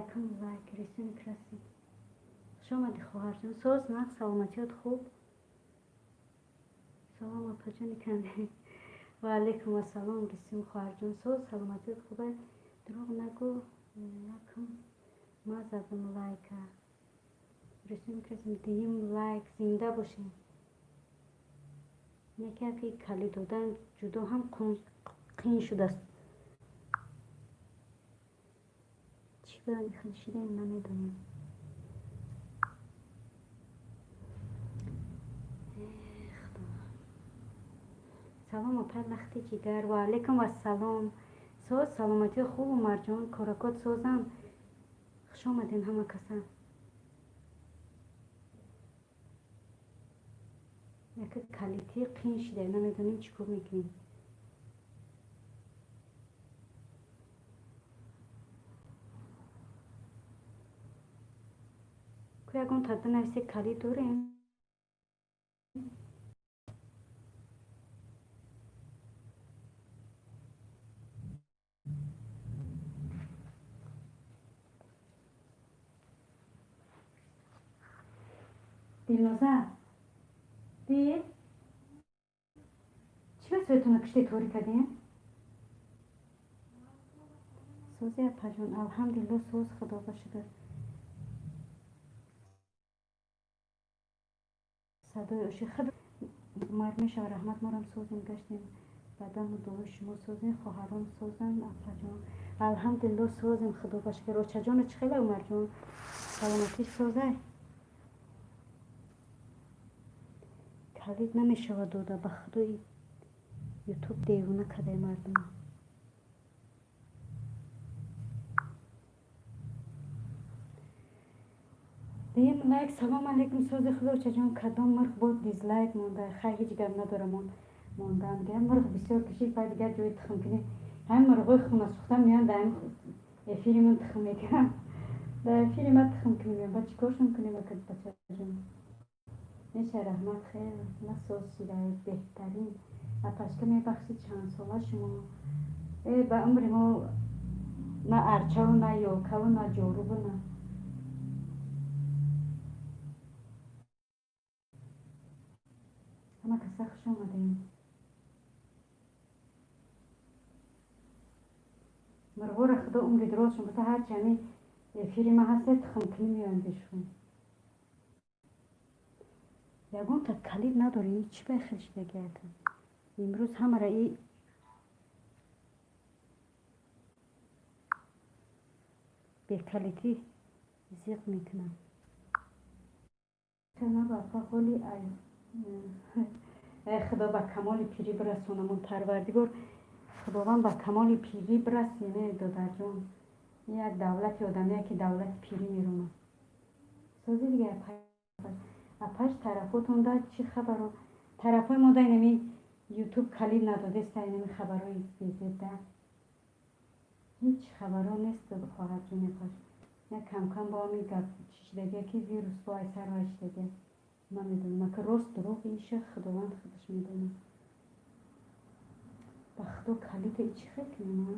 Якум лайк, рисуми красим. Хуш омадӣ, хоҳарҷон. Соз, нағз, саломатиёт хуб? Салом, апаҷони ками. Ва алайкум ассалом, рисум хоҳарҷон. Соз, саломатиёт хуба? Дурӯғ нагӯ, якум ма задам лайка. Рисуми красим, дуюм лайк, зинда бошем. Яке ки калид додан ҷудо ҳам қин шудааст. Чӣ бояд шидаем, намедонем. Худо. Салом, апай лахти ҷигар. Ва алайкум ассалом. Соз, саломатиё хуб, Умарҷон? Коракот созам? Хуш омадем ҳама каса. Яке калитӣ қин шуда, намедонем чӣ кор мекунем. Ку ягон та бинависе, калид дорем? Дилноза, дил, чӣ ба сӯятона куште торӣ кардем? Сози, апаҷон, алҳамдулилло, соз, худо ба шукр. Садои оши худ мард мешава, раҳмат, морам созем, гаштем бадану дуои шумо созем, хоҳарон созанд, апаҷон. Алҳамдулилло, созем, худо ба шукр. Очаҷону чӣ хела, Умарҷон? Саломатиш созай? Калид намешавад дода, ба худои Ютуб девона кардаи мардума. Дуюм лайк, салом алейкум, сози худо, очаҷон. Кадом мурғ бо дизлайк монда? Хай, ҳеҷ гап надорам, мондан. Дигар мурғ бисёр кишид, баъд дигар ҷои тухм кунӣ. Ҳамин мурғҳои хунасӯхта меоянд, дар ҳамин эфири ман тухм мекунанд. Дар эфири ман тухм кунӣ меоянд. Баъд чӣ коршон кунем, бачаҷон? Меша, раҳмат, хел насоз шидаед, беҳтарин. Апашка, мебахшид, чанд сола шумо? Э, ба умри мо на арчаву на ёлкаву на ҷорубу на ҳама каса хуш омадем. Мурғоро худо умри дурозшон буда, ҳарчи ҳамин эфири ман ҳаста, тухмкунӣ меоянд бешон. Ягонта калид надорем, чӣ ба хел шидаги ака? Имрӯз ҳамара и бекалидӣ зиқ мекунам. Апа ҳоли ай худо ба камоли пирӣ бирасонамон, парвардигор худованд ба камоли пирӣ бирасене, додарҷон. Ин як давлати одамие ки давлати пирӣ меронад. Сози дигар, апаш, тарафотон да чӣ хабаро? Тарафҳои мо да инами Ютуб калид надодеста, инами хабарҳои безебда. Ҳеҷ хабарҳо нест, хоҳарҷони апаш. Як камкам бо ҳамин гап чӣ шидагия ки вирус бо ай сар вай шидагия. Намедонам, ака рост дурӯғ иша худованд худаш медонад. Ба худо калида и чӣ хел кунем, а?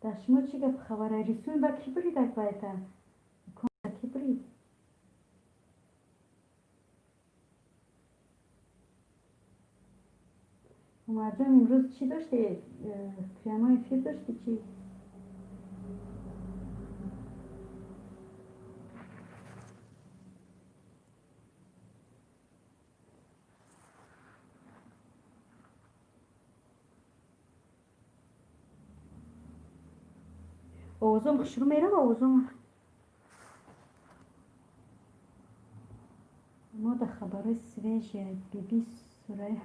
Дар шумо чӣ гап хабара? Рисуми ба кӣ буридак байта? Кӣ бурид? Умарҷон, имрӯз чӣ дошти? Прямой эфир дошти чӣ? Овозом хушрӯ мерава, овозом? Мо да хабарҳои свежие, биби Сурая.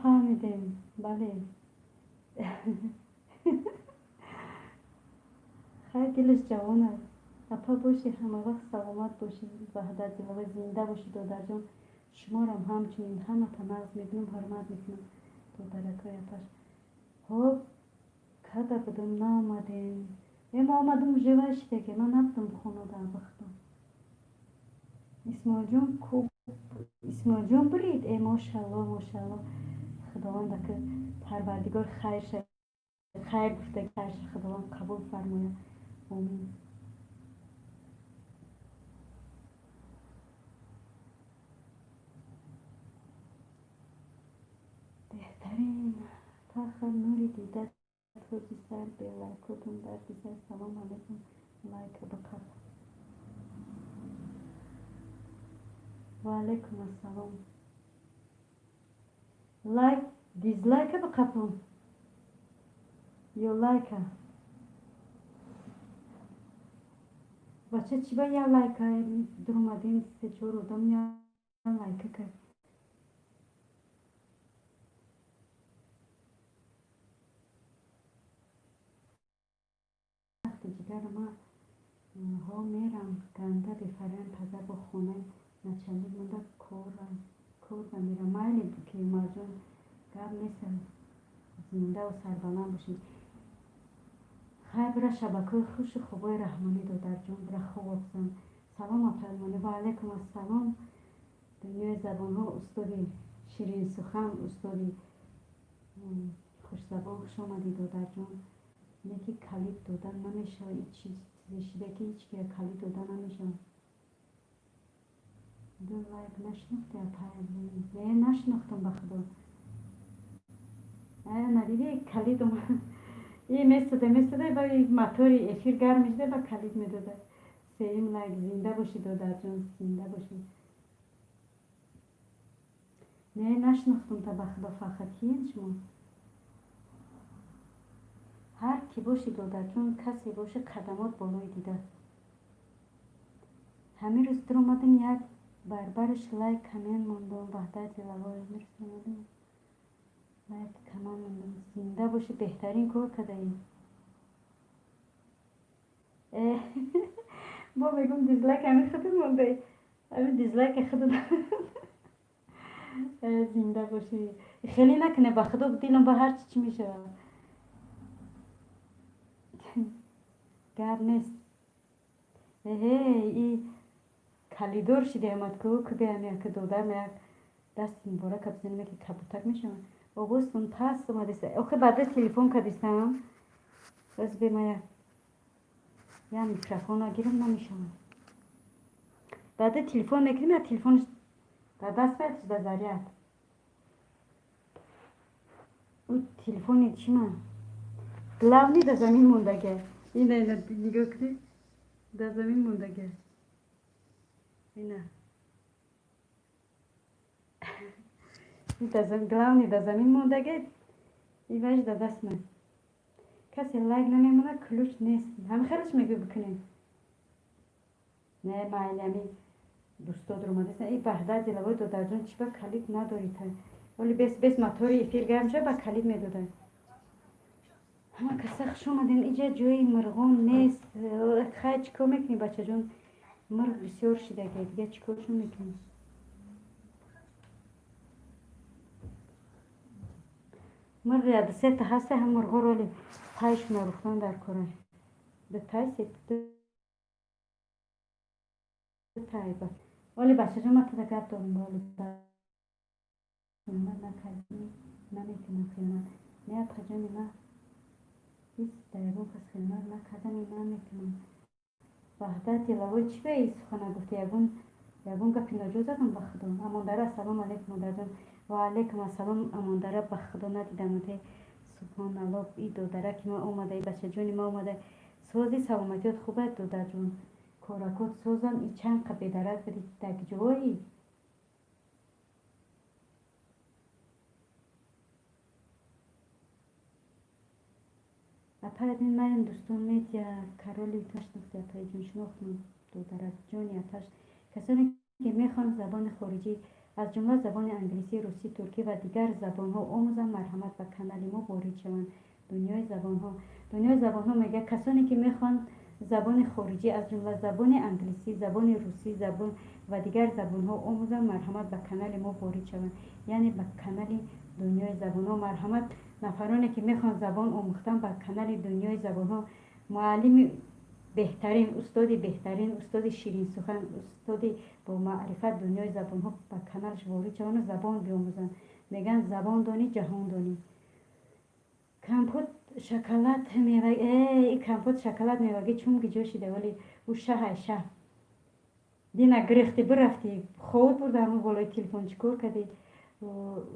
Фаҳмидем, бале. Хай, дилаш ҷавон аст. Апа бошӣ, ҳамавақт саломат бошӣ, Ваҳдат Диловар, зинда бошӣ, додарҷон. Шуморам ҳамчунин ҳамата нағз мебинам, ҳурмат мекунам, додаракҳои апаш. Хоб, када будум, наомадем. Ма омадам, живая шидаге, ман набудам хона дар вақто. Исмоилҷон ку? Исмоилҷон бурид. Э, мошалло, мошалло, Худованд ака, Парвардигор хайр, хайр гуфта, хайр Худованд қабул фармояд, омин. Беҳтарин фахр, нури дида, тоҷи сар, белайкотон дарди сар. Салом алейкум, лайка биқаб. Ва алейкум ассалом. Лайк, дизлайка биқапум ё лайка? Бача, чӣ ба я лайка дуромадем? Се чор одам я лайка кард. Ҷигар, ма ҳо мерам, ганда бефарян паза бо хонаи начальник монда, кор ба мерам. Майли, ки Умарҷон, гап нест, зиндаву сарбаланд бошед. Хайр, бира шабакаҳои хушу хубои раҳмонӣ, додарҷон, бира хоб бизан. Салом, апаймонӣ. Ва алайкум ассалом. Дунёи забонҳо, устоди ширинсухан, устоди хушзабон, хуш омадӣ, додарҷон. Не ки калид дода намешавад, ин чизе шида, ки ҳеҷ кия калид дода намешавад. Ду лайк. Нашинохти, апай? Не, нашинохтам, ба Худо. Надидӣ, калид и месода, месода, ба мотори эфир гарм мешуда, ба калид медода. Сеюм лайк. Зинда бошӣ, додарҷон, зинда бошӣ. Не, нашинохтам та, ба Худо, фақат киен шумо? Ҳар кӣ бошӣ, додарҷон, касе бошӣ, қадамот болои дида. Ҳамин рӯз дуромадам, як барбараш лайк камен мондам. Ваҳдат Зилавой, ҳамин омадам, лайк каман мондам. Зинда бошӣ, беҳтарин кор кардаӣ. Бо мегум, дизлайк ҳамин худат мондаӣ, ҳамин дизлайка худат. Зинда бошӣ. Хеле накуне, ба Худо, дилам ба ҳарчи чӣ мешавад. Гап нест. Эҳе, и калидор шиди омад ку, кубеам як додарам, як дасти муборака бизанем, ки кабутак мешавад. Овозтон паст омадест. Охи, баъда телефон кардистам. Боз бема я микрофона гирам, намешавад. Баъда телефон мекунем, я телефонш дар даст баъдш да заряд. Ӯ телефони чима? Главный да замин мондага. Ина, ина, нигоҳ кунед. Да замин мондага. Ина. Главный да замин мондага. Иваш да даст ман. Касе лайк намемонад, ключ нест. Ҳами хелаш мегӯй, бикунем. Не, майли, ами дӯсто дуромадест. И Ваҳдат Зилавой, додарҷон, чӣ ба калид надорӣ та? Оли бес бес мотори эфир гарм шуда, ба калид медодад. Ҳама каса хуш омадем. Иҷа ҷои мирғон нест. Хай, чӣ кор мекунӣ, бачаҷон? Мирғ бисёр шидаге, дига чӣ коршон мекунӣ? Мирғ яду сета ҳаста, ҳам мирғоро оли пайшона рухтан дар кора. Ду тай, се тай. Оли, бачаҷон, ман тада гап дорам. Оли хиёнат накардӣ, намекунам хиёнат. Не, апаҷони ман, ҳеҷ дар ягон кас хиёнат накардам, намекунам. Ваҳдат Дилавой, чӣ ба ин сухана гуфти? Ягон гапи ноҷо задам, ба Худо? Амондара, ассалому алайкум, модарҷон. Ва алайкум ассалом, Амондара, ба Худо надидам. Субҳоналлоҳ, и додараки ма омада, и бачаҷони ма омада. Сози, саломатиёт хуб аст, додарҷон? Коракот созам. И чанд қа бедарак будӣ, дар ҷои? Апай, маям дӯстон медиа кароли нашинохти, апайҷон? Шинохтам, додаракҷони апаш. Касоне ки мехоҳанд забони хориҷӣ, аз ҷумла забони англисӣ, русӣ, туркӣ ва дигар забонҳо омӯзанд, марҳамат, ба канали мо ворид шаванд. Дунёи забонҳо, Дунёи забонҳо мегӯяд: касоне ки мехоҳанд забони хориҷӣ, аз ҷумла забони англисӣ, забони русӣ, забон ва дигар забонҳо омӯзанд, марҳамат, ба канали мо ворид шаванд, яъне ба канали Дунёи забонҳо. Марҳамат, нафароне ки мехоҳанд забон омӯхтан, ба канали Дунёи забонҳо Муаллими беҳтарин, устоди беҳтарин, устоди ширинсухан, устоди бо маърифат, дунёи забонҳо. Ба каналаш ворид шавану забон биомӯзанд. Мегӯянд, забон донӣ, ҷаҳон донӣ. Компот шоколад мева, компот шоколад мевагӣ чун гиҷо шида, вале ӯ шаҳай шаҳ. Дина гирехти бирафтӣ, ховут бурда, ҳамун болои телефон чӣ кор кардӣ?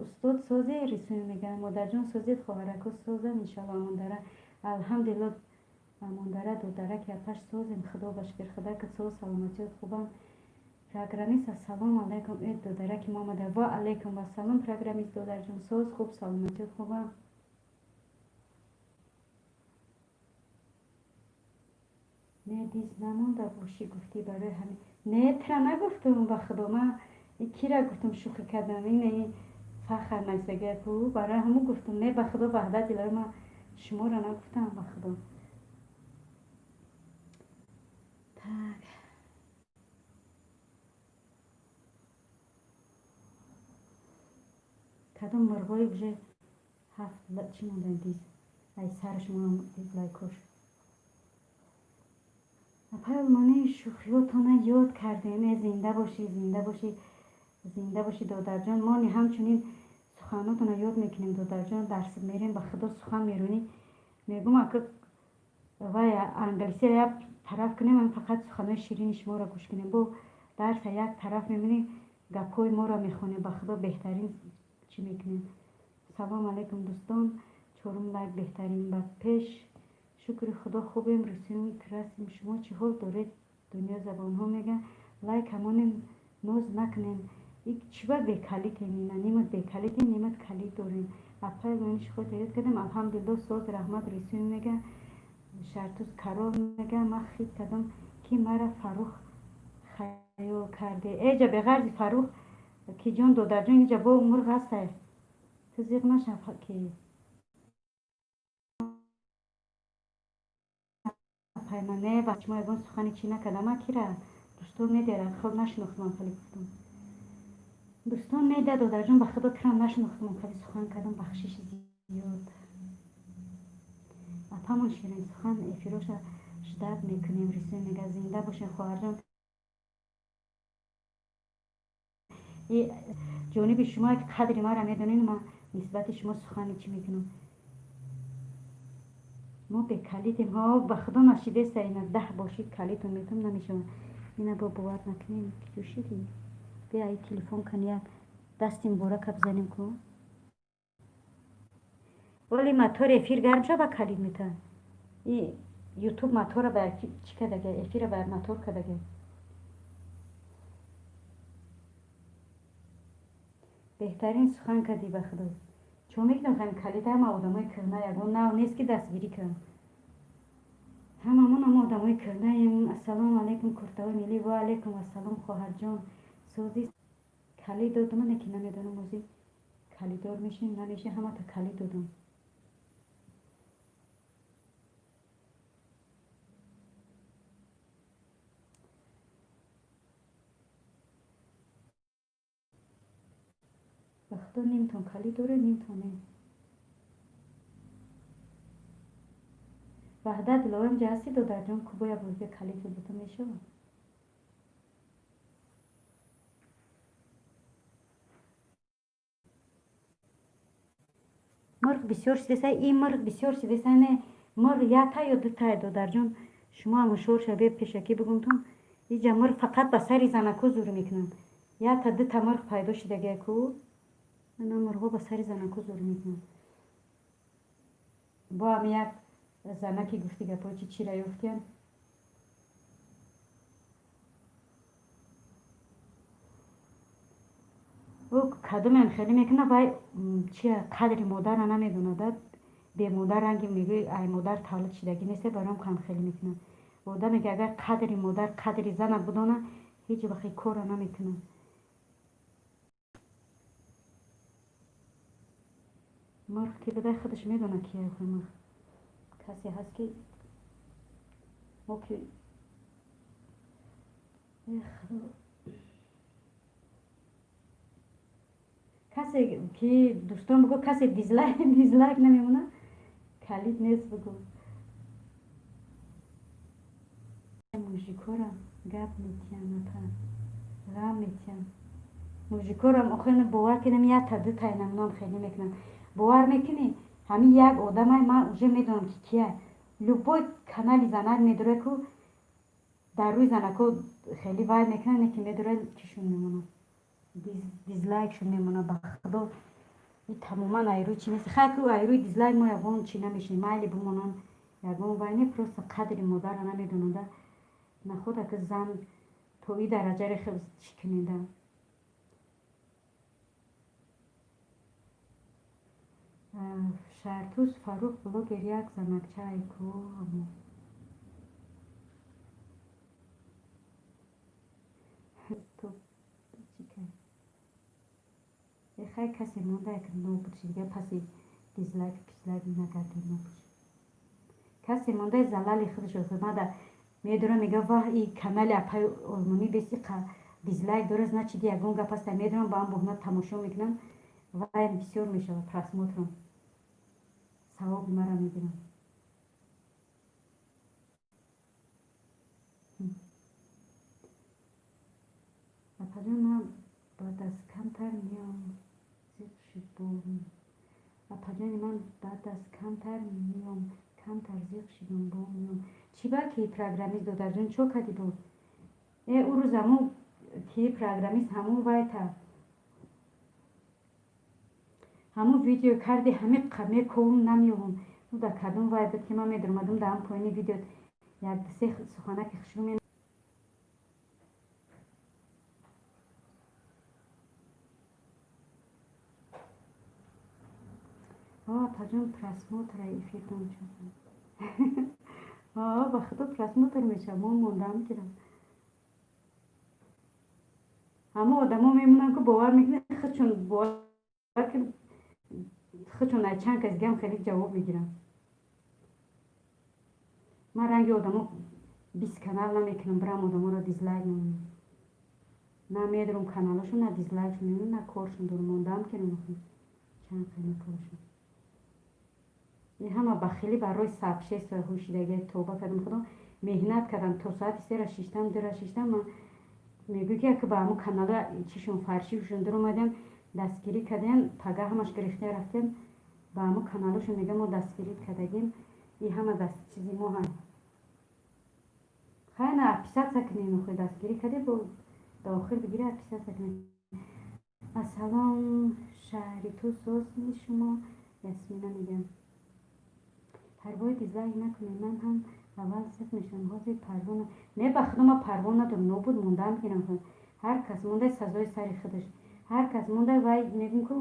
Устод созе рисуми мегӯянд, модарҷон созед, хоҳарако созанд, иншоалло. Амондара, алҳамдулилло, амондара, додараки апаш созем, худо ба шукр, худака соз, саломатиёт хубам. Программист, ассалому алайкум, э додараки мо омада. Ва алайкум ассалом, программист додарҷон, соз, хуб, саломатиёт хубам. Не, диз намонда бошӣ, гуфтӣ, барои ҳамин. Не, тра нагуфтум, ба худо, ман кира гуфтум, шӯхӣ кардам. Ин фахр найсагаку, барои ҳамун гуфтум. Не, ба худо, ваҳдат илоҳӣ, ман шуморо нагуфтам, ба худо. Так, кадом мурғои уже ҳафт чӣ мондан, диз ай сараш дизлайкош. Апай Олмонӣ, шӯхиётона ёд кардем. Э, зинда бошӣ, зинда бошӣ, зинда бошӣ, додарҷон. Мо ҳамчунин суханотона ёд мекунем, додарҷон. Дарс мерем, ба худо, сухан меронӣ, мегӯм, ака вай англисиро як тараф кунем, ам фақат суханои ширини шуморо гӯш кунем. Бо дарса як тараф мемонӣ, гапҳои моро мехонем, ба худо, беҳтарин чӣ мекунем. Салому алайкум, дӯстон, чорум лайк, беҳтарин ба пеш. Шукри худо, хубем, русим красим, шумо чӣ ҳол доред? Дунё забонҳо мегӯянд, лайк ҳамонем, ноз накунем. Чиба бекалитем? Ина нимат бекалитем, нимат калит дорем. Апай лониш худ ёд кардем, алҳамдулилло, соз, раҳмат. Рисум мега, шартуз карол мега, ман хит кардам, ки мара Фаррух хаёл карде. Эҷа беғарзи Фаррух ки ҷон, додарҷон, иҷа бо мурғ ҳастай, ту зиқ нашав ки. Паймане ва шумо ягон сухани чӣ накардам, ма кира дӯстон медиҳад, хел нашинохтам, хеле гуфтам. Дӯстон медиҳад, додарҷон, ба худо, кирам нашинохтам, хеле сухан кардам, бахшиши зиёд. Апамон ширин сухан, эфироша ждать мекунем. Рисӯ мега, зинда бошен, хоҳарҷон. И ҷониби шумо ки қадри мара медонед, ма нисбати шумо сухани чӣ мекунам. Мо бекалитем, ҳо, ба худо, нашидеста, ина 10 бошид, калитон метам, намешавад. Ина бо бовар накунем, ҷӯшидӣ. Бия, и телефон кан, як дасти муборака бизанем ку. Оли мотор эфир гарм шава, калит мета. И ютуб мотора ба чӣ кардага, эфира ба мотор кардага. Беҳтарин сухан кардӣ, ба худо. Чо мекунам, ҳамин калита ҳама одамои кӯҳна, ягон нав нест ки дастгирӣ кунам. Ҳамамон ҳама одамои кӯҳнаем. Ассалому алайкум, куртаҳои миллӣ. Ва алайкум ассалом, хоҳарҷон, созӣ? Калид додам, ане ки намедонам, озӣ калидор мешем, намешем, ҳамата калид додам. Ба худо, нимтон калид доред, нимтон не. Ваҳдат Илоҳим ҷа ҳастӣ, додарҷон? Кубоя бозия калид дода мешавад. Мурғ бисёр шидеса, ин мурғ бисёр шидеса. Не, мурғ якта ё дутае, додарҷон, шумо ҳам ҳушёр шавед, пешакӣ бигумтон. Иҷа мурғ фақат ба сари занако зур мекунанд. Якта дута мурғ пайдо шидагия ку, ана мурғҳо ба сари занако зур мекунанд. Бо ҳам як занаки гуфти гапҳои чи чира ёфтиян. Ӯ кадомеам хеле мекунад, вай чия, қадри модарра намедонад. Бемодар ранги мегӯи, ай модар таваллуд шидагӣ нест, баром кам хеле мекунад. Одаме ки агар қадри модар, қадри зана бидонад, ҳеҷ вақт корро намекунад. Мурғ ки бидай, худаш медонад, ки мурғ касе ҳаст, ки мо ки. Худо, касе ки дӯстон бигӯ, касе дизлайк намемонад, калид нест, бигӯ. Мужикора гап метиҳам, апа, ғам метиҳам. Мужикорам охир бовар кунам, якта дутай намунам хеле мекунам. Бовар мекунӣ, ҳамин як одамай, ман уже медонам, ки кия. Любой канали занак медуре, ку дар рӯи занако хеле вай мекунад, не ки медуре, чишон мемонад, дизлайкшон мемонад. Ба худо, и тамоман айрӯи чи нест. Хай, ку айрӯи дизлайк мо ягон чи намешинем, майли, бимонанд, ягон вай не. Просто қадри модара намедонанда. Находа ки зан то и дараҷаре хел чӣ кунеда. Шаҳртуз Фаррух блогер як занакчае ку амо. То чӣ кард? Хай, касе монда, ки нобуд шид, дига паси дизлайк пизлайк нагардед, нобуд шид. Касе монда, залали худаш мада медорам, мега: «Ваҳ, и канали апаи олмонӣ беси дизлайк дора, значит, ягон гап аста». Медорам, ба ам боҳна тамошо мекунам, вайм бисёр мешавад просмотрам, савоби мара мегирам. Апаҷон, ман баъд аз камтар меом, зиқ шуд бо. Апаҷони ман, баъд аз камтар меом, камтар зиқ шудам, бо меом. Чӣ ба ки программист, додарҷон, чо кардӣ бо? Э, ӯ рӯз ҳамун ки программист, ҳамун вайта, ҳамун видео карди, ҳами мековум, намеёвум. Ӯ дар кадом вай буд, ки ман медаромадам, дар ҳам поини видео як се суханаки хушрӯ ме. Апаҷон, просмотра эфиртон чо? Ба худо, просмотр мешавад, мо мондаам кирам. Ҳама одамо мемонанд, ку бовар мекунед, худшон бовар ки худшон аз чанд кас дигаам хеле ҷавоб мегиранд. Ман ранги одамо 20 канал намекунам, бирам одаморо дизлайк мемонам. На медорам каналашон, на дизлайкшон мемонам, на коршон дорам. Мондаам кирам, чанд қайна коршон. Ин ҳама бахилӣ барои сообщество ҳушидаги. Тавба кардам, худо, меҳнат кардам, то соати 3-ра шиштам, 2-ра шиштам. Ман мегӯй, ки яке ба ҳамун канала чишон фаршишон дуромадем, дастгирӣ кардем, пага ҳамаш гирифта рафтем ба ҳамун каналошон. Мегӯям, мо дастгирӣ кардагим, и ҳама даст чизи мо ҳаст. Хай, на отписаться кунем, охи дастгирӣ кардем, бо до охир бигири, отписаться кунем. Ассалом, шаҳри ту созми шумо? Ясмина мегӯям. Парвои дизлайк накунед, ман ҳам аввал зиқ мешавам, ҳозир парво не. Ба худо, ман парво надорам, нобуд мондаам гирам. Ҳар кас монда сазои сари худаш, ҳар кас монда. Вай мегӯм, ку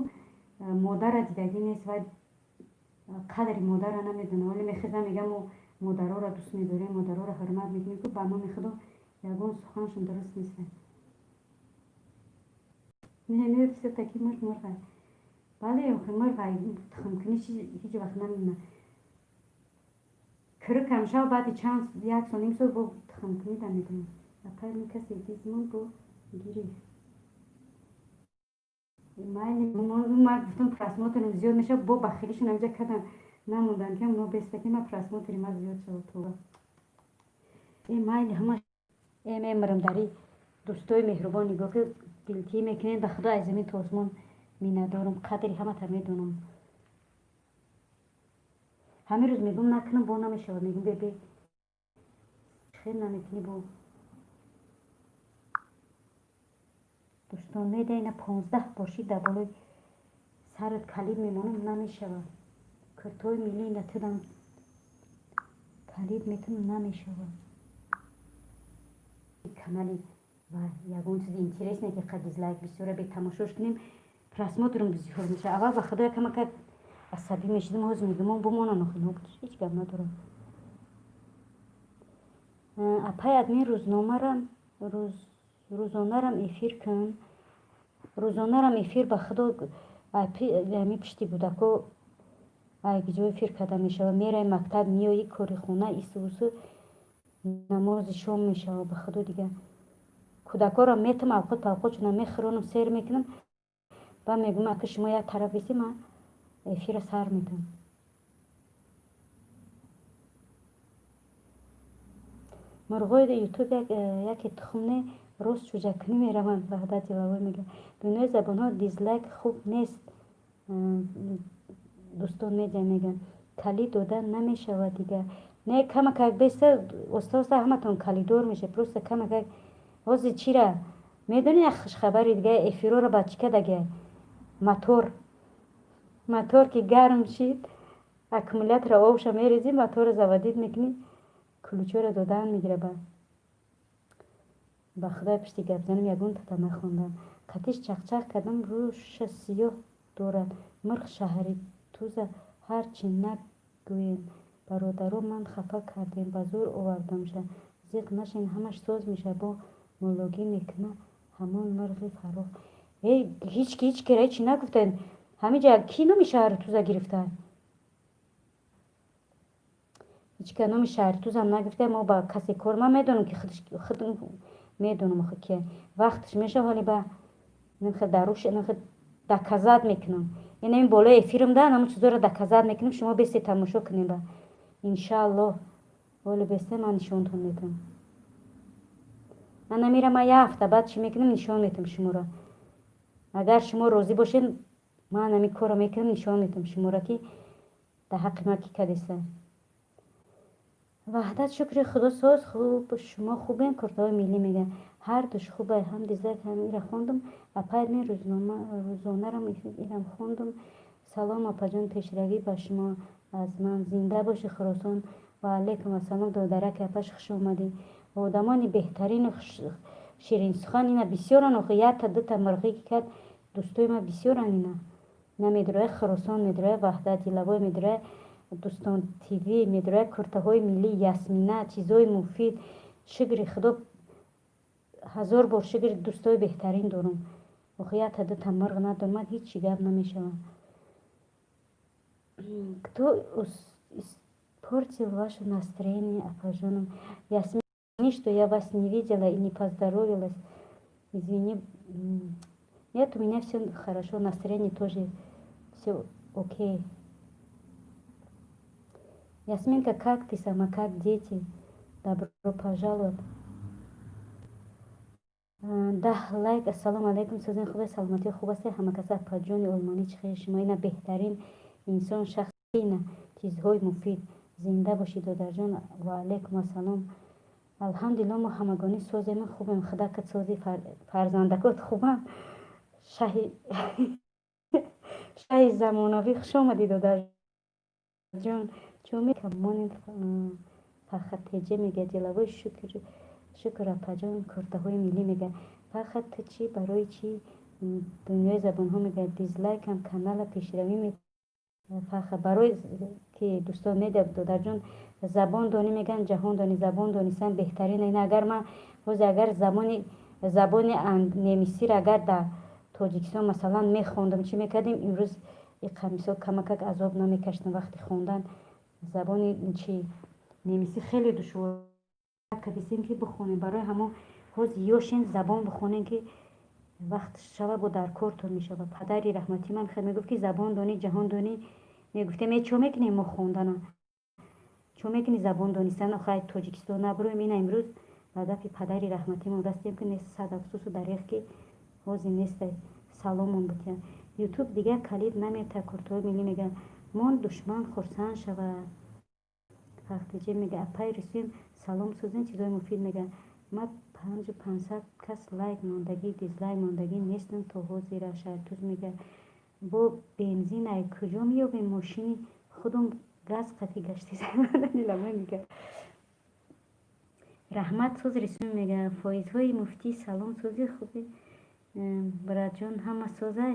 модара дидагӣ нест, вай қадри модара намедонад. Вале мехезам, мегам, мо модароро дӯст медорем, модароро ҳурмат мекунем. Ку ба номи худо, ягон суханшон дуруст нест. Не, не, всё-таки мурғ мурға. Бале, охи мурға тухмкунӣ ҳеҷ вақт намемонад. Кирикам шав, баъди чанд як сол, ним сол бо тухмкунӣ да медонам. Апай, касе дизмон бо гирифт. Майли, ман гуфтам, просмотрам зиёд мешавад, бо бахилишон ҳамҷа кардам, намондан, ки но бестаки ма просмотри ма зиёд шавад. Това э, майли, ҳама э мемирам. Дари дӯстои меҳрубон, нигоҳ ки дилтӣ мекунед, ба худо, аз замин то осмон миннатдорам, қадри ҳамата медонам. Ҳамин рӯз мегӯм, накунам, бо намешавад. Мегӯм, бебе хел намекунӣ. Бо дӯстон меда, ина 15 бор шид, дар болои сарат калид мемонам, намешавад. Куртои миллӣ ина тудам калид мекунам, намешавад. Канали ва ягон чизи интересне, ки қа дизлайк бисёра, бетамошош кунем, просмотрам бисёр мешавад. Аввал, ба худо, якамака асабӣ мешидам, ҳозир мегӯм, бимонан, охи ҳеҷ гап надорам. Апай админ, рӯзномарам рӯзонарам эфир кун, рӯзонарам эфир. Ба худо, ами пишти кӯдако ай ҷо эфир карда мешавад? Мераи мактаб, меои, кори хона, ису усу, намози шом мешавад. Ба худо, дига кӯдакоро метам, авқот павқотшона мехӯронам, сер мекунам, ба мегӯм, ака, шумо як тараф бисӣ, ман эфира сар медам. Мурғои Ютуб яке тухм не, рост чӯҷакунӣ мераванд. Ваҳдат Диловой мега: «Дунёи забонҳо, дизлайк хуб нест». Дӯстон Медиа мегӯянд: «Калид дода намешавад дигар». Не, камакак беста, оста оста ҳаматон калидор мешавад. Просто камакак ҳозир чира медонӣ, як хушхабари дига: эфирора ба чӣ кардагия? Мотор, мотор ки гарм шид, аккумулятора обша мерезӣ, моторро заводить мекунӣ, ключоро додан мегира. Ба худои пишти гап занам, ягон тата нахондам. Қатиш чақчақ кардам, рӯша сиёҳ дорад. Мирғ шаҳри туза ҳар чӣ нагӯем. Бародаро, ман хафа кардем, ба зӯр овардамша. Зиқ нашин, ҳамаш соз мешавад. Бо муллогӣ мекуна ҳамон мирғи фарох. Эй, ҳеч ки ҳеч кира ҳечи нагуфтем. Ҳамиҷа кӣ номи шаҳри туза гирифта? Ҳеч ка номи шаҳри тузам нагирифта. Мо ба касе кор, ман медонам, ки худам медонам охи ки вақташ меша. Ҳоли ба даруш доказать мекунам. Ин болои эфирам да ҳамон чизоро доказать мекунам. Шумо бесте, тамошо кунем. Ба иншааллоҳ, ҳоли бесте, ман нишонтон метавам. Ана мира, ман як ҳафта баъд чӣ мекунам, нишон метавам шуморо. Агар шумо розӣ бошед, ман ҳамин корро мекунам, нишон метавам шуморо, ки дар ҳаққи ман кӣ кадеста. Ваҳдат, шукри Худо, соз, хуб. Шумо хубем? Куртаҳои миллӣ мегӯяд: «Ҳардуш хубай». Ҳам дизлайк, ҳам ира хондум. Апай, мин рӯзонарам ирам хондум. Салом, апаҷон, пешравӣ ба шумо аз ман. Зинда бошӣ, Хуросон. Ва алайкум ассалом, додараки апаш, хуш омадӣ. Одамони беҳтарину ширинсухан ина бисёран. Охи, якта дута мирғӣ ки кард, дӯстои ман бисёран. Ина медуроя Хуросон, медуроя Ваҳдат Дилавой, медуроя Дӯстон ТВ, медуроя куртаҳои миллӣ, Ясмина, чизҳои муфид. Шукри Худо, ҳазор бор шукр, дӯстои беҳтарин дорам. Охи, якта дута мирғ надорам, ман ҳечи гап намешавам. Кто испортил ваше настроение, апажоном? Ясмин, что я вас не видела и не поздоровилась. Извини. Нет, у меня все хорошо, настроение тоже все окей. Ясминка, как ты сама, как дети? Добро пожаловать. 10 лайк. Ассалому алайкум, сӯзин хубе, саломатӣ хуб аст ҳамакаса. Апаҷони олмонӣ, чӣ хел шумо? Ина беҳтарин инсон, шахс, ина чизҳои муфид. Зинда бошӣ, додарҷон. Ва алайкум ассалом. Алҳамдулилло, мо ҳамагонӣ созем, хубем. Худакат сози, фарзандакот хубам. Шаҳи замонавӣ, хуш омадӣ, додарҷон. Чун Фархаттеҷа мегӯяд: «Диловой, шукр, апаҷон». Куртаҳои миллӣ мегӯяд: «Фархат, ту чӣ, барои чӣ?» Дунёи забонҳо мегӯяд: «Дизлайкам канала пешравӣ». Фарха, барои ки дӯстон медиа, додарҷон, забон донӣ, мегӯянд, ҷаҳон донӣ. Забон донистан беҳтарин. Ин агар ман ҳозир агар забони немисиро агар дар Тоҷикистон, масалан, мехондам, чӣ мекардем имрӯз? Иқа мисол камакак азоб намекашидам вақти хондан. Забони чи немисӣ хеле душвор кадистем, ки бихонем. Барои ҳамон ҳозир ёшен, забон бихонем, ки вақт шава, бо дар кортон мешавад. Падари раҳматӣ ман хел мегуфт, ки забон донӣ, ҷаҳон донӣ. Мегуфтем: «Э, чо мекунем мо хондана, чо мекунӣ забон донистан, хай Тоҷикистон набуроем?» Ина имрӯз ба гапи падари раҳматимон растем, ки нест. Сад афсӯсу дареғ, ки ҳозир нестай. Саломон бутия. Ютуб дигар калид намета. Куртои миллӣ мегӯяд: «Мон душман хурсанд шавад». Фахтиҷа мега: «Апай рисуем, салом, сӯзен, чизои муфид». Мега: «Ма 5500 кас лайк мондагӣ, дизлайк мондагӣ нестам то ҳозира». Шартуз мега: «Бо бензин ай куҷо меёбем? Мошини худум газ қатӣ гаштиламай». Мега: «Раҳмат, соз». Рисум мега: «Фоизҳои муфтӣ». Салом, сӯзи хуби, братҷон, ҳама созай.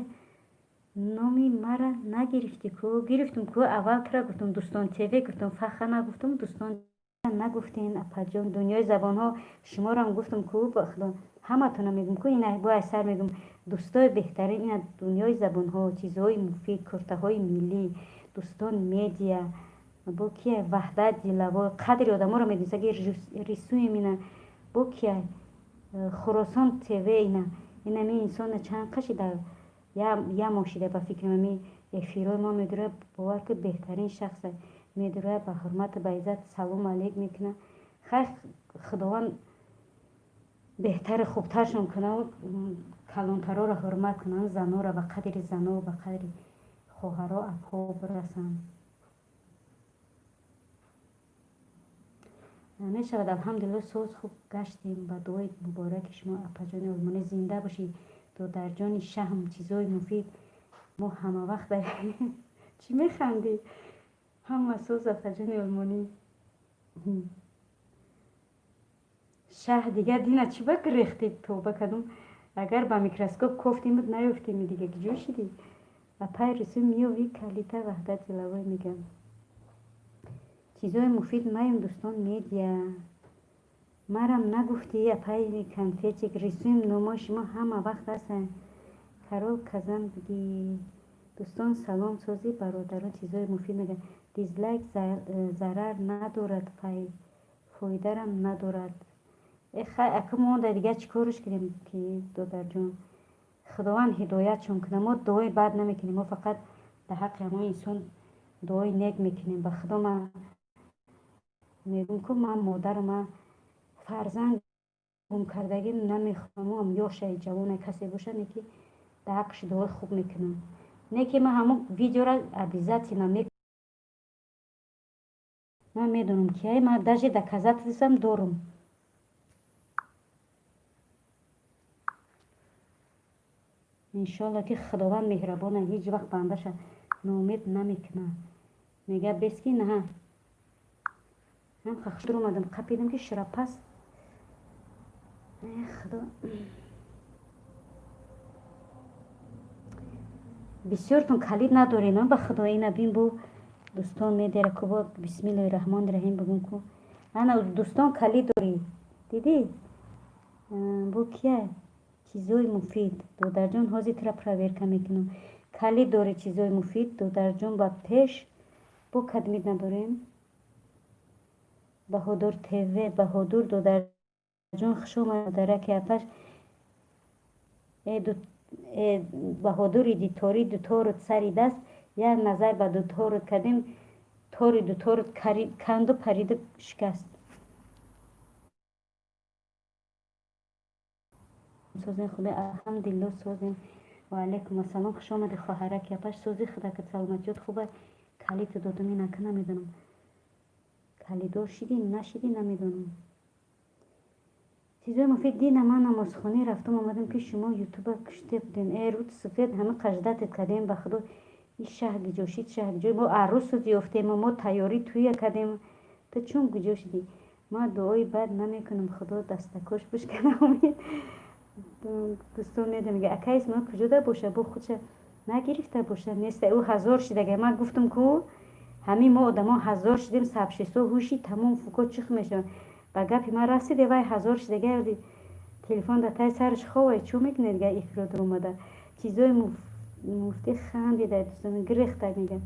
Номи мара нагирифтӣ ку? Гирифтум ку, аввал кира гуфтум? Дӯстон ТВ гуфтум, Фаха нагуфтум, дӯстон нагуфтен. Апаҷон, дунёи забонҳо, шуморам гуфтум ку. Ба Худо, ҳаматона мегум ку, ина бо сар мегум: дӯстои беҳтарин, ина дунёи забонҳо, чизҳои муфид, куртаҳои миллӣ, дӯстон медиа, бо кия, Ваҳдат Дилаво, қадри одаморо медонисти, рисуем. Ина бо кия, Хуросон ТВ. Ина инами инсона чанд қашида, я моҳ шида, ба фикрам, ами эфирҳои мо медурад. Бовар ки беҳтарин шахсе медурад, ба ҳурмату ба иззат салому алейк мекунад. Хай, Худованд беҳтари хубтаршон кунад, калонтароро ҳурмат кунанд, занора ба қадри зано, ба қадри хоҳаро, апҳо бирасанд. Мешавад, алҳамдулилло, соз хуб гаштем ба дуои мубораки шумо, апаҷони олмонӣ. Зинда бошӣ, додарҷони шаҳм. Чизои муфид мо ҳама вақт. Чӣ механдӣ? Ҳама соз, апаҷони олмонӣ. Шаҳ дигар дина чӣ ба гирехтӣ? Тавба кардум, агар ба микроскоп кофтимуд, наёфтеми. Дига киҷо шидӣ? Апай рису миёви калита ваҳдат деловой мегам. Чизои муфид маем, дӯстон медиа. Марам нагуфтӣ, апай конфетик. Рисуем, номои шумо ҳама вақт ҳастанд. Карол казан бигӣ. Дӯстон, салом, созӣ, бародарон. Чизои муфид мегӯяд. Дизлайк зарар надорад, фоидарам надорад. Э хай, ака, монда, дигар чӣ корш кунем ки, додарҷон? Худованд ҳидоятшон кунад. Мо дуои бад намекунем, мо фақат дар ҳаққи ҳамон инсон дуои нек мекунем. Ба Худо, ман мегӯм ку, ман модару ман фарзанд гум кардагӣ намехоҳам. Ёшаи ҷавоне касе боша, не ки дар ҳаққаш дуои хуб мекунам. Не ки ман ҳамон видеора обязательно ман медонам кияй, ман даже доказательствам дорум. Иншолло, ки Худованд меҳрабона, ҳеҷ вақт бандаша ноумед намекунад. Мега бес ки наҳа ҳам хахшур омадам, қапидам ки ширапас. Худо, бисёртон калид надорем. Ба Худо, ина бин, бу дӯстон медера ку, бо бисмиллоҳи раҳмони раҳим бигӯм ку. Ана, дӯстон, калид дорӣ, дидӣ? Бу кия? Чизои муфид, додарҷон, ҳозир тура проверка мекунам. Калид дорӣ, чизои муфид, додарҷон, ба пеш бо кадмид надорем. Баҳодур ТВ, Баҳодур додарҷон, хуш омад. Дараки апаш Баҳодури дитори дуторут сари даст, як назар ба дуторут кардем, тори дуторут канду париду шикаст. Созем, худо, алҳамдулилло, созем. Ва алайкум ассалом, хуш омадӣ, хоҳараки апаш. Сози, худака, саломатиёт хуба? Калиту додум, инака намедонам, калидор шидӣ, нашидӣ, намедонам. Чизои муфид, дина ман намозхонӣ рафтам, омадам ки шумо ютуба куште будем. Э, руд сафед, ҳама қаждатет кардем. Ба Худо, ин шаҳ гиҷо шид? Шаҳ гиҷо? Мо арӯсу ёфтему, мо тайёрӣ туя кардем, ту чун гиҷо шидӣ? Ман дуои бад намекунам, Худо дастакош бишкана. Умед, дӯстон медонам, мега, акай Исмоил куҷода боша, бо худша нагирифта боша, неста. Ӯ ҳазор шидага. Ман гуфтам ку, ҳамин мо одамо ҳазор шидем, сабшисо ҳуши тамом фуко чих мешавад. Ба гапи ман расиде, вай ҳазор шидага, телефон дар таи сараш ховай, чӯ мекунед? Га эфиродор омада. Чизои муфтӣ, хандида, дӯстон гирехта мега.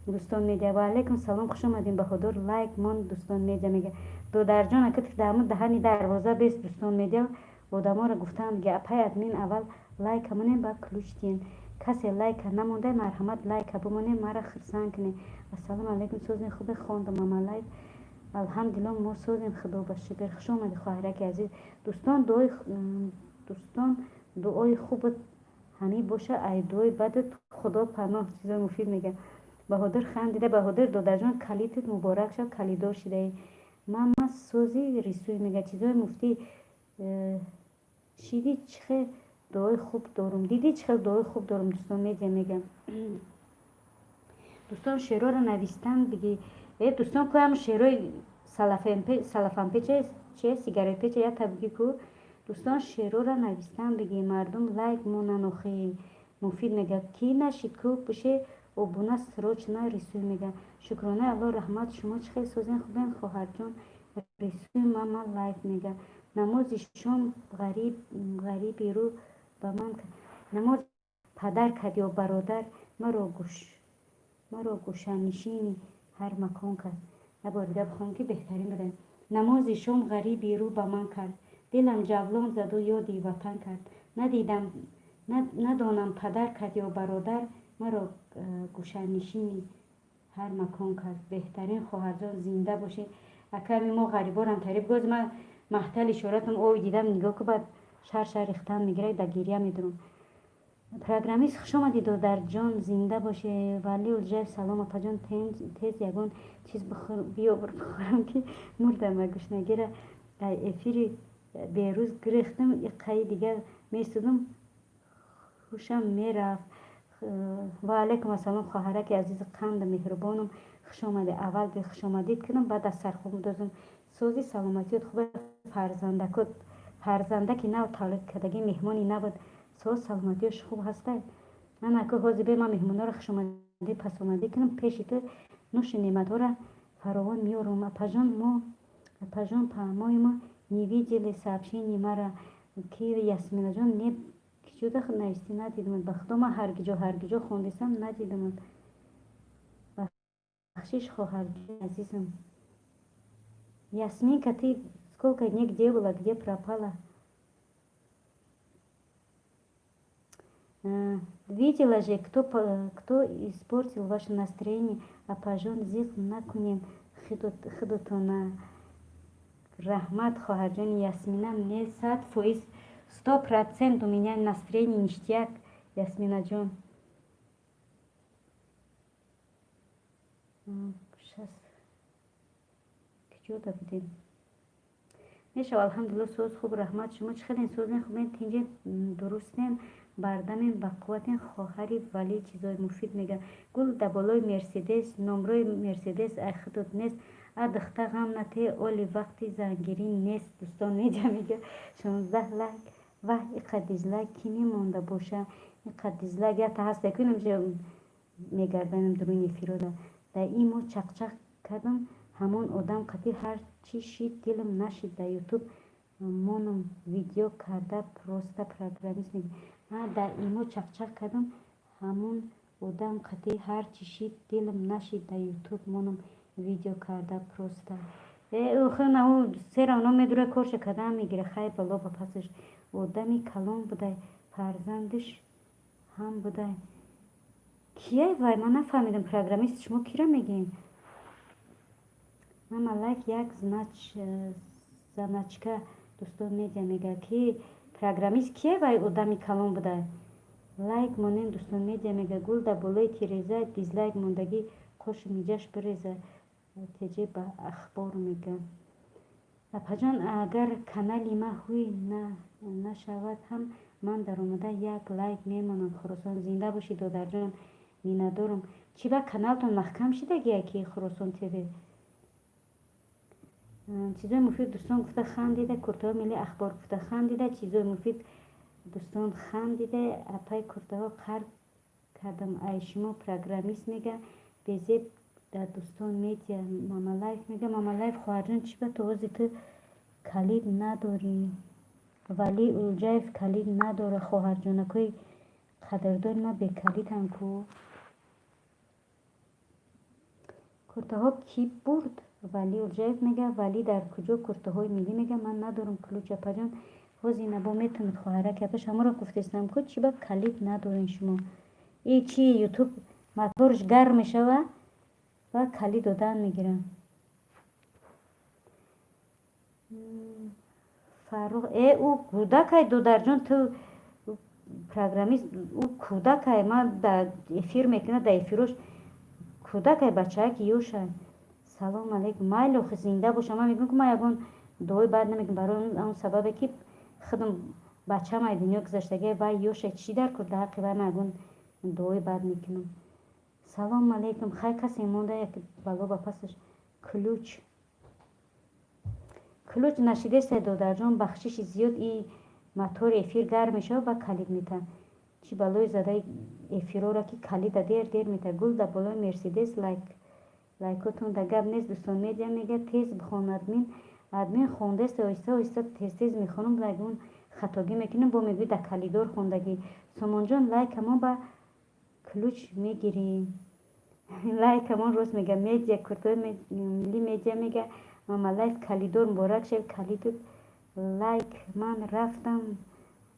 Дӯстон медиа, ва алайкум салом, хуш омадем, Баҳодур, лайк мон. Дӯстон медиа мега, додарҷон, ака даҳму даҳани дарвоза бест. Дӯстон медиа, одаморо гуфтаам, мега, апай админ, аввал лайка монем, баъд ключ диҳем. Касе лайка намонда, марҳамат, лайка бимонем, мара хурсанд кунем. Ассалому алайкум, созен, хубе? Хондам амалайк. Алҳамдулилло, мо созем, Худо ба шукр. Хуш омадӣ, хоҳараки азиз. Дӯстон, дӯстон, дуои хубат ҳамин боша, ай дуои бадат Худо паноҳ. Чизои муфид мега. Баҳодур хандида. Баҳодур додарҷон, калитат муборак шав, калидор шидаӣ. Мама сози, рисӯй мега. Чизои муфтӣ, шидӣ, чӣ хел дуои хуб дорум, дидӣ, чӣ хел дуои хуб дорум. Дӯстон медиа мегам, дӯстон шеърҳоро навистан биги. Э, дӯстон, ку ҳам шеърҳои салафанпеча чи сигаретпеча якта биги ку. Дӯстон, шеърҳоро навистан биги, мардум лайк монан охи. Муфид мега, ки нашид ку, пуше обуна срочно. Рисӯй мега, шукронаи Алло, раҳмат. Шумо чӣ хел, созен, хубен, хоҳарҷон? Рисӯй, мама лайк мега. Намози шом ғариби рӯ ба ман, намоз падар кард ё бародар, маро гӯшанишини ҳар макон кард. Як бор дига бихонам, ки беҳтарин буда. Намози шом ғариби рӯ ба ман кард, дилам ҷавлон заду ёди ватан кард. Надидам, надонам падар кард ё бародар, маро гӯшанишини ҳар макон кард. Беҳтарин, хоҳарҷон, зинда бошед. Аками мо ғариборам тариб гоз ман маҳтал ишоратам ой дидам, нигоҳ ку, баъд шар шар рехтан мегирад, да гиря медурам. Программист, хуш омадӣ, додарҷон, зинда бошӣ. Вали Улҷаев, салом, апаҷон, тез ягон чиз биёбр бихӯрам, ки мурдам ва гушнагира эфири берӯз гирехтам, иққаи дигар месудам, хушам мерафт. Ва алайкум ассалом, хоҳараки азизи қанду меҳрубонам, хуш омадӣ. Аввал би хушомадид кунам, баъд аз сархоб дозам. Сози, саломатиёт хуба, фарзандакот, фарзандаки нав тавлид кардагӣ меҳмони набуд. Соз, саломатиёш хуб ҳастай? Ман аку ҳозир бе ман меҳмонҳоро хушомадӣ пасомадӣ кунам, пеши ту нӯши неъматҳоро фаровон меорам. Апаҷон, мо, апаҷон, по-моему, не видели сообщение мара ки Ясминаҷон не киҷода навистӣ, надидамад. Ба худо, ман ҳаргиҷо ҳаргиҷо хондисам, надидамад. Бахшиш, хоҳарҷони азизам. Ясминка, ты сколько дней где была, где пропала? Видела же, кто испортил ваше настроение. Апаҷон, зиқ накунем худутона. Раҳмат, хоҳарҷони Ясмина. Не, 100%, 100% у меня настроение ништяк, Ясминаҷон. Киҷода будем? Мешава, алҳамдулилла, соз, хуб, раҳмат. Шумо чӣ хелен, созен, хубен, тинҷен, дурустен, бардамем, бақувватен? Хоҳари Валӣ чизои муфид мега. Гул да болои Мерседес, номрои Мерседес ай худут нест. А духта, ғам нате, оли вақти зангирӣ нест. Дӯстон медиа мега, 16 лайк. Ваҳ, иқа дизлайк кӣ мемонда боша? Иқа дизлайк ята ҳаст, якунам мегарданам дуруни эфирода. Дар ин мо чақчақ кардам, ҳамон одам қатӣ ҳар чӣ шид, дилам нашид, дар ютуб монум видео карда просто. Программист мега, дар имо чақчақ кардам, ҳамон одам қатӣ ҳар чӣ шид, дилам нашид, дар ютуб монум видео карда просто. Охир сера оно медура, корша кардан мегира. Хай, бало ба пасаш, одами калон будай, фарзандиш ҳам будай. Кияй вай? Ман нафаҳмидам. Программист, шумо кира мегӯем? Мама, лайк як заначка. Дӯстон медиа мега, ки программист кия вай, одами калон будай? Лайк монем, дӯстон медиа мега. Гул дар болои тиреза дизлайк мондагӣ, қошу миҷаш биреза, теҷе ба ахбор мега. Апаҷон, агар канали ма ҳуй нашавад ҳам, ман даромада як лайк мемонам. Хуросон, зинда бошӣ, додарҷон, миннатдорам. Чӣ ба каналтон маҳкам шидагия ки, Хуросон ТВ? Чизои муфид дӯстон гуфта хандида, куртаҳои милли ахбор гуфта хандида, чизои муфид дӯстон хандида. Апай, куртаҳо қар кардам ай шумо. Программист мега, безеб дар дӯстон медиа. Мамалаев мега. Мамалаев, хоҳарҷон, чӣ ба то ҳози ту калид надорӣ? Вали Улҷаев калид надора. Хоҳарҷонакҳои қадрдони ма бекалидам ку. Куртаҳо кӣ бурд? Вали Улҷаев мега. Валӣ дар куҷо? Куртаҳои миллӣ мега. Ман надорам ключ, апаҷон. Ҳозир набо метавонед, хоҳараки апаш, ҳамонро гуфтестам ку, чӣ ба калид надорен шумо? И чи ютуб моторш гарм мешава ва калид додан мегирам. Фаррух, э, ӯ кӯдакай, додарҷон, ту программист, ӯ кӯдакай. Ман да эфир мекунад, да эфирош кӯдакай, бачааки ёшай. Салом алейкум, майли, охи, зинда боша. Ман мегӯям ки ман ягон дуои бад намекунам, барои он сабабе ки худам бачаам ай дунё гузаштагия, вай ёшай, чӣ дар кор дар ҳаққи вай ман ягон дуои бад мекунам? Салом алейкум. Хай, касе монда, як бало ба пасаш. Ключ, ключ нашидестай, додарҷон, бахшиши зиёд. И мотори эфир гарм мешавад ва калид мета. Чӣ балои задаи эфирора, ки калида дер дер мета. Гул дар болои Мерседес, лайк, лайкотон да гап нест. Дӯстон медиа мега, тез бихон, админ. Админ хондест, оҳиста оҳиста, тез тез мехонам, ягон хатогӣ мекунем, бо мегӯи дар калидор хондагӣ. Сомонҷон, лайкамон ба ключ мегирем, лайкамон. Рост мега медиа, куртои милли медиа мега. Мамалайф, калидор муборак шавед, калидут. Лайк, ман рафтам,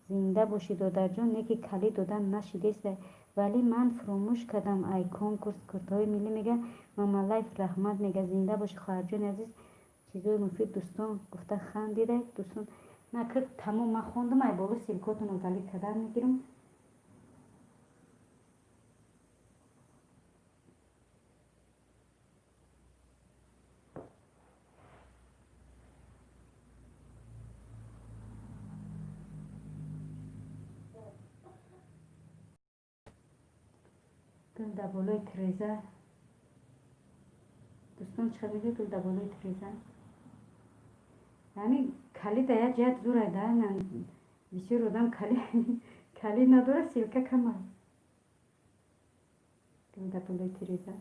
зинда бошӣ, додарҷон. Неки калид додан нашидеста. Вале ман фуромӯш кардам ай конкурс. Куртаҳои миллӣ мега. Мамалайф, раҳмат мега, зинда бошӣ, хоҳарҷони азиз. Чизои муфид, дӯстон, гуфта хандида. Дӯстон, накр, тамом, ман хондум. Ай боло ссылка отонро удалить кардан мегирам. Гул дар болои тиреза. Дӯстон, чӣ мегӯ? Гул дар болои тиреза. Ҳамин калида як ҷиҳат зурай да. Бисёр одам калид надора, ссылка кама. Гул дар болои тиреза.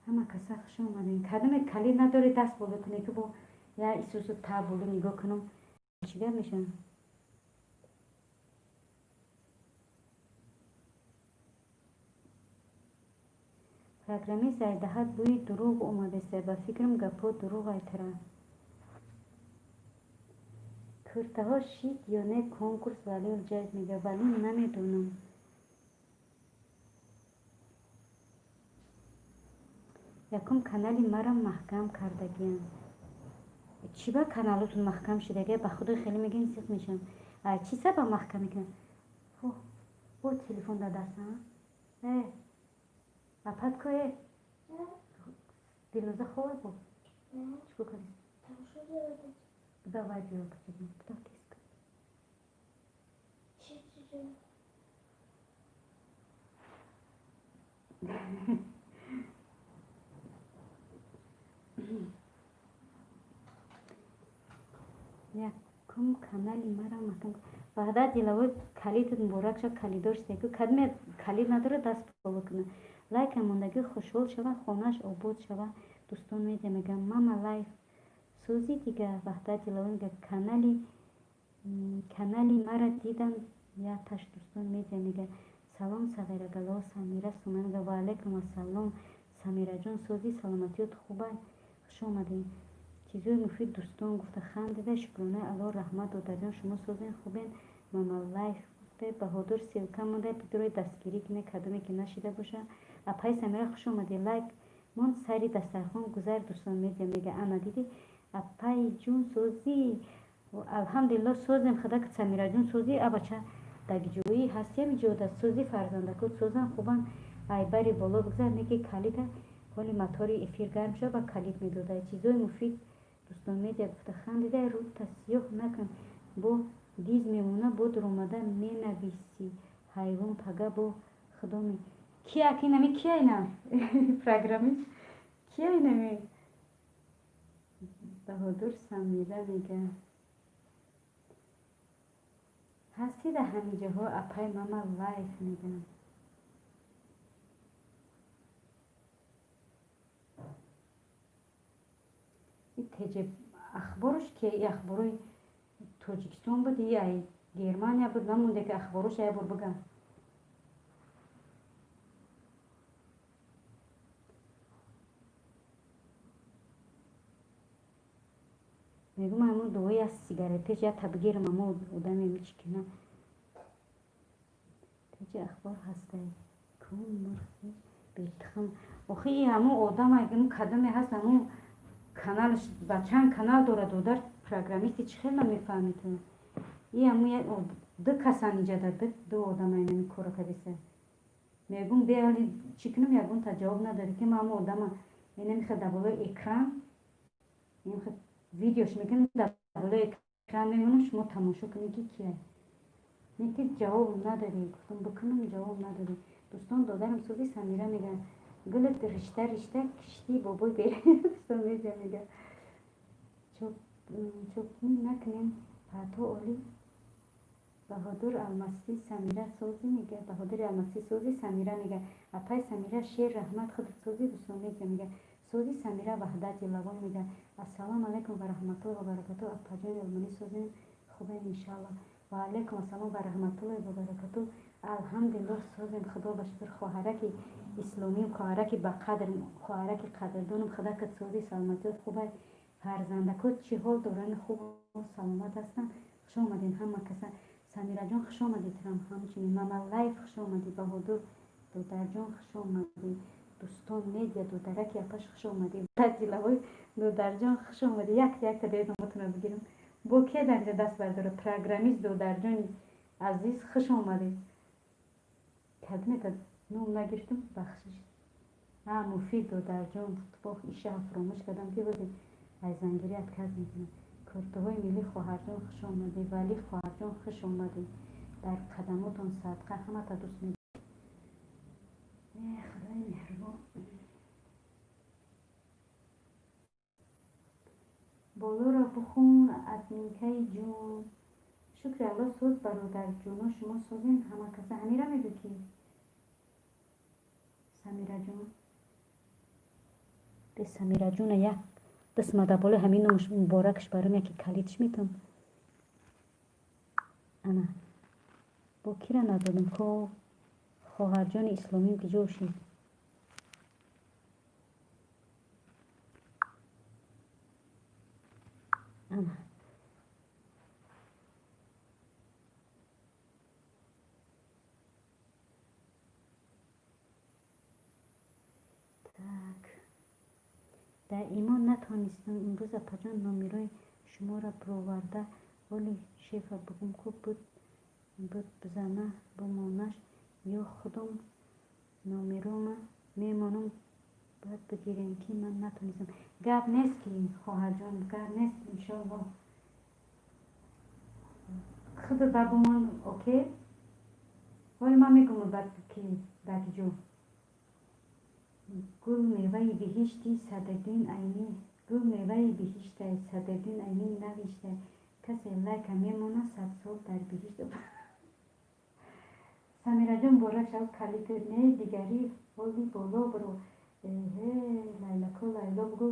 Ҳама каса хуш омадем. Кадоме калид надоред, даст боло кунед, ки бо я исусу та боло нигоҳ кунам, чӣ гап мешавад. Программист, айдаҳат бӯи дурӯғ омадеста. Ба фикрам, гапҳо дурӯғ айтара. Куртаҳо шид ё не конкурс? Валиев ҷайб мега. Вале намедонам. Якум канали мара маҳкам кардагиям. Чӣ ба каналотон маҳкам шидагия? Ба худои, хеле мегӯем, сиқ мешавам. Чӣ сабаб маҳкам мекунам? Бо телефон дар дастам. Э, апат ко, э, Дилноза хова бо чикор кардӣ? Давай, биё, бачаҷон, тез. Чӣ? Якум канали мара маҳкам. Ваҳдат Диловой, калидат муборак шав, калидор шудагӣ. Кадме калид надорад, даст боло кунад. Лайка мондагӣ, хушҳол шава, хонааш обод шава. Дӯстон, медиа мегӯям, Мама Лайф, сӯзи дига. Ваҳдат Диловой мега, канали мара дидам яташ. Дӯстон, медиа мега, салом, сағирагало. Самира Сумай мега, ва алайкум ассалом, Самираҷон, сӯзи, саломатиёт хубай, хуш омадед. Чизои муфид, дӯстон, гуфта хандида. Шукронаи Алло, раҳмат, додарҷон, шумо созен, хубен? Мама Лайф гуфта, Баҳодур, ссылка монда, бидурои дастгирӣ кине, кадоме ки нашида боша. Апай Самира, хуш омадӣ. Лайк мон, сари дастархон гузар. Дӯстон, медиа мега, ана дидӣ. Апай ҷун, созӣ? Алҳамдулилло, созем, худак. Самираҷон, созӣ? Абача, дагҷоӣ ҳастиам иҷода, созӣ? Фарзандакот созан, хубан? Айбари боло бигзар, неки калида ҳоли матори эфир гарм шава, ба калид медода. Чизои муфид, дӯстон, медиа гуфта хандида. Рӯта сиёҳ накун, бо диз мемона, бо дуромада менависӣ, ҳайвон, пага бо худоми кия кинами, кия ина программист, кия инами. Баҳодур, Самира мега, ҳастӣ дар ҳамин ҷоҳо? Апай Мама Лайф мегӯям. Теҷе ахборош ки, и ахборои Тоҷикистон буд, и ай Германия буд, намонде ки ахборош як бор бигам. Мегӯм, ҳамун дуои аз сигарет пеш як табгирам, амо одаме мичкина. Теҷи ахбор ҳастай кун, мурғи бетухм. Охи, и ҳамун одам кадоме ҳаст, ҳамун каналш ба чанд канал дорад. Додар, программисти, чӣ хел намефаҳми ту? И ҳамун ду касан иҷада, ду одама инами кора кардиса. Мегӯм, беали чӣ кунам, ягонта ҷавоб надорӣ, ки ман ҳамун одама инамихел дар болои экран инамихел видеош мекунам, дар болои экран мемонам, шумо тамошо кунед, ки кия. Не ки ҷавоб надорӣ. Гуфтам, бикунам, ҷавоб надорӣ. Дӯстон, додарам сӯзи? Самира мега, гулат ришта ришта киштӣ бобои бери. Дӯстон, медиа мега, чопмӣ накунем, паҳто олӣ. Баҳодур Алмасӣ, Самира созӣ? Мега, Баҳодури Алмасӣ, созӣ? Самира мега, апай Самира шер, раҳмат, худат созӣ? Дӯстон, медиа мега, созӣ? Самира Ваҳдати Лавон мега, ассалому алайкум ва раҳматуллоҳи ва баракатуҳ, апаҷони олмонӣ, созем, хубем, иншааллоҳ. Ва алайкум ассалом ва раҳматуллоҳи ва баракатуҳ, алҳамдулиллоҳ, созем, худо ба шукр. Хоҳараки исломием, хоҳараки ба қадр, хоҳараки қадрдонам, худакат созӣ, саломатиёт хубай, фарзандакот чӣ ҳол доранд, хуб саломат ҳастанд? Хуш омадед ҳама каса. Самираҷон, хуш омадед, ҳамчунин Мама Лайф, хуш омадед. Баҳодур додарҷон, хуш омадед. Дӯстон медиа, додараки апаш, хуш омадӣ. Дилавой додарҷон, хуш омадӣ. Якта якта биёед, номатонро бигирам. Бо ке дар инҷа даст бардора? Программист додарҷони азиз, хуш омадед. Кадмета ном нагирифтам, бахшиш. А, Муфид додарҷон, бох иша фаромӯш кардам, ки бози аз зангирӣ отказ мекунам. Куртаҳои миллӣ хоҳарҷон, хуш омадӣ. Валӣ хоҳарҷон, хуш омадӣ. Дар қадамотон садқа, ҳамата дӯст медорам. Э, Худои меҳрубон. Болоро бихун, админкаи ҷун. Шукри Алло, соз, бародарҷоно, шумо созен, ҳама каса. Ҳамира мегӯ, ки Самираҷон, бе Самираҷона як дастмада болои ҳамин номаш муборакш баром, яке калидш метам. Ана, бо кира надодам ко? Хоҳарҷони исломим ки ҷо шид? Ана. Так. Дар имон натонистам имрӯз, апаҷон, номерои шуморо бироварда. Оли шефа бугум, ку буд буд, бизана бумонаш, ё худум номерома мемонам, бояд бигирем, ки ман натонистам. Гап нест, ки хоҳарҷон, гап нест, иншоалло, худу ба бумон. Окей, ҳоли ман мегӯм, баъд ки дар ҷо. Гул меваи биҳишти Садриддин Айнӣ, гул меваи биҳиштай, Садриддин Айнӣ навиштай, касе лайка мемонад, 100 сол дар биҳишт. Самираҷон, борак шав, калиди не, дигари ҳоли боло биро. Эҳе, Лайлако, Лайло бугӯ.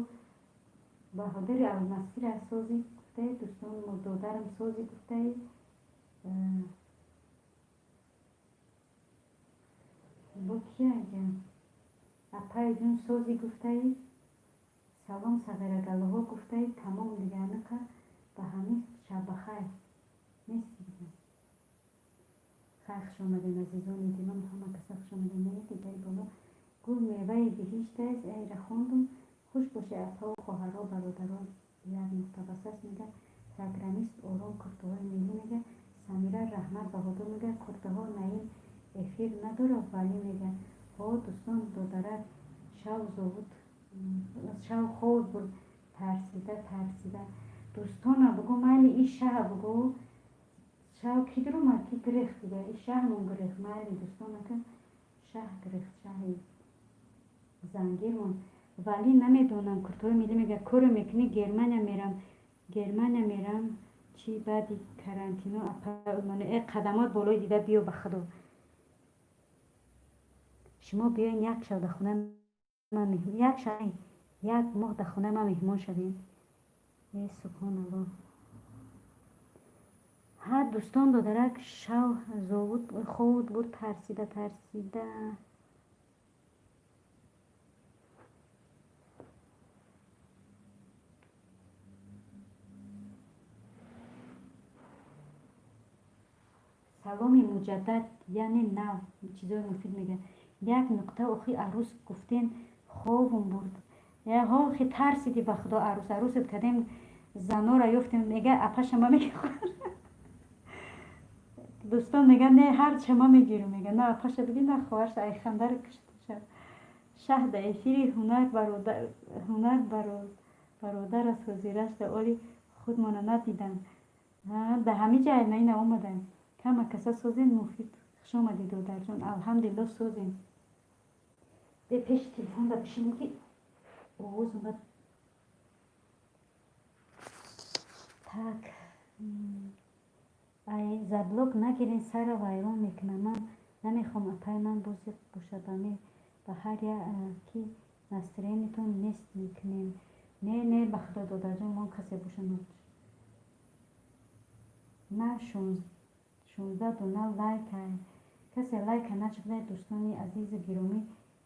Баҳодири Алмасира созӣ гуфтаи, дӯстон, додарам созӣ гуфтаи. Бо кия? Апайҷон, созӣ гуфтаи. Салом, сағирагалоҳо гуфтаи. Тамом, диганака ба ҳамин. Шаббахайр, нест дига. Хайр, хуш омадем, азизони дилам, ҳама каса хуш омадем. Не, дигари боло. Гул меваи биҳишт аст, айра хондум. Хуш бошед, апаву хоҳаро, бародарон. Як нуқта басаст, мега программист Ором. Куртаҳои миллӣ мега Самира. Раҳмат, Баҳодур мега. Куртаҳо Наим эфир надорад, вале мега. Ҳо, дӯстон, додарак шав зовуд, шав хоб бурд, тарсида тарсида. Дӯстона, бугӯ, майли, и шаҳ бугӯ, шав ки дуромад, ки гирехт дига, и шаҳмон гирехт. Майли, дӯстонака, шаҳ гирехт, шаҳи зангирмон. Вале намедонам. Куртаҳои миллӣ мега. Коре мекунӣ? Германия мерам, Германия мерам, чӣ баъди карантино. Э, қадамот болои дида биё. Ба худо, шумо биёен, як шаб дар хонаи ман, як шаб, як моҳ дар хонаи ман меҳмон шавем. Э, субҳоналлоҳ. Ҳа, дӯстон, додарак шав зовуд, ховуд бурд, тарсида тарсида. Саломи муҷаддад, яъне нав, чизои муфид мегӯяд. Як нуқта охи, арӯс гуфтем, хобум бурд. Охи, тарсиди, ба худо, арӯс арӯсат кардем, занора ёфтем, мега апаша ма мегирам. Дӯстон мега, не, ҳарча ма мегирам, мега, на апаша биги, на хоҳарша. Ай хандаро кушта. Шаҳ да эфири ҳунар, ҳунар бародар аст, ҳозирашда оли худмона надидам. Да ҳамин ҷай наина омадаем. Кама каса созем. Муфид, хушомадӣ, додарҷон. Алҳамдулилло, созем. Бе пеши телефонда бишинем, ки овозам бад. Так, ай заблок нагирен, сара вайрон мекунам. Ман намехоҳам апаи ман бозиқ бошад. Ба ҳар ки настроениятон нест мекунем. Не, не, ба худо, додарҷон, мон касе боша на. 16 дона лайка, касе лайка начиқда. Дӯстони азизу гиромӣ,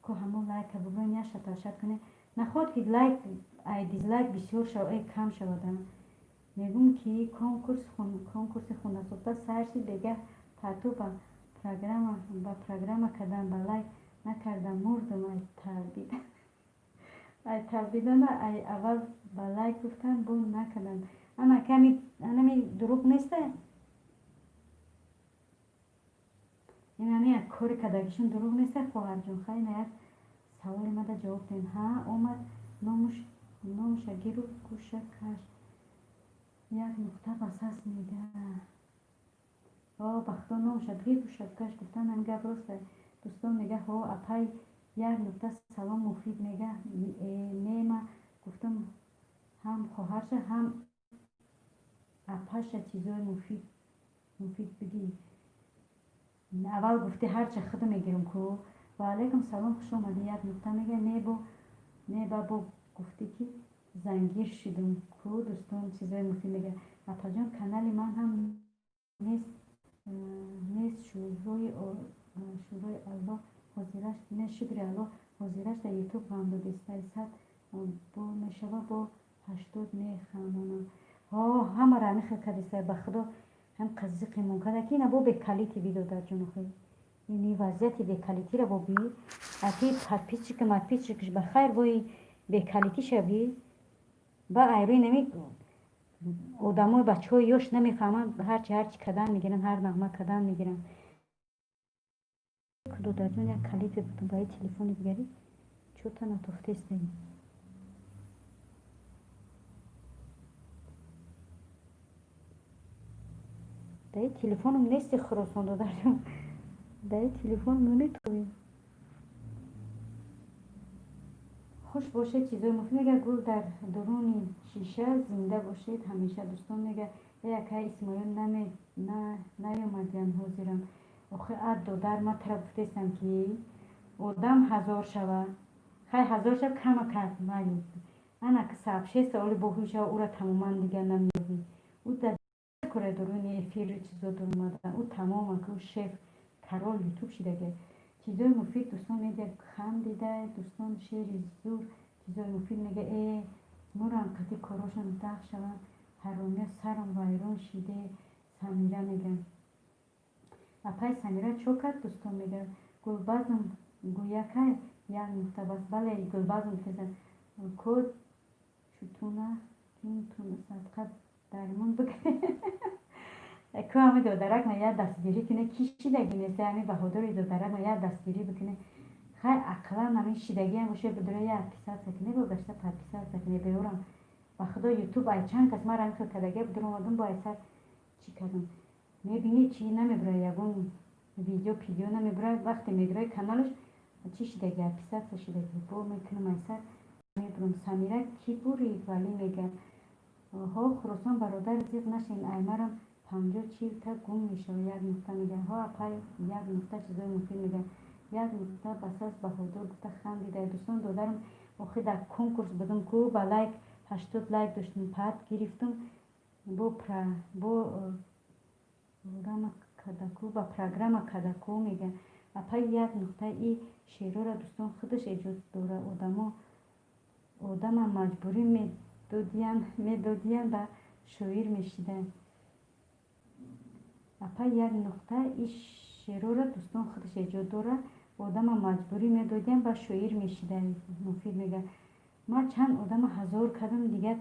ку ҳамон лайка бигӯен, як шаташат кунед. Наход ки лайк ай дизлайк бисёр шава, ай кам шавада. Мегӯм, ки конкурси хунасохта сар шид, бегаҳ тату ба программа кардан ба лайк. Накардам, мурдам ай талбида. Ай талбидана, ай аввал ба лайк гуфтан, бо накардам. Ана ками анами дурӯғ неста? Инами як кори кардагишон дурӯғ неста, хоҳарҷон? Хай, ина як саволи мада ҷавоб диҳем. Ҳа, омад, номуш номуша гиру гӯша каш. Як нуқта басас мега. О, ба худо, номуша бигир, гӯша каш гуфтан, ҳамин гап роста. Дӯстон мега, ҳо, апай як нуқта салом муфид мега. Не, ма гуфтам, ҳам хоҳарша, ҳам апаша чизои муфид бигӣ. Аввал гуфтӣ, ҳарча худо мегирам ку. Ва алайкум салом, хуш омадӣ. Як нуқта мега, не бо не ба бо гуфтӣ, ки зангир шудум ку. Дӯстон чизои муфид мега. Апаҷон, канали ман ҳам нест, шӯрои Аллоҳ ҳозираш не, шукри Аллоҳ, ҳозираш дар Ютуб ғам додистай, 100 бо мешава, бо 80 механдонам. Ҳо, ҳамаро ҳамин хел кардистай, ба худо, ҳам қазиқимон карда, ки ина бо бекалити би, додарҷон. Охи, ини вазъияти бекалитиро бо би, аки подписчик мадписчикш ба хайр, бои бекалитиша би, ба айрӯи нами одамои бачаҳои ёш намефаҳманд, ҳарчи кардан мегиранд, ҳар нағма кардан мегиранд. Додарҷон, як калите будам ба телефони дигарӣ, чӯта натофтестем. Даи телефоном нести, Хуросон, додарҷон, даи телефон наметовӣ. Хуш бошед, чизои муфид мега. Гул дар дуруни шиша, зинда бошед ҳамеша. Дӯстон мега, якай Исмоил наёмадиян ҳозирам. Охи, ад додар, ма тара гуфтестам, ки одам 1000 шава, хай, 1000 шав, кама кард, майли. Ана сообщество оли боҳӯ шава, ура тамоман дигар намеёбӣ. Ӯ дар кора дуруни эфир чизо дуромада, ӯ тамоман ки ӯ шеф, король Ютуб шидаге. Чизои муфид, дӯстон медиа, хандида, дӯстон, шери зур, чизои муфид мега. Э, мурам қати корошон дах шаванд ҳаромия, сарам вайрон шиде. Самира мега, апай Самира чо кард? Дӯстон мега, гулбазм гӯякай, як нуқта бас. Бале, гулбазм гуфтеса ко чутуна чунтуна садқа дармон бикунӣ ку, ҳами додарак ма як дастгирӣ куне, ки шидаги нест, ҳами баҳодури додарак ма як дастгирӣ бикуне. Хай, ақаллан ҳамин шидагиам боше, бидура як подписаться куне, бо гашта подписаться куне беорам. Ба худо, Ютуб ай чанд кас мара ҳамин хел кардагия, бидур омадам, бо ай сар чӣ кардам, мебинӣ, чӣ намебурад, ягон видео пидео намебурад. Вақте медураи каналаш чӣ шидаги, подписаться шидаги, бо мекунам, ай сар мебурам. Самира кӣ бурид? Валӣ мега, ҳо, Хуросон бародар, зиқ нашин, аймарам 50-40 та гум мешава. Як нуқта мега, ҳо, апай як нуқта чизои муфид мега. Як нуқта басас, баҳодур гуфта хандида. Дӯстон, додарам, охи дар конкурс будам ку, ба лайк 80 лайк доштум, пат гирифтум, бо программа кадаку, ба программа кадаку мега. Апай як нуқта, и шеърора дӯстон худаш эҷод дора, одамо одама маҷбурӣ медодиян, ба шоир мешиданд. Апай як нуқта, и шеърора дӯстон худаш эҷод дора, одама маҷбурӣ медодиян, ба шоир мешиданд. Муфид мега, ман чанд одама 1000 кардам, дигар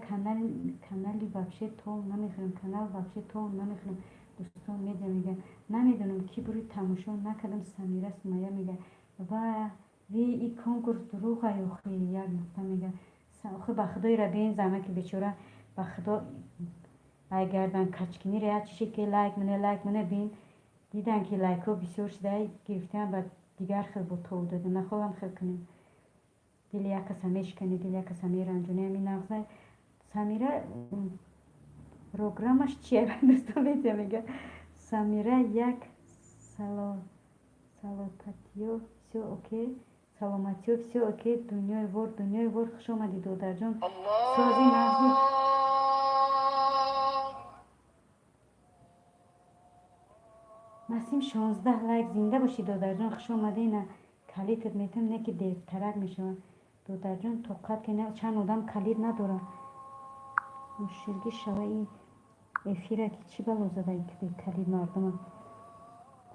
канали вообще то намехӯрам, канал вообще то намехӯрам. Дӯстон медиа мега, намедонам, ки бури, тамошо накардам. Самира Сумая мега, ва ви и конкурс дурӯға охи. Як нуқта мега, охи, ба худои рабин, замаки бечора, ба худо, ай гардан качкиниро як чише ки лайк мане, лайк мане, бин, дидан ки лайкҳо бисёр шуда гирифтан, ба дигар хел бо тов додем. Нахоҳам хел кунем, дили як каса мешикани, дили як каса меранҷони. Ҳамин нағза. Самира программаш чия? Дӯстон медиа мега, Самира як салотатиё, всё окей, саломатиё, всё окей. Дунёи вор, дунёи вор, хуш омадӣ, додарҷон, сози нағзи. Насим, 16 лайк, зинда бошӣ, додарҷон, хуш омадӣ. На калитат метам, не ки дертарак мешавад, додарҷон, тоқат ки чанд одам калит надорад. Муширгӣ шава, ин эфира ки чӣ бало зада калид мардума.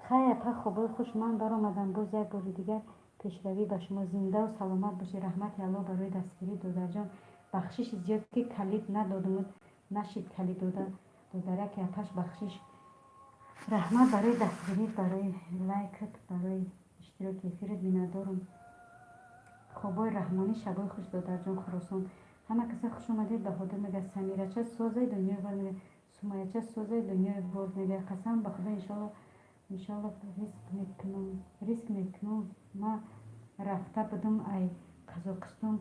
Хай, апа, хобои хуш, ман баромадам, боз як бори дигар. Пешравӣ ба шумо, зиндаву саломат бошед. Раҳмати Аллоҳ барои дастгирӣ, додарҷон. Бахшиши зиёд, ки калид надодумуд, нашид калид дода. Додараки апаш, бахшиш. Раҳмат барои дастгирӣ, барои лайкат, барои иштироки эфират, миннатдорам. Хобои раҳмонӣ, шабои хуш, додарҷон. Хуросон, ҳама каса хуш омадед. Баҳодур мега: «Самирача, созай, дунёи вор», мега. Сумаяча, созай, дунёи вор, мега. Қасам ба Худо, иншолло, иншолло, риск мекунам, риск мекунам. Ма рафта будум, ай Қазоқистон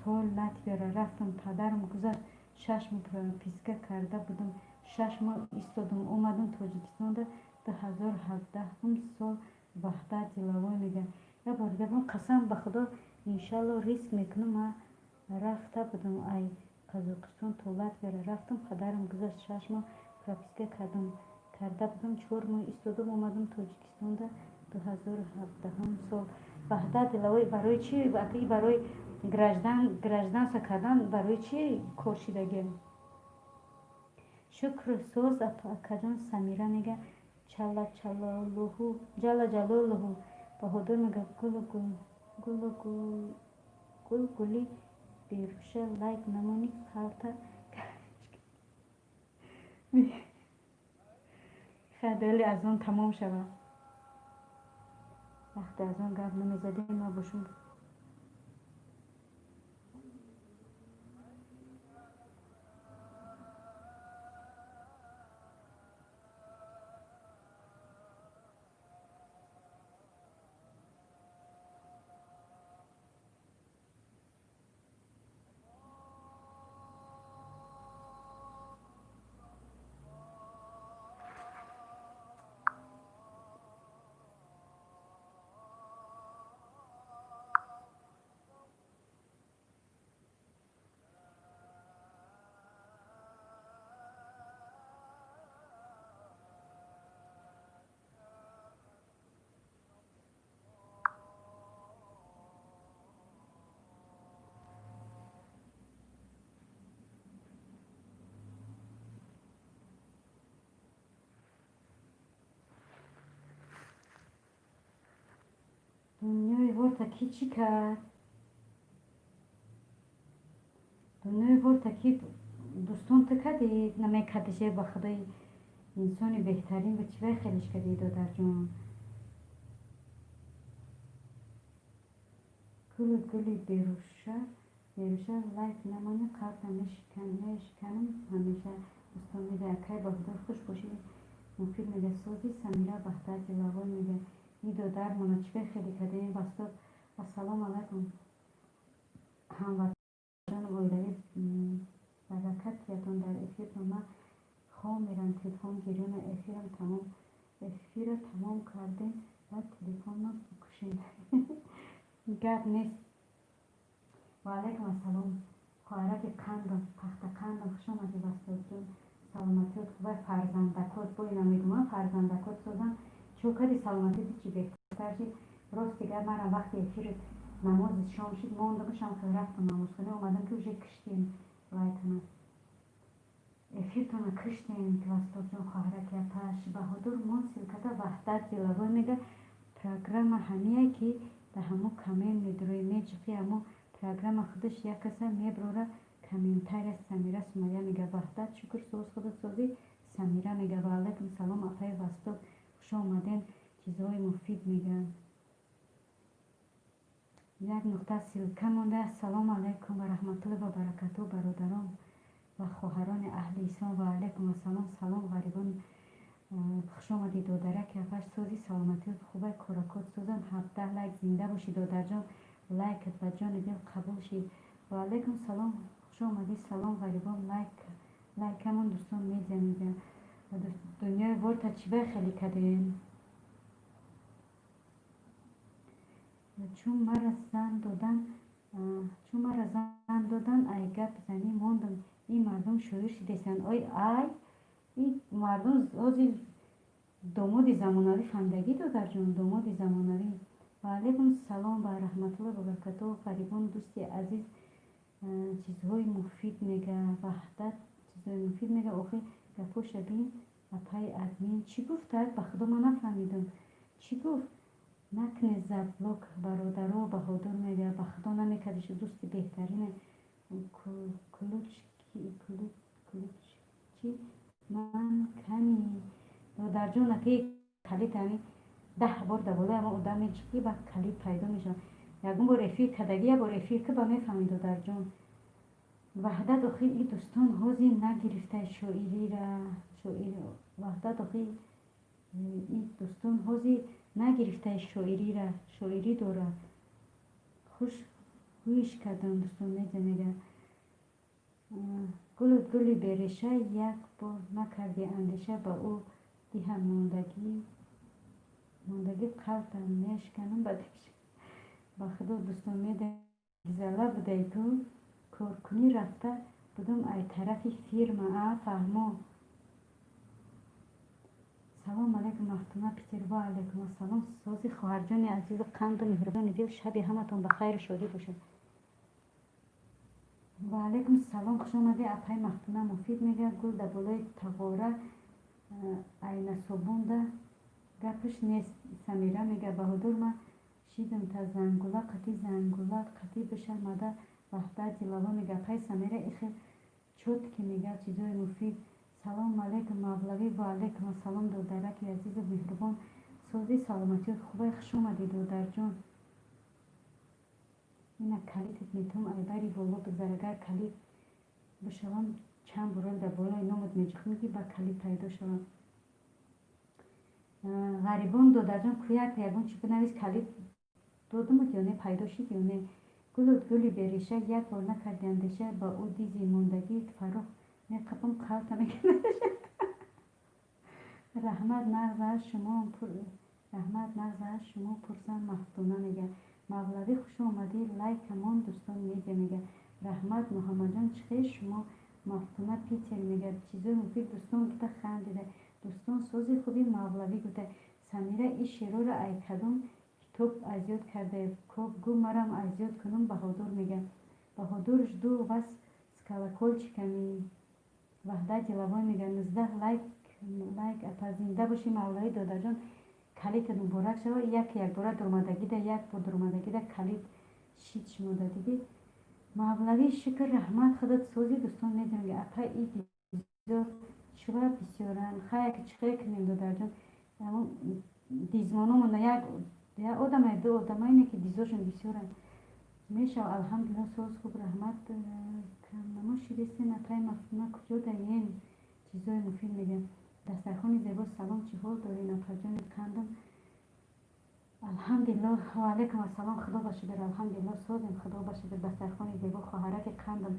то Латвияро рафтам. Падарам гузашт, 6 моҳ прописка карда будум, 6 моҳ истодум, омадум Тоҷикистонда 2017-ум сол. Ваҳдат Диловой мега: «Як бор дига, қасам ба Худо, иншалло, риск мекунам. Ма рафта будам, ай Қазоқистон то Латвияро рафтам. Падарам гузашт, 6 моҳ прописка кардам, карда будам, 4 моҳ истодум, омадум Тоҷикистонда 2017-ум сол». Ваҳдат Диловой, барои чӣ? Барои гражданство кардан барои чӣ кор шидагӣ? Шукр, соз, акаҷон. Самира мега: «Ҷалла ҷалолуҳу». Баҳодур мега: «Гул гули беруша, лайк намонӣ, қалта». Хадали аз он тамом шавад. Вақте аз он гап намезадем, ма бо шумо. Дунёи ворта ки чӣ кард? Дунёи ворта ки дӯстон ту кардӣ, намекардише. Ба Худои, инсони беҳтарин буд, чӣ вай хелиш кардӣ, додарҷон? Гулу гули беруша, беруша, лайк намонӣ, қалбта мешиканам ҳамеша. Дӯстон мега: «Акай Баҳодур, хуш бошӣ». Муфид мега: «Сози, Самира». Ваҳдат Диловой мега: «И додармона чӣ вай хеле кардем?» Вастод, ассалому алайкум, ҳамватанҷоном, оилавӣ, баракатиятон дар эфиртон. Ман хоб мерам, телефон гирёна. Эфирам тамом, эфира тамом кардем, баъд телефонро бикушем, гап нест. Ваалайкум ассалом, хоҳараки қандам, пахтақандам, хуш омадӣ, Вастодҷон. Саломатиёт хубай, фарзандакот бо ина мегӯмам, фарзандакот созам. Чо кади, саломатӣ чӣ беҳтар шид? Рости гап, манам вақти эфири намози шом шуд, мондаму шам хел рафтам намозхона, омадам, ки уже киштем вайтона, эфиртона киштем. Вастодҷон, хоҳараки апаш Баҳодур, мо ссылката. Ваҳдат Диловой мега: «Программа ҳамие, ки дар ҳамо коммент медурои, меҷиқи, ҳамо программа худаш як каса меброра комментария». Самира Сумая мега: «Ваҳдат, шукр, соз, худат созӣ». Самира мега: «Ваалайкум салом, апаи Вастод, хуш омадем». Чизҳои муфид мега. Як нуқта ссылка монда. Ассалому алайкум ва раҳматуллоҳи ва баракатуҳ, бародарон ва хоҳарони аҳли ислом. Ва алайкум ассалом. Салом, ғарибон, хушомадӣ, додараки апаш. Сози, саломатиёт хубай, коракот созан. 17 лайк, зинда бошӣ, додарҷон, лайкат ба ҷони дил қабул шид. Ва алайкум салом, хушомадӣ. Салом, ғарибон, лайк, лайкамон, дӯстон медиа мега: «Дунёи ворта чӣ вай хеле кардем?» Чун мара зан додан, ай гап занӣ мондам. Ин мардум шоир шидесанд. Ой, ай ин мардум ҳозир домоди замонавӣ фаҳмидагӣ, додарҷон, домоди замонавӣ. Ва алайкум салом ва раҳматуллоҳи ва баракатуҳ, ғарибон, дӯсти азиз. Чизҳои муфид мега. Ваҳдат чизҳои муфид мега. Охир гапоша бин, апаи админ чӣ гуфтад? Ба Худо, ман нафаҳмидам, чӣ гуфт. Накне заблок бародаро, Баҳодур мегӯяд. Ба худо намекардиш, дӯсти беҳтарине. Ключ-чи ман кани, додарҷон, аки калид ами 10 бор дар болои ама одам меҷиқӣ, баъд калид пайдо мешавад. Ягон бор эфир кардагӣ, як бор эфир ки ба мефаҳмӣ, додарҷон. Ваҳдат охи и дӯстон ҳозир нагирифтай шоирира. Шоир Ваҳдат охи и дӯстон ҳозир нагирифтай шоирира, шоирӣ дора. Хуш ҳуиш кардам, дӯстон медиа мега. Гулу гули береша, як бор накарди андеша, ба ӯ диҳам мондагӣ, мондагӣ қалтам мешканам ба деша. Ба худо, дӯстон медиа, зала будай ту коркунӣ рафта будум ай тарафи фирма. А фаҳмо. Салом алайкум, Мафтуна Питер. Ва алайкум ассалом. Сози, хоҳарҷони азизу қанду меҳрубони дил, шаби ҳаматон ба хайру шодӣ бошад. Ва алайкум салом, хуш омадӣ, апай Мафтуна. Муфид мегӯяд, гул дар болои тағора айнасобунда гапаш нест. Самира мегӯяд, Баҳодур, ман шидам та зангула қатӣ, зангула қатӣ бишамада. Ваҳдат Дилаво мегӯяд, апай Самира ихел чёткий мегӯяд, чизои муфид. Салом алайкум, Мавлавӣ. Ва алайкум ассалом, додараки азизу меҳрубон. Сози, саломатиёт хубай? Хуш омадӣ, додарҷон. Ина калитет метавон айбари боло бигзар. Агар калит бишавам, чанд бор дар болои номат меҷиқм, ки ба калит пайдо шавам. Ғарибон, додарҷон, кӯяк ягон чи бинавис, калит додумуд ё не, пайдо шид ё не? Гулу гули береша, як бор накарди андеша, ба ӯ дизи мондагӣ фаррух меқапам, қалта мекунад. Раҳмат, нағз аз шумо, раҳмат, нағз аз шумо пурсам, Мафтуна мегӯяд. Мавлавӣ, хуш омадӣ, лайкамон, дӯстон медиа мегӯяд. Раҳмат, Муҳаммадҷон, чӣ хел шумо? Мафтуна Питер мегӯяд, чизои муфид, дӯстон гуфта хандида. Дӯстон, сози хуби, Мавлавӣ гуфта. Самира, ин шеърҳоро ай кадом китоб аз ёд кардаед? Гӯ, марам аз ёд кунам. Баҳодур мегӯяд. Баҳодур, жду вас с колокольчиками. Ваҳдат Дилавой мегӯяд, 19 лайк, лайк, апа, зинда бошӣ. Мавлавӣ додарҷон, калитат муборак шавад. Як якбора дуромадагида, як бор дуромадагида калит шид шумода, дидӣ? Мавлавӣ, шукр, раҳмат, худат сози? Дӯстон медонам, апа, и дизо чува бисёранд. Хай, ки чӣ хел кунем, додарҷон? Дизмономона як одаме, ду одамайне ки дизошон бисёранд мешава. Алҳамдулилло, соз, хуб, раҳмат. Камнамо шидистен, апай Мафтуна, куҷо даен? Чизои муфид мегӯям. Дастархони зебо. Салом, чӣ ҳол доред, апаҷони қандам? Алҳамдулилло. Ва алайкум ассалом, худо ба шукр, алҳамдулилло, созем, худо ба шукр. Дастархони зебо, хоҳараки қандам,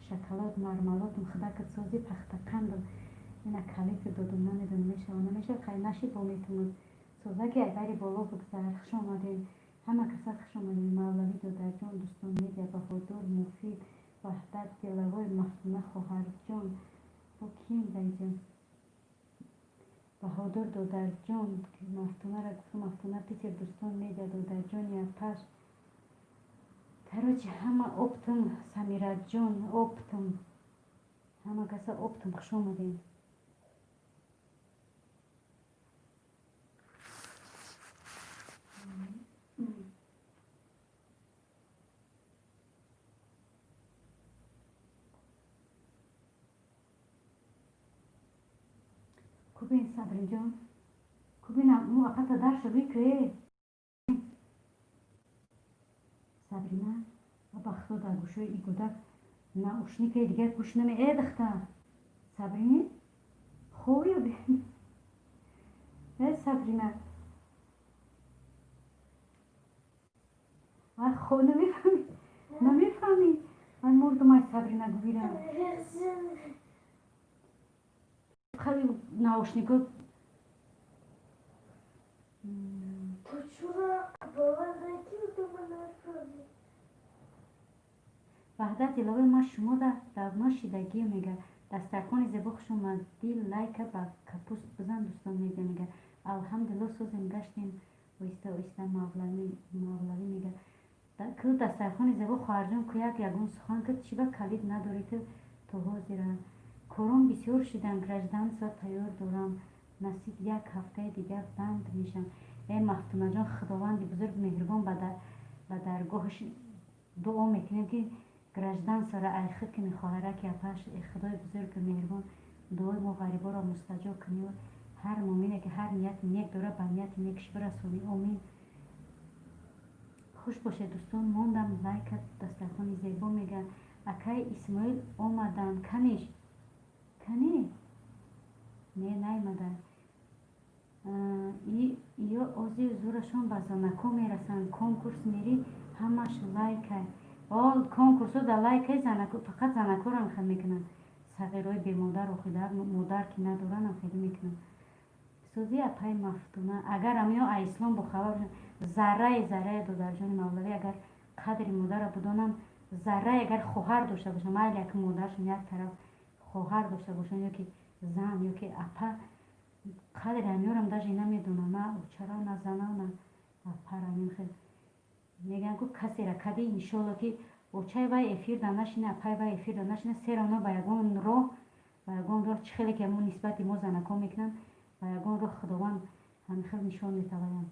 шоколад, мармаладум, худакат сози, пахтақандам. Ина калити додум, намедонам, мешава, намешава. Хай, нашид, бо метавонад созаки айбари боло бигзар. Хуш омадем, ҳама каса хуш омадем. Мавлавӣ додарҷон, дӯстон медиа, Баҳодур, Муфид, Ваҳдат Дилавой, Мафтуна хоҳарҷон, бо кием даиҷа? Баҳодур додарҷон, Мафтунара гуфтам, Мафтуна Питер, дӯстон медиа, додарҷони апаш. Короче, ҳама оптом, Самираҷон, оптом, ҳама каса оптом хуш омадем. Кубин, Сабринҷон, кубин, му апата дар шавӣ ке, Сабрина. Ба худо, дар гӯшои и гудак наушникаи дигар гӯш наме. Э, духтар Сабрин, хоб ё э, Сабрина? Ай, хо намефаҳмӣ, намефаҳмӣ. Ай, мурдум, ай, Сабрина, гувирам. Наушнико. Почула баландаки дома намефаҳмӣ. Ваҳдат Иловаи, ман шумо да давно шидагӣ, мега. Дастархони зебо, хуш омадӣ, лайка ба капуст бизан, дӯстон медиа мега. Алҳамдулилло, созем, гаштем оҳиста оҳиста. Мавлавӣ мега, ку дастархони зебо, хоҳарҷон, ку як ягон сухан ки чӣ ба калид надорӣ ту то ҳозира? Корон бисёр шидан, гражданство тайёр дорам, насиб як ҳафтаи дигар банд мешам. Э, Мафтунаҷон, Худованди бузург меҳрубон, ба даргоҳаш дуо мекунем, ки гражданствора айхид кунӣ, хоҳараки апаш. Э, Худои бузург меҳрубон, дуои мо ғариборо мустаҷоб кунӣ. Ҳар муъмине, ки ҳар нияти нек дорад, ба нияти некш бирасонӣ. Омин. Хуш бошед, дӯстон. Мондам лайка. Дастархони зебо мега. Акаи Исмоил омаданд. Каниш, кани? Не, наомада. Ё ози зӯрашон ба занако мерасанд. Конкурс мери, ҳамаш лайка. О, конкурсо да лайкаи занако, фақат занакоро хел мекунанд. Сағирои бемодар, охидар модар ки надоранд, хеле мекунанд. Сӯзи, апаи Мафтуна, агар амиё ислом бохабар, зарраи зарраи, додарҷони мавлавӣ, агар қадри модарро бидонанд, заррае агар хоҳар дошта бошанд, майли, як модаршон як тараф, хоҳар дошта бошанд ё ки зан, ё ки апа, қадри амиёрам даже намедонам, на очара, на зана, на апара. Хел мегӯям, ку касера кади, иншолло, ки очаи вай эфир да нашина, апаи вай эфир да нашина, серано ба ягон роҳ, чӣ хеле ки мо нисбати мо занако мекунанд, ба ягон роҳ Худованд ҳамин хел нишон метавоянд.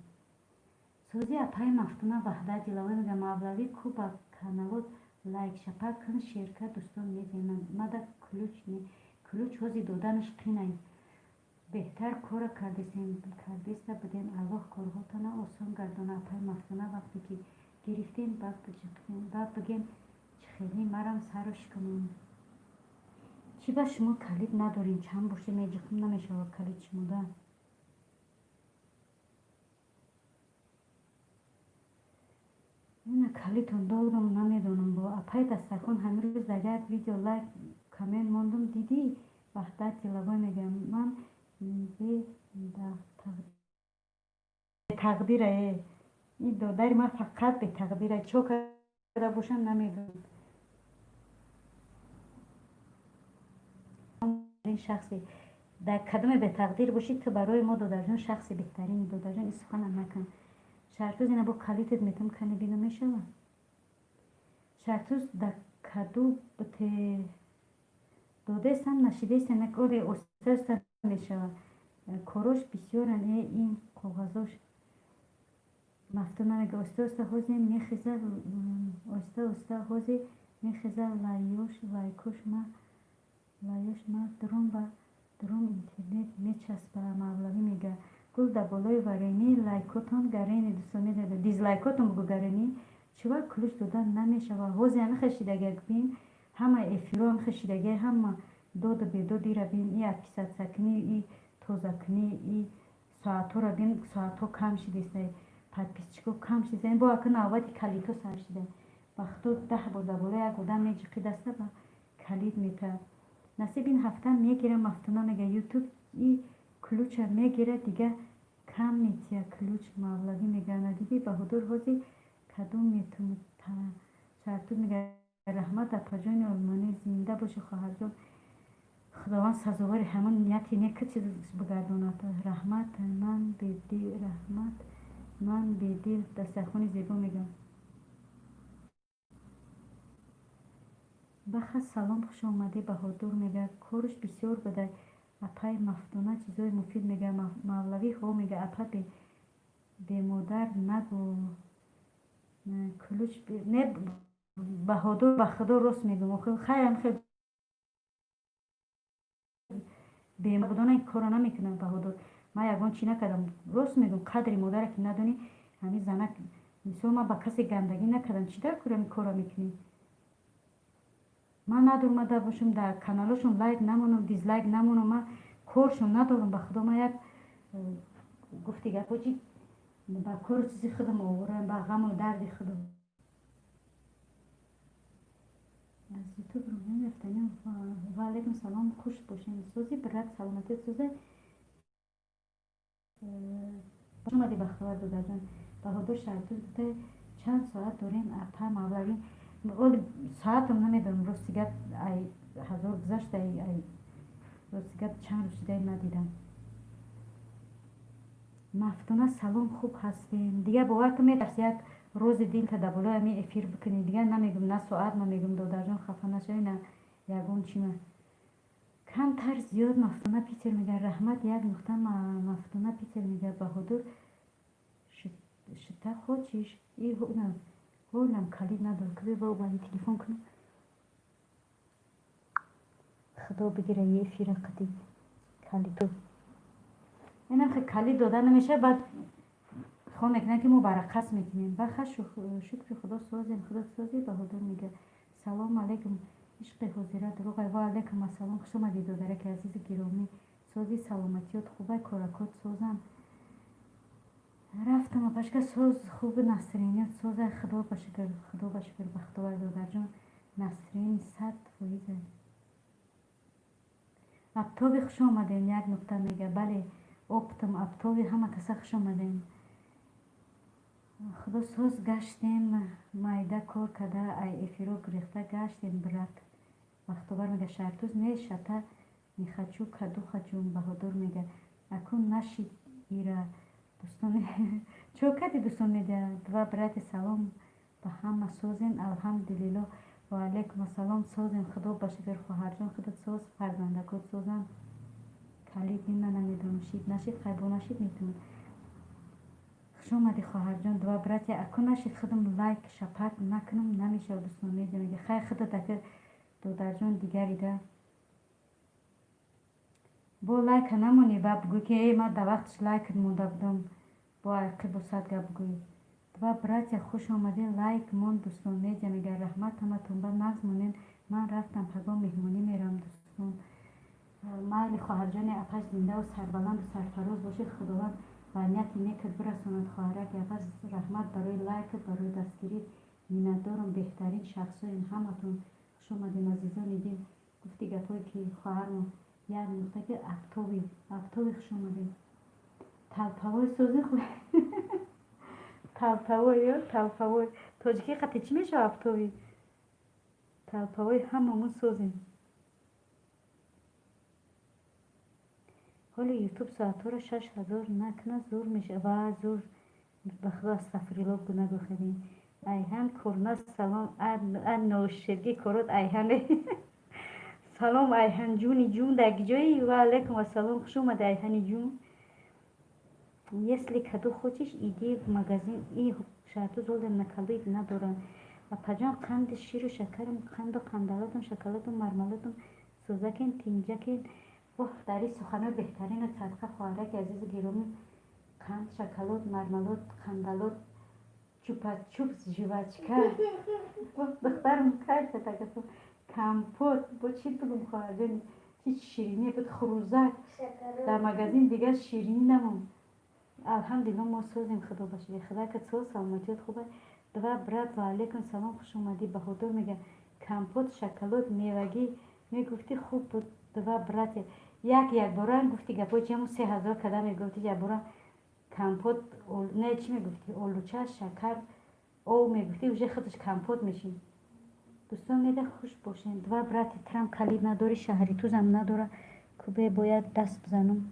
Сӯзи, апаи Мафтуна. Ваҳдат Дилавӣ мега: «Мавлавӣ ку, ба каналот лайк шапак кун, шерка, дӯстон мезананд. Мада ключ не, ключ ҳози доданаш қинай. Беҳтар кора кардеста будем. Аллоҳ корҳотона осон гардона, апаи Мафтуна. Вақте ки гирифтем, баъд бигем, чӣ хеле марам сарош кунем. Чӣ ба шумо калид надорем? Чанд боши меҷиқм, намешавад калид шумода». Ина калитон додам, намедонам. Бо апаи дастархон ҳамин рӯз дар як видео лайк, коммент мондум, дидӣ? Ваҳдат Дилавой мегӯям: «Ман бетақдирае». Ин додари ман фақат бетақдира, чо карда бошам, намедонам. Шахсе дар кадоме бетақдир бошӣ, ту барои мо, додарҷон, шахси беҳтарини. Додарҷон, ин суханам накун. Шартуз, ина бо калитет метам, кани бино мешава. Шартуз, да каду бте додестам, нашидестам, оре, оста оста мешава, корош бисёран. Э, ин коғазош. Мафтуна мега: «Оста оста ҳозе мехеза, оста оста ҳозе мехеза». Лайёш, лайкош ма, лайёш ма дурум ба дурум интернет мечаспа. Мавлавӣ мега: «Гул дар болои варени, лайкотон гарени». Дӯстон, медонед, дизлайкотон бугу гарени. Чива ключ дода намешава? Ҳозе ҳами хешидагия бин, ҳама эфиро ҳами хешидагия, ҳама доду бедодира бин, и отписаться кунӣ, и тозакунӣ, и соатҳоро бин, соатҳо кам шидеста, подписчико кам шидеста. Бо ака навбати калидҳо сар шида. Вақто 10 бор дар болои як одам меҷиқи, даста ба калид метавад. Насиб ин ҳафта мегирам. Мафтуна мега: «Ютуб и ключа мегира, дига кам метия ключ». Мавлавӣ мега: «Надидӣ, Баҳодур, ҳозир кадом метум?» Шартуз мега: «Раҳмат, апаҷони олмонӣ, зинда бошӣ, хоҳарҷон. Худованд сазовори ҳамон нияти нек чиз бигардонад. Раҳмат, ман бедил, раҳмат, ман бедил». Дастархони зебо мегӯям. Баха, салом, хушомадӣ. Баҳодур мега: «Корш бисёр буда, апаи Мафтуна, чизои муфид мега». Мавлавӣ ҳо мега: «Апа, бемодар нагӯ, ключ не». Баҳодур, ба Худо, рост мегӯм, охир хайрам, хел бемудона ин корро намекунам. Баҳодур, ман ягон чӣ накардам, рост мегӯм. Қадри модаре ки надонӣ, ҳамин занак, мисол, ман ба касе гандагӣ накардам, чӣ дар кор ҳамин корро мекунӣ? Ман надурмада бошам, дар каналошон лайк намонам, дизлайк намонам, ман коршон надорам. Ба Худо, ман як гуфти гапо чи, ба кору чизи худам оварам, ба ғаму дарди худам. Аз ютуб рафтанем. Ва алайкум салом, хуш бошем. Сӯзи, брат, саломатӣ, сӯзе. Омади, бахтовар, додарҷон. Баҳодур Шаҳрдӯз гуфта: «Чанд соат дорем, апа Мавлавӣ?» Оли соатам намедонам, рости гап, ай ҳазор гузашта, ай, рости гап, чанд рӯз шуда, надидам. Мафтуна, салом, хуб ҳастем. Дигар бовар кун, метарси як рози дилта дар болои ҳамин эфир бикунӣ. Дигар намегӯм, на соат намегӯм, додарҷон, хафа нашавӣ, на ягон чима. Камтар зиёд. Мафтуна Питер мега: «Раҳмат, як нуқта». Мафтуна Питер мега: «Баҳодур». Что хочешь? И ҳолам калид надорам, ки ба омади телефон кунам. Худо бигира эфира қади калиду. Инам хе калид дода намешавад, баъд хон мекунанд, ки мо барақас мекунем. Баха, шукри Худо, созем, Худо сози. Баҳодур мега: «Салому алайкум, ишқи ҳозира дурӯғай». Ва алайкум ассалом, хуш омадӣ, додараки азизи гиромӣ. Сози, саломатиёт хубай, коракот созам. Рафтам, апашка, соз, хуби, настроение т созай. Худо ба шукр, Худо ба шукр, бахтовар, додарҷон, настроение 100%. Абтоби, хуш омадем. Як нуқта мега: «Бале, оптом абтоби, ҳама каса хуш омадем». Худо соз гаштем, майда кор карда, ай эфиро гурехта гаштем, брат. Бахтовар мега: «Шаҳртуз не, шата не хочу, каду хочу». Баҳодур мега: «Акун нашид ира, дӯстон, чо кардӣ?» Дӯстон медиҳад. Два брати, салом ба ҳама, созен, алҳамдулилло. Ва алайкум ассалом, созем, Худо ба шукр, хоҳарҷон, худат соз, фарзандакот созанд. Калид нина намедонам, шид нашид, хайбо нашид, метавонад. Хуш омадӣ, хоҳарҷон. Два братья, акун нашид, худам лайк шапак накунам намешавад. Дӯстон медиҳам, мега: «Хай, худат ака, додарҷон, дигарида бо лайка намонӣ, ба бугӯй, ки э, ман дар вақташ лайкат монда будам». Бо айқибу сад гап бугӯй. Два братья, хуш омадед, лайк мон. Дӯстон медиа мега: «Раҳмат ҳаматон, ба нағз монед, ман рафтам, пагоҳ меҳмонӣ меравам». Дӯстон, майли, хоҳарҷони апаш, зиндаву сарбаланду сарфароз бошед, Худованд ба нияти некат бирасонад. Хоҳараки апаш, раҳмат барои лайкат, барои дастгирӣ, миннатдорам. Беҳтарин шахсоем ҳаматон, хуш омадем, азизони дил. Гуфти гапҳое, ки хоҳармо як нуқта, ки абтоби абтоби, хуш омадем. Талпавой сози, талпавой ё талпавой тоҷикӣ қати чӣ мешавад? Абтоби талпавой, ҳамамон созем. Ҳоли Ютуб соатҳоро 6000 накунад, зур мешавад. Ва зур, ба Худо, астағфирулло, гуна гӯхадем. Айҳан курназ, салом, а ноширги корот. Айҳан, салом, Айҳанҷуни ҷун, дар ҷои. Ва алайкум ассалом, хуш омади, Айҳани ҷун. Если каду хочешь, иди в магазин. И шаҳртуз ҳолем накалид надоранд. Апаҷон, қанди ширу шакарам, қанду қандалотам, шоколадум, мармаладум, сӯзакен, тинҷакен. Воҳ, дар ин суханои беҳтарину садқа, хоҳараки азизу гиромӣ. Қанд, шоколад, мармалод, қандалот, чупа-чупс, жвачка, духтарам кайфа, компот, бо чӣ бигум, хоҳарҷони, чӣ шириние буд, хурӯзак дар магазин, дигар ширинӣ намонд. Алҳамдулилло, мо созем, Худо ба шукр. Худо соз, саломатиёт хуба. Два брат, ва алайкум салом, хуш омадӣ. Баҳодур мега: «Компот, шоколад, мевагӣ мегуфтӣ, хуб буд». Два братья, як якбора гуфти гапҳои чи, ҳамун 3000 када мегуфти, якбора компот не, чӣ мегуфтӣ, олуча, шакар, ов мегуфтӣ, уже худаш компот мешид. Дӯстон меда, хуш бошед. Два брати, трам калид надорӣ, шаҳри тузам надора, кубе бояд даст бизанам.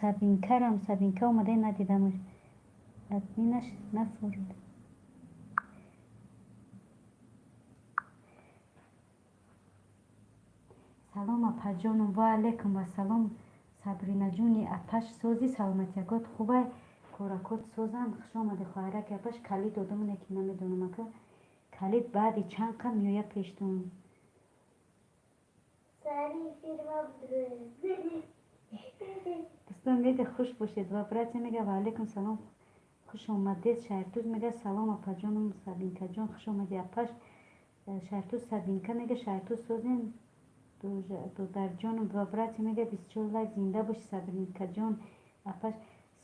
Сабинкарам, Сабинка омада, надидамаш, админаш нафурид. Салом, апаҷоном. Ва алайкум ассалом, Сабринаҷони апаш, сози, саломатиякот хубай, коракот созанд. Хуш омадӣ, хоҳараки апаш. Калид додамоне, ки намедонам, ака, калид баъди чанд қад меояд пештон. Сари фирма. Дӯстон меда, хуш бошед. Ва братья мега: «Ва алайкум салом, хуш омадед». Шаҳртуз мега: «Салом, апаҷоном». Сабинкаҷон, хуш омадӣ, апаш. Шаҳртуз, Сабинка мега: «Шаҳртуз, созем, додарҷоном». Ва братья мега: «24 лайк». Зинда боши, Сабинкаҷон, апаш.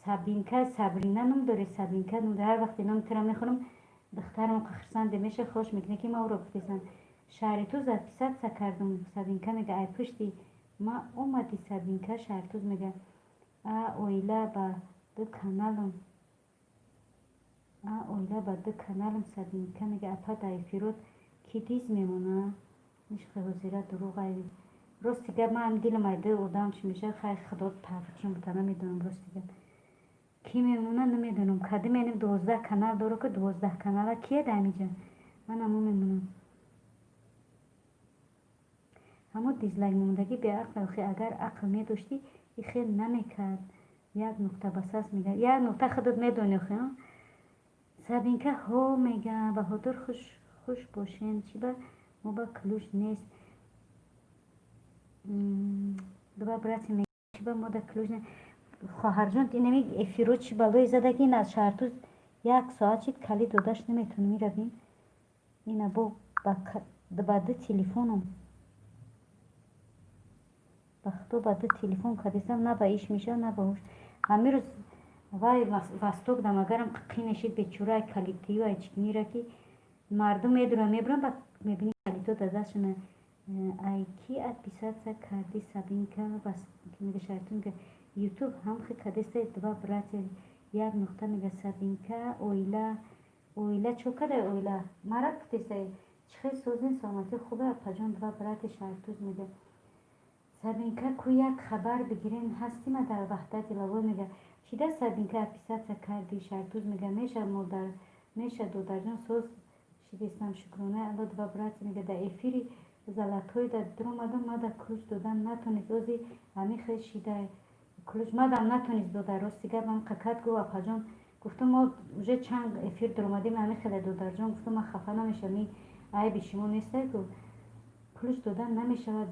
Сабинка, Сабрина ном дорӣ, Сабинка ном дорӣ. Ҳар вақте номи тура мехонам, духтарам хурсанде меша, хош мекунад, ки ма ӯро гуфтесам. Шаҳри ту записаться кардум. Сабинка мега: «Ай пушти ма омадӣ, Сабинка». Шаҳртуз мега: «А оила ба ду каналам, а оила ба ду каналам». Сабинка мега: «Апа, дар эфирот ки диз мемона?» Ишқи ҳозира дурӯғ. Рости гап, ман дилам айди одам чӣ мешавад. Хай, Худо тавфиқшон бута, намедонам, рости гап, кӣ мемона, намедонам. Кади менем, 12 канал дору, ки 12 канала кие дар ҳамиҷа, ман ҳамо мемонам. Ҳамо дизлайк мондагӣ беақл. Охи, агар ақл медоштӣ, и хел намекард. Як нуқта басас мега, як нуқта, худат медонӣ охи. Сабинка ҳо мега, Баҳодур, хуш бошен. Чӣ ба мо ба ключ нест? Два братья мега, чӣ ба мо да ключ нест? Хоҳарҷон, инами эфиро чӣ балое задаги? Ин аз шаҳртуз як соат шид, калид додаш наметонам. Ира бин, ина бо ба ду телефоном, ба худо, ба ду телефон кадистам, на ба иш мешавад, на ба уш. Ҳамин рӯз вай восток дамагарам қинешид, бечора, ай калидтию, ай чикнира, ки мардум медурам, мебурам, ба мебини, калидҳо дар дастшона. Ай ки отписаться кардӣ, Сабинка? Мега, шаҳртуз мега, Ютуб ҳамхи кадеста. Два братья як нуқта мега. Сабинка, оила, оила чо кадай? Оила мара гуфтесай. Чӣ хел созин, саломатӣ хубе, апаҷон? Два братья шаҳртуз мега. Сабинка ку, як хабар бигирен, ҳастима дар Ваҳдат деловой мега. Чида, Сабинка, отписаться кардӣ? Шаҳртуз мега. Меша, модар, меша, додарҷон, соз шидестам, шукронаи Алло. Два братья мега, дар эфири золотой да дуромадам, мада ключ додан натонист. Ози ҳамин хел шидай, ключ мадам натонист дода. Рости гап, ам қакат гуфт, апаҷон, гуфтам, мо уже чанд эфир дуромадем, ҳамин хеле, додарҷон, гуфтам, ман хафа намешавам, ин айби шумо нестай. Гуфт, ключ додан намешавад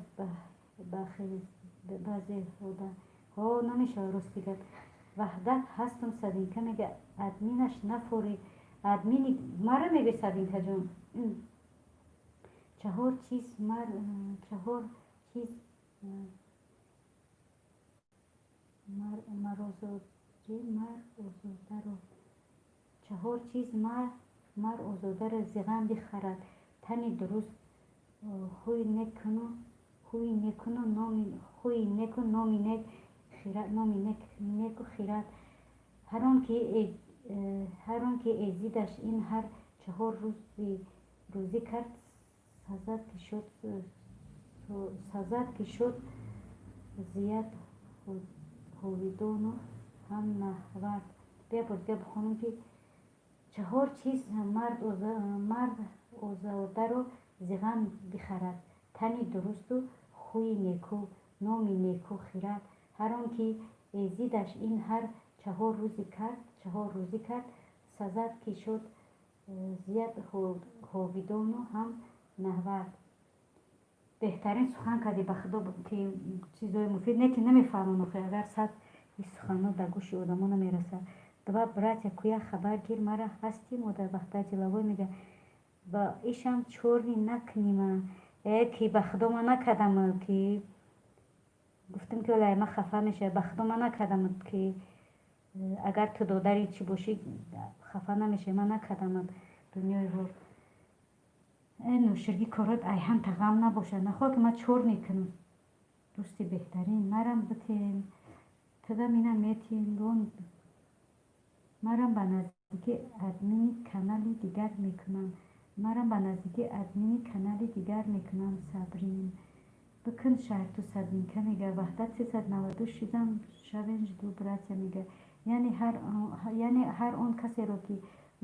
баъзеҳода. Ҳо, намешавад, рости гап. Ваҳдат ҳастам, Сабинка мега, админаш нафори, админи мара мегӯй, Сабинкаҷон. Чаҳор чиз мар озодаро, чаҳор чиз мар озодаро зи ғам бихарад: тани дуруст, хӯи неку номи нек, номи неку хирад. Ҳар он ки эзидаш ин ҳар чаҳор рӯзӣ кард, сазад, ки шуд зият ҳовидону ҳам наҳвард. Бия, бор дига бихонам, ки чаҳор чиз мард озодаро зи ғам бихарад: тани дурусту хӯи неку, номи неку, хирад. Ҳар он ки эзидаш ин ҳар чаҳор рӯзӣ кард, сазад, ки шуд зият ҳовидону ҳам наҳвард. Беҳтарин сухан кардӣ, ба худо, ки чизҳои муфид не, ки намефаҳмам охи, агар сад ин суханҳо дар гӯши одамо намерасад. Два братья куя, хабар гир мара, ҳастӣ модар? Ваҳдат деловой мега, ба ишам чорни накунима. Э, ки ба худо, ман накардам, ки гуфтам, ки олай ма хафа мешавад. Ба худо, ман накардам, ки агар ту додари чӣ бошӣ, хафа намешавӣ. Ман накардам дунёи ҳор. Э, нӯширгӣ, корот айҳамта ғам набошад, нахоҳ ки ман чор мекунам. Дӯсти беҳтарин марам битем, тудам ина метем. Марам ба наздики админи канали дигар мекунам, марам ба наздики админи канали дигар мекунам. Сабрин бикун шарту. Сабинка мега, Ваҳдат 392 шидам шавен, жду, братья мега. Яъне ҳар он касеро, ки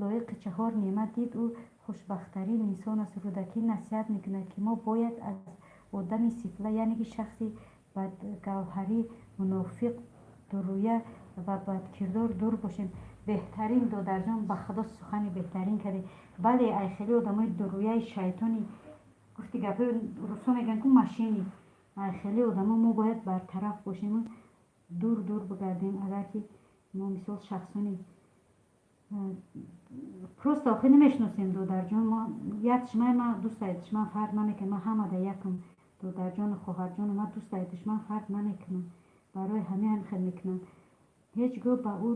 лоиқи чаҳор неъмат дид, ӯ хушбахттарин инсон аст. Рӯдакӣ насиҳат мекунад, ки мо бояд аз одами сифла, яъне ки шахси бадгавҳарӣ, мунофиқ, дуррӯя ва бадкирдор дур бошем. Беҳтарин, додарҷон, ба худо, сухани беҳтарин кардӣ. Бале, ай хеле одамои дуррӯяи шайтони, гуфти гапҳои русо мегӯянд ку, мошенник, ай хеле одамо мо бояд бартараф бошему дур дур бигардем. Агар ки мо мисол шахсони просто охир намешиносем, додарҷон, мо як шумаи ма дӯстаи душман фарқ намекунам. Ман ҳамада якам, додарҷону хоҳарҷону, ман дӯстаи душман фарқ намекунам. Барои ҳамин ҳам хел мекунам. Ҳеҷ гоҳ ба ӯ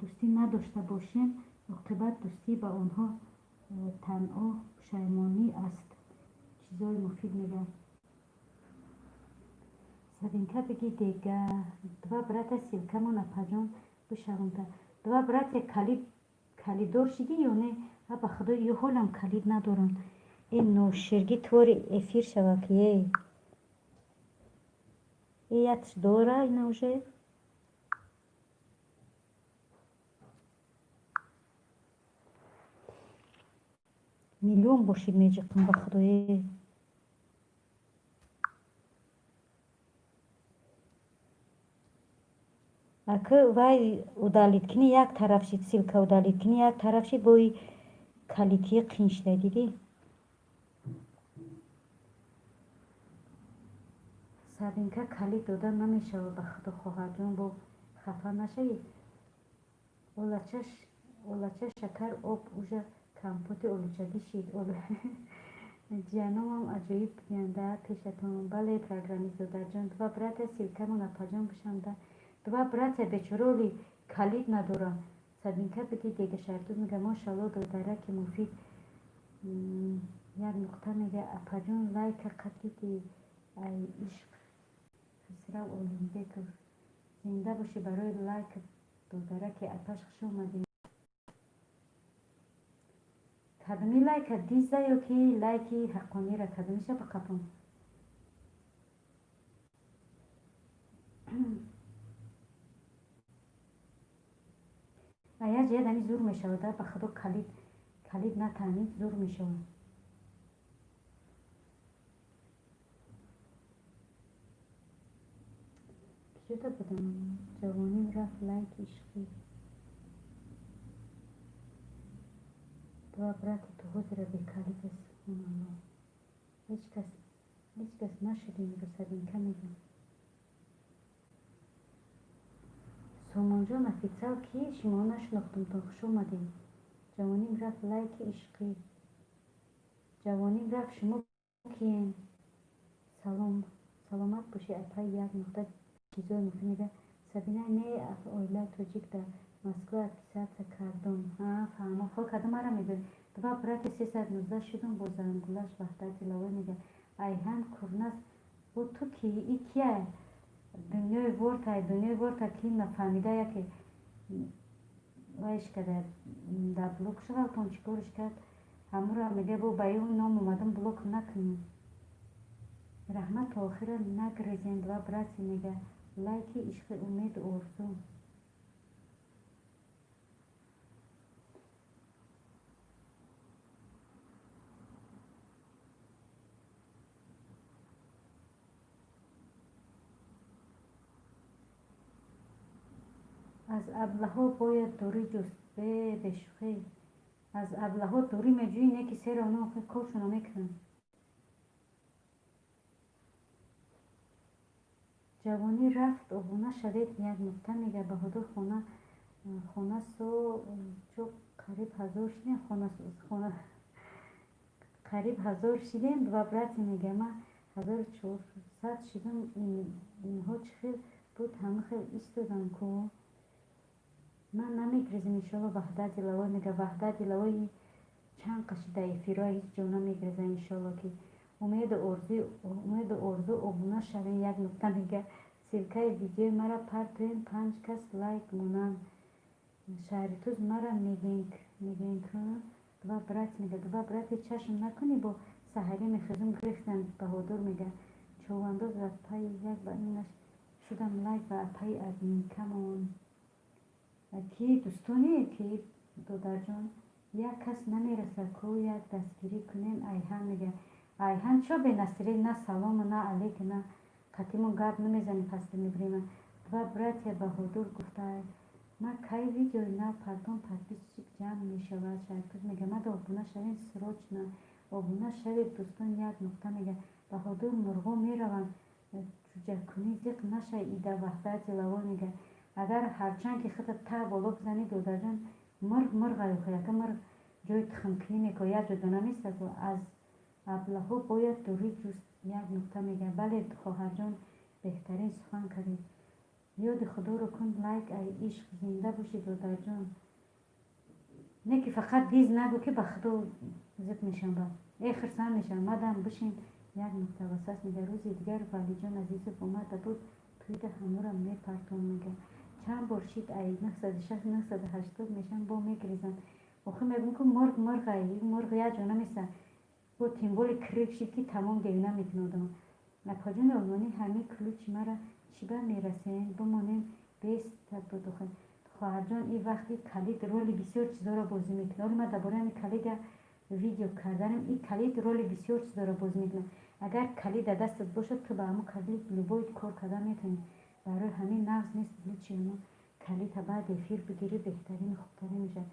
дӯстӣ надошта бошем, оқибат дӯстӣ ба онҳо танҳо пушаймонӣ аст. Чизҳои муфид мегӯяд. Сабинка, бигӣ дега. Два брата, ссылкамон, апаҷон, бишавонта. Два братья, калиддор шидӣ ё не? А, ба худо, ё ҳолам калид надорам. Э, ноширгӣ, твори эфир шава, ки э ятш дора ина уже. Миллион бошид, меҷиқам, ба худо. Э. Ака, вай удалить кунӣ, як тараф шид, ссылка удалить кунӣ, як тараф шид, бои калитии қин шуда, дидӣ? Сабинка, калид дода намешавад, ба худо, хоҳарҷон, бо хафа нашавӣ. Олача шакар об ужа компоти олучагӣ шид. Ҷияномам аҷоиб будианда пешатон. Бале, программист додарҷон. Два братья, ссылкамон апаҷон бишанда. Два братья бечора оли калид надора. Сабинка, биди дега. Шаҳртуз мега: «Мошалло, додараки муфид», як нуқта мега. Апаҷон, лайка қатиди, ай ишқ. Хисрав Олимбеков, зинда бошӣ барои лайк, додараки апаш, хуш омадӣ. Кадоми лайка диза ё ки лайки ҳаққонира, кадомиша бақапон? А як ҷиҳат ами зур мешавад, ба худо, калид натаънид, зур мешавад. Киҷода будам? Ҷавоним рафт, лайки ишқӣ. Два брата то ҳозира бекалид аст, субҳоналло. Ҳеҷ кас нашуд имрӯз, Сабинка мегӯям. Сомонҷон официал ки шумо нашинохтумтон, хуш омадед. Ҷавоним рафт, лайки ишқӣ. Ҷавоним рафт, шумо киен? Салом, саломат бошӣ, апай, як нуқта. Чизои муфид мега. Сабина, не, оилаи тоҷик дар Москва отписаться кардум. Фаҳмо, хол кадом мара мегӯед? Два братья, 319 шудум бо зангулаш. Ваҳдат Диловар мега: «Айҳан курназ, бо ту ки, и кия?» Дунёи ворта, дунёи ворта, ки нафаҳмида, яке вайш када, дар блок шавалтон, чӣ корш кард, ҳамура мега, бо ба ю ном омадам, блок накунӣ. Раҳмат, то охира нагрезем. Два братья мега: лайки ишқи. Умеду орзу. Аз аблаҳо бояд дурӣ ҷуст. Бешӯхӣ, аз аблаҳо дурӣ меҷӯӣ, не ки сера оно коршонро мекунанд. Ҷавонӣ рафт, обуна шавед, як нуқта мега. Баҳодур, хона со чо қариб 1000 шидем, хона қариб 1000 шидем. Два братья мега: «Ма 1400 шидам, инҳо чӣ хел буд, ҳама хел истоданд ку?» Ман намегрезам, иншоалло. Ваҳдат Диловой мега: Ваҳдат Диловой чанд қаши дар эфирҳо ҳеҷ ҷо намегреза, иншоалло ки. Умеду орзу, обуна шавем, як нуқта мега. Ссылкаи видеои мара партоем, панҷ кас лайк монанд. Шаҳритуз мара мегӯен ку. Два братья мега: «Два братья, чашм накунӣ, бо саҳарӣ мехезум, гирифтам». Баҳодур мега: «Човандоз аз пайи як ба инаш шудам, лайк ба апаи админкамон». Ки дӯстоне, ки додарҷон, як кас намерасад ку, як дастгирӣ кунем. Айҳан мега: «Айҳан чо бенасирӣ, на салому на алейк, на қатимон гап намезанӣ, паста мебирима». Два братья, Баҳодур гуфта: «Ма кай видеои нав партом, подписчик ҷамъ мешавад?» Шаҳритуз мега: «Мада обуна шавем, срочно обуна шавед, дӯстон», як нуқта мега. Баҳодур, мурғо мераванд ҷуҷакунӣ, зиқ наша ида. Ваҳдат Диловой мега: «Агар ҳарчанд ки худат та боло бизанӣ, додарҷон, мурғ мурға, яка мурғ ҷои тухмкунӣ мекунад, як ҷо дона места ку». Аз аблаҳо бояд дурӣ ҷуст, як нуқта мега. Бале, хоҳарҷон, беҳтарин сухан кардед. Ёди худоро кун, лайк ай ишқ. Зинда бошӣ, додарҷон. Не ки фақат диз нагӯ, ки ба худо зиқ мешавам, ба э хирсанд мешавам. Мадам бишин, як нуқта васас мега. Рӯзи дигар Валиҷон Азизов омада буд тӯйда, ҳамура мепартом мега. Чанд бор шид, ай 960, 980 мешавам, бо мегирезам. Охир мегӯм ку, мурғ мурғай, мурғ як ҷо наместа, бо тимболи крик шид, ки тамом девина мекунад одама. Апаҷони олмонӣ, ҳамин ключи мара чӣ ба мерасем, бимонем беста буд. Хоҳарҷон, ин вақти калид роли бисёр чизоро бозӣ мекунад. Оли ман дар бораи ҳамин калид як видео карданам. Ин калид роли бисёр чизоро бозӣ мекунад. Агар калид дар дастат бошад, ту ба ҳамон калид любой кор кардан метавонӣ. Барои ҳамин нағз нест лучше. Калита баъд эфир бигирӣ, беҳтарин, хубтарин мешавад.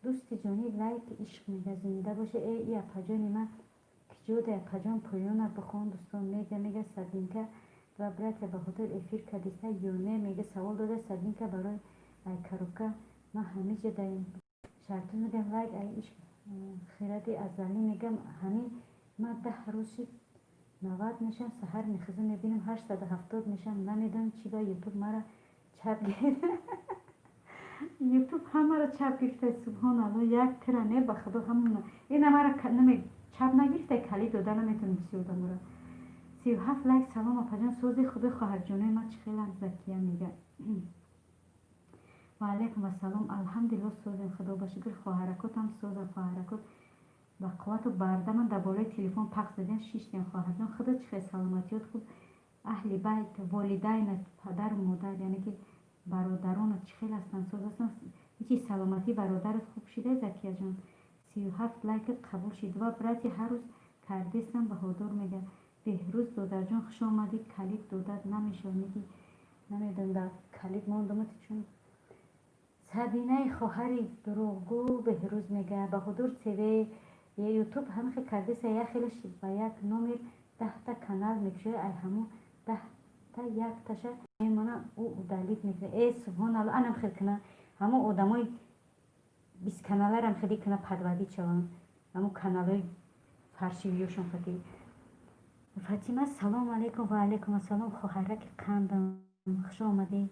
Дӯсти ҷонӣ, лайк ишқ мега, зинда боше. Э, и апаҷони ман киҷода, апаҷон, поёна бихон. Дӯстон, мега Сабинка ва братья ба хотир эфир кадиста ё не, мега, савол дода Сабинка барои ай коробка. Ман ҳамиҷа даем шарту мегам, лайк ай ишқ хиради азалӣ мегам. Ҳамин ман 10 рӯз шид, 90 мешам, саҳар мехезам, мебинам, 870 мешам. Намедонам, чӣ ба Ютуб мара чап гирифт. Ютуб ҳамаро чап гирифта, субҳоналло, як тира не, ба худо, ҳамона ина мара чап нагирифта, калид дода наметавонам бисёр одаморо. 37 лайк. Салом, апаҷон, сози хуби, хоҳарҷонои ман чӣ хелам? Закия мега. Ва алайкум ассалом, алҳамдулилло, созем, худо ба шукр, хоҳаракотам созам, хоҳаракот ба қуввату бардаман, дар болои телефон пахш задем, шиштем. Хоҳарҷон, худо чӣ хел, саломатиёт хуб, аҳли байт, волидайнат, падару модар, яъне ки бародаронат чӣ хел ҳастанд, соз ҳастанд? Ҳечи, саломатии бародарат хуб шида? Закияҷон, 37 лайкат қабул шид. Ва братья ҳар рӯз кардестам. Баҳодур мега. Беҳрӯз додарҷон, хуш омадӣ. Калид додат намешавад, неки намедонам, дар калид мондамат чун Сабинаи хоҳари дурӯғгӯ. Беҳрӯз мега. Баҳодур ТВ. Ютуб ҳамихе кардеса, як хелаш ба як номер 10-та канал мекушояд, ай ҳамун 10-та якташа мемона, ӯ удалить мекунад. Э, субҳоналло, анам хел куна, ҳамун одамои 20 каналарам хеле куна, подводить шаванд ҳамун каналҳои фаршивиёшон хати. Фатима, салому алайкум. Ва алайкум ассалом, хоҳараки қандам, хуш омадӣ.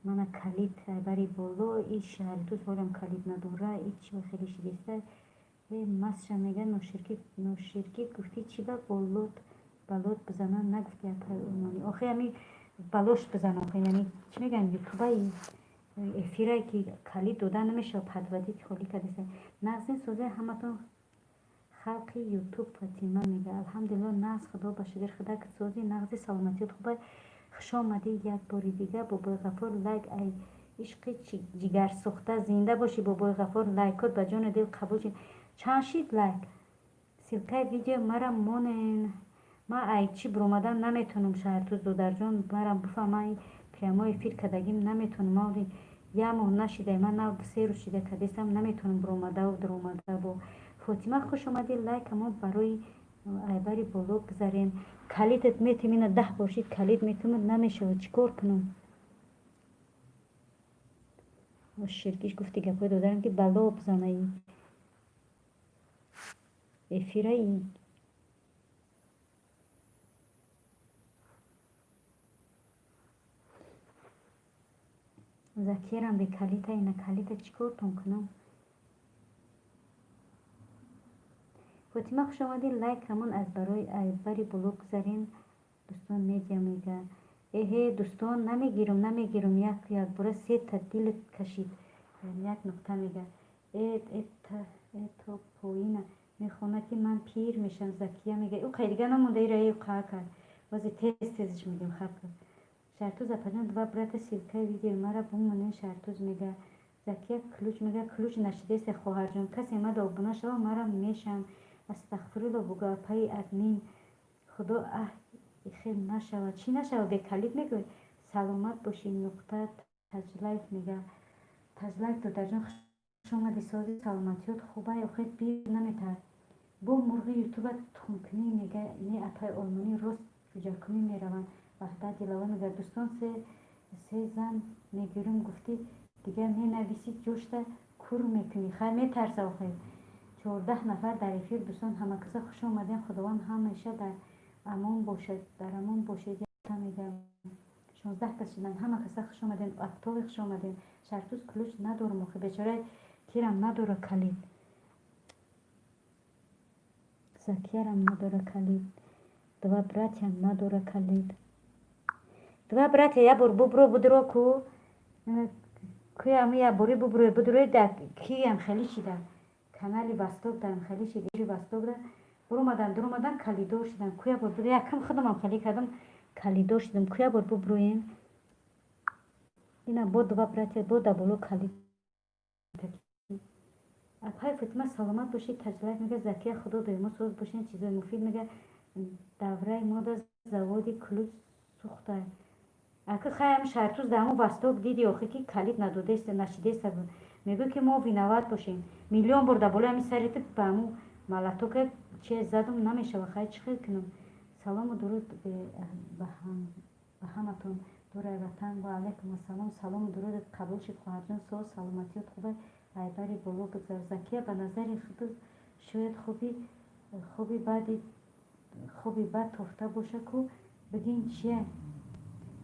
Мана калид бари боло и шаҳритуз ҳолам калид надора, и чи хеле шидеста. Э, масша мега, ноширкӣ гуфтӣ, чи ба болот балот бизанан нагуфти, апаи Олмонӣ? Охи, ами балош бизан, охи, яъне чӣ мегӯянд, ютубаи эфирае ки калид дода намешавад, подводить холӣ кардеса. Нағзин, созаи ҳаматон, халқи Ютуб? Фатима мега. Алҳамдулилло, нағз, худо ба шукр, худак сози, нағзи, саломатиёт хуба. Хуш омадӣ як бори дига, бобои Ғафур. Лайк ай ишқи ҷигарсӯхта, зинда бошӣ, бобои Ғафур, лайкот ба ҷону дил қабул шид. Чанд шид лайк? Ссылкаи видео мара монен, ман ай чӣ биромадан наметавонам. Шаҳртуз додарҷон, марам бифаҳм, ман прямой эфир кардагим наметавонам. Ман як моҳ нашида, ман нав 3 рӯз шида кардестам, наметавонам биромадаву дуромада. Бо Фотима, хуш омадӣ. Лайкамо барои айбари боло гузарем. Калидат метем, ина 10 бор шид, калид метумад, намешавад, чӣ кор кунам? Ширкиш гуфти гапҳои додарам, ки бало бизанаи эфираи. Закирам бекалита, ина калита чӣ кортон кунам? Фотима, хуш омадӣ. Лайк ҳамон аз барои айбари боло гузарем. Дӯстон, медиа мега. Эҳе, дӯстон, намегирам, намегирам, як якбора сета дил кашид, як нуқта мега. Э, то поина мехонад, ки ман пир мешам. Закия мега. Ӯ қай дига намонда, ира ӯ қа кард, бози тез тезш мегӯем, хаб кард. Шаҳртуз апаҷон, два брата, ссылкаи видеои мара бумонен. Шаҳртуз мега. Закия ключ мега. Ключ нашидесе, хоҳарҷон, касе мада обуна шава, мара мешам. Астағфирулло бугӯ, апаи админ, худо аҳ ихел нашавад. Чӣ нашавад, бекалид мегӯй? Саломат бошӣ. Нуқта Таҷлайф мега. Таҷлайф додарҷон, хуш омадӣ, сози, саломатиёт хубай? Охир бир наметавад бо мурғи ютуба тухмкунӣ мега. Не, апаи Олмонӣ, рост ҷуҷакунӣ мераванд. Ваҳдат Дилова мега. Дӯстон, се зан мегирам гуфтӣ, дигар менависӣ, ҷошта кур мекунӣ. Хай, метарса охир. 14 нафар дар эфир. Дӯстон, ҳамакаса хуш омадем, худованд ҳамеша дар амон бошад, дар амон бошед. Мега, 16 кас шудан. Ҳама каса хуш омадем, октови хуш омадем. Шартуз, ключ надорам, охи, бечора кирам надора калид, Закиярам надора калид, два братьям надора калид. Два братья, як бор бубро будро ку куям, як бори бубро будро да киям хеле шида, канали Восток дарам хеле шида, Восток да буромадан, дуромадан, калидор шидам. Куя бор якам худамам хеле кардам, калидор шидам. Куя бор буброем, ина бо два братья бо да боло калид. Апай Фотима, саломат бошед. Таҷлайф мега. Закия, худо доимо соз бошед. Чизои муфид мега. Давраи мода заводи ключ сӯхта. Ака, хаям Шаҳртуз, дар ҳамон Восток диди охи, ки калид надодеста, нашидеста, мегӯ, ки мо виноват бошем. Миллион бор дар болои ҳамин сари ту ба ҳамун молотока чи задум, намешава. Хай, чӣ хел кунам? Салому дуруд ба ҳаматон, дурай ватан. Ва алайкум ассалом, салому дурудат қабул шуд, хоҳарҷон. Соз, саломатиёт хубе? Айбари боло гузар. Закия, ба назари худ шояд хоби бади, хоби бад тофта боша ку, бигин чия?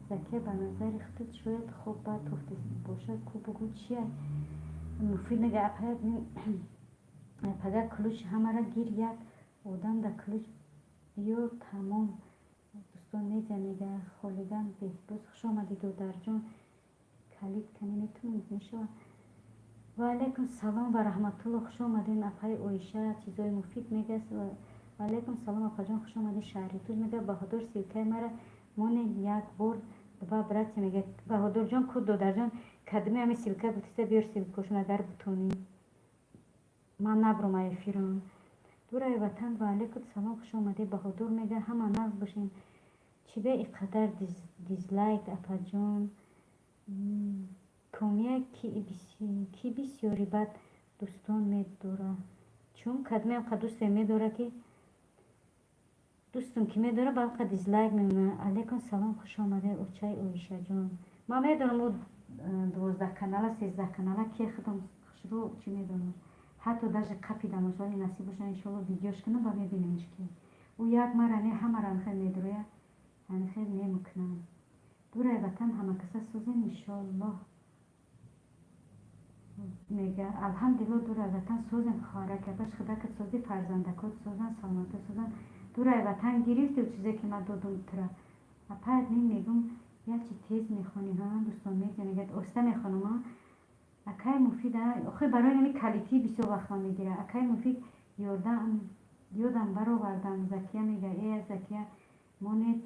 Закия, ба назари худат шояд хоб бад тофта боша ку, бугӯ чия? Муфид мега: «Пага ключ ҳамара гир, як одам да ключ биёр, тамом». Дӯстон медиа мега: «Холиган беҳбуз, хуш омадӣ, додарҷон. Калид кани метавонед, мешавад». Ва алайкум салом ва раҳматулло, хуш омадед, апаи Оиша. Чизои муфид мега. Ва алайкум салом, апаҷон, хуш омадед. Шаҳритуз мега: «Баҳодур, ссылкаи мара монед як бор». Два братья мега: «Баҳодурҷон ку, додарҷон, кадми ҳами ссылка бутиста биёр, ссылкошон, агар бутонӣ. Ман набром эфирам». Дурай ватан, ва алайкум салом, хуш омадед. Баҳодур мега: «Ҳама нағз бошем». Чӣ бе ин қадар дизлайк, апаҷон? Комия, ки бисёри бад дӯстон медора, чун кадмеам қа дӯсте медора, ки дӯстум ки медора, ба қа дизлайк мемонад. Алайкум салом, хуш омадед, очаи Оишаҷон. Ман медонам, ӯ 12 канала, 13 канала ки худам хушрӯ чӣ медонам, ҳатто даже қапидамаш, вале насиб боша, иншоалло, видеош кунам ва мебинемш, ки ӯ як мара не, ҳамаро хел медроя, ҳамихел мемукунам. Дурай ватан, ҳамакаса созем, иншоаллоҳ, мега. Алҳамдулилло, дурай ватан, созем, хоҳаракапаш, худакат сози, фарзандакот созан, саломатӣ созан. Дурай ватан, гирифту чизе, ки ман додум тура? Апаят мин мегум, якчи тез мехонӣ ҳа. Дӯстон медиа мегӯяд, оста мехонам. А акай Муфид, охи, барои нами калитӣ бисёр вақт ман мегира. Акай Муфид, ёрдам ёдам баровардам. Закия мега: «Э, Закия, монед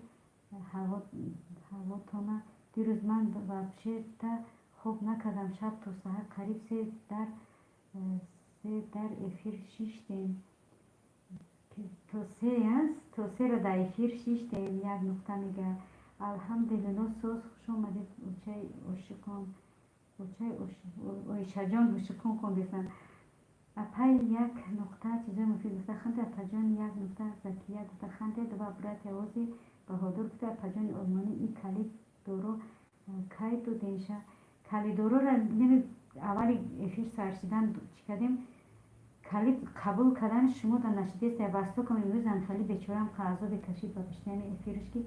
ҳавотона. Дирӯз ман вообще-то хоб накардам, шаб то саҳар қариб се дар эфир шиштем, то се то серо дар эфир шиштем». Як нуқта мега: «Алҳамдулилло, соз». Хуш омадед, очаи ошиқон, очаи Оишаҷон, ошиқон хондесам. Апай як нуқта, чизои муфид гуфта ханде, апаҷон. Як нуқта, Закия гуфта ханде. Два братья ози Баҳодур гуфта: «Апаҷони олмонӣ, и калид доро кай доденша?» Калидорора неми аввали эфир сар шидан чӣ кардем, калид қабул кардан шумо да нашидеста. Вастокам имрӯзам хеле бечораам азобе кашид ба пиштани эфирш, ки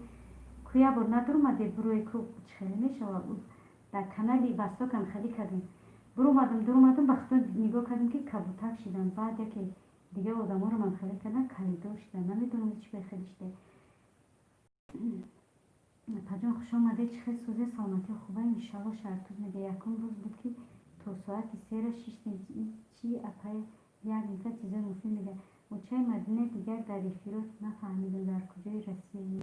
ку як бор надурмаде бурои ку, чӣ хеле мешава. Дар канали Вастокам хеле кардем, буромадам, дуромадам, ба худо нигоҳ кардем, ки кабутак шидам. Баъд яке дигар одаморо ман хеле кардам, калидор шидам. Намедонам, чӣ ба хеле шида. Апаҷон, хуш омадед. Чӣ хел созе, саломатӣ хуба, иншалло? Шаҳртуз мега: «Якум рӯз буд, ки то соати сера шиштем». Чӣ, апай? Як нуқта, чизои муфид мега. Очаи Мадина, дигар дар эфирот нафаҳмидам, дар куҷои Россияи?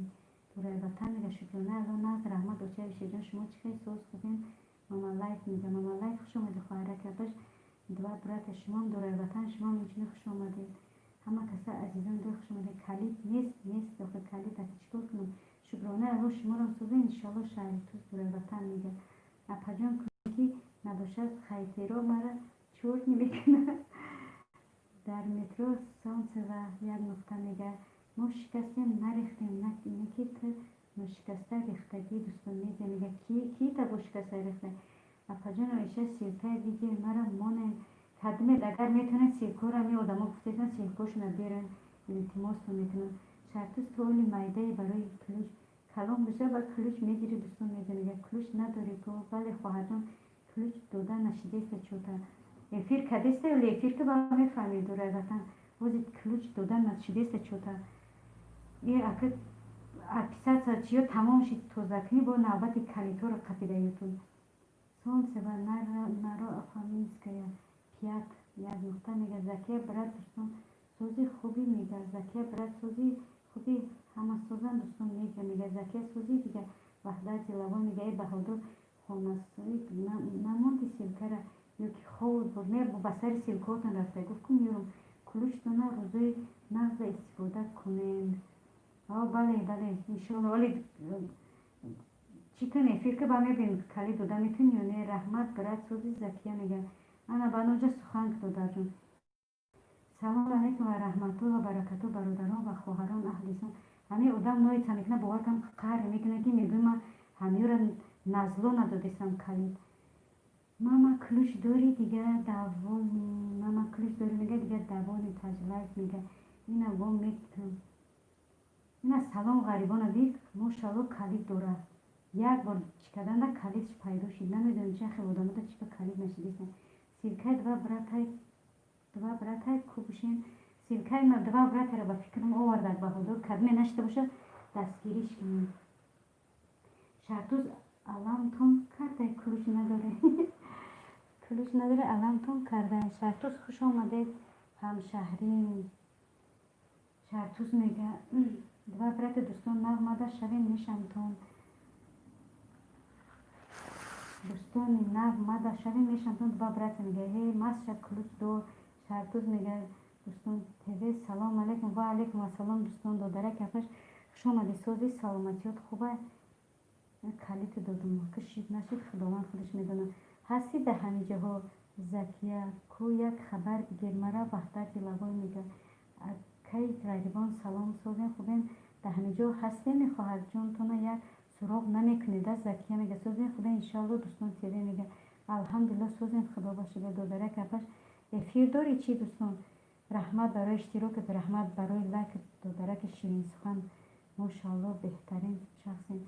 Дурай ватан мега: «Шукрона Алло, нағз, раҳмат. Очаи Ишаҷон, шумо чӣ хел, соз, хубем?» Мамалайф мега. Мамалайф, хуш омадед, хоҳараки апаш. Два брата, шумоам, дурай ватан, шумоам инчунин хуш омадед. Ҳама каса, азизон дил, хуш омадед. Калид нест, нест охи калид, аки чӣ кор кунам? Шукрона Алло, шуморам созем, иншоалло. Шаҳри Туз, дурай ватан мега: «Апаҷон, ки набошад, хайтеро мара чорт мекунад дар метро». Солнцева, як нуқта мега: «Мо шикастем, нарехтем, не ки ту ношикаста рехтагӣ». Дӯстон медиа мега: «Ки та бо шикаста рехта?» Апаҷон Оиша, ссылкаи видеои мара монем кадмед, агар метавонед, ссылкора ми одамо гуфтесан, ссылкошона берен, илтимостон мекунам. Шартуз, ту оли майдае барои ключ калон боша ва ключ мегири. Дӯстон медиа мега: «Ключ надорӣ ку?» Бале, хоҳарҷон, ключ дода нашидеста, чота эфир кадеста, ё эфир ки ба мефаҳмед. Дурай ватан, ҳозир ключ дода нашидеста, чота е ака отписаться чиё тамом шид, тозакунӣ бо навбати калидҳоро қапида ютун. Солнцева, Наро-Фоминская 5, як нуқта мега. Закия, брат, дӯстон сози хубӣ мега. Закия, брат, сози хубӣ, ҳама созан. Дӯстон медиа мега: «Закия, сози дига». Ваҳдат Зилавон мега: «Э, Баҳодур, хонасоӣ намонди ссылкара ё ки ховут буд?» Не, ба сари ссылкаотон рафта гуфт, ку меёрам. Ключтона рӯзои нағза истифода кунем. О, бале, бале, иншоалло, вале Чӣ кун, эфир ки ба мебинем, калид дода метавонӣ ё не? Раҳмат, брат, сози. Закия мега, ана баноҷа сухан, додарҷон. Салом алайкум ва раҳматулло ва баракату, бародарон ва хоҳарон, аҳли ислом. Ҳамин одам ноица мекунад, бовар кам, қаҳр мекунад, ки мегӯй, ман ҳамиёра назло надодестам калид. Мама, ключ дорӣ, дига довольный. Мама, ключ дорӣ, мега, дига довольный. Таҷлайф мега, ина во мекунам. Ина, салом, ғарибона дид, мошалло, калид дорад. Як бор чӣ карданда калидш пайдо шид. Намедонам, чи хел одамода чӣ ба калид нашидиста. Ссылкаи два братай, два братай кубушем. Ссылкаи ма два братара ба фикрам овардак Баҳодур, кадме нашида боша, дастгириш кунем. Шартуз аламтон кардай, ключ надоре, ключ надоре, аламтон кардай. Шартуз, хуш омадед, ҳамшаҳрим. Шартуз мега, два брата, дӯстон, нав шавем, мешамтон. Дӯстони нав мада шавем, мешамтон. Два брата мега, ҳе масша, ключ дор. Шартуз мега, дӯстон ТВ, салом алейкум. Ва алейкум ассалом, дӯстон. Додарак апаш, хуш омадӣ, сози, саломатиёт хуба? Калити додум, ки шид нашид, Худованд худаш медонад. Ҳастӣ дар ҳамин ҷоҳо, Закия ку, як хабар бигир мара. Ваҳдат Дилавой мега, акаи ғарибон, салом, созем, хубем? Дар ҳамин ҷо ҳастем, хоҳарҷонтона як суроғ намекунед, а? Закия мега, созем, хубем, иншоалло. Дӯстон ТВ мега, алҳамдулилло, созем, Худо ба шукр. Додарак апаш, эфир дорӣ чӣ? Дӯстон, раҳмат барои иштирокат, раҳмат барои лайк. Додараки ширинсухан, мошоалло, беҳтарин шахсем.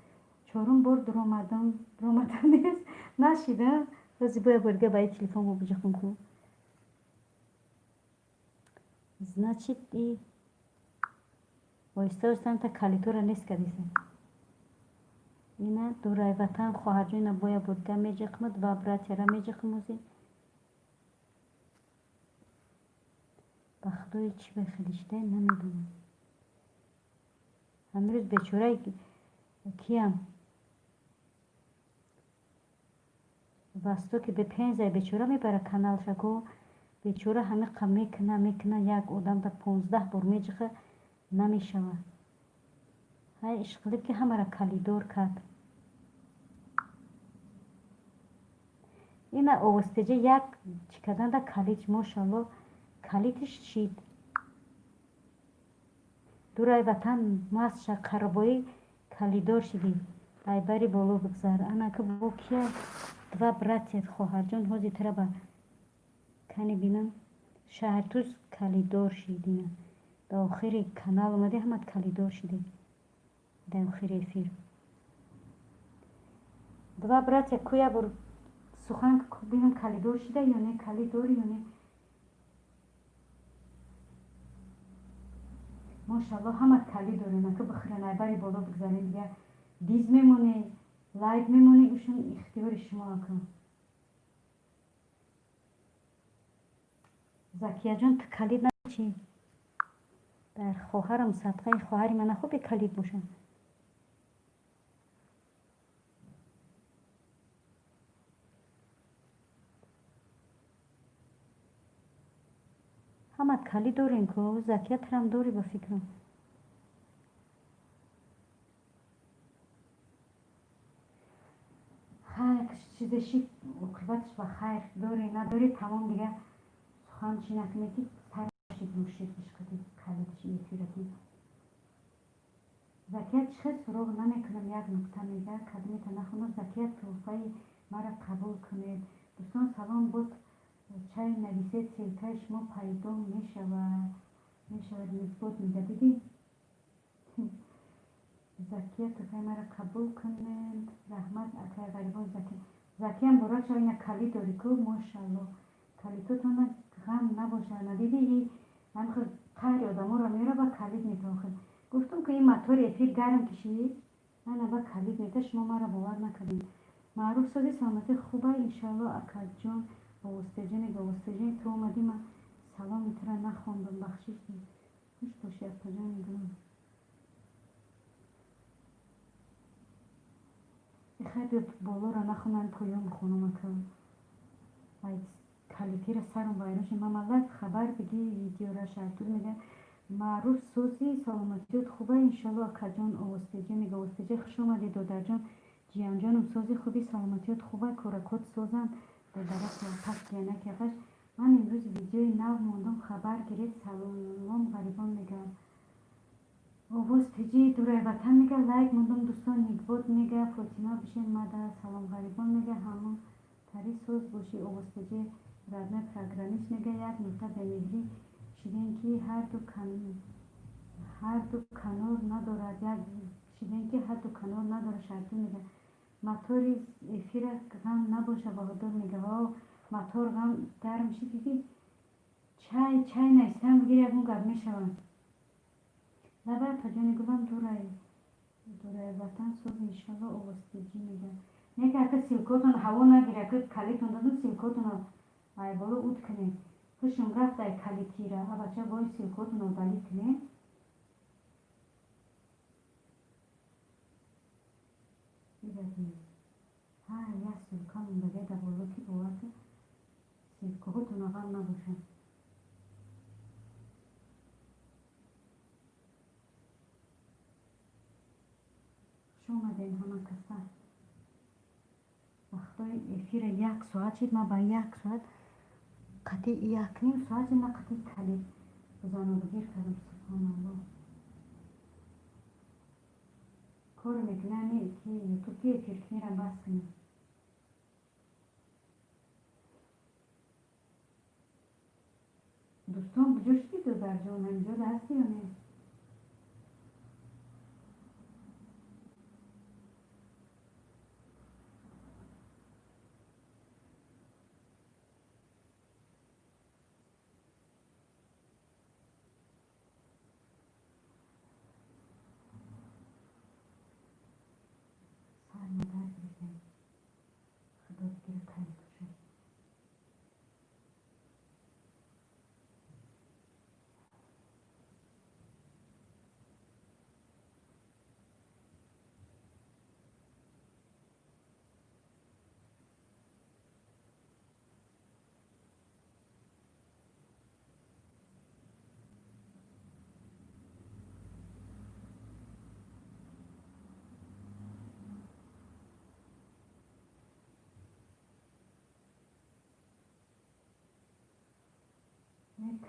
Чорум бор дуромадам, дуромадам нест, нашида. Ҳози боя борга ба телефон мобиҷахм ку. Значит, и оҳиста оҳиста та калитора нест кардиса. Ина дурай ватан, хоҳарҷон, ина боя бурга меҷиқмад ва братьяра меҷиқмози. Ба худои, чӣ бехелишта, намедонам. Ҳамин рӯз бечораи киям Востоки бе пензай бечора мебара каналшако. Бечора ҳамиқа мекуна, мекуна, як одам да 15 бор меҷиха, намешавад. Ҳай, ишқилиб, ки ҳамара калидор кард. Ина овозтеҷа як чӣ карданда калид, мошалло, калидиш шид. Дурай ватан, мастша қаробоӣ, калидор шидӣ. Айбари боло бигзар. Анака бо кия? Два братья, хоҳарҷон, ҳози тара ба кани бинам. Шаҳртуз, калидор шидина. Ба охири канал омадӣ, ҳамат калидор шидӣ. Дар охири эфир. Два братья, куя бур сухан бинам, калидор шида ё не, калид дорӣ ё не? Мошалло, ҳамат калид дорем. Ака бихӯрен, айбари боло бигзарем, дига диз мемоне, лайк мемоне, ушон ихтиёри шумо, ака. Закияҷон, ту калид чӣ? Дар хоҳарам садқаи хоҳари мана хубе калид бошад. Ҳамат калид дорем ку, Закия, турам дорӣ, ба фикрам. Хайр, чизе шид, оқибаташ ба хайр, дорӣ надорӣ, тамом, дига сухан чӣ накунед, ки саршид мушид ишқати калидши эфиратон. Закия, чӣ хел суроғ намекунам, як нукта мега, кадмета нахонам. Закия, тӯҳфаи мара қабул кунед. Дӯстон, салом, боз чай нависед, ссылкаи шумо пайдо мешавад. Нисбот мега, дидӣ? Закия, тӯҳфаи мара қабул кунед. Раҳмат, акай ғарибон. Закия, Закиям борак шава, ина калид дорӣ ку, мошалло, калидтотона ғам набошад. Надидӣ, и ҳамхел қаҳри одаморо меёра, ба калид метохел. Гуфтум, ки ин мотори эфир гарм кишид, ана ба калид мета, шумо маро бовар накардед. Маъруф, сози, саломатӣ хуба, иншоалло, акаҷон. Овозтеҷоне, овозтеҷони, ту омадӣ, ман саломи тура нахондам, бахшиш. Хуш бошӣ, апаҷони гулам. Хай, биё, болоро нахонам, поён бихонам, ака. Калитира сарам вайрон шуд. Мамалак, хабар бигӣ, видеора. Шартуз мега, маъруф, сози, саломатиёт хуба, иншоалло, акаҷон. Овозтеҷа мега, овозтеҷа, хуш омадӣ, додарҷон. Ҷиянҷонам, сози, хуби, саломатиёт хуба, коракот созанд. Додарак пак ҷиянаки афаш. Ман имрӯз видеои нав мондум, хабар гиред. Салом, ғарибон мегӯям. Овоз тиҷи дурай ватан мега, лайк мондум, дӯстон. Никбод мега, Фотима бишен мада. Салом, ғарибон мега, ҳамон тари соз бошӣ. Овоз тиҷи родной программист мега, як нуқта бемеҳрӣ шидем, ки ҳарду канор надорад, як шидем, ки ҳарду канор надорад. Шартӣ мега, мотори эфира ғам набоша. Баҳодур мега, ҳо, мотор ғам гарм шид, дидӣ. Чай, чай нависам, бигир, ягон гап мешавад. Лаба паҷони гулам, дурай дурай ватан соз, иншалло. Овозтиҷӣ мега, нека ака, ссылкотон ҳаво нагир, ака, калитон додум, ссылкотонро ай боло уд кунед. Хушум рафт ай калитира. А бача, бой ссылкотонро удалить кунед. Ҳар як ссылка мондагиа дар боло, ки бовар ки ссылкаҳотон ғам набошад. Хуш омадем, ҳама каса. Вақтҳои эфира як соат шид, ман ба як соат қати 1,5 соат шид, ман қати калид занобигир кардам. Субҳоналлоҳ, кор мекунам, ки ютуб ки эфир кунирам, бас кунем. Дӯстон, куҷо шудӣ, додарҷон? Ҳаминҷода ҳастӣ ё не? Сар модар гирифтем, худо бигира, калид бошад.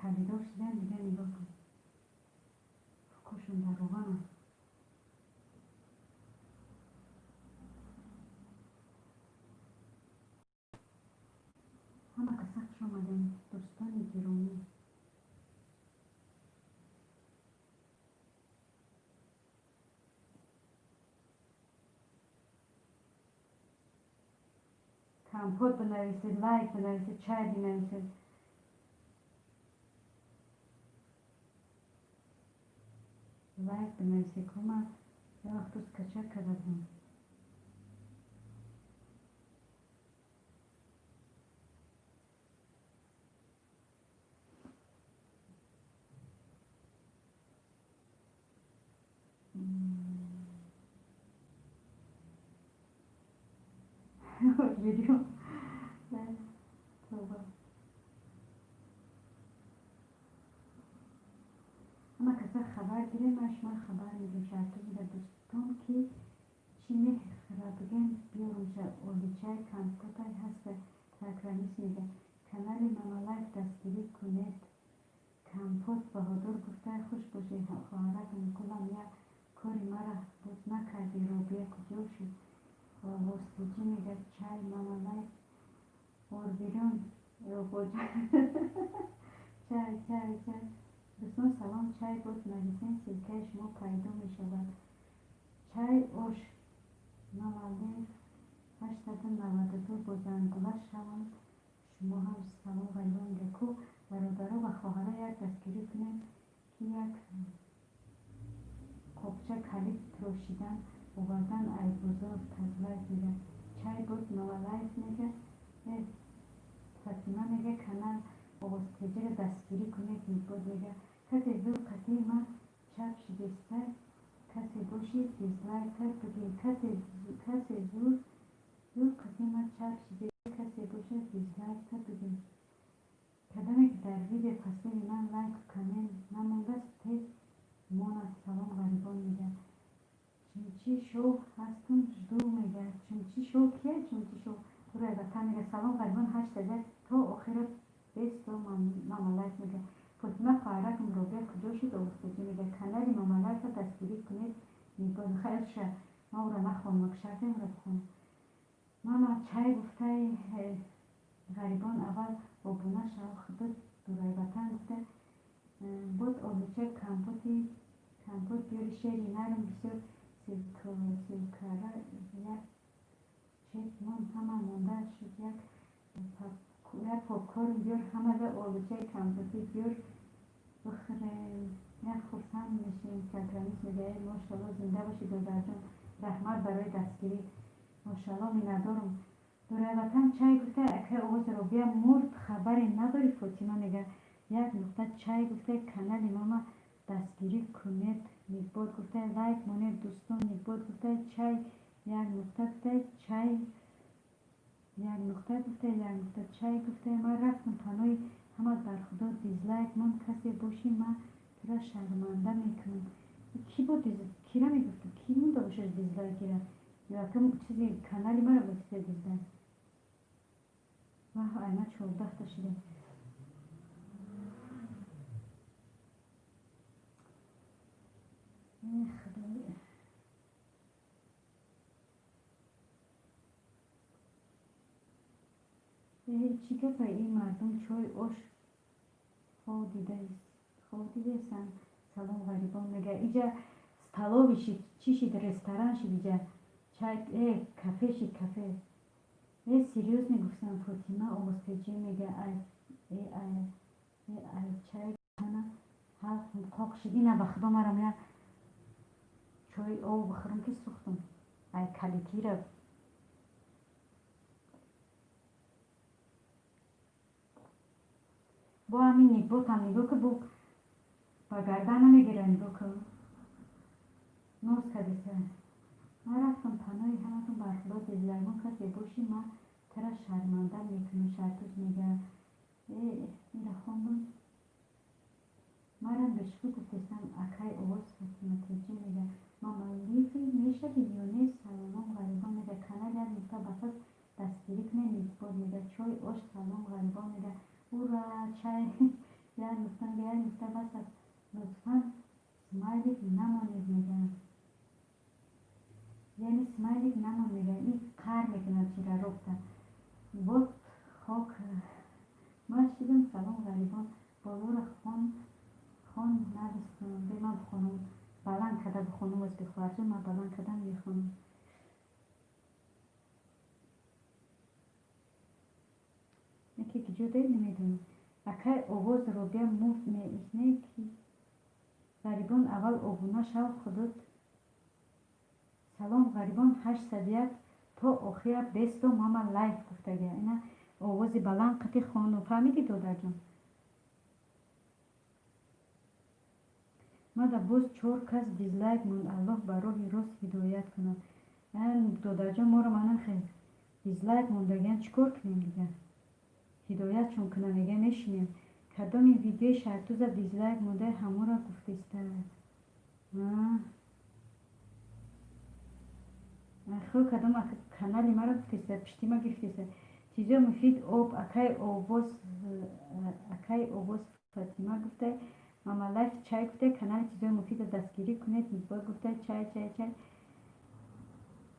Калидор шидан дига, нигоҳ кун, фукошон дар равғанам. Ҳама каса хуш омадем, дӯстони гиромӣ. Компот бинависед, лайк бинависед, чай бинависед. Лайк бинависед. Кума я вақту скачать карда будам. Видео, тавба. Ҳама каса хабар гирем, ман шумо хабар медиҳам. Шарту буда, дӯстон, ки чӣ мехӯра, бигем, биёрумша. Оличай компотай ҳаста. Программист мега, канали Мамалайф дастгирӣ кунед. Компот Баҳодур гуфта, хуш бошед, хоҳаракам гулам. Як кори мара боз накардӣ. Робия куҷо шуд? Овозтиҷӣ мега, чай, Мамалайф, орбирён, чай, чай, чай. Дӯстон, салом. Чай буд, нависен, ссылкаи шумо пайдо мешавад. Чай, ош, Мамалайф 892 бо зангула шавам. Шумо ҳам салом, ғарибон мега. Ку бародаро ва хоҳаро як дастгирӣ кунем, ки як қопча калид трошидан овардан ай бозор. Тазлайф мега, чай буд, Мамалайф мега. Фатима мега, канал Овозтеҷиро дастгирӣ кунед. Нигоҳ мега, касе зур қатъи ман чап шидестай, касе боши, дизлайк кард, бигӯ. Касе зур зур қатъи ман чап шиде, касе бошад, дизлайк кард, бигӯ. Кадоме ки дар видео пасини ман лайку коммент намондааст, тез монад. Салом, ғарибон мега. Чинчи шоу ҳастум, жду мега. 801 то охира бесто Мамалайф мега. Фотима хоҳаракам Робия куҷо шуд? Овозтеҷӣ мега, канали Мамалайфа дастгирӣ кунед. Нигоҳ хайрша, ма ӯра нахонам, шарте ӯра бихонам. Мама чай гуфтай, ғарибон аввал обуна шав, худо дурайватан гуфта, буд олуча компоти компот биёри, шери нарм бисёр ссылка ра як чек мон, ҳама монда шуд, як попкорн биёр, ҳамада олучаи компотӣ биёр, бихӯрем, як хурсанд мешем. Компромисс мега, э мошалло, зинда бошӣ, додарҷон, раҳмат барои дастгирӣ, мошалло, миннатдорум. Дурайватан чай гуфта, акай овози Робия мурд, хабаре надорӣ? Фотима мега, як нуқта чай гуфта, канали мама дастгирӣ кунед. Никбод гуфта, лайк монед, дӯстон. Никбод гуфта, чай як нуқта гуфта, чай як нуқта гуфта, як нуқта чай гуфта, ман рафтам паноҳи ҳама бар худо, дизлайк мон, касе бошӣ, ман тура шарманда мекунам. Ки буд? Кира мегуфту? Ки монда бошад дизлайкира? Ё акам чизи канали мара гуфта дизлайк? Ваҳ, айма 14-та шуда. Э худои! Э, чӣ гапа, ин мардум чой ош хоб дидаистанд? Салом, ғарибон мега, иҷа столовый шид, чӣ шид, ресторан шид иҷа, чай кафе шид, кафе. Э, серьёзно гуфтам, Фотима овозтеҷӣ мега, ай чай тана ҳалқум қоқ шид, ина ба худо марам як чой об бихӯрам, ки сӯхтам ай калитира. Бо ҳамин никботам нигоҳ ки, бо ба гардан намегира, нигоҳ ки, ноз кардиса. Ман рафтам паноҳи ҳаматон бар худо, дизлайкмон, касе бошӣ, ман тура шарманда мекунам. Шартуз мега, э ира хондам, марам бешӯхӣ гуфтестам, акай овоз. Фатима Теҷӣ мега, мамалифи мешавӣ ё не? Салом, ғарибон мега, канал як нуқта басаз дастгирӣ кунед. Никбод мега, чой ош, салом, ғарибон мега, ура, чай як нуқта мега, як нуқта бас аст, лутфан смайлик намонед мега, яъне смайлик намон мега, ин қар мекунад чира робта вот хок ман шидам. Салом, ғарибон, болоро хон, хон навистам, бе ман бихонам, баланд карда бихонам, оз бихоҳарҷон, ман баланд карда мехонам. Яке киҷо доред, намедонам. Акай овоз Робия мурд не ки? Ғарибон аввал обуна шав, худот. Салом, ғарибон, 801 то охира бесто мама лайф гуфтага, ина овози баланд қати хону, фаҳмидӣ, додарҷон? Мада боз чор кас дизлайк монд, Аллоҳ ба роҳи рост ҳидоят кунад. Додарҷон, моро манам хел дизлайк мондагиам, чӣ кор кунем дигар? Ҳидоятшон кунам, мега, мешинем. Кадоми видеои Шартуза дизлайк монда, ҳамонро гуфтеста? Хо, кадом канали маро гуфтеста, пиштима гирифтеста? Чизо муфид об, акай овоз, акай овоз, Фатима гуфта, Мамалайф чай гуфта, канали чизои муфида дастгирӣ кунед. Бо гуфта, чай, чай, чай.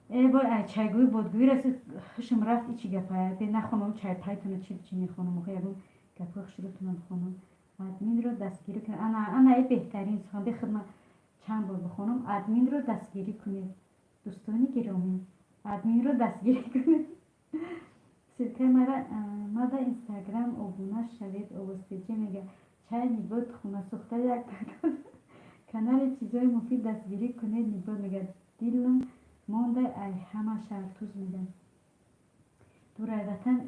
Э бой, ай чайгӯӣ бодгӯӣ расид, хушм рафт, ичи гапа бе нахонам, чай пайтона чи чи мехонам, охи ягон гапҳои хушрӯтона бихонам. Админро дастгирӣ кунед. Ана, ана, э беҳтарин сухан, бе хидма чанд бор бихонам. Админро дастгирӣ кунед, дӯстони гиромӣ, админро дастгирӣ кунед. Ссылка и мара мада Инстаграм обуна шавед. Овозтеҷа мега, чай нигоҳ, хунасӯхта як. Канали чизои муфид дастгирӣ кунед. Нигоҳ мега, дилам монда ай ҳама. Шартуз мега, дурайватан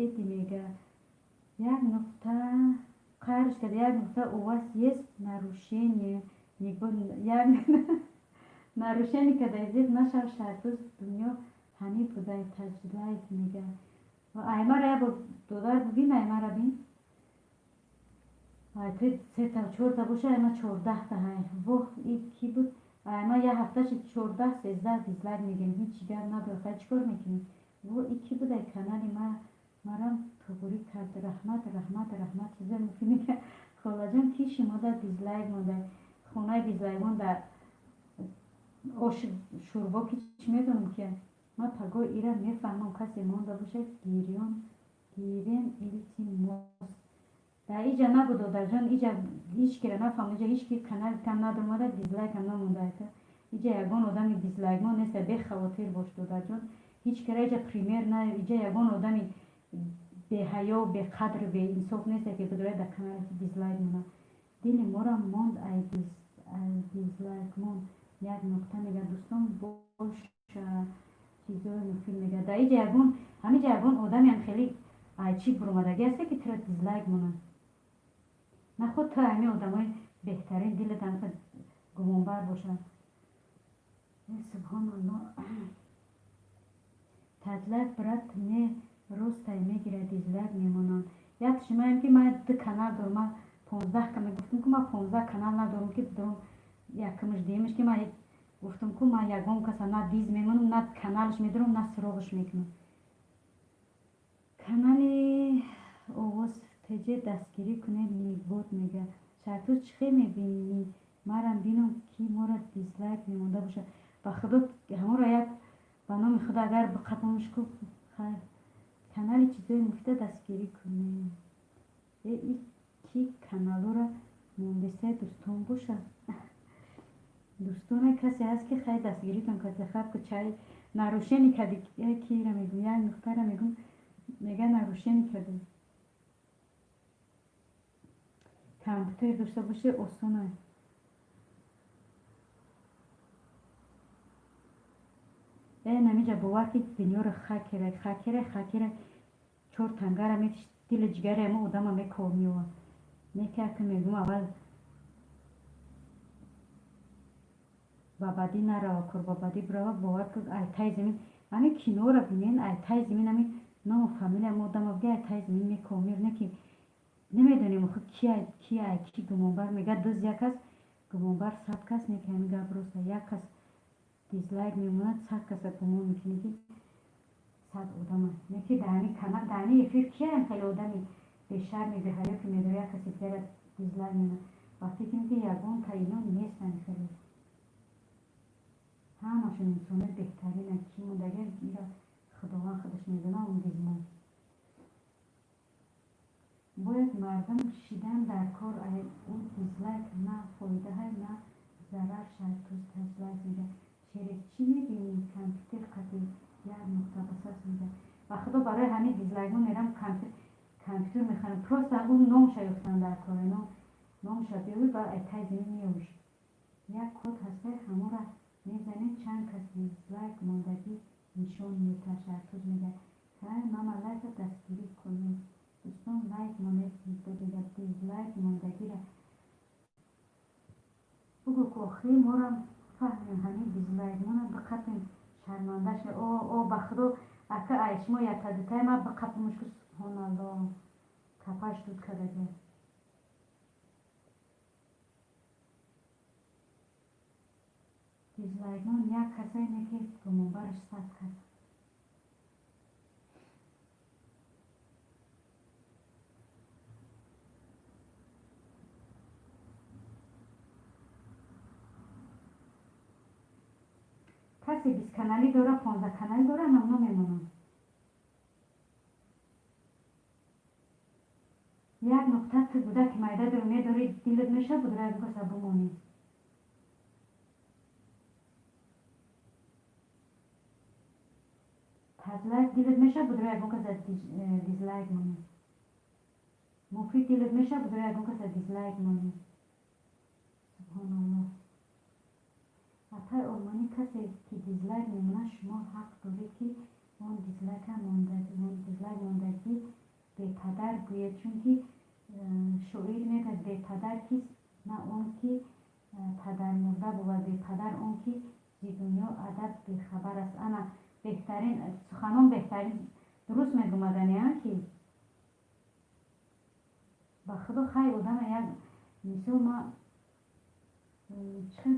эди мега, як нуқта қарш карда, як нуқта, у вас есть нарушение. Нигоҳ, як нарушение карда, зиқ нашав, Шартуз, дунё ҳамин будай. Таҷлайф мега, аймара як бор додар бибин, аймара бин, сета чорта боша, айма 14-та ҳай. Воҳ, и ки буд? Айма як ҳафташи 14, 13 дизлайк мегирем, ҳеҷ гап надорад, хай чӣ кор мекунем? Во, и ки буд ай канали ма? Марам туғурӣ кард. Раҳмат, раҳмат, раҳмат. Чизои муфид мега. Холаҷон, ки шумода дизлайк монда? Хонаи дизлайкмон дар ош шӯрбо ки чӣ медонам ки. Ман пагоҳ ира мефаҳмам, касе монда бошад, гирён гирем, илтимос. Дар иҷа набуд, додарҷон, иҷа ҳеҷ кира нафаҳмам, иҷа ҳеҷ ки канали там надомада, дизлайкам намонда. Иҷа ягон одами дизлайкмон нест, бехавотир бош, додарҷон. Ҳеҷ кира иҷа пример на, иҷа ягон одами беҳаё, беқадру беинсоф нест, ки бидорад дар канале дизлайк монад. Дили мора монд ай дизлайкмон як нуқта мега. Дӯстон, боша, чизои муфид мега. Дар иҷа ягон, ҳамиҷа ягон одамеам хеле айчи буромадагӣ ҳасте, ки туро дизлайк монад. Наход ту ҳамин одамои беҳтарин дилат ҳамқа гумонбар бошад. Субҳоналлоҳ. Тадлайк, брат, не ростай мегирад, дизлайк мемонанд. Як шумоем, ки ман ду канал дорам, ман 15 мегуфтам, ку ман 15 канал надорам, ки дорам якумаш, дуюмаш, ки ман гуфтам, ку ман ягон каса на диз мемонам, на каналаш медорам, на суроғаш мекунам. Канали Овоз ТЖ дастгирӣ кунед, нигбот мега. Шартуз, чӣ хел мебинӣ? Марам бинам, ки моро дизлайк мемонда бошад. Ба худо, ҳамонро як ба номи худо агар биқапамш ку, хайр. Канали чизои муфида дастгирӣ кунед. Э, и ки каналҳоро мондесай, дӯстон бошад. Дӯстоне, касе ҳаст, ки хай дастгиритон карда, хаб ку чай нарушение кади, кира мегум, як нуқтара мегум, мега нарушение кади. Компютер дошта бошӣ, осона. Э, намиҷа бовар ки дунёро хакера, хакера, хакера, чор тангара метиш, дили ҷигари ҳама одама меков меовад. Не ки ака мегум, аввал ба бадӣ нарава, кор ба бадӣ бирава, бовар ки ай таи замин ҳамин киноро бинен, ай таи замин ҳамин ному фамилия ҳама одама бига, ай таи замин меков меов. Не ки намедонем охи ки ки ай ки гумонбар. Мега, дузд як кас, гумонбар 100 кас. Не ки ҳамин гап роста. Як кас дизлайк мемонад, 100 каса гумон мекунӣ, ки 100 одама. Не ки дар ҳамин канал, дар ҳамин эфир кияам хеле одами бешарми, беҳаё, ки медора як каси дигара дизлайк мемонад? Ба фикр ки ягон таино нестанд, хеле ҳамашон инсонои беҳтаринанд. Ки мондагиам, ира Худованд худаш медонад. Он дизмон бояд мардум шидан дар кор. Ай ӯ дизлайк на фоидаҳай, на зарар. Шартуз дизлайк мега. Шерик, чӣ мебинӣ? Компютер қати як нуқта басас мега. Ба худо, барои ҳамин дизлайкҳо мерам компютер мехарам. Просто ӯ номша ёфтан дар кор, номша биёвӣ, ба ай таи замин меёвиш. Як код ҳастай, ҳамонро мезанед, чанд кас дизлайк мондагӣ нишон метаҳад. Шартуз мега. Канали мама лайка дастгирӣ кунед. Дӯстон, лайк монед. Мега, дизлайк мондагиро бугӯ, ку охири морам фаҳмем, ҳамин дизлайкмона биқапем, шарманда ша. О, о, ба худо, ака, ай шумо якта-дутае ма биқапамш ку, субҳоналлоҳ, капаш дуд кардага. Дизлайкмон як касае, не ки гумонбараш 100 кас. Касе 20 каналӣ дора, 15 каналӣ дора, намно мемонам. Як нуқта ту буда, ки майда дору медорӣ, дилат мешавад, будра ягон каса бимонӣ. Тазлайк дилат мешавад, будра ягон каса дизлайк монӣ. Муфид дилат мешавад, будра ягон каса дизлайк монӣ. Субҳоналлоҳ. Апай олмонӣ, касе ки дизлайк мемонад, шумо ҳақ доред, ки он дизлайк мондагӣ бепадар гӯяд, чунки шоир мегӯяд: «Бепадар кист? На он ки падармурда бувад, бепадар он ки зи дунё адаб бехабар аст». Ана, беҳтарин суханон, беҳтарин, дуруст мегӯмадани, а ки ба худо, хай, одама як мисол, ма чӣ хел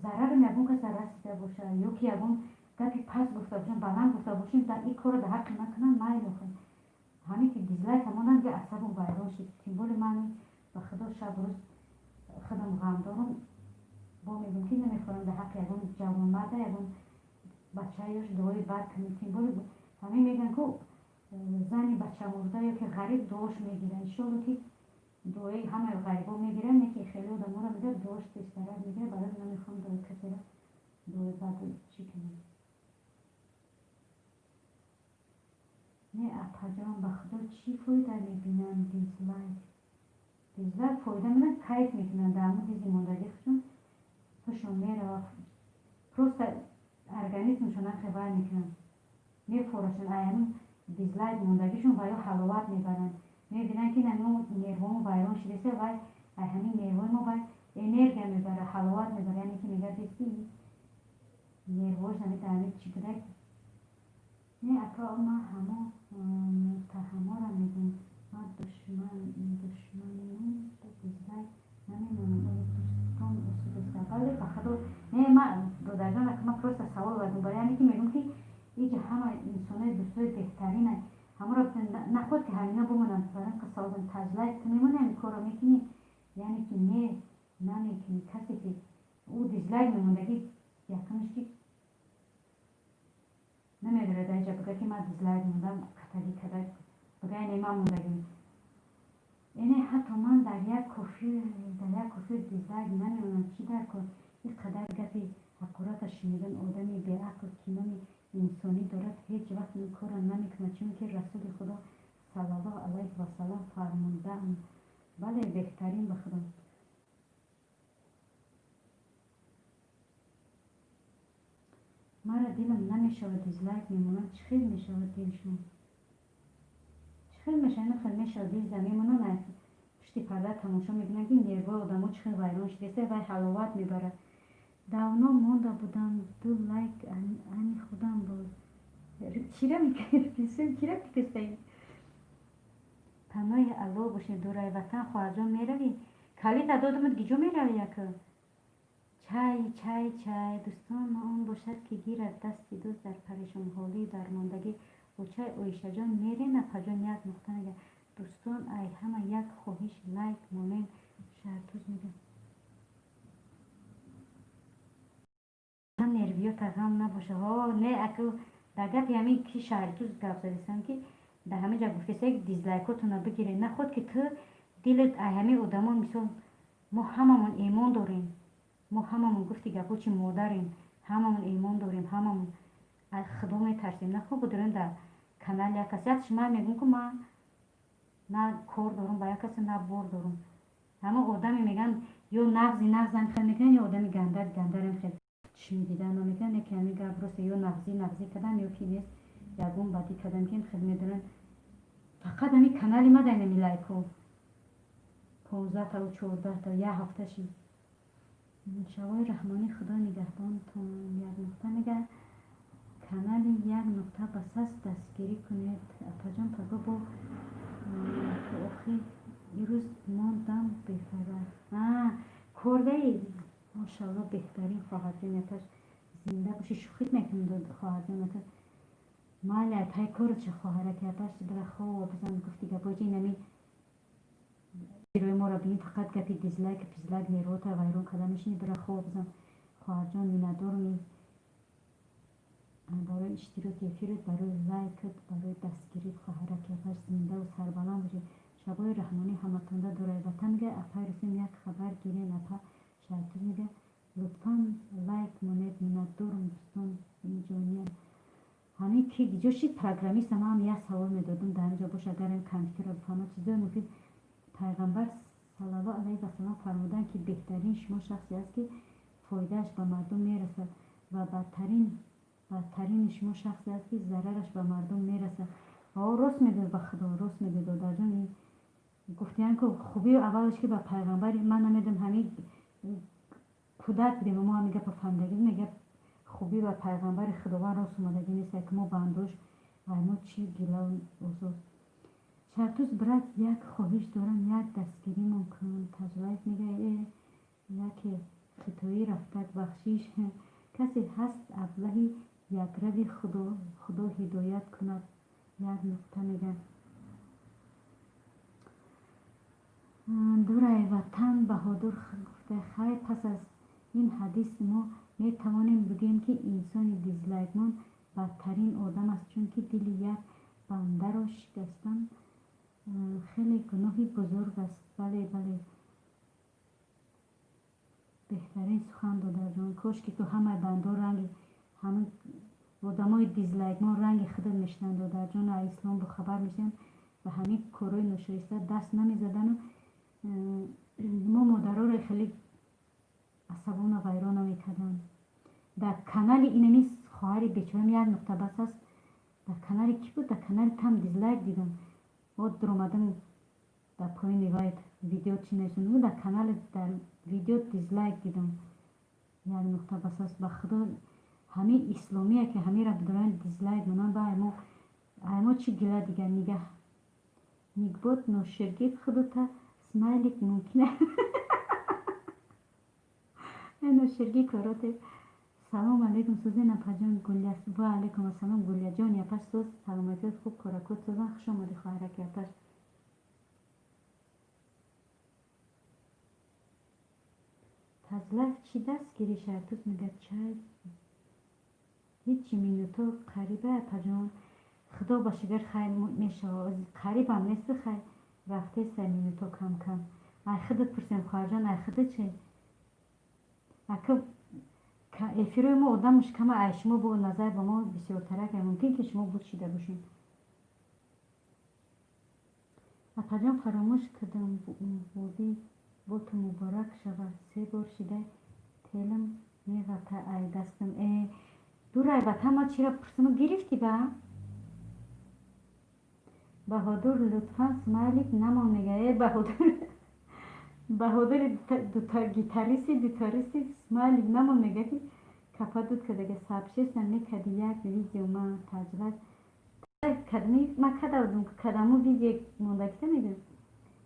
зарарам ягон каса расида бошад ё ки ягон Гапи паст гуфта бошам, баланд гуфта бошем, ин корро дар ҳаққи ман кунанд, майли охир. Ҳамин ки дизлайк монанд, ди асабам вайрон шуд. Тем более ман ба худо шабу рӯз худам ғам дорам. Бо мегӯм, ки намехоҳам дар ҳаққи ягон ҷавонмарда, ягон бачаёш дуои бад кунем. Тем более ҳамин мегӯянд, ку зани бачамурда ё ки ғариб дуош мегирад. Иншолло, ки дуои ҳамаи ғарибо мегирад, не ки хеле одаморо мегӯяд, дуош тезтарак мегирад. Барои намехоҳам дуои касеро, дуои бад чӣ кунем. Не, апаҷон, ба худо, чӣ фоида мебинанд дизлайк? Дизлайк фоида мебинанд, кайф мекунанд дар ҳамун дизи мондагӣ худшон, ҳушон меравад, просто организмшон нахе вай мекунанд, мефорашанд. Ай ҳамун дизлайк мондагишон ва ё ҳаловат мебаранд. Мебинанд, ки намо нервҳомо вайрон шудааст, вай ай ҳамин нервҳои мо вай энергия мебарад, ҳаловат мебарад. Яъне ки мегӯяд, ки нервҳош ҳами дар ҳамин чӣ буда. Не, ака, ман ҳамо муттаҳаморо мегӯям. Ман душманон дизлайк намемонам, оё дӯстон осудеста? Бале, ба худо, не, ман, додарҷон, ака, ман просто савол бардум. Яъне ки мегӯм, ки иҷа ҳама инсонои дӯстои беҳтарина, ҳаморо нахоҳад, ки ҳамина бимонанд. Барои ин савол додам. Таҷлайк ту мемонӣ, ҳамин корро мекунӣ? Яъне ки не, намекунӣ. Касе ки ӯ дизлайк мемондагӣ, якумш ки намедорад дар инҷа бигӯяд, ки ман дизлайк мондам, катагӣ када бигӯяд, яъне ман мондагим. Яъне ҳатто ман дар як кофир дизлайк намемонам. Чӣ дар кор? Ин қадар гапи ҳақората шунидан, одами беақл, ки номи инсонӣ дорад, ҳеҷ вақт ин корро намекунад, чунки Расули Худо саллаллоҳу алайҳи васаллам фармудаанд. Бале, беҳтарин, ба худо. Мара дилам намешавад, дизлайк мемонад. Чӣ хел мешавад дилшон? Чӣ хел мешавад? Ина хел мешавад, дилза мемонанд, пушти парда тамошо мекунанд, ки нервҳои одамо чӣ хел вайрон шудааст, вай ҳаловат мебарад. Давно монда будам, ду лайк ани худам буд. Чира мекардисем? Кира мекистаи? Паноҳи Аллоҳ бошед. Дураи ватан, хоҳарҷон, меравӣ? Калита додамад, гиҷо меравӣ яка? Чай, чай, чай. Дӯстон он бошад, ки гирад дасти дӯст дар парешонҳолию дармондагӣ. Бо чай, Оишаҷон, мерем, апаҷон, як нуқта мега. Дӯстон, ай ҳама як хоҳиш, лайк монем. Шаҳртуз мега. Нервиёта ғам набоша. Ҳо, не, аку дар гапи ҳамин ки Шаҳртуз гап задистам, ки дар ҳамин ҷа гуфтеста, дизлайкотонро бигиред. Наход ки ту дилат ай ҳамин одамон. Мисол, мо ҳамамон эмон дорем, мо ҳамамон, гуфти гапҳо чи, модарем, ҳамамон имон дорем, ҳамамон аз Худо метарсем. Нахо будорем дар канали як кас. Якш ман мегӯм, ки ман на кор дорум ба як касе, на бор дорум. Ҳама одаме мегӯянд, ё нағзи нағзам хел мекунанд, ё одами ганда гандарам хел чишми дидан намекунанд. Яке ҳамин гап роста: ё нағзӣ нағзӣ кардам, ё ки нест, ягон бадӣ кардам, ки хел медонанд. Фақат ҳамин канали ма дар инами лайкҳо 15таву 14та як ҳафта шид. Шавои раҳмонӣ, Худо нигаҳбонтон. Як нуқта мега. Канали як нуқта ба саст дастгирӣ кунед. Апаҷон, паго бо охир ирӯз мондам бехабар. Кордаи, мошалло, беҳтарин, хоҳарҷон, апаш, зинда бошӣ. Шӯхит мекунем, хоҳарҷон, апа, майли, пай кору чӣ, хоҳараки апаш, бира хоб бизан. Гуфти гапоҷи инами рои моро бинӣ, фақат гапи дизлайк, пизлайк нервота вайрон карда мешинӣ. Бира хоб бизан, хоҳарҷон. Миннатдорум барои иштироки эфират, барои лайкат, барои дастгирит, хоҳараки апаш, зиндаву сарбаланд бошед. Шабои раҳмонӣ ҳаматонда. Дураи ватан мега. Апай Рустем, як хабар гирен. Апа Шаҳртуз мега, лутфан лайк монед. Миннатдорум, дӯстон ҷониям. Ҳамин ки ҷо шид программиста, ман як савол медодам, дар ҳамин ҷо бош, агар ин компютерро бифаҳмад, чизои муфид. Пайғамбар саллаллоҳу алайҳи васаллам фармуданд, ки беҳтарин шумо шахсе аст, ки фоидааш ба мардум мерасад, ва бадтарини шумо шахсе аст, ки зарараш ба мардум мерасад. О, рост мегӯяд, ба Худо, рост мегӯяд, додарҷон. Гуфтиян ку хубии аввалаш ки ба пайғамбари ман намедонам, ҳамин кӯдак будем, мо ҳамин гапа фаҳмидагӣ. Мегӯяд, хубӣ ба пайғамбари Худованд рост омадагӣ нест, ки мо бандош мо чӣ гилау озод. Шартуз, брат, як хоҳиш дорам, як дастгиримон кун. Таҷлайф мега. Э, яке хитоӣ рафтак, бахшиш. Касе ҳаст, аблаҳи Якрави Худо ҳидоят кунад. Як нуқта мегӯяд. Дурай ватан Баҳодур гуфта: хайр, пас аз ин ҳадис мо метавонем бигӯем, ки инсони дизлайкмон бадтарин одам аст, чунки дили як бандаро шикастан хеле гуноҳи бузург аст. Бале, бале, беҳтарин сухан, додарҷон. Кош ки ту ҳамаи бандао ранги ҳамин одамои дизлайкмон ранги худат мешуданд, додарҷон, ислом бохабар мешуданд ва ҳамин корҳои ношоиста даст намезадану мо модароро хеле асабона вайрон намекарданд. Дар канали инами хоҳари бечорам як нуқта бас аст. Дар канали кӣ буд? Дар канали там дизлайк дидам. О, дуромадам, дар поёни вай видео чӣ нависонда, дар канали дар видео дизлайк дидам. Як нуқта бас аст. Ба Худо, ҳамин исломия ки ҳамира бидоранд, дизлайк монанд, ба аймо чӣ гила дигар? Нигаҳ нигбот ноширгиб худута смайлик мумкин ноширгӣ короте. Салом алейкум, сӯзен апаҷон. Гулия, ва алейкум ассалом, Гулияҷон. Япаш, соз, саломатиёт хуб, коракот созан. Хуш омадӣ, хоҳараки апаш. Тазлаф чӣ дастгирӣ? Шартуз мегӯяд: чай ҳичи, минуто қариба, апаҷон. Худо ба шукр, хайр мешава, қарибам несту, хайр, рафтеста минуто кам кам. Ай худат пурсем, хоҳарҷон, ай худат чи? Ака, эфирои мо одамаш кама, ай шумо бо назар ба мо бисёртарак, мумкин ки шумо буд шида бошед. Апаҷон, фаромӯш кардам, бодӣ боту муборак шавад. Се бор шида телам меғалта ай дастам. Э, дурай ватан, ма чира пурсам, гирифтӣ ба? Баҳодур, лутфан смайлик намон, мега. Э, Баҳодур, Баҳодури гитаристи дутаристи, смайлик намон, мега, ки капа дуд кардага. Сабшеста мекарди як видео ма таҷлак кадми ма када будум, кадаму видео мондагита мегӯям.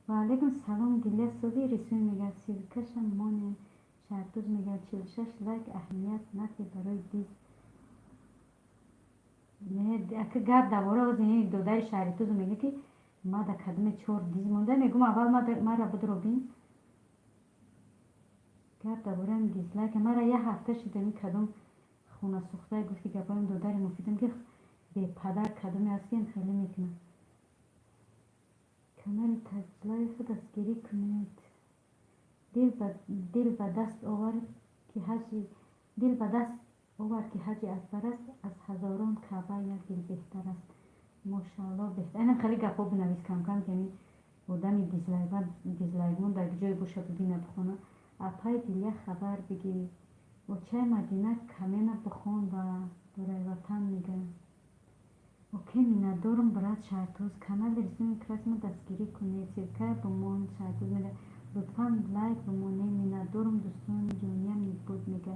Ва алейкум салом, Дилия, сози рисуй, мега. Ссылка ша монем, Шартуз мега. 46 лайк аҳамият нате барои диз. Ака, гап давора озини додари Шаҳритузу мега, ки ма да кадме чор диз монда. Мегум, аввал мара будро бин. Гап давораам дизлайк. Мара як ҳафта шудами кадом хонасӯхтае гуфти гапоям додари муфидам, ки бепадар кадоме аст, ки хеле мекунад. Канали Таҷлаевро дастгирӣ кунед. Дил ба даст овар, ки ҳаҷи дил ба даст овар, ки ҳаҷи акбар аст, аз ҳазорон Каъба як дил беҳтар аст. Мошаалло, беҳтар. Инам хеле гапҳо бинавис камкам, ки ҳамин одами дизлайкмон дар ҷое боша, бибина, бихона. Апай Дилия, хабар бигир. Очаи Мадина, камена бихон ва дурай ватан мега. Окей, миннатдорум, брат Шаҳртуз. Канали Рисуми Красма дастгирӣ кунед. Ссылка бимон, Шаҳртуз мега. Лутфан лайк бимонед. Миннатдорум, дӯстони ҷониям. Нигбуд мега.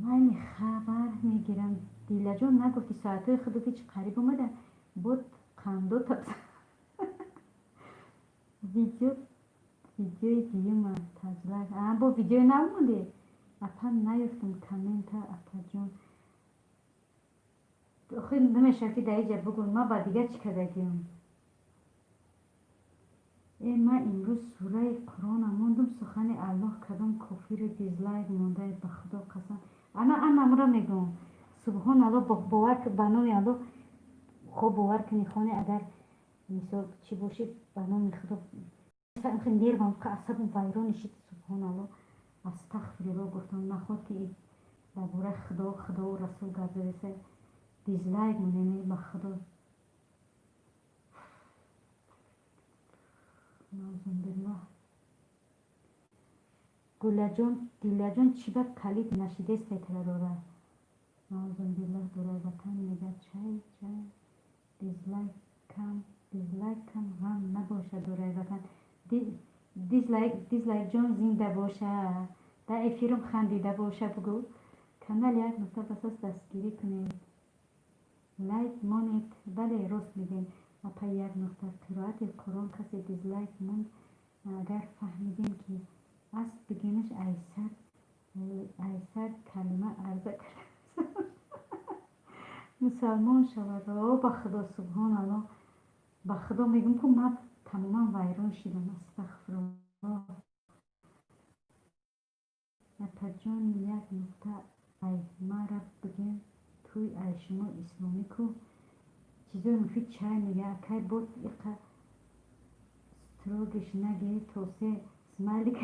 Майли, хабар мегирам. Дилаҷон, нагуфти соатҳои худу ки чӣ қариб омада буд, қандо тап. Видео, видеои дуюма таҷлак. А, бо видеои нав монде? Апа, наёфтам коммента, апаҷон. Охир намешавад, ки дар иҷа бугӯ, ман ба дигар чӣ кардагиам? Э, ман имрӯз сураи Қуръона мондум, сухани Аллоҳ. Кадом кофиру дизлайк мондае, ба Худо қасам. Ана анамро мегӯм. Субҳон Аллоҳ, бовар ба номи Аллоҳ, хоб бовар кунӣ, хоне, агар мисол чӣ бошӣ, ба номи Худо, нервам, асабам вайрон шид. Субҳон Аллоҳ, астағфируллоҳ гуфтам, наход ки дар бораи Худо, Худову Расул гап задеса, дизлайк монем, ба Худо. Наузубиллоҳ. Гулаҷон, Дилаҷон, чӣ ба калид нашидестай тара дора? Наузубиллоҳ. Дурай ватан мега: чай, чай, дизлайк кам, дизлайк кам, ғам набошад, дурай ватан. Дизлайк, дизлайкҷон зинда боша, дар эфирам хандида боша, бугӯ. Канал як нуқта бас аст, дастгирӣ кунед. Лайк монед. Бале, рост мегӯем, апа, як нуқта. Қироати Қуръон касе дизлайк монд, агар фаҳмидем, ки аст, бигӯемаш, айсар, айсар калима арза кард. Мусалмон шавад. О, ба Худо, субҳоналло, ба Худо мегӯм, ку ман тамоман вайрон шидам. Астағфируллоҳ. Апаҷон, як нуқта ай мара бигем, туй ай шумо исломӣ ку чизои муфид чай мега. Акай, бод иқа строго ш наге, то се смайлик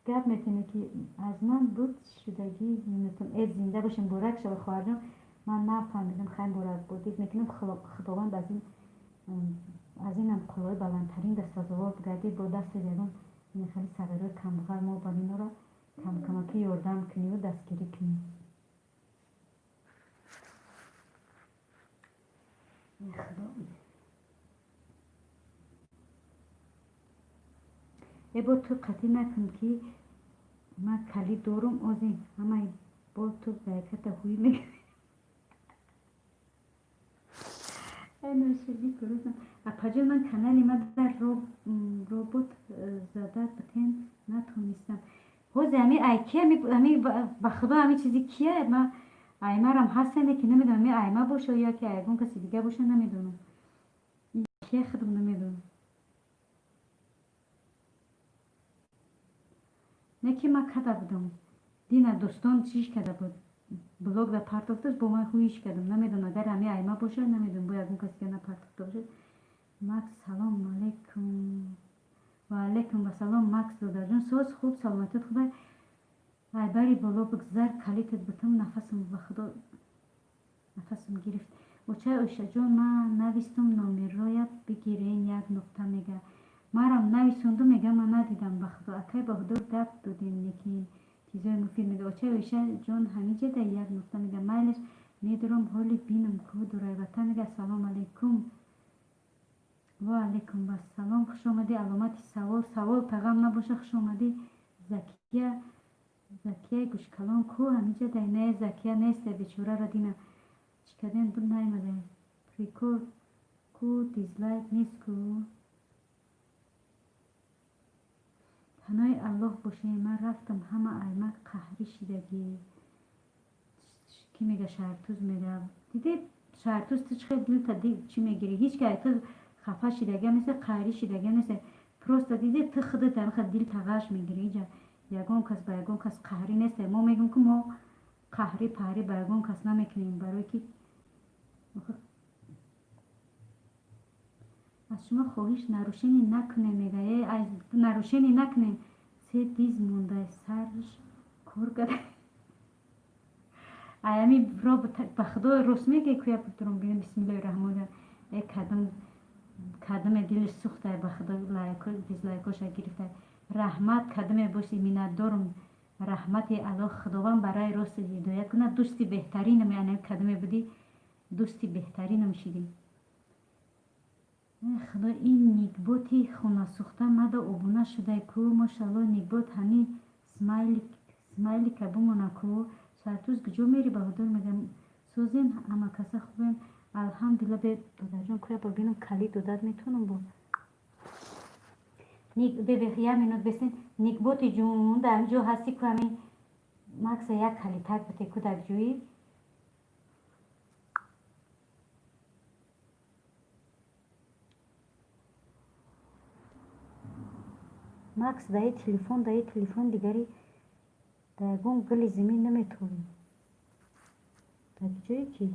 гап метине, ки аз ман буд шудагӣ минутам. Э, зинда бошем, муборак шава, хоҳарҷон. Ман нафаҳмидам. Хай, муборакбодид мекунам. Худованд аз инам қуллои баландтарин дастазовор бигардид. Бо дасти ягон хеле сағирои камбағал мо бар инора камкамакӣ ёрдам куниву дастгирӣ кунӣ. Худо, э, бо ту қатъӣ накун, ки ман калид дорум. Ози ҳамаи бо ту гайката ҳуй мекунӣ. Апаҷон, ман канали ма дар робот зада бутен, натонистам. Ҳози ами ай ки ами, ба Худо, ами чизи кия? Ма аймарам ҳастане, ки намедонам, ами айма боша ё ки ягон каси дига боша, намедонам кия, худам намедонам. Не ки ман када будам, дина дӯстон чиш када буд, блог да партофтааст, бо ман ҳуиш кардам. Намедонам, агар ами айма боша, намедонам, бо ягон каси дига напартофта бошад. Макс, салом алейкум. Ва алейкум вассалом, Макс додарҷон. Соз, хуб, саломатият хуб? Ай бари боло бигзар, калитат бутам. Нафасам, ба Худо, нафасам гирифт. Очай Оишаҷон, ман навистум, номерроя бигирен, як нуқта мега. Марам нависонду, мега, ман надидам, ба Худо. Акай Баҳодур, гап додем, лекин чизои муфид мега. Очай Оишаҷон, ҳамиҷада, як нуқта мега. Майлеш, медурам, ҳоли бинам ку дурайвата мега. Ассалому алайкум. Ва алайкум вассалом, хушомадӣ. Аломати савол, савол тағам набоша, хушомадӣ. Закия, Закияи гӯшкалон ку, ҳамиҷада? Не, Закия нест, бечораро дина чӣ кардем буд, наомада. Прикол ку, дизлайк нест ку. Паноҳи Аллоҳ бошем, ман рафтам. Ҳама аймак қаҳрӣ шидагӣ. Кӣ мега? Шаҳртуз мега. Дидед, Шаҳртуз, ту чӣ хел дилта чӣ мегирӣ? Ҳеҷ ки ту хафа шидагиам нест, қаҳрӣ шидагиам нест. Просто дидед, ту худат ҳамихел дилта ғаш мегирӣ. Иҷа ягон кас ба ягон кас қаҳрӣ нест. Мо мегӯем, ки мо қаҳрӣ паҳрӣ ба ягон кас намекунем, барое ки аз шумо хоҳиш, нарушение накунем мега. Э, нарушение накунем. Се диз монда, сарш кор карда. Аями робот, ба Худо, рост меге. Куя дурум бинем. Бисмиллоҳи раҳмони. Э, кадом кадоме дилиш сӯхтай, ба Худо, дизлайкоша гирифтай. Раҳмат, кадоме боши, миннатдорум. Раҳмати Аллоҳ, Худованд барои рости ҳидоят кунад. Дӯсти беҳтаринам, яъне кадоме будӣ, дӯсти беҳтаринам шидӣ. Худо, ин никботи хонасӯхта мада обуна шудай ку, мошалло. Никбот, ҳамин смайлика бумона ку. Шаҳртуз, куҷо мери, Баҳодур мегам. Созем, ҳамакаса хубем, алҳамдулилла. Бе, додарҷон, куя бо бинам, калид додад метавонам бо як минут бесен. Никботи ҷун, дар ҳамин ҷо ҳасти ку? Ҳамин Макса як калитак бите ку, дар ҷӯи. Макс даи телефон, даи телефон дигари дар ягон гули зимин наметавонӣ. Дар ҷое ки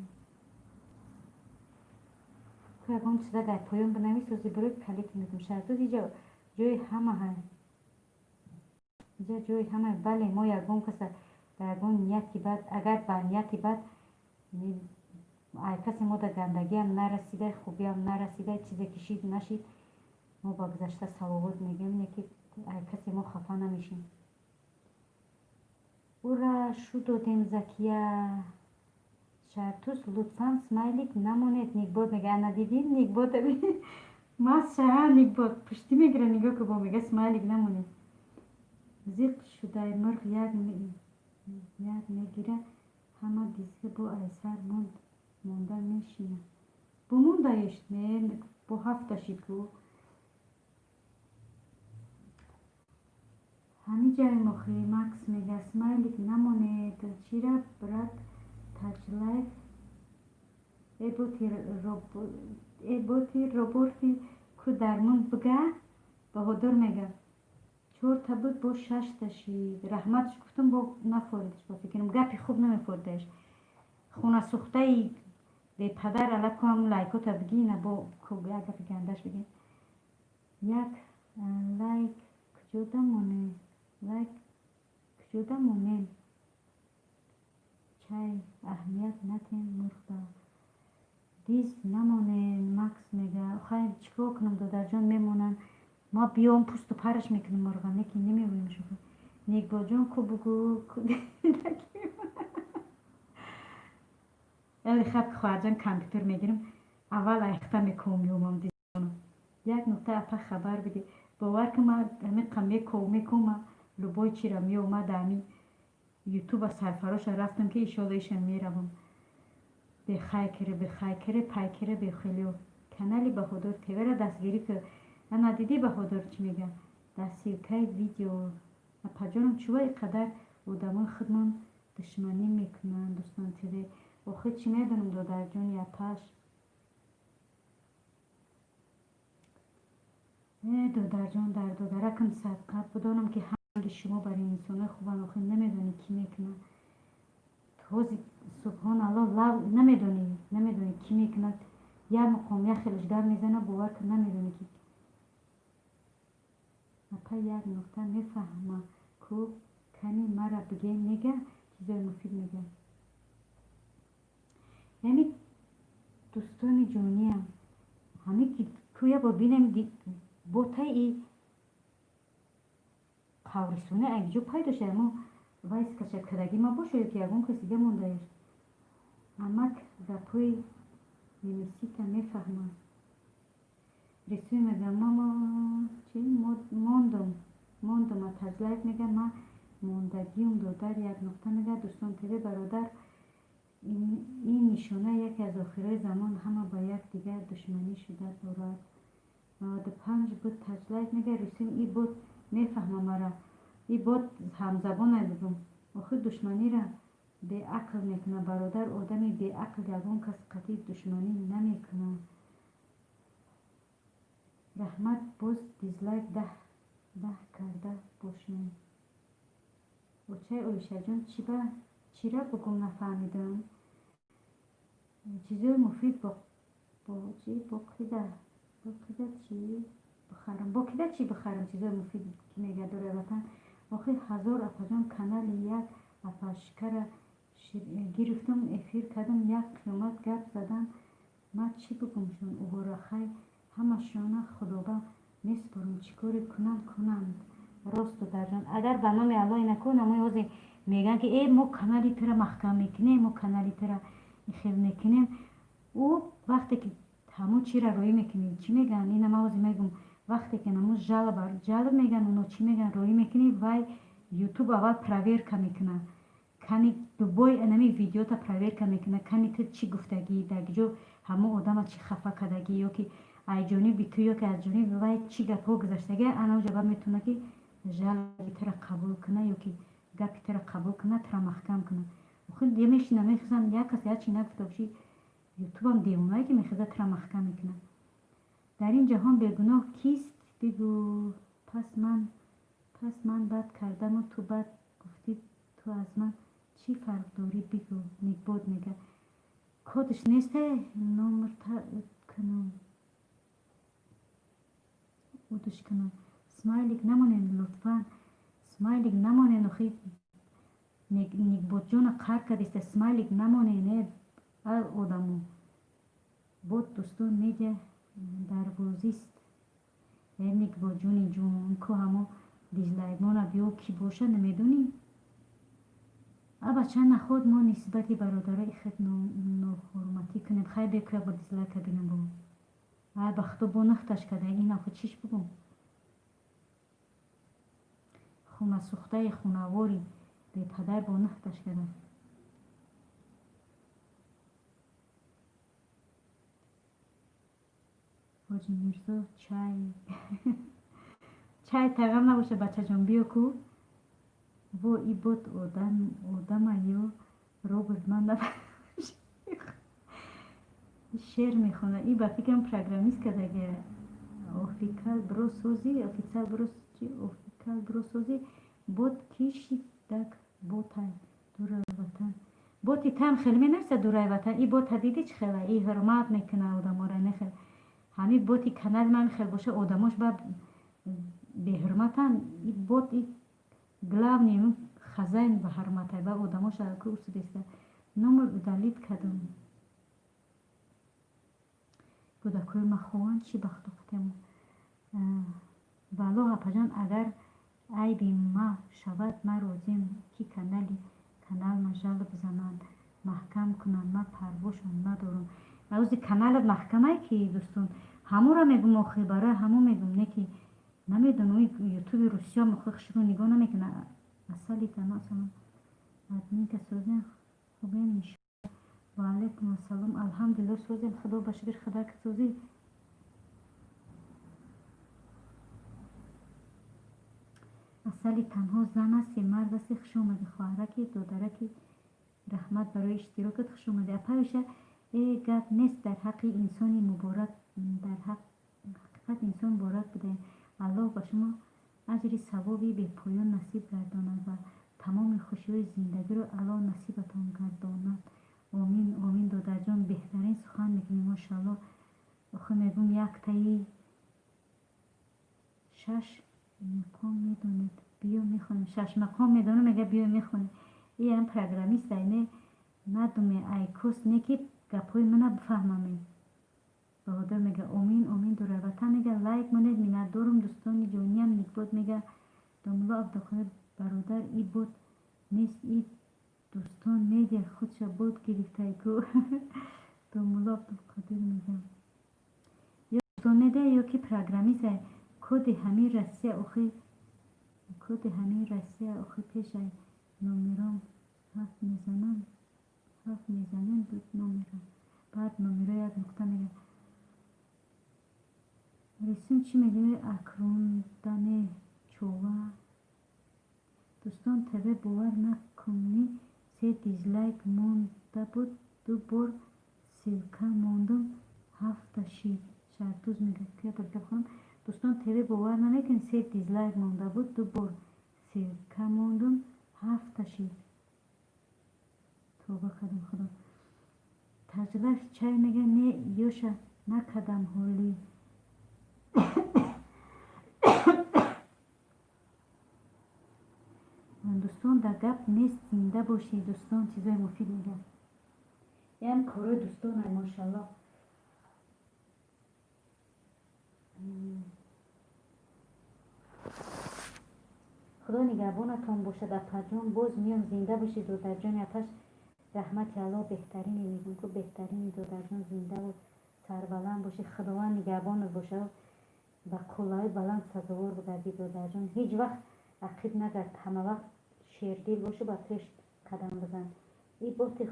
ку ягон чиза дар поён бинавис, ози бирои калит медам. Шаҳртуз, иҷа ҷои ҳама ҳаст, иҷа ҷои ҳама. Бале, мо ягон каса дар ягон нияти бад, агар ба нияти бад ай касе мо дар гандагиам нарасида, хубиам нарасида, чизе ки шид нашид, мо ба гузашта саловот мегӯем, не ки ай касе мо хафа намешем. Ура, шу додем, Закия. Шаҳртуз, лутфан смайлик намонед, Никбот мега. Ана, дидӣ, Никбот масшаа, Никбот пуштӣ мегира, нигоҳ ку, бо мега смайлик намонед. Зиқ шудай мурғ як мегира, ҳама дизга бо айсар монда мешина. Бо мондаеш не, бо ҳафта шид ку. Ҳамиҷаем охи. Макс мега, смайлик намонед чира, брат. Таҷлайф э боти роборти ку дармон бига. Баҳодур мега, чорта буд, бо шашта шид. Раҳматш гуфтам, бо нафоридш, ба фикрам, гапи хуб намефоридаеш. Хунасӯхтаи бепадар алаку ҳам лайкота бигина, бо як гапи гандаш бигин. Як лайк куҷода монем? Лайк куҷода монем? Чай аҳамият натем, мурғба диз намонем. Макс мега, хай, чӣ кор кунам, додарҷон, мемонанд. Ма биём, пусту параш мекунем мурға, неки намегӯем. Шумо, Некбоҷон, ку бугӯ. Эле хаб, хоҳарҷон, компютер мегирам, аввал айхта мекӯм, меомам. Як нуқта, апа, хабар бидӣ. Бовар ки ма ҳамиқа меков мекӯма, любой чира меомада, ҳами ютуба сарфароша рафтам, ки ишола иша меравам. Бехайкере, бехайкере, пайкере, бехелиё. Канали Баҳодур ТВра дастгирӣ ки. Ана дидӣ, Баҳодур чӣ мега дар ссылкаи видео? Апаҷонам, чӯва иқадар одамои худмон душманӣ мекунанд? Дӯстон ТВ, охир чӣ медонам, додарҷони апаш. Э, додарҷон, дар додаракам садқа будонам, ки ҳамаги шумо бар инсонои хубанд. Охир намедонӣ, кӣ мекунад. Ҳози, субҳоналло, лав намедонӣ, намедонӣ, кӣ мекунад. Як муқом як хелаш гап мезана, бовар кун, намедонӣ ки. Апа, як нуқта мефаҳма ку, кани мара бигем. Мега, чизои муфид мега. Яъне, дӯстони ҷониям, ҳаме ки ку як бор бинем, ботаи қаврисоне акҷо пайдо шуда, мо вай скачать кардагӣ ма боша ё ки ягон кас дига мондаеш. Амак гапҳои немисита мефаҳмам. Рисуй мега, мама чи мондум, мондум. Атаҷлаев мега, ма мондагиюм, додар. Як нуқта мега, Дӯстон ТВ, бародар, ин нишона яке аз охирои замон, ҳама ба як дигар душманӣ шуда дорад. 95 буд. Таҷлаев мега, русим, и бот мефаҳма мара, и бот ҳамзабонай бугум. Охир душманира беақл мекунад, бародар. Одами беақл ягон кас қатъи душманӣ намекунад. Раҳмат, боз дизлайк даҳ карда бошем. Очаи Оишаҷон, чира бугум, нафаҳмидам. Чизои муфид боқида чӣ бихарам, боқида чӣ бихарам? Чизои муфид ки мега дорад ватан. Охир ҳазор апаҷон, канали як апашкара гирифтум, эфир кардам, як қиёмат гап задан. Ма чӣ бугумшон уҳора? Хай, ҳамашона худоба месупорам, чӣ коре кунанд, кунанд. Рост, додарҷон, агар ба номи Аллоҳ накун, амои ҳозир мегӯянд, ки э, мо канали тура маҳкам мекунем, мо канали тура хел мекунем. Ӯ вақте ки ҳамун чира роӣ мекунӣ, чӣ мегӯянд, ина ман ҳозир мегӯм, вақте ки ҳамун жалоба, жалоб мегӯянд оно, чӣ мегӯянд, роӣ мекунӣ, вай Ютуб аввал проверка мекунад, кани дубой анами видеота проверка мекунад, кани ту чӣ гуфтагӣ, дар ҷо ҳамон одама чӣ хафа кардагӣ, ё ки аз ҷониби ту, ё ки аз ҷониби вай чӣ гапҳо гузаштагӣ. Ана оҷа ба метавонад, ки жалоби тура қабул кунад ё ки гапи тура қабул кунад, тура маҳкам кунад. Охир мешинам, мехезам, як кас як чи нагуфта бошӣ, Ютубам девонае, ки мехезад, тура маҳкам мекунад. Дар ин ҷаҳон бегуноҳ кист, бигӯ? Пас ман бад кардаму ту бад гуфтӣ, ту аз ман чӣ фарқ дорӣ, бигӯ? Никбод мега, кодш несте, номрта кунам, удуш кунам. Смайлик намонед, лутфан, смайлик намонед. Охи, Никботҷона қар кардиста, смайлик намонед. Э, одамо, бот дӯстон медиа дарвозист. Э, Никботҷони ҷон, ку ҳамо дизлайкмона биё, кӣ боша, намедонӣ? А бача, наход мо нисбати бародарои худ нохурматӣ кунем. Хай, бекӯя, бо дизлайка бинам. Бо ай, ба худо, бо нахташ карда. Ин охи чиш бугум? Хунасӯхтаи хунавори бепадар бо нахташ карда. Ҳоҷи Мирзо, чай, чай тағам набоша, бачаҷон, биё ку. Во, и бот одама ё робот, ман шеър мехонад. И ба фикрам программист кардагия. Офикал бро созӣ, официал бро чи, офикал бро созӣ. Бот киши дак ботай дурай ватан. Боти там хеле менависа, дурай ватан. И бота диди, чӣ хела и ҳурмат мекуна одамора, нехел. Ҳами боти канали ман хел боша, одамош ба беҳурматан. И бот и главный хозяин ба ҳурматай, ба одамоша курсудеста. Номер удалить кардам. Кӯдакҳои ма хованд, чӣ бахту қатем. Валлоҳ, апаҷон, агар айби ма шавад, ман розиам, ки каналма жалоб зананд, маҳкам кунанд, ман парвошон надорам. Ози каналат маҳкамае ки, дӯстон, ҳамонро мегум, охи барои ҳамон мегум, не ки намедонам, ютуби русиё охи хушрӯ нигоҳ намекунад. Асали тано салом, админка, созем, хубем? Ва алайкум ассалом, алҳамдулилло, созем, худо ба шукр. Худак созӣ? Асали танҳо зан ҳасти, мард ҳасти? Хуш омадӣ, хоҳараки, додараки, раҳмат барои иштирокат, хуш омадӣ. Апавиша э гап нест, дар ҳаққи инсони муборак, дар ҳақиқат инсон муборак будаем. Аллоҳ ба шумо аҷри савоби бепоён насиб гардонад ва тамоми хушиҳои зиндагиро Аллоҳ насибатон гардонад. Омин, омин, додарҷон, беҳтарин сухан мекунӣ, мошаалло. Охир мегӯм, яктаи шаш мақом медонед, биё мехонем. Шаш мақом медонам, мега, биё мехонем. Иам программист айне надуме, айкос не ки гапҳои мана бифаҳмаме. Баҳодур мега омин, омин. Дураватан мега лайк монед, миннатдорум, дӯстони ҷониям. Никбот мега домулло Абдуқодир бародар, и бот нест, и дӯстон медиа худша бот гирифтайку. Домулло Абдулқодир мега ё дӯстон медиа, ё ки программист. Коди ҳамин Россия охи, коди ҳамин Россия охи, пешай номером ҳафт мезанам, ҳафт мезанем, буд номера, баъд номеро як нуқта. Мега рисум чӣ мегӯяд? Акрундане чова. Дӯстон ТВ, бовар накунӣ, се дизлайк монда буд, ду бор ссылка мондум, ҳафта шид. Шаҳртуз мега хонам. Дӯстон ТВ, бовар намекунед, се дизлайк монда буд, ду бор ссылка мондум, ҳафта шид. Тавба кардам, худо. Таҷлаф чай мега не, ёша накардам ҳолӣ. Дӯстон, дар гап нест, зинда бошед, дӯстон, чизои муфид мегӯяд. Ям корои дӯстонай, мошалло. Худо нигаҳбонатон бошад, апаҷон, боз меём, зинда бошед, додарҷони апаш, раҳмати Аллоҳ, беҳтарине, мегӯм ку, беҳтарини, додарҷон, зиндаву сарбаланд бошед, Худованд нигаҳбонат бошад, ба қуллаҳои баланд сазовор бигардӣ, додарҷон, ҳеҷ вақт ақиб нагард, ҳамавақт шердил бошу, ба пеш қадам бизан. И боти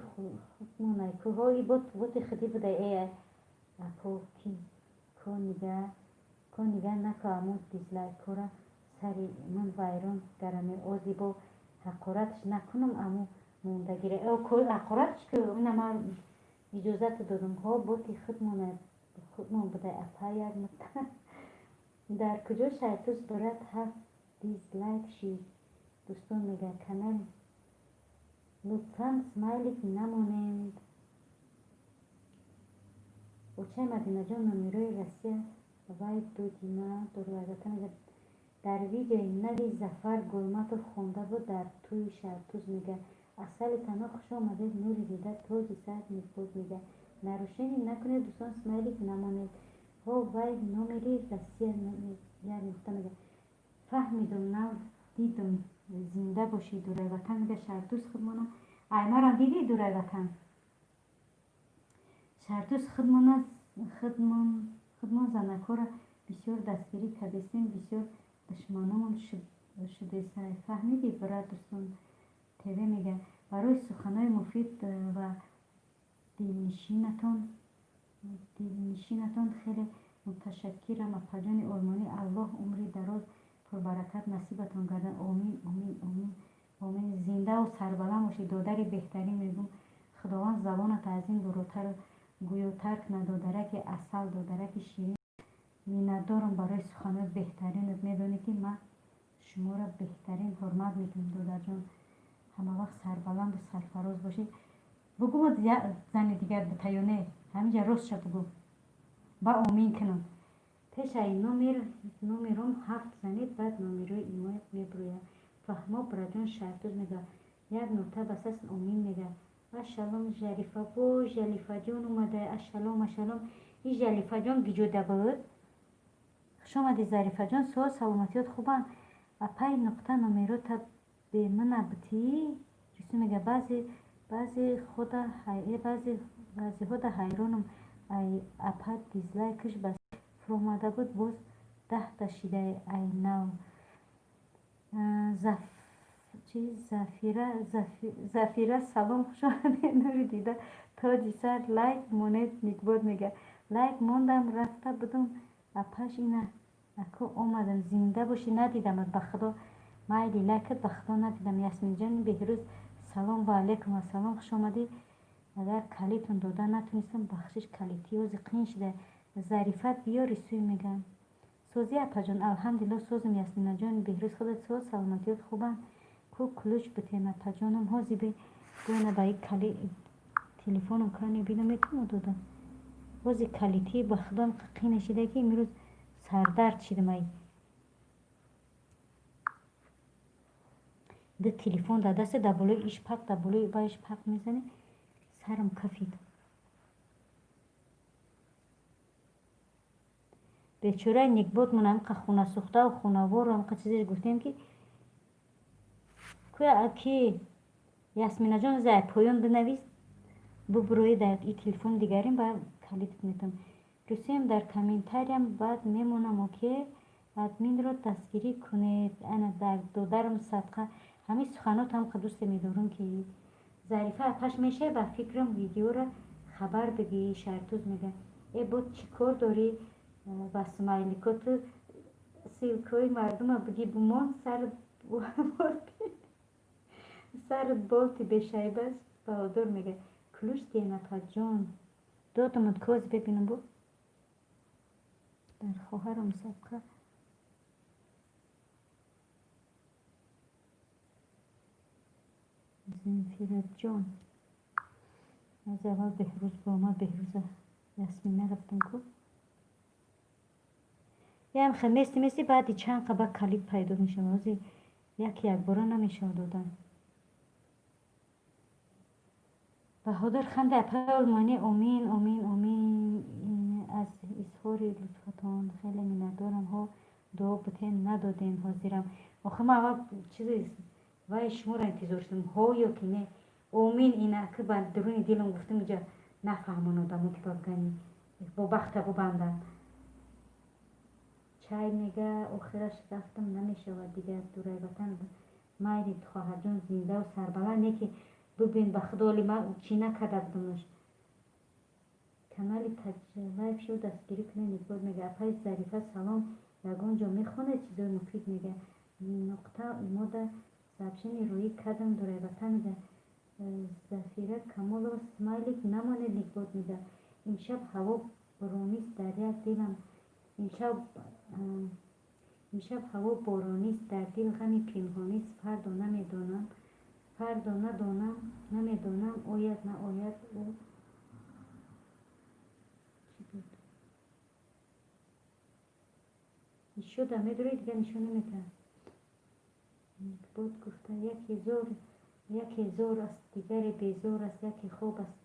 худмонай ку, ҳо, и бот боти худӣ буда. Э апо, ки ко нигаҳ нако, аму дизлайкҳора сари ман вайрон гараме, ози бо ҳақоратш накунам, аму мондагире ҳақоратш ку, ина ман иҷозату додум. Ҳо, боти худмонай, худмон буда, апа, як нуқта. Дар куҷо шайтуз дорад, ҳафт дизлайк шид. Дӯстон мега канал лутфан смайлик намонед. Очаи Мадинаҷон, номерои Россия вай додима дорвайдата. Мега дар видеои нави Зафар Голматов хонда буд дар тӯи Шаҳртуз. Мега асали танҳо, хуш омадед, нури дида, тоҷи сар. Никбот мега нарушение накунед, дӯстон, смайлик намонед. Ҳо, вай номери Россия як нуқта. Мега фаҳмидум, нав дидум, зинда бошӣ, дурайватан. Мега Шаҳртуз худмона, аймарам дидӣ, дурайватан, Шаҳртуз худмона, худмон занакҳоро бисёр дастгирӣ кардестем, бисёр душманомон шудесай, фаҳмидӣ, брат. Дӯстон ТВ мега барои суханҳои муфид ва дилнишинатон хеле муташаккирам, апаҷони олмонӣ. Аллоҳ умри дароз, пурбаракат насибатон гардад. Омин, омин, омин. Омин, зиндаву сарбаланд бошӣ, додари беҳтарин. Мегӯм, Худованд забонат аз ин дуротару гӯётар кунад. Додараки асал, додараки ширин, миннатдорам барои суханои беҳтаринат. Медонӣ, ки ман шуморо беҳтарин ҳурмат мекунам, додарҷон. Ҳамавақт сарбаланду сарфароз бошӣ. Бугӯ, зани дигар бита ё не? Ҳаминҷа ростша бугӯ, ба омин кунам. Пешаи номером ҳафт занед, баъд номерои имоят мебирояд. Фаҳмо, бираҷон. Шаҳрдӯз мега, як нота басаст, омин мега. Ашалом, Жарифа. Во, Жалифаҷон омада. Ашалом, ашалом. И Жалифаҷон гиҷода буд? Хуш омадӣ, Зарифаҷон. Суол, саломатиёт хубанд? Апай Нуқта, номерота бемана бутӣ? Рису мега, баъзе баъзе хода баъзе баъзеҳода ҳайронам. Ай апа, дизлайкаш ба фуромада буд, боз 10-та шидаи ай нав. Чи Зафира, Зафира, салом, хуш омадед. Нури дида, тоҷи сар, лайк монед. Никбод мега, лайк мондам, рафта будум, апаш, ина ако омадам. Зинда бошӣ. Надидамат, ба Худо. Майли, лайкат, ба Худо, надидам. Ясминҷони Беҳрӯз, салом. Ва алайкум ассалом, хуш омадӣ. Агар калитон дода натонистам, бахшиш, калитиёзи қин шида. Зарифат, биё, рисӯй мегам. Созӣ, апаҷон? Алҳамдулилло, созум. Ясминаҷони Беҳрӯз, худат соз, саломатиёт хубанд? Ку ключ бутем, апаҷонам? Ҳози бина, ба кали телефоном кани бина, метавонам дода. Ҳози калитӣ, ба Худо, қина шида, ки имрӯз сардард шидам. Ай ду телефон дар дасте, дар болои иш пақ, дар болои баиш пақ мезанӣ, сарам кафид. Бечораи Никбод мон ҳамқа хунасӯхтаву хунавору ҳамқа чизеш гуфтем, ки куя ки. Ясминаҷон, зай поён бинавис, бубурои дар и телефони дигарим, ба калидат метавон. Русиям дар комментариям баъд мемонам. Оке, админро дастгирӣ кунед. Ана дар додарам садқа, ҳамин суханот ҳамқа дӯсте медорам, ки Зарифа апаш мешавӣ, ба фикрам. Видеоро хабар бигӣ. Шартуз мега, э, бо чӣ кор дорӣ ба смайликоту? Ссылкаҳои мардума бигӣ, бумон, сарат болти бешайбаст. Баҳодур мега, ключ диҳем, апаҷон? Додамад, кози бибинам бу дар хоҳарам садқа. Земфираҷон, аз аввал Беҳрӯз бо омад. Беҳрӯза Ясмина рафтам ку. Ям хел мести мести, баъди чанд қаба калид пайдо мешавад. Ҳози як якбора намешавад додан. Баҳодур ханде, апаи Олмонӣ. Омин, омин, омин. Аз изҳори лутфатон хеле миннатдорам. Ҳо, дуо бутем, надодем ҳозирам. Охир ман аввал чизи вай шуморо интизор шудам, ҳо ё ки не. Омин, ина ки ба дуруни дилам гуфтам, иҷа нафаҳмон одамо, ки бабгани бо бахта бубанданд. Чай мега, охираш рафтам, намешавад дигар, дурай ватан. Майли, хоҳарҷон, зиндаву сарбаланд. Не ки бубин, ба Худо, оли ман чӣ накарда будамаш. Канали Таҷлайф шоу дастгирӣ кунед. Нигбод мега, апаи Зарифа, салом. Ягон ҷо мехонед чизои муфид? Мега, нуқта имода сообщение рӯӣ кардам, дурайватан мега. Зафира Камолова, смайлик намонед. Никбод мега, имшаб ҳаво боронист, дар як дилам. Имшаб ҳаво боронист, дар дил ғами пинҳонист. Фардо намедонам, фардо надонам, намедонам, ояд, наояд ӯ. Чӣ буд? Нишода медорӣ, дигар нишон наметаҳад. Никбод гуфта, яке зор, яке зор аст, дигаре безор аст, яке хоб аст,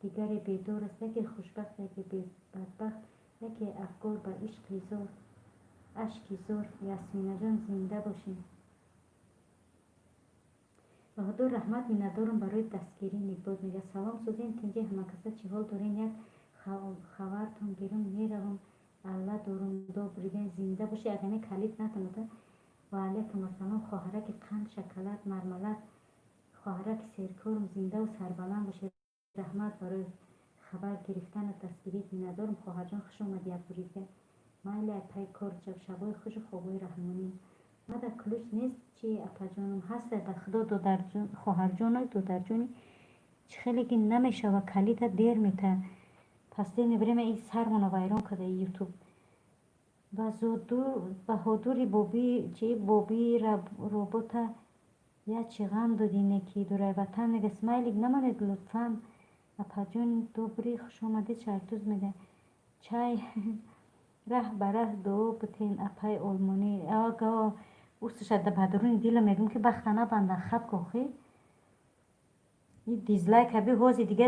дигаре бедор аст, яке хушбахт, яке бадбахт, яке афгор ба ишқи зор, ашки зор. Ясминаҷон, зинда бошем. Баҳодур, раҳмат, миннатдорам барои дастгирӣ. Никбод мега, салом, созем, тинҷи ҳамакаса, чӣ ҳол дорен? Як хабартон гирум, меравам, алла дорум. Добрый день, зинда бошӣ. Агане калид натамада. Ва алайкум ассалом, хоҳараки қанд, шоколад, мармалад, хоҳараки серкорум, зиндаву сарбаланд бошед. Раҳмат барои хабар гирифтану дастгирит, миннатдорам, хоҳарҷон. Хуш омадӣ як бори дигар. Майли, пай кор, шабҳои хушу хобҳои раҳмонӣ. Мада ключ нест чи, апаҷонам? Ҳаста, ба худо, хоҳарҷону додарҷони, чӣ хеле ки намешава, калита дер мета. Последнее время и сармона вайрон карда ютуб. Баҳодури боби чи боби робота я чӣ ғам додӣ, неки дурай ватан мега. Смайлик намонед, лутфан. Апаҷони добрый, хушомадед. Шаҳртуз мега: чай раҳ ба раҳ дуо бутен, апаи олмонӣ. Ага, усташа ба дуруни дилам мегӯм, ки бахта набандан, хаб кохӣ и дизлайк аби. Ҳози дига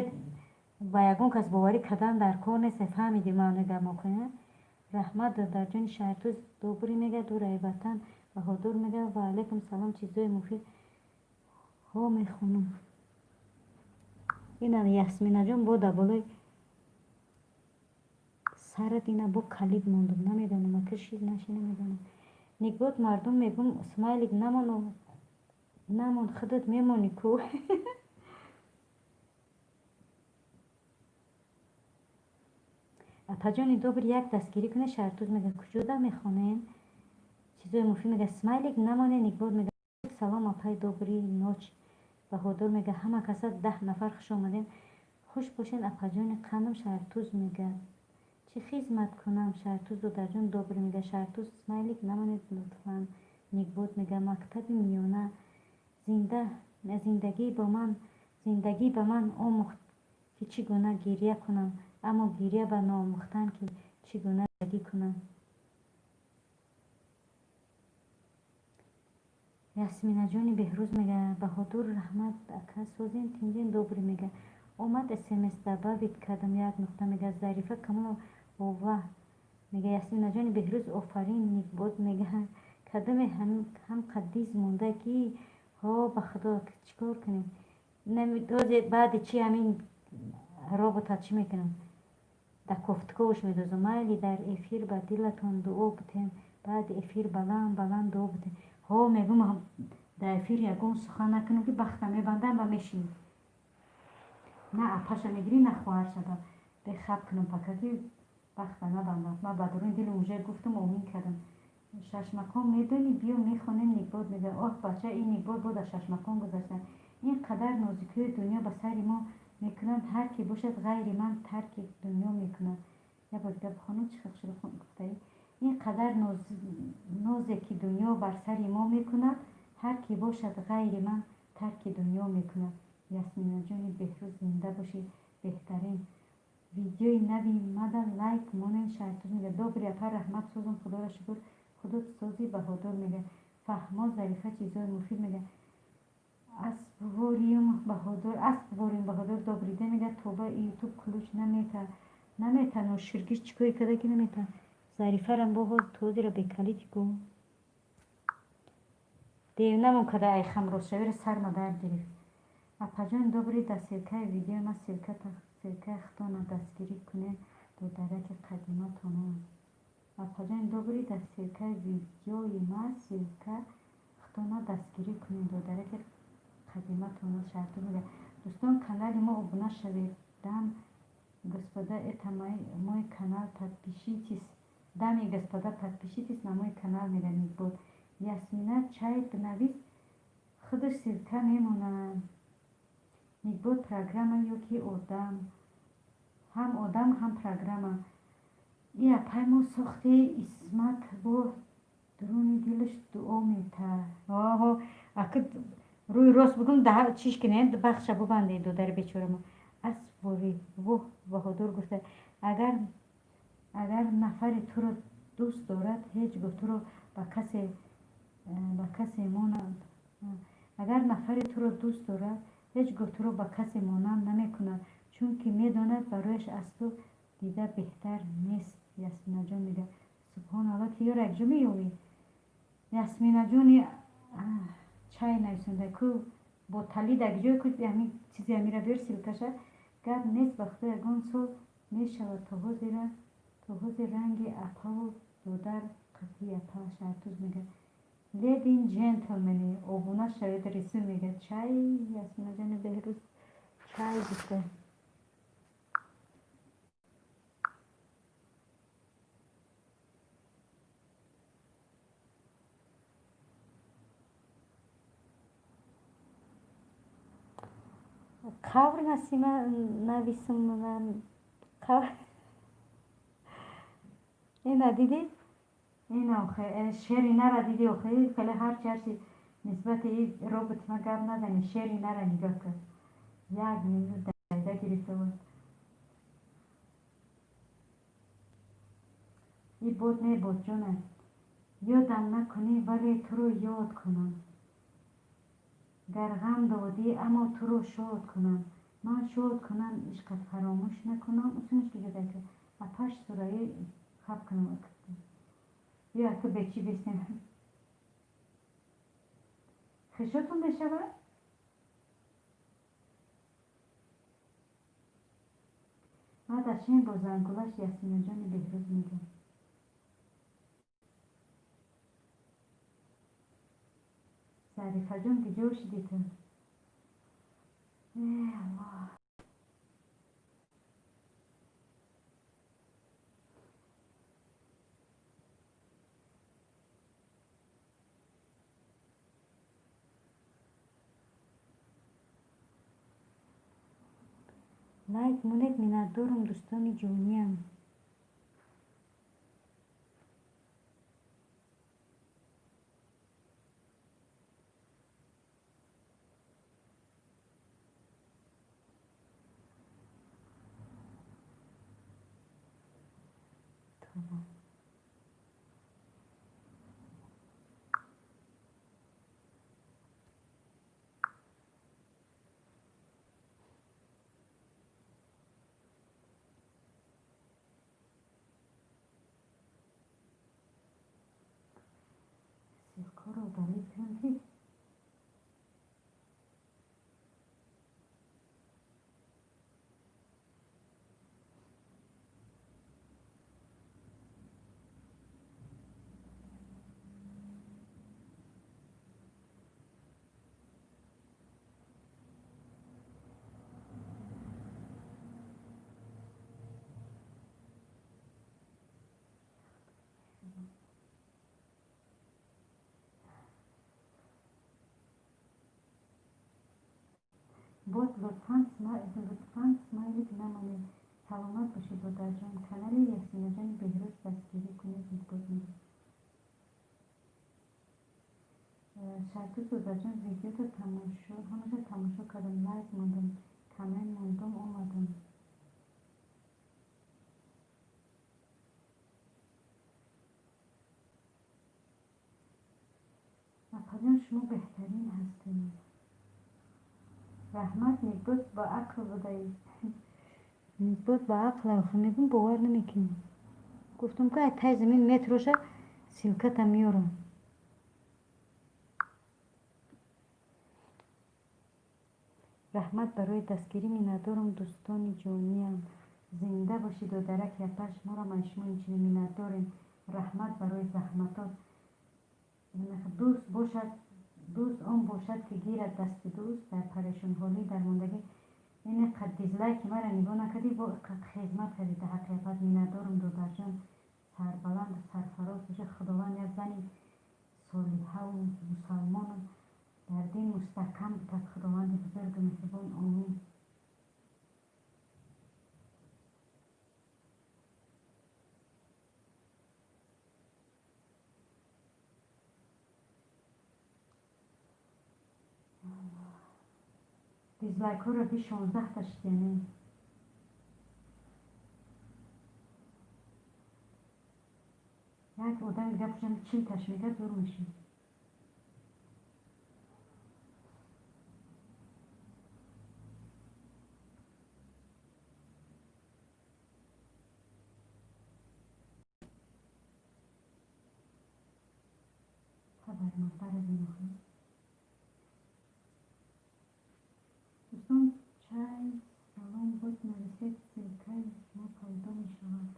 ба ягон кас боварӣ кардан дар кор нест. Фаҳмиди маънои гапмокунӣ? Раҳмат, додарҷони. Шаҳртуз добрый мега, дурай ватан. Баҳодур мега: ва алайкум салом. Чизои муфид ҳо мехонам. Ина, Ясминаҷон, бо дар болои сарат ина бо калид мондум, намедонам, ака шид наши, намедонам. Никбот, мардум мегӯм, смайлик намону намон, худат мемонӣ ку. Апаҷони добрый, як дастгирӣ кунед. Шаҳртуз мега: куҷода мехонем? Чизои муфид мега: смайлик намоне. Никбот мега: салом, апаи добрый ночь. Баҳодур мега: ҳама каса, 10 нафар, хуш омадем, хуш бошед, апаҷони қандам. Шаҳртуз мега: чӣ хизмат кунам? Шаҳртуз, додарҷон добрый мега. Шаҳртуз, смайлик намонед, лутфан. Никбот мега: мактаби миёна. Зиндагӣ ба ман омӯхт, ки чӣ гуна гиря кунам, аммо гиря ба наомӯхтан, ки чӣ гуна зиндагӣ кунам. Ясминаҷони Беҳрӯз мега: Баҳодур, раҳмат, ака, созем, тинҷем. Добрый мега: омад смс, добавить кардам, як нуқта мега. Зарифа Камолова ова мега. Ясминаҷони Беҳрӯз, офарин. Никбот мега: кадоме ҳамқа диз монда ки? Ҳо, ба худо, чӣ кор кунем? Баъди чи ҳамин робота чӣ мекунам? Дар кофтуковаш медозам. Майли, дар эфир ба дилатон дуо бутем, баъди эфир баланд баланд дуо бутем. Ҳо, мегӯм, дар эфир ягон сухан накунам, ки бахта мебандам ва мешинем. На апаша мегирӣ, на хоҳарша. Бехаб кунам пока, ки бахта набандам. Ман ба дуруни дилам уже гуфтам, омин кардам. Шашмақом медонӣ? Биё, мехонем. Никбот мега: оҳ, бача, ин никбот бо дар шашмақом гузашта. Ин қадар нозикиҳои дунё ба сари мо мекунанд, ҳар ки бошад ғайри ман, тарки дунё мекунад. Як бор дига бихонам, чӣ хел шуда гуфтаӣ. Ин қадар нозе ки дунё бар сари мо мекунад, ҳар ки бошад ғайри ман, тарки дунё мекунад. Ясминаҷони Беҳрӯз, зинда бошӣ, беҳтарин. Видеои нави мада лайк монен. Шаҳртуз мега: добрый, апа, раҳмат, созам, худоро шукр, худот созӣ. Баҳодур мега: фаҳмо. Зарифа, чизои муфид мега: аспвориюм Баҳодур, аспвориюм. Баҳодур, добрый день мега. Тоба, ютуб ключ намета, намета. Ноширгиш чӣ кори карда, ки намета? Зарифарам бо ҳозира бекалити ку девнамон карда. Ай хамрозшавиро сарма дард гирифт. Апаҷони добрый, дар ссылкаи видеои ман ссылкаи худтона дастгирӣ кунед, додараки қадиматона. Апаҷони добрый, дар ссылкаи видеои ман ссылка худтона дастгирӣ кунед, додараки қадиматона. Шаҳртуз мега: дӯстон, канали мо обуна шавед. Дамы, господа, это мой канал, подпишитесь. Дамы и господа, подпишитесь на мой канал, мега Никбот. Ясмина, чай бинавис, худаш ссылка мемонад. Никбот программа ё ки одам? Ҳам одам, ҳам программа. И апай мо сохти. Исмат бо дуруни дилаш дуо мета. Оҳо, ака, рӯи рост бугум, чиш кинед, бахша бубандед, додари бечорамо. Асбови воҳ. Баҳодур гуфта: агар нафаре туро дӯст дорад, ҳеҷ гоҳ туро ба касе монанд, агар нафаре туро дӯст дорад, ҳеҷ гоҳ туро ба касе монанд намекунад, чунки медонад, барояш аз ту дида беҳтар нест. Ясминаҷон мега: субҳоналло, ки ёро якҷо меёвӣ? Ясминаҷони, чай нависонда ку бо талид якҷое ку, ҳамин чизи ҳамира биёр, ссылкаша. Гап нест, ба худо, ягон сол мешавад, то ҳозир ранги апаву додар қатъи апа. Шаҳртуз мега: ladies and gentlemen, обуна шавед. Рису мега: чай. Ясминаҷони Беҳрӯз чай гуфта. Қавр Насима нависм, қавр. Ина дидӣ? Ина охе, шери нара дидӣ охе, хеле ҳарчи ҳарчи нисбати и робот ма гап назани, шери нара нигоҳ кун. Як минут дайда гирифта буд. И бот не, ботҷона. Ёдам накунӣ, вале туро ёд кунам. Гар ғам додӣ, аммо туро шод кунам. Ман шод кунам, ишқат фаромӯш накунам. Усунаш киҷода ки апаш сураи хаб кунам. Ё аку бечи бестем. Хишотон мешавад? Ман дашин бо зангулаш Ясинаҷони Беҳрӯз мегӯям. Зарифаҷон, киҷо шидӣ ту? Э Аллоҳ. Лайк монед, миннатдорам, дӯстони ҷониям. Тавба. Ссылкаро удалить кунам ки бот, лутфан смайлик намонед. Саломат бошед, додарҷон. Канали Ясинаҷони Беҳрӯз дастгирӣ кунед, бот мегӯяд. Шартӯз додарҷон, видеото ҳамаша тамошо кардам, лайк мондам, коммент мондам, омадам. Апаҷон, шумо беҳтарин ҳастед. Раҳмат, Никбот ба ақл будаӣ. Никбот ба ақл, охир мегӯм, бовар намекунӣ. Гуфтам ки ай тай замин метроша ссылката меёрам. Раҳмат барои дастгирӣ, миннатдорам, дӯстони ҷониям. Зинда бошед, додараки апа, шуморо ман шумо инчунин миннатдорем. Раҳмат барои заҳматот. Дӯст бошад, дӯст он бошад, ки гирад дасти дӯст дар парешонҳолӣ, дармондагӣ. Ин қад дизлайки мара нигоҳ накардӣ, бо хизмат кардӣ дар ҳаққи апат. Миннатдорам, додарҷон. Сарбаланду сарфароз бошед. Худованд як зани солиҳаву мусалмону дар дин мустаҳкам битад, Худованди бузургу меҳрубон. Омин. Дизлайкҳоро би 16-та шуд, яъне. Як одами гапшам 40-таш мекард, зур мешид. Хабар мардара бинохӣ. Дӯстон, чай салом, бот нависед, ссылкаи шумо пайдо мешавад.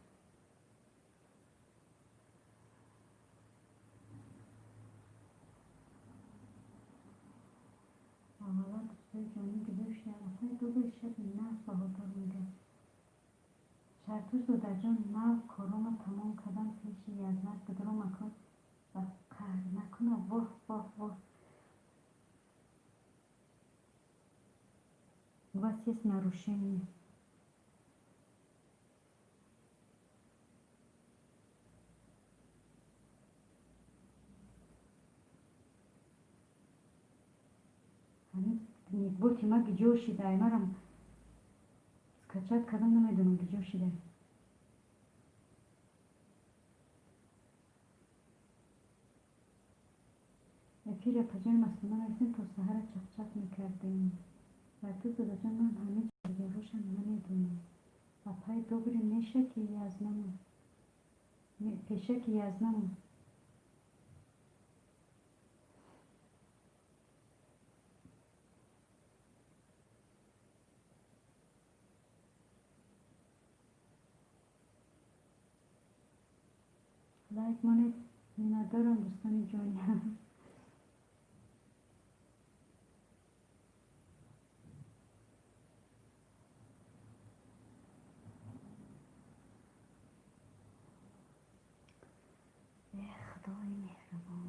Аввала, дӯстои ҷонӣ, гузоштам. Апаи додои шаби нағз баҳодор мегӯяд. Шартӯз додарҷон, нав корома тамом кардам, пеши язнак бидром акун ба қаҳр накуна. Воҳ, воҳ, воҳ. вас есть нарушение. Ҳамин никботи ма гиҷо шидай? Марам скачать кардам, намедонам, гиҷо шидай. Эфир апаҷони Мастона нависем, то саҳара чақчақ мекардем. Шартуз дадаҷон, ман ҳамин чизҳорошам намедонам. Апаи добрый, мешаки язнаму пешаки язнаму. Лайк монед, миннатдорам, дӯстони ҷони. Э, Худои меҳрубон!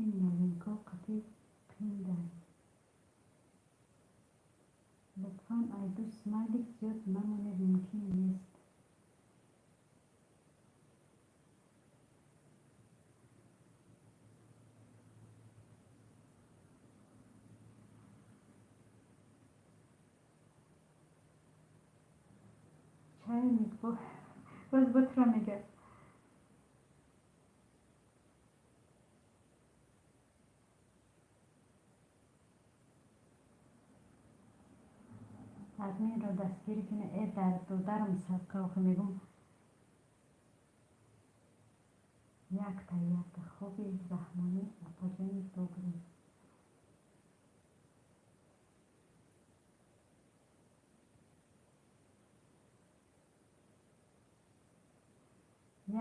Ин новинка қатъи қиндай. Лутфан, айду смайлик зиёд намонед, мумкин нест. Чай никбо боз ботра мега. Админро дастгирӣ кунед. Э, дар додарам садқа, охи мегум, якта якта хоби Раҳмонӣ, апаҷони добрый.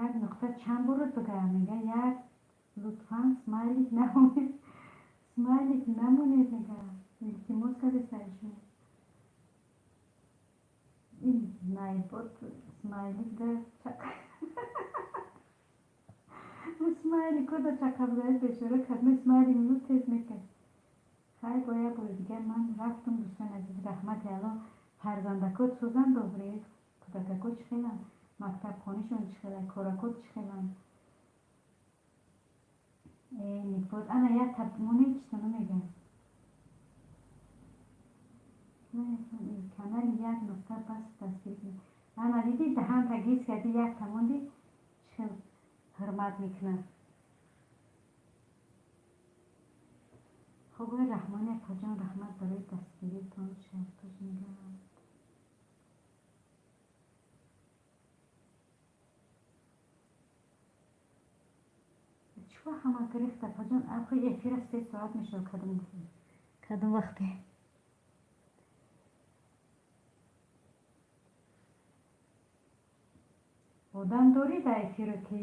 Як нуқта чанд борот бигӯям? Мега, як лутфан смайлик намонед, смайлик намонед, мега, илтимос кардесай шумо. Ин найбот смайлик да смайлико да чақа будаи, бечора, кадме смайлик мегӯ, тез мекард. Хай, бо як бори дигар ман рафтум, дӯстони азиз, раҳмати Алло. Фарзандакот сӯзан, добрый, кӯдакако чӣ хеланд, мактабхонишон чӣ хеланд, коракот чӣ хеланд? Э, никбот ана як табмоне чита намегӯям. Канали як нуқта бас дастгирӣ кунед. Ана дидӣ, даҳанта гиз кардӣ, якта мондӣ, чӣ хел ҳурмат мекунад. Хуб, Раҳмони апаҷон, раҳмат барои дастгиритон. Шартош мегӯяд. Чӣ ҳама гирифт, апаҷон? Ахи, эфира 3 соат мешавад. Кадом вақте одам дорӣ дар эфиро ки?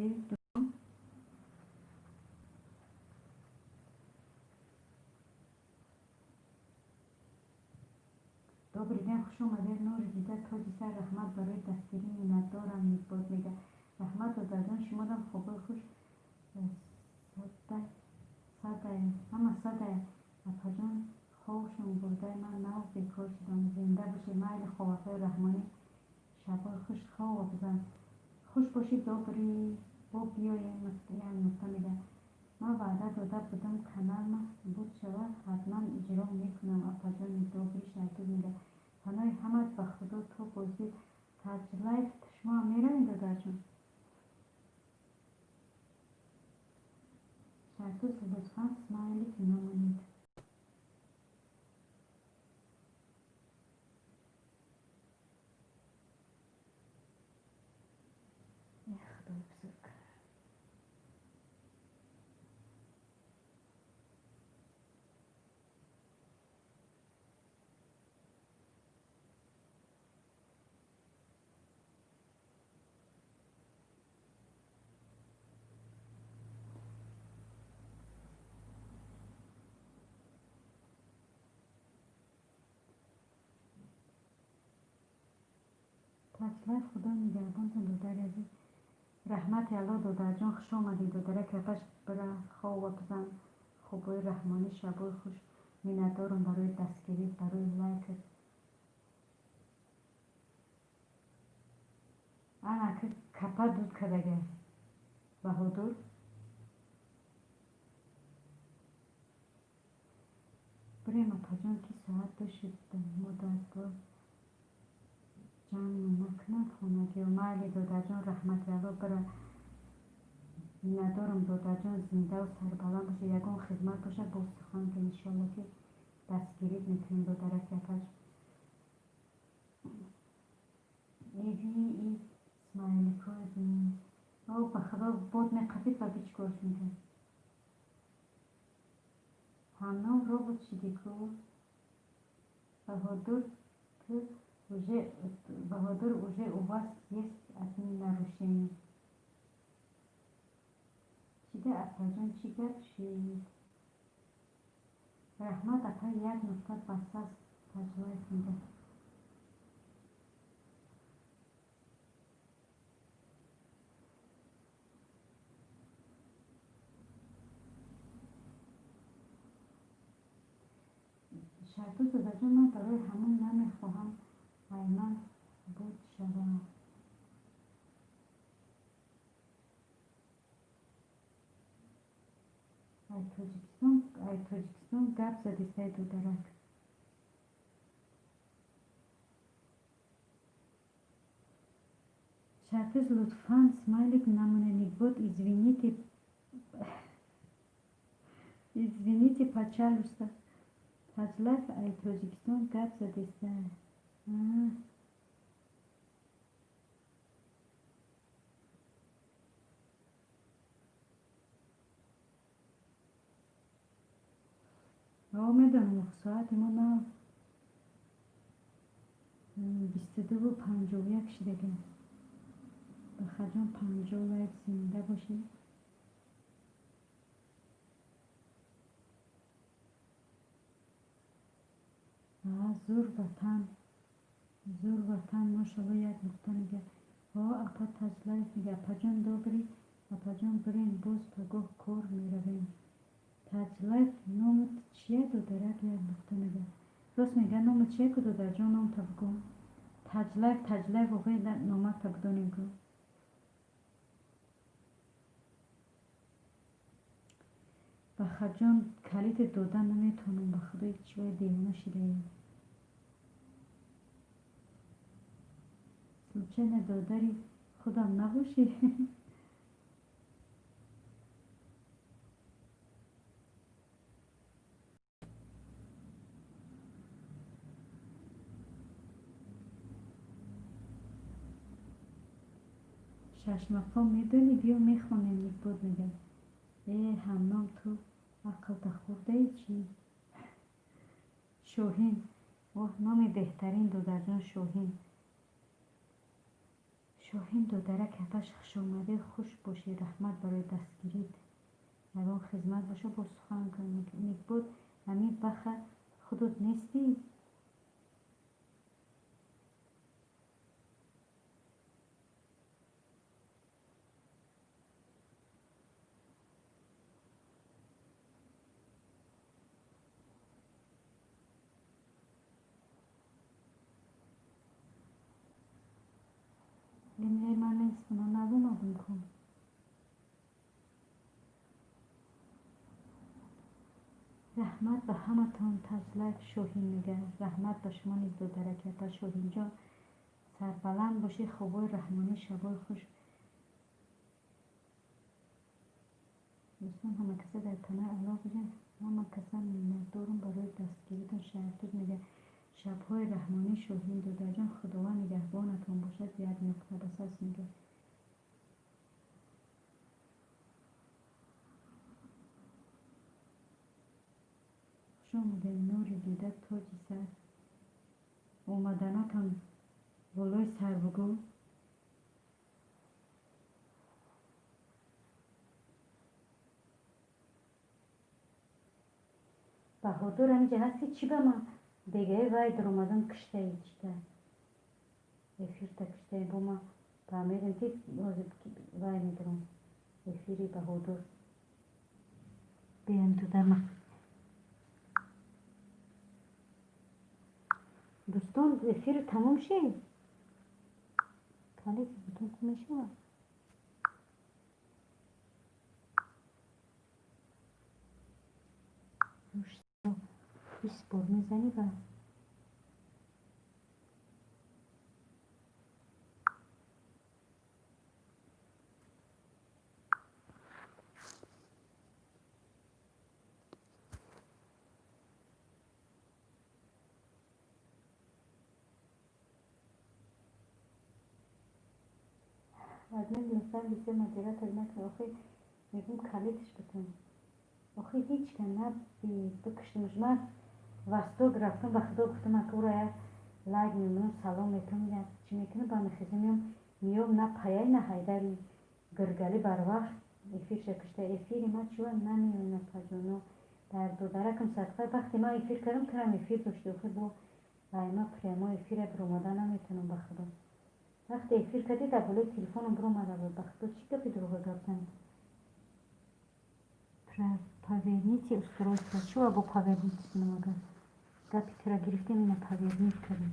Добрый день, хуш омадед, нури дида, тоҷи сар, раҳмат барои дастгирӣ, миннатдорам. Никбот мега, раҳмат, додарҷон, шумодам хобои хуш. Садая ҳама садая, апаҷон, хобшон бурдай, ман нав бекор шудам. Зинда бошед. Майли, хобафои Раҳмонӣ, шабои хуш, хоб бизан. Хуш бошӣ, добрый, бо биёем. Як нуқта мега, ман ваъда дода будам, каналма буд шавад, ҳатман иҷро мекунам. Апаҷони добрый, Шартуз мега, паноҳи ҳамат ба Худо, то бозӣ. Таҷлайф, шумо ҳам меравед, додарҷон? Шартуз, лутфан смайлик намонед. Э, Худои бузург! Таҷлайф, Худо нигаҳбонтон, додари азиз. Раҳмати Алло, додарҷон, хуш омадӣ, додарак. Апаш, бира, хова бизан. Хубои раҳмонӣ, шабои хуш. Миннатдорам барои дастгирӣ, барои лайкат. Ана капа дуд кардага, Баҳодур. Бирем, апаҷон, ки соат 2 шуд. Модар ҷанг накунад хонагиё. Майли, додарҷон, раҳмати Алло, бира. Миннатдорам, додарҷон, зиндаву сарбаланд бошед. Ягон хизмат бошад, боз сухан кун, иншоалло, ки дастгирит мекунем, додараки апаш. Эви и смайликҳои о, ба худо, бод меқапид ба би чӣ корш мекард. Ҳамном робот шидӣ ку, Баҳодур. Ту уже, Баҳодур, уже у вас есть одни нарушения. Чида, апаҷон, чӣ гап шид? Раҳмат, апа, як нуқта басаст, Таҷлайф мега. Шаҳртоз, додарҷон, ман барои ҳамон намехоҳам айман буд шавам. Ай Тоҷикистон гап задистай, додарак. Шаҳртоз, лутфан смайлик намонед. Никбот, извините, извините, пожалуйста. Таҷлайф ай Тоҷикистон гап задистай. О, медонам, соати мо нав 22:51 шидага. Бахарҷон, 50 лайк, зинда бошӣ. Зур ватан, зур ватан, мошалло, як нуқта мега. О, апа Таҷлаев мега: апаҷон, добрый, апаҷон, бирем, боз пагоҳ кор меравем. Таҷлаев, номат чия, додарак? Як нуқта мега. Рост мега, номат чия ку, додарҷон, номта бугӯ. Таҷлаев, Таҷлаев, оғои, номатта бидонем ку. Бахарҷон, калиди дода наметавонам, ба худои, чивай девона шидаем. Случайно додари худам набошӣ? Шашмақом медонӣ? Биё, мехонем, Никбод мега. Э, ҳамном, ту ақлта хӯрдаи чӣ? Шоҳин, оҳ, номи беҳтарин, додарҷон, Шоҳин. Шоҳин, додарак апаш, хушомадӣ, хуш бошӣ. Раҳмат барои дастгирит. Ягон хизмат боша, боз сухан кун. Никбод, ҳамин баха худот нестӣ? Не, ман нестам, ман наомадам ку. Раҳмат ба ҳаматон, Таҷлайф Шоҳин мега. Раҳмат ба шумо низ, додараки апа Шоҳинҷон, сарбаланд бошӣ. Хобои раҳмонӣ, шабои хуш. Дӯстон, ҳама каса дар паноҳи Аллоҳ бошед. Ҳама каса миннатдорам барои дастгиритон. Шаҳртоз мега: шабҳои раҳмонӣ, Шоҳин додарҷон, Худованд нигаҳбонатон бошад. Як нуқта басаст мега. Хуш омадед, нури дида, тоҷи сар. Омаданатон болои сар бугӯ. Баҳодур, ҳамиҷа ҳасти? Чӣ ба ман дегаи вай даромадан киштаи, чита эфирта киштаи бо ман. Фаҳмидем, ки вай медорам, эфири Баҳодур. Бием, дударма. Дӯстон, эфир тамом шед. Калид бутун ку мешавад. 20 бор мезанӣ ва админ, лутфан бисёр модератор накун. Охи, мегӯм, калидш бутун. Охи, ҳеҷ ка наби бикуштимш. Ман Восток рафтам, ба худо гуфтам, ака, ура як лайк мемонам, салом метам, як чӣ мекунам, ба мехезам, меём, меём, на паяй, на Ҳайдари гиргалӣ барвақт эфирша кушта. Эфири ма чӯа намеён, апаҷоно, дар додаракам садқа. Вақте ман эфир кардам, турам эфир дошти. Охи, бо ма прямой эфира биромада наметавонам, ба худо. Вақте эфир кардӣ, дар болои телефоном биромада буд. Ба худо, чӣ гапи дурӯға гап занӣ? Поверните устройство. Чӯа бо поверните кунам? Агар гапи тура гирифтем, ина повернить кардем.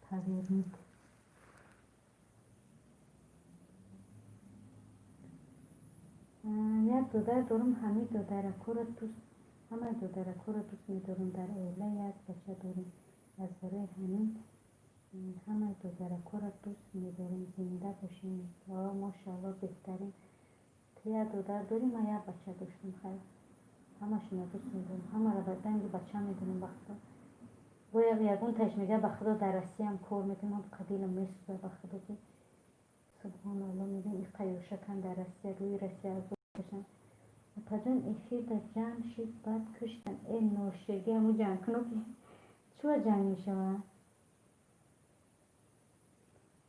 Повернить. Як додар дорам, ҳамин додаракҳоро дӯст, ҳамаи додаракҳоро дӯст медорам. Дар оила як бача дорем, аз барои ҳамин ҳамаи додаракҳоро дӯст медорем. Зинда бошем. Мошоалло, беҳтарин. Ту як додар дорӣ, ман як бача доштам. Хайр, ҳамашонро дӯст медорам, ҳамаро ба данги бача медонам, ба худо. Бо ягон таш мега, ба худо, дар Россиям кор мекунам, қабилам месӯзад, ба худо, ки субҳоналло, мегӯям, иқа ёшакан дар Россия, рӯи Россия азоб кашанд. Апаҷон, эфирда ҷамъ шид, баъд куштан. Э, ноширги, ҳамун ҷангкуно ки чӯа ҷанг мешавад?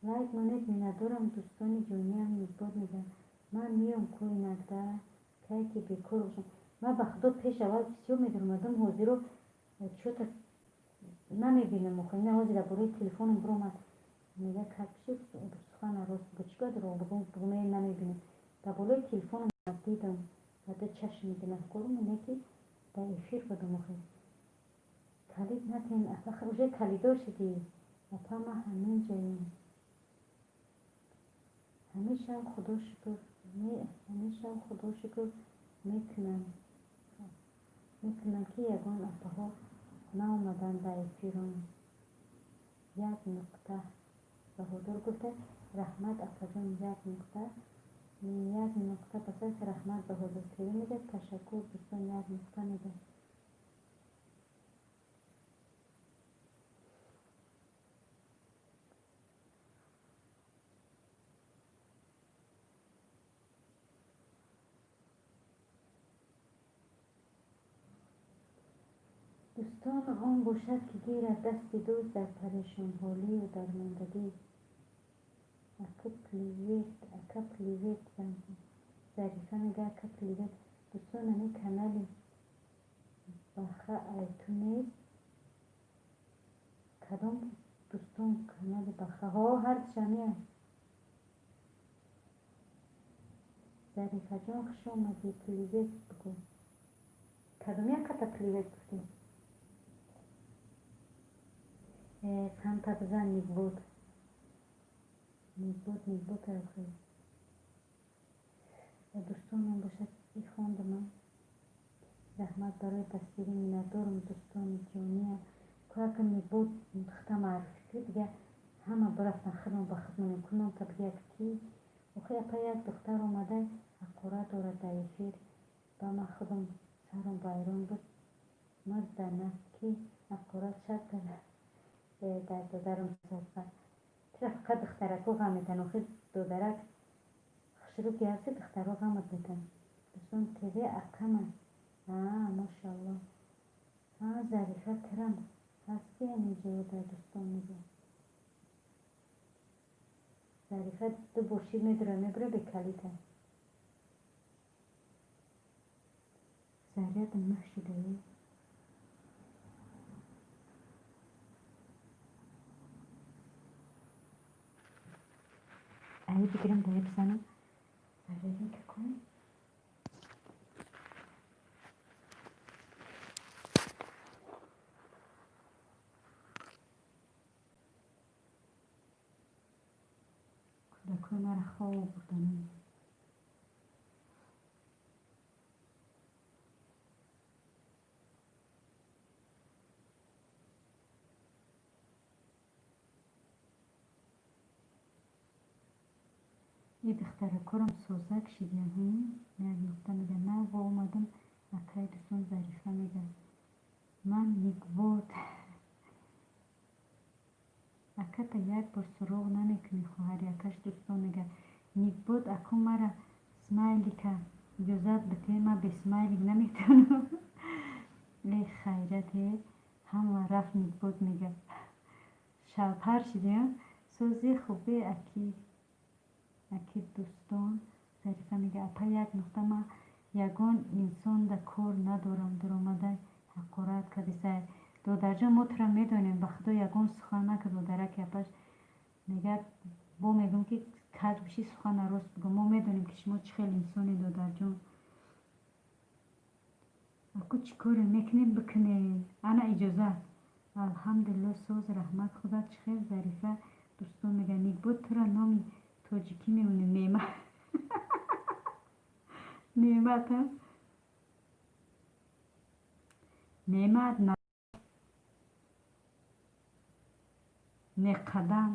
Лайк монед, миннатдорам, дӯстони ҷониям. Нигбод мегӯям, ман меём ку инакда, кай ки бекор бошам. Ман, ба худо, пеш аввал бисёр медаромадам, ҳозиро чё-то намебинам. Охи, ина ҳозир дар болои телефоном биромад. Мега, как шуд, сухана рост бугӯ, чӣ бояд дурӯғ бугӯм? Бугӯ, намебинам. Дар болои телефоном дидам, баъда чашми гунаҳкорум ине, ки дар эфир будам. Охи, калид натен, уже калидор шудӣ. Апа, ма ҳамин ҷоем. Ҳамешам худо шукр, ҳамешам худо шукр мекунам, ки ягон апаҳо наомаданд ба эфирон. Як нуқта. Баҳодур гуфта: «Раҳмат, апаҷон». Як нуқта, як нуқта пасаш. Раҳмат, Баҳодур ТВ мегӯяд. Ташаккур, дӯстон. Як нуқта мегӯяд. Дӯстон он бошад, ки гирад дасти дӯст дар парешонҳолию дармондагӣ. Ака, привет, ака, привет. Зарифа мега: «Ака, привет». Дӯстон, ами канали Баха айту нест? Кадом, дӯстон, канали Баха? Ҳо, ҳардушамия. Зарифаҷон, хуш омадӣ. Привет бугӯ. Кадом яката привет гуфтӣ? Қанта бизан. Нигбод, нигбод, нигбод. Дӯстонам бошад, хондамам. Раҳмат барои дастгирӣ, миннатдорам, дӯстони ҷониям. Кӯяка нигбод хата маърифӣ ки дига ҳама бирафтан, худмон ба худмонем. Кунон та бигӯяд ки охи, апа, як духтар омада, ҳақорат дорад дар эфир. Ба ман худам сарам вайрон буд. Мурдана ки ҳақорат шарт карда дар додарам садқа. Чира фақат духтарако ғам метан? Охи, додарак хушрӯ ки ҳасти, духтаро ғамат метан. Дӯстон, ТВ акама. А, мошалло. А, Зарифа, тирам ҳасти ҳаминҷо дар дӯстон мегӯяд. Зарифа ду бошид медура, мебура бекалита. Зарядам нашидаи. Ай, бигирам, дая бизанам. Зарядника кун. Кӯдакҳои маро хоб бурдананд. И духтаракорам созак шидиян. Як нуқта мега. На, во омадам, акай дӯстон, Зарифа мега. Ман Никбод. Аката як бор суроғ намекунӣ, хоҳари акаш дӯстон мега. Никбод, аку мара смайлика иҷозат бите, ман бе смайлик наметавонам. Э, хайрат, э, ҳама рафт, Никбод мега. Шавҳар шидиям. Сози хубе, аки дӯстон, Зарифа мега. Апа, як нуқта, ман ягон инсонда кор надорам, дуромада ҳақорат кардисай. Додарҷон, мо тура медонем, ба худо, ягон сухан накард, додараки апаш мега. Бо мегӯм, ки каҷ бишӣ, сухана рост бигӯ. Мо медонем, ки шумо чӣ хел инсоне, додарҷон. Аку чӣ коре мекунед, бикунед. Ана, иҷозат. Алҳамдулилло, соз, раҳмат, худат чӣ хел, Зарифа дӯстон мега. Никбод, тура номи тоҷикӣ мемонем, Неъмат. Неъмат, а? Неъмат, неқадам.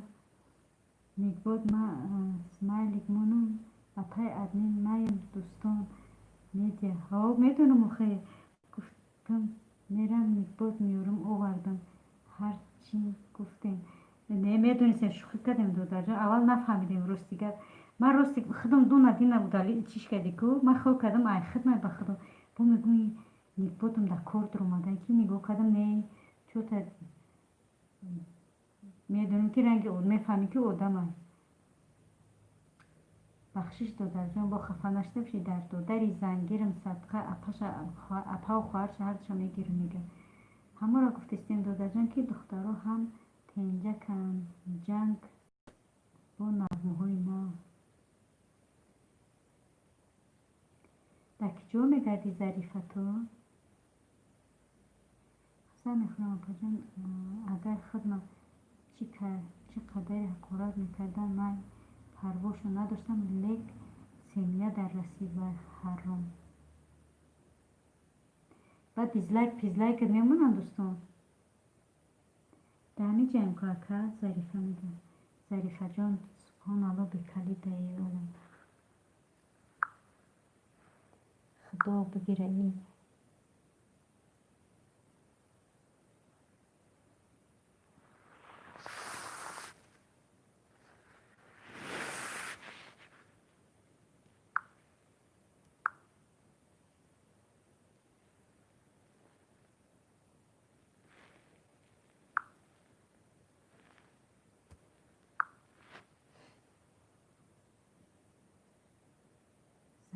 Никбод, ман смайлик монум, апай админ маем, дӯстон медиа. Ҳо, медонам охе. Гуфтам мерам, Никбод меёрам, овардам. Ҳарчи гуфтем. Не, медонистем, шӯхӣ кардем, додарҷон. Аввал нафаҳмидем, рости гап. Ман рости худам дуна дина удали чиш кардӣ ку. Ман хиёл кардам, ай хидмат, ба худо. Бо мегӯм, Никбодам дар кор дуромада, ки нигоҳ кардам, не, чӯта медонем, ки ранги мефаҳмем, ки одамай. Бахшиш, додарҷон, бо хафа нашуда бошӣ, дар додари зангирам садқа, апаву хоҳарша ҳардуша мегирам, мега. Ҳамаро гуфтистем, додарҷон, ки духтаро ҳам тенҷаканд, ҷанг бо нағмаҳои нав. Дар куҷо мегардӣ, Зарифа, ту? Қасам мехӯрам, апаҷон, агар худма чӣ қадаре ҳақорат мекарданд, ман парвошо надоштам, лек семья дар расид вай ҳаром. Баъд дизлайк пизлайкат мемонанд, дӯстон. Дар ҳамин ҷаем ку, ака, Зарифа мега. Зарифаҷон, субҳоналло, бекалид даи олам. Худо бигира ин.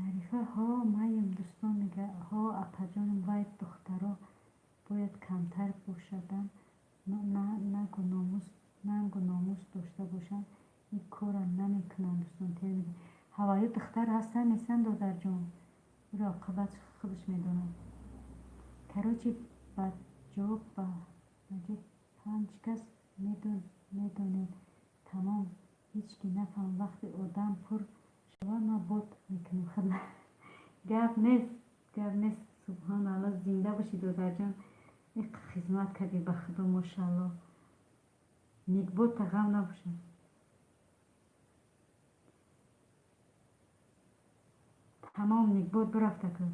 Зарифа, ҳо, маем, дӯстон мега. Ҳо, апаҷонам, вай духтаро бояд камтар бошаданд, нангу номус дошта бошанд, ин корро намекунанд, дӯстон тер мега. Ҳаваю духтар ҳастанд, нестанд, додарҷон? Ӯро оқибат худаш медонад. Короче, ба ҷо панҷ кас медонед, тамом, ҳеҷ кӣ нафаҳмад. Вақте одам пур шавад, ман бот мекунем худам. Гап нест, гап нест, субҳоналло, зинда бошӣ, додарҷон. Иқ хизмат кардӣ, ба худо, мошаалло. Никбота ғам набошад. Тамом, Никбот бирафта ку.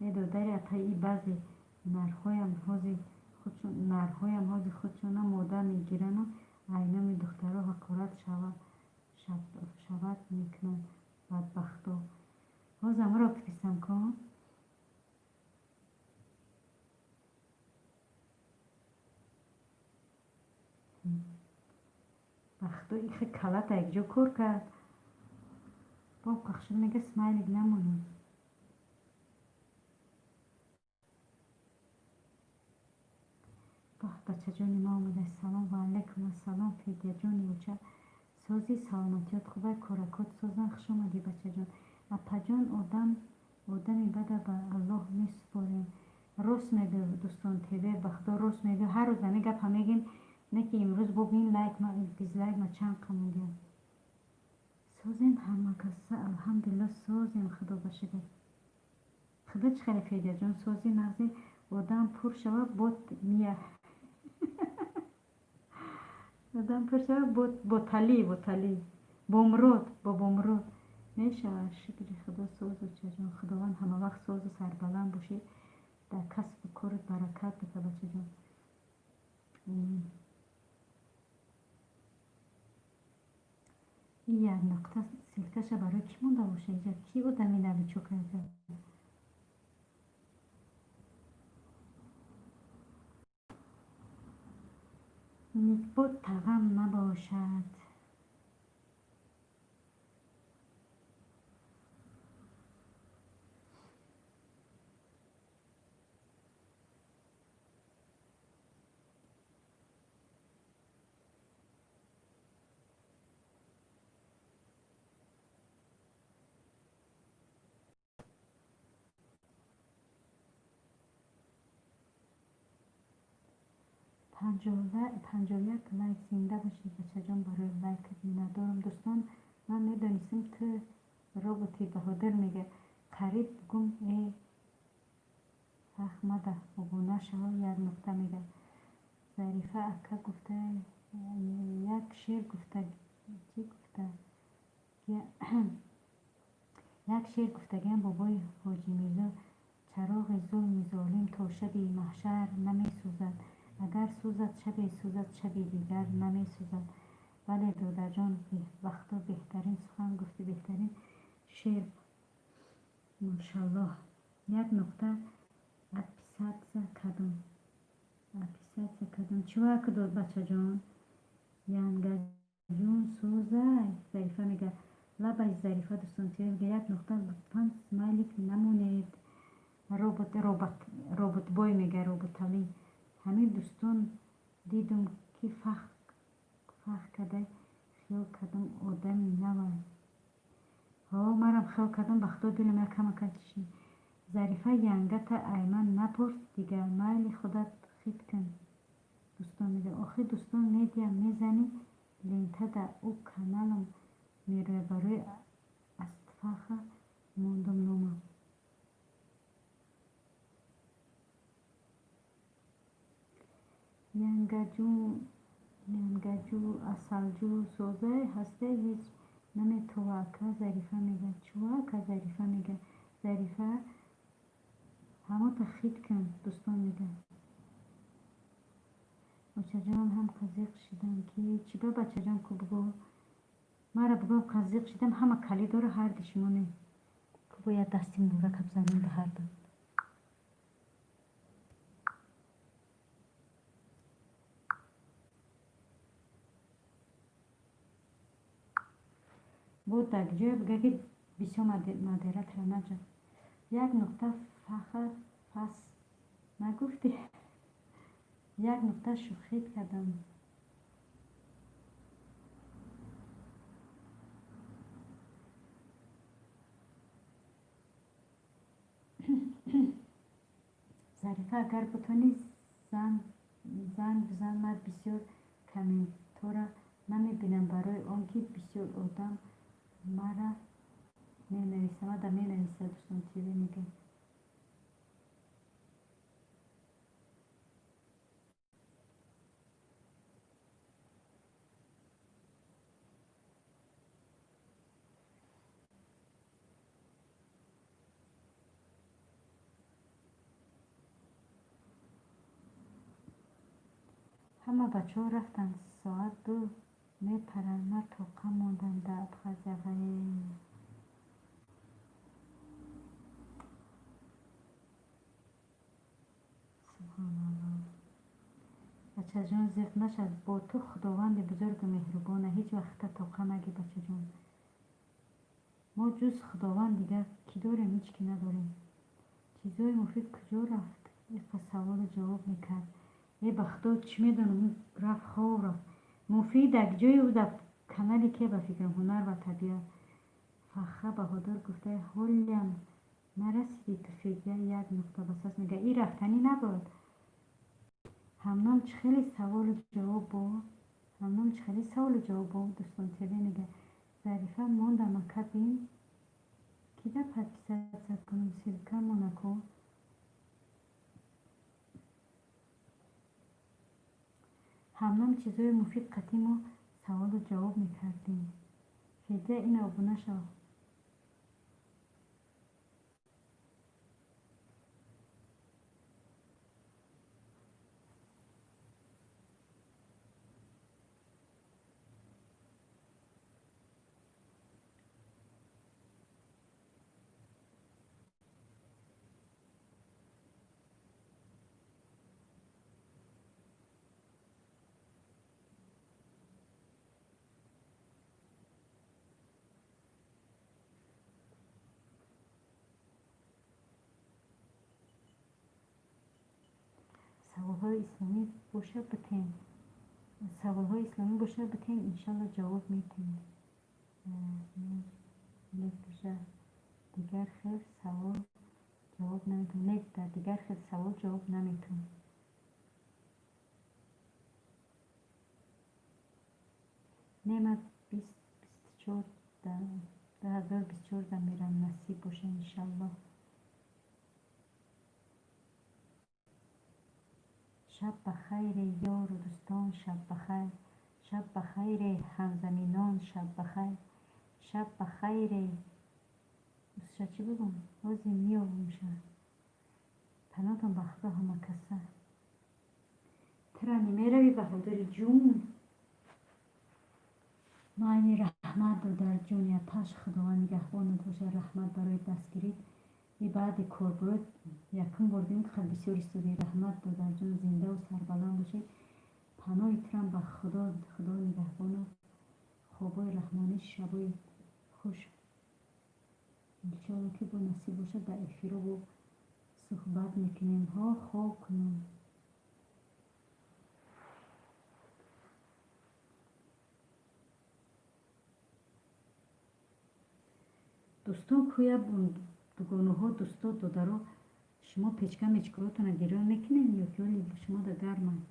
Э, додари апаи, и баъзе нарҳоям ҳози худшона мода мегирану айноми духтаро ҳақорат шавад мекунанд, бадбахто. Ҳозир амаро гуфтистам ку. Бахто ихе калата якҷо кор кард. Боб қахшуд мега, смайлик намонем. Баҳ, бачаҷони ма омада. Салом ва алайкум ассалом, Федяҷони оча. Сози, саломатиёт хубай, коракот созан. Хуш омадӣ, бачаҷон. Апаҷон, одам одами бада ба Аллоҳ месупорем. Рост мегӯ, Дӯстон ТВ, ба Худо, рост мегӯ. Ҳар рӯз ҳамин гапа мегем, не ки имрӯз бубин, лайк, дизлайк ма чанд қамондиям. Созем ҳама каса, алҳамдулилло, созем, Худо ба шукр. Худо чӣ хеле, Федяҷон, сози, нағзи? Одам пур шава, бот мия, одам пур шава, ботали ботали бомрод бо бомрод мешавад. Шукри Худо, созу, чаҷон. Худованд ҳамавақт созу сарбаланд бошӣ, дар касбу корат баракат бита, бачаҷон. И як нуқта ссылка ша барои кӣ монда боша? Иҷа кӣ одами новичок аҷа? Никбот тағам набошад. 51 лайк. Зинда бошед, бачаҷон, барои лайкат миннатдорам. Дӯстон, ман медонистам, ту роботи. Баҳодир мега, қариб гум э фахмада обуна шава. Як нуқта мега. Зарифа ака гуфта, як шер гуфта, чӣ гуфта, як шер гуфтагиам бобои Ҳоҷи Мирзо: чароғи зулми золим то шаби маҳшар намесӯзад, агар сӯзад, шабе сӯзад, шаби дигар намесӯзад. Бале, додарҷон, вақто беҳтарин сухан гуфтӣ, беҳтарин шер, мошаллоҳ. Як нуқта отписаться кардум, отписаться кардум. Чӣ дод, бачаҷон? Янгаҷун, сӯзай? Зарифа мега, лабай Зарифа. Дӯстон, мега, як нуқта, лутфан смайлик намонед. Робот, робот, роботбой мега, роботалӣ. Ҳамин дӯстон, дидум, ки фахр карда, хиёл кардам, одами навай. Ҳо, марам хиёл кардам, ба Худо, дилам якамака чишид. Зарифа, янгата айман напурс дигар, майли, худат хит кун. Дӯстон мега, охир Дӯстон Медиа мезанӣ, лентада ӯ каналам мерояд. Барои астфаха мондум номам. Янгаҷу, янгаҷу, асалҷӯ, созай, ҳастае? Ҳеҷ наметова, ака. Зарифа мега, чӯ, ака? Зарифа мега, Зарифа, ҳамота хит кун. Дӯстон мега, очаҷон, ҳам қазиқ шидам ки чӣ ба, бачаҷон, ку бугӯ, мара бугӯ, қазиқ шидам. Ҳама калӣ дора, ҳарди шумо не. Ку бояд дасти муборака бизанем ба ҳарду. Бо дар ҷое буга, ки бисёр модератора наҷа. Як нуқта фахр пас нагуфтӣ? Як нуқта шӯхит кардам. Зарифа, агар бутонӣ, занг бизан. Ман бисёр комментора намебинам, барои он ки бисёр одам мара менависад, мада менависад. Дӯстон ТВ мега. Ҳама бачаҳо рафтанд, соат 2 мепаранд, ман тоқа мондам дар Абхазия. Вай, субҳоналлоҳ! Бачаҷон, зиқ нашав, бо ту Худованди бузургу меҳрубона. Ҳеҷ вақта тоқа нагӣ, бачаҷон. Мо ҷуз Худованд дигар кӣ дорем? Ҳеҷ кӣ надорем. Чизҳои муфид куҷо рафт? Иқа саволу ҷавоб мекард. Е, ба худо, чӣ медонам, рафт, хоб рафт. Муфид дар ҷое ӯ дар канали ке, ба фикрам, «Ҳунар ва табиат». Фаха Баҳодур гуфта, ҳолиам нарасидӣ ту, Федя, як нуқта басас мега. И рафтанӣ набуд. Ҳамном чӣ хеле саволу ҷавоб бо ҳамном, чӣ хеле саволу ҷавоб бо Дӯстон ТВ мега. Зарифа мондам, ака, бин кида подписаться кунам, ссылка монако. Ҳамном чизои муфид қатъи мо саволу ҷавоб мекардем. Федя, ина обуна шав. Саволҳои исломӣ боша, битем. Саволҳои исломӣ боша, битем, иншалло, ҷавоб метем. Дигар хел савол ҷавоб наметавон. Не, дар дигар хел савол ҷавоб наметавон. Не, ман 24, 2024 да мерам, насиб боша, иншаллоҳ. Шаб ба хайре, ёру дӯстон, шаб ба хайр, шаб ба хайре, ҳамзаминон, шаб ба хайр, шаб ба хайре. Ша чӣ бигӯм? Ҳозир меёбумша. Паноҳтон ба Худо, ҳама каса. Тира немеравӣ, Баҳодури ҷун? Майни, раҳмат, додарҷон, япаш, Худованд нигаҳбонат бошад. Раҳмат барои дастгирит. И баъди корбурод якум бор дидем, ки бисёр истоди. Раҳмат, додарҷон, зиндаву сарбаланд бошед. Паноҳи турам ба Худо, Худо нигаҳбонат. Хобои раҳмонӣ, шабои хуш. Иншоалло, ки бо насиб бошад, дар эфиро бо суҳбат мекунем. Ҳо, хоб кунам. Дӯстон, кӯя дугонаҳо, дӯсто, додаро, шумо печка мечкаҳотонро гирён мекунед ё ки ҳоли шумо да гарманд?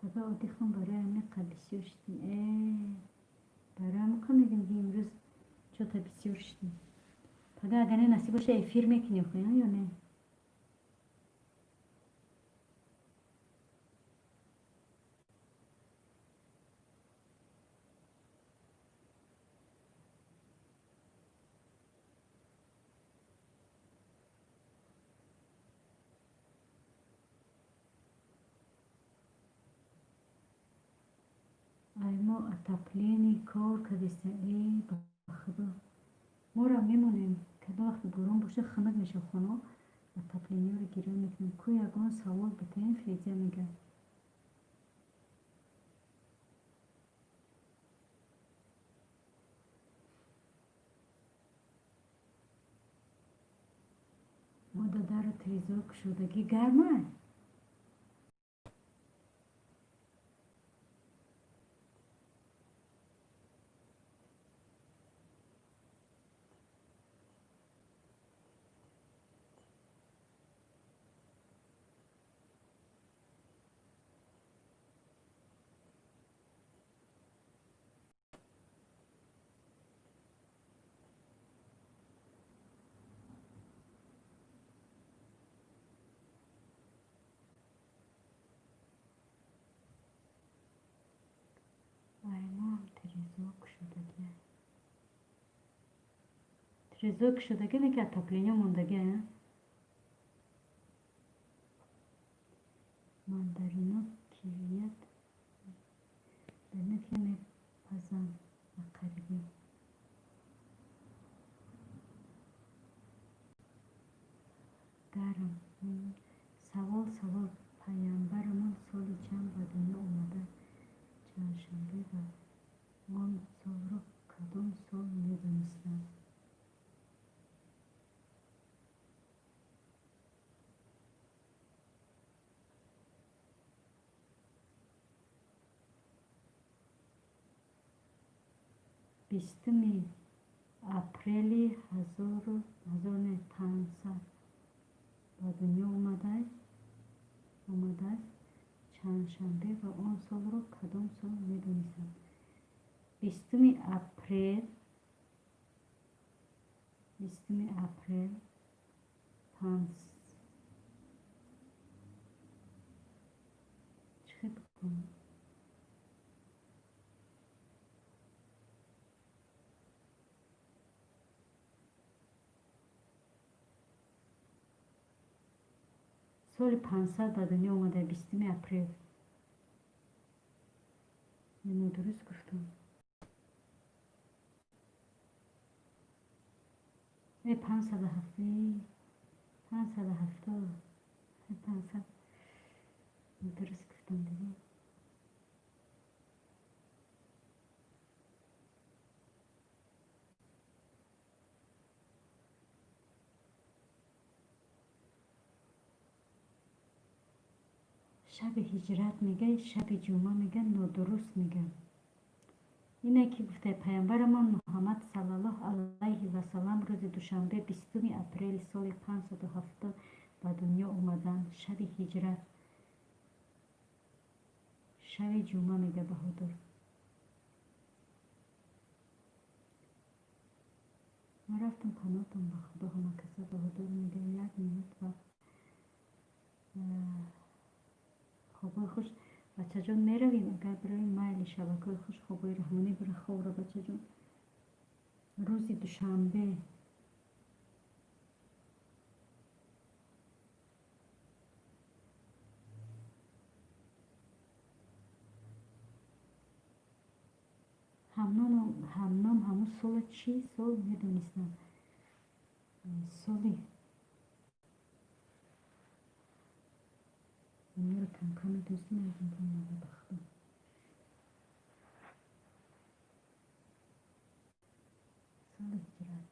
Пага оддӣ барои ҳамин бисёр шидем. Барои ҳамин мегӯем, ки имрӯз чота бисёр шидем. Пага, агар не насиб боша, эфир мекунӣ ё не? Ай, мо отопление кор кардистем. Э, ба Худо, моро мемонем. Кадом вақти борон боша, хунук мешавад хона, отоплениеро гирён мекунем. Ку ягон савол битаем, Федя мегӯяд. Мо да дару тирезаҳо кушодагӣ, гармай. Ай, моам тирезаҳо кушодагӣ. Тирезаҳо кушодагӣ, не ки отопление мондагӣ. Мандарино кивият ки мепазам ба қарибӣ. Савол: паямбарамон соли чанд ба дунё омада, чандшанбе ва он солро кадом сол медонистанд? 20 апрели 1500 ба дунё омадааст, чандшанбе ва он солро кадом сол медонистанд? 20 апрел, 20 апрел чӣ хел бикунам? Соли 500 ба дунё омада, 20 апрел. Ё нодуруст гуфтам? 507, 570, 500 нодуруст гуфтам дига. Шаби ҳиҷрат мега, шаби ҷумъа мега, нодуруст мега. Ине ки гуфта, паямбарамон Муҳаммад саллаллоҳу алайҳи васалам рӯзи душанбе, 20 апрели соли 570 ба дунё омаданд. Шаби ҳиҷрат шаби ҷумъа мега Баҳодур. Ман рафтам паноҳтон ба Худо, ҳама каса. Баҳодур мега, як минут вақт. Хобҳои хуш, бачаҷон, меравем. Агар биравем, майли, шабакаҳои хуш, хобҳои раҳмонӣ, бира, хобра, бачаҷон. Рӯзи душанбе ҳамном ҳамун сола чӣ сол медонистанд? Соли дунёро камкам медонистам, ягон ба Худо. Соли ҳиҷрат.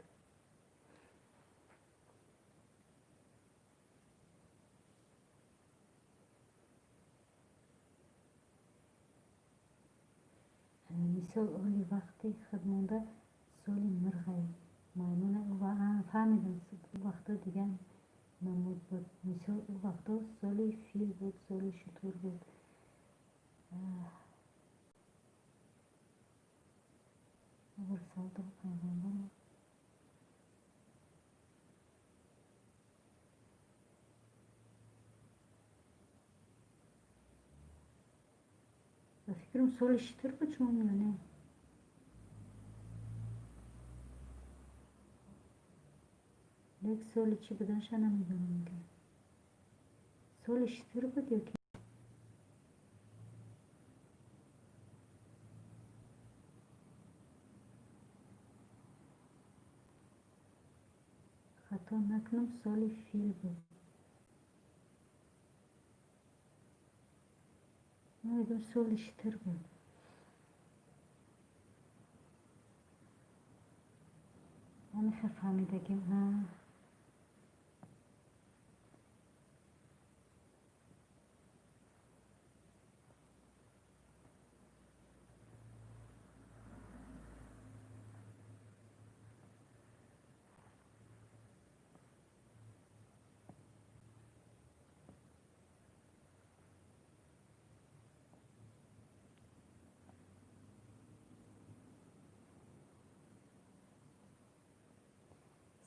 Мисол, оли вақти худ монда соли мурғай маймуна. Фаҳмидам, ӯ вақто дигар намуд буд. Мисол, ӯ вақто соли фил буд, соли шутур буд. Пайғамбар ба фикрам, соли шутур буд шумо ё не? Лек соли чӣ буданаша намедонам. Мегӯям, соли шутур буд ё ки хато накунам, соли фил буд. Намедонам, соли шутур буд. Ҳамиха фаҳмидагим.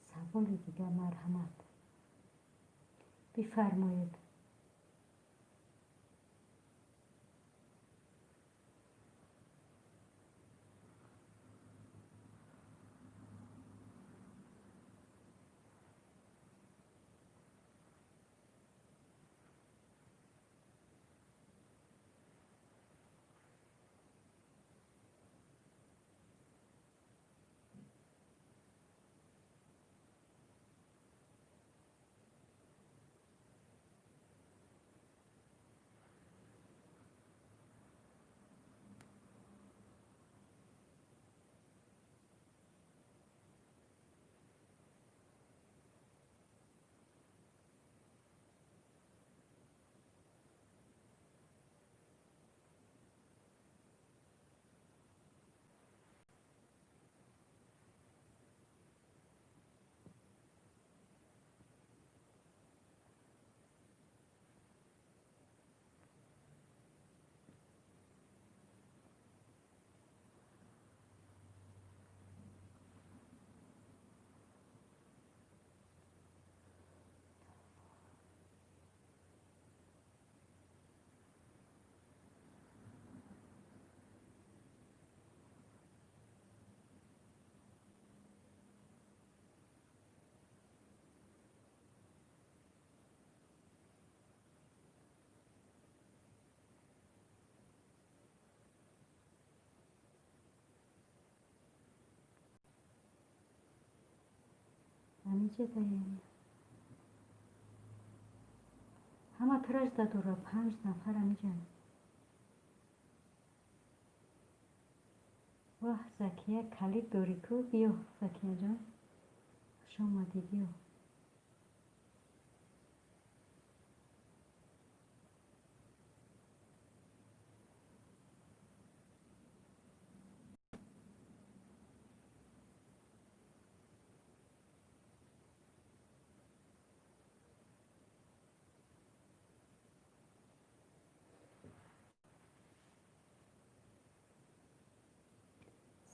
Саволи дигар, марҳамат, бифармоед. Ҳамиҷадаем. Ҳама туражда дора, панҷ нафар ҳамиҷа. Воҳ, Закия, калид дорӣ ку? Биё, Закияҷон, хуш омадӣ, биё.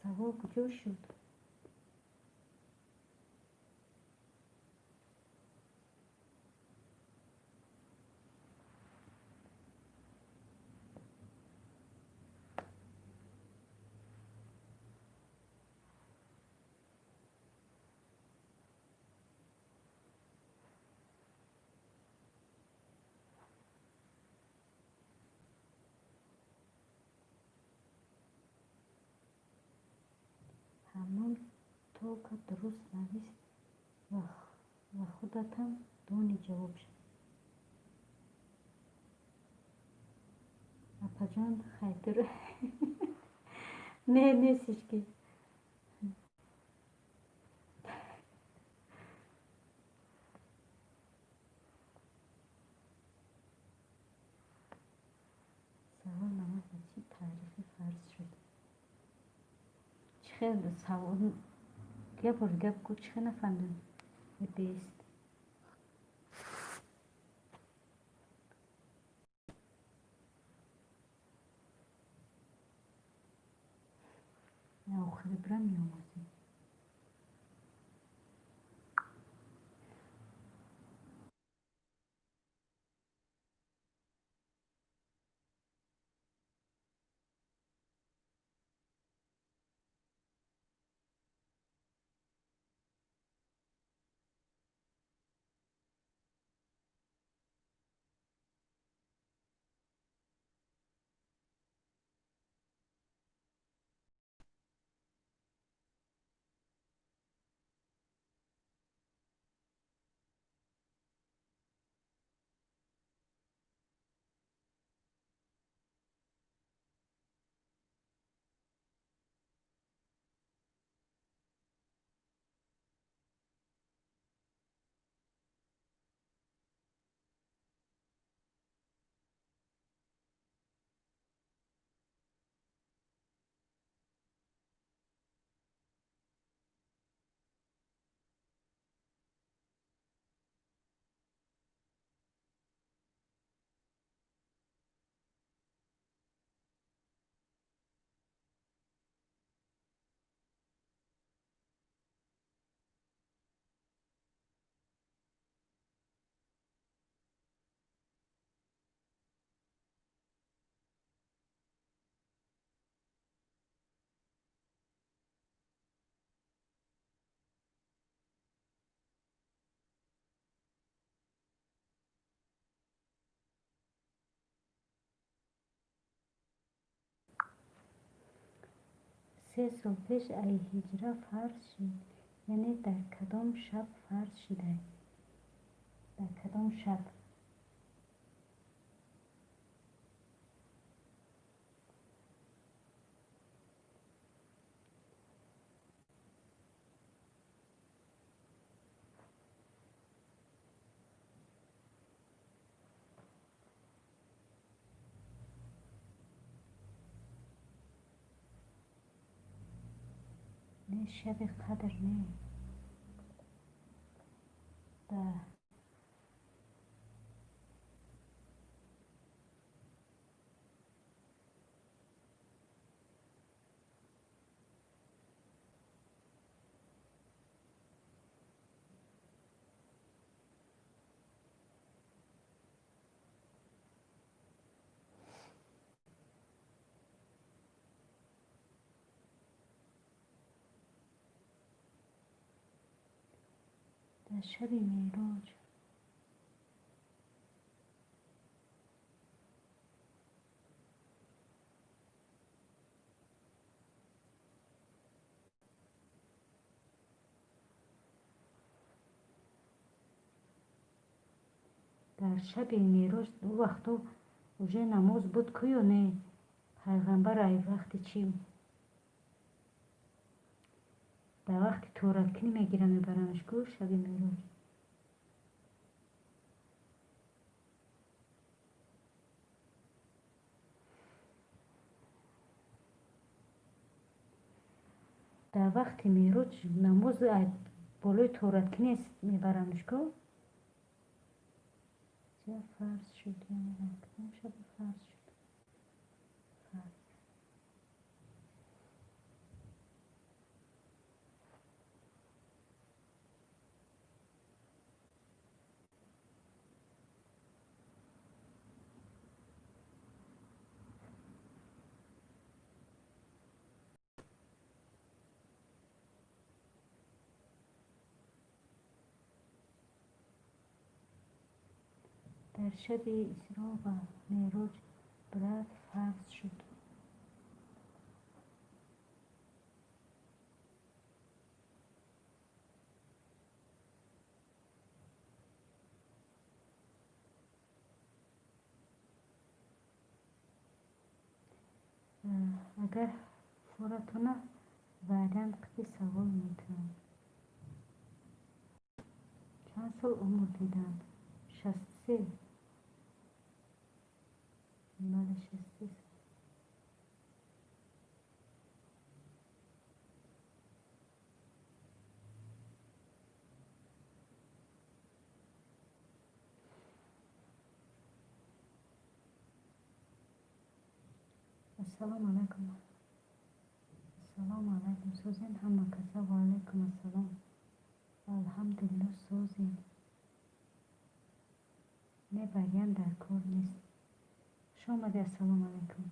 Савол куҷо шуд? Ҳамон тока дуруст навис ва худатам дони ҷавобша. Апаҷон, хайтур не нестиш ки. Савол: намоз ба чӣ таърихе фарз шуд? Чӣ хел савол? Як бор дига бигӯ, чӣ хел нафаҳмидам. Бест. Охири бира меомӯзем. 3 сол пеш ай ҳиҷра фарз шид, яъне дар кадом шаб фарз шидай? Дар кадом шаб? Не, шаби Қадр не. Дар шаби Меъроҷ. Дар шаби Мероҷ ӯ вақто уже намоз буд ку ё не? Пайғамбар ай вақти чӣ? Дар вақти тораткунӣ мегирам, мебарамш ку шаби Мероҷ. Дар вақти Мероҷ намоз болои тораткунӣ мебарамш ку? Фарз шуд, яъне дар кадом шаби фарз шуд? Фарз. Дар шаби Исро ва Мероҷ брат фарз шуд. Агар форатона вариант қити савол метавон. Чанд сол умр диданд? 63. Бале, 63. Ассалому алайкум. Ассалому алайкум. Созен ҳама каса. Ва алайкум ассалом. Алҳамдулилло, созем. Не, вариант дар кор нест. Хуш омадӣ, ассалому алайкум.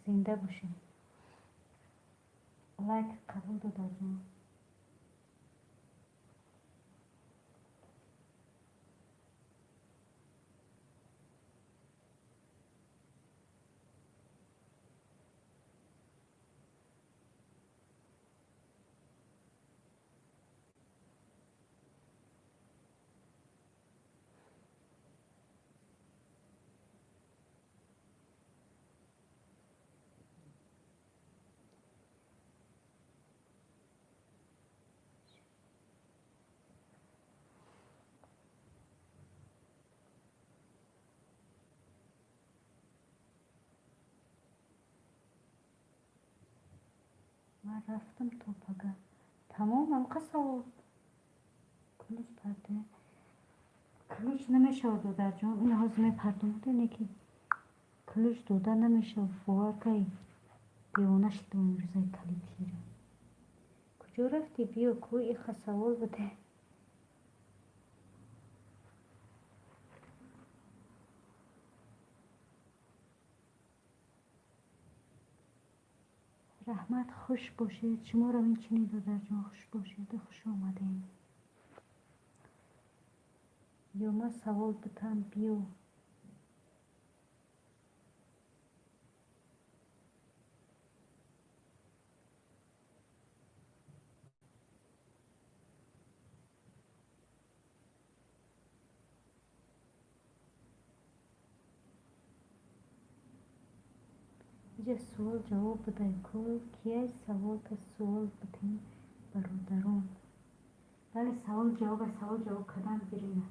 Зинда бошед. Лайк қабул, додарҷон. Ман рафтам то пага. Тамом, амқа савол. Ключ парда. Ключ намешавад, додарҷон. Ин ҳозир мепардонад, ине ки ключ дода намешавад. Бовар кай, девона шудам имрӯзаи калидгира. Куҷо рафтӣ? Биё ку, иха савол буде. Раҳмат, хуш бошед. Шуморо инчунин, додарҷон, хуш бошеду хуш омадем. Ё ман савол бутам, биё. Иҷа суол ҷавоб будай ку. Кияй саволта суол бутем, бародарон? Бале, савол ҷавоба, савол ҷавоб кардан бирина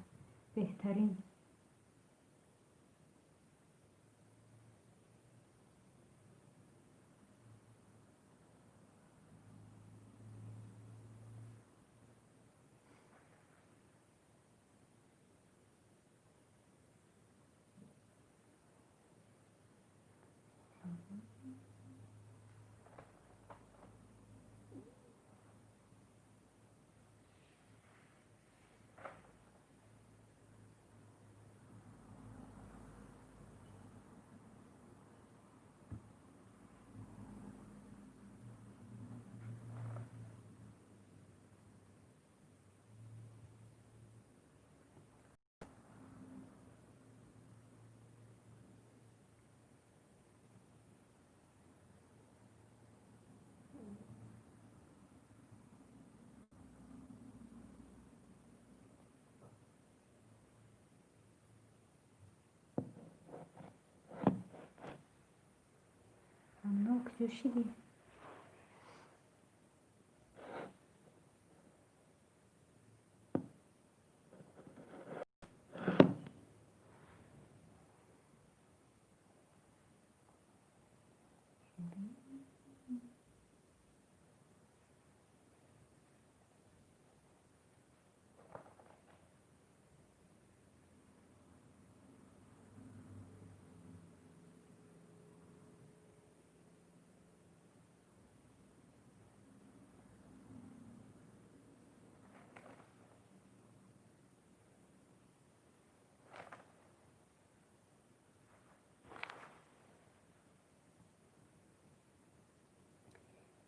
беҳтарин. Ҷӯшидӣ?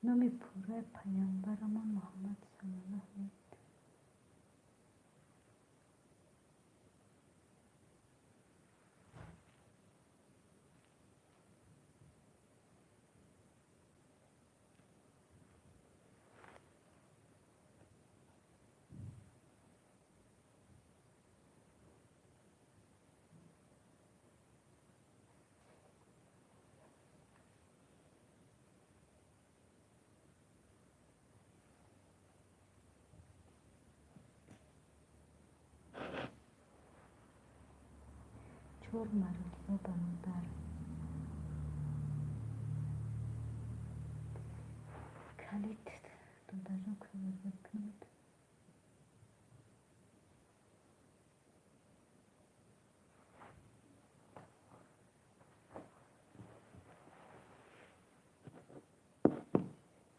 Номи пурраи паёмбарамон Муҳаммад саллаллоҳу алайҳи. Чор маротиба, бародар. Калид, додарҷон, кӯмак кунед.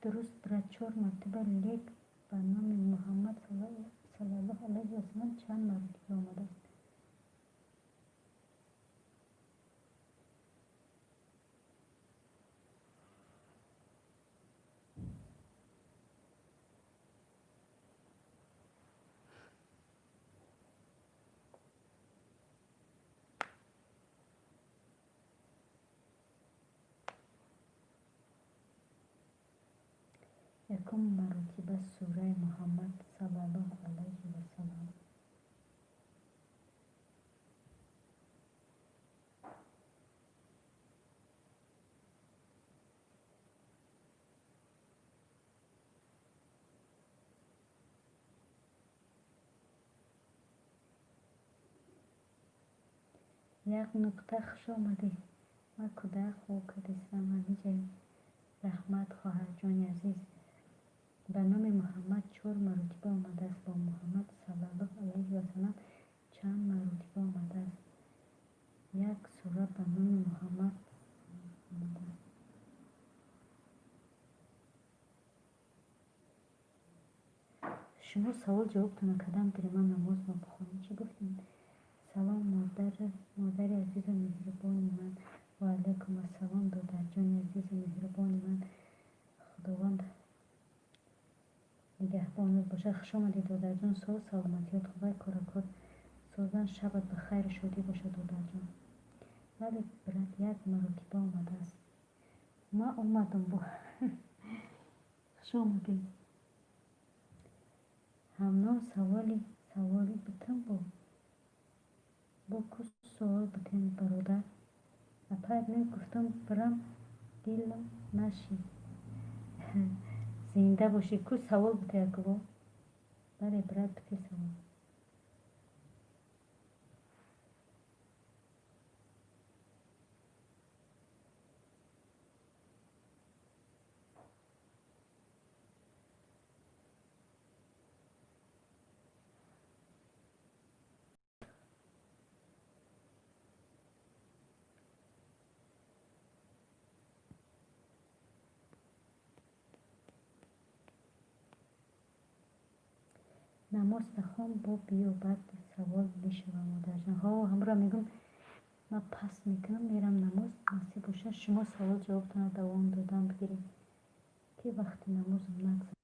Дуруст, брат, чор маротиба, лек ба номи Муҳаммад саллаллоҳу алайҳи васалам чанд маротиба омадааст? Якум маротиба сураи Муҳаммад саллаллоҳу алайҳи васалам. Як нуқта, хуш омадӣ. Ман кӯдак хоб кардистам ҳамиҷа. Раҳмат, хоҳарҷони азиз. Ба номи Муҳаммад чор маротиба омадааст. Бо Муҳаммад саллаллоҳу алайҳи васалам чанд маротиба омадааст? Як сура ба номи Муҳаммад омадааст. Шумо савол ҷавобтонро кардам, гирем, ман намозро бихонем. Чӣ гуфтем? Салом, модари азизу меҳрубони ман. Ва алайкум ассалом, додарҷони азизу меҳрубони ман. Худованд нигаҳбонат бошад. Хуш омадед, додарҷон. Соз, саломатиёт хубай, коракор созан, шабат ба хайру шодӣ бошад, додарҷон. Вале, брат, як маротиба омадааст. Ман омадам бо. Хуш омадед. Ҳамном саволи битам бо ку суол битем, бародар. Апай, мегуфтам бирам, дилам нашид. Зинда бошӣ. Ку савол бите якубо. Бале, брат, бите савол. Намозта хон, бо биё, баъд савол мешавам, модарҷон. Ҳо, ҳамро мегӯм, ман пас мекунам, мерам намоз, насиб бошад, шумо савол ҷавобтонро давом додан бигиред, ки вақти намозам нагзарад.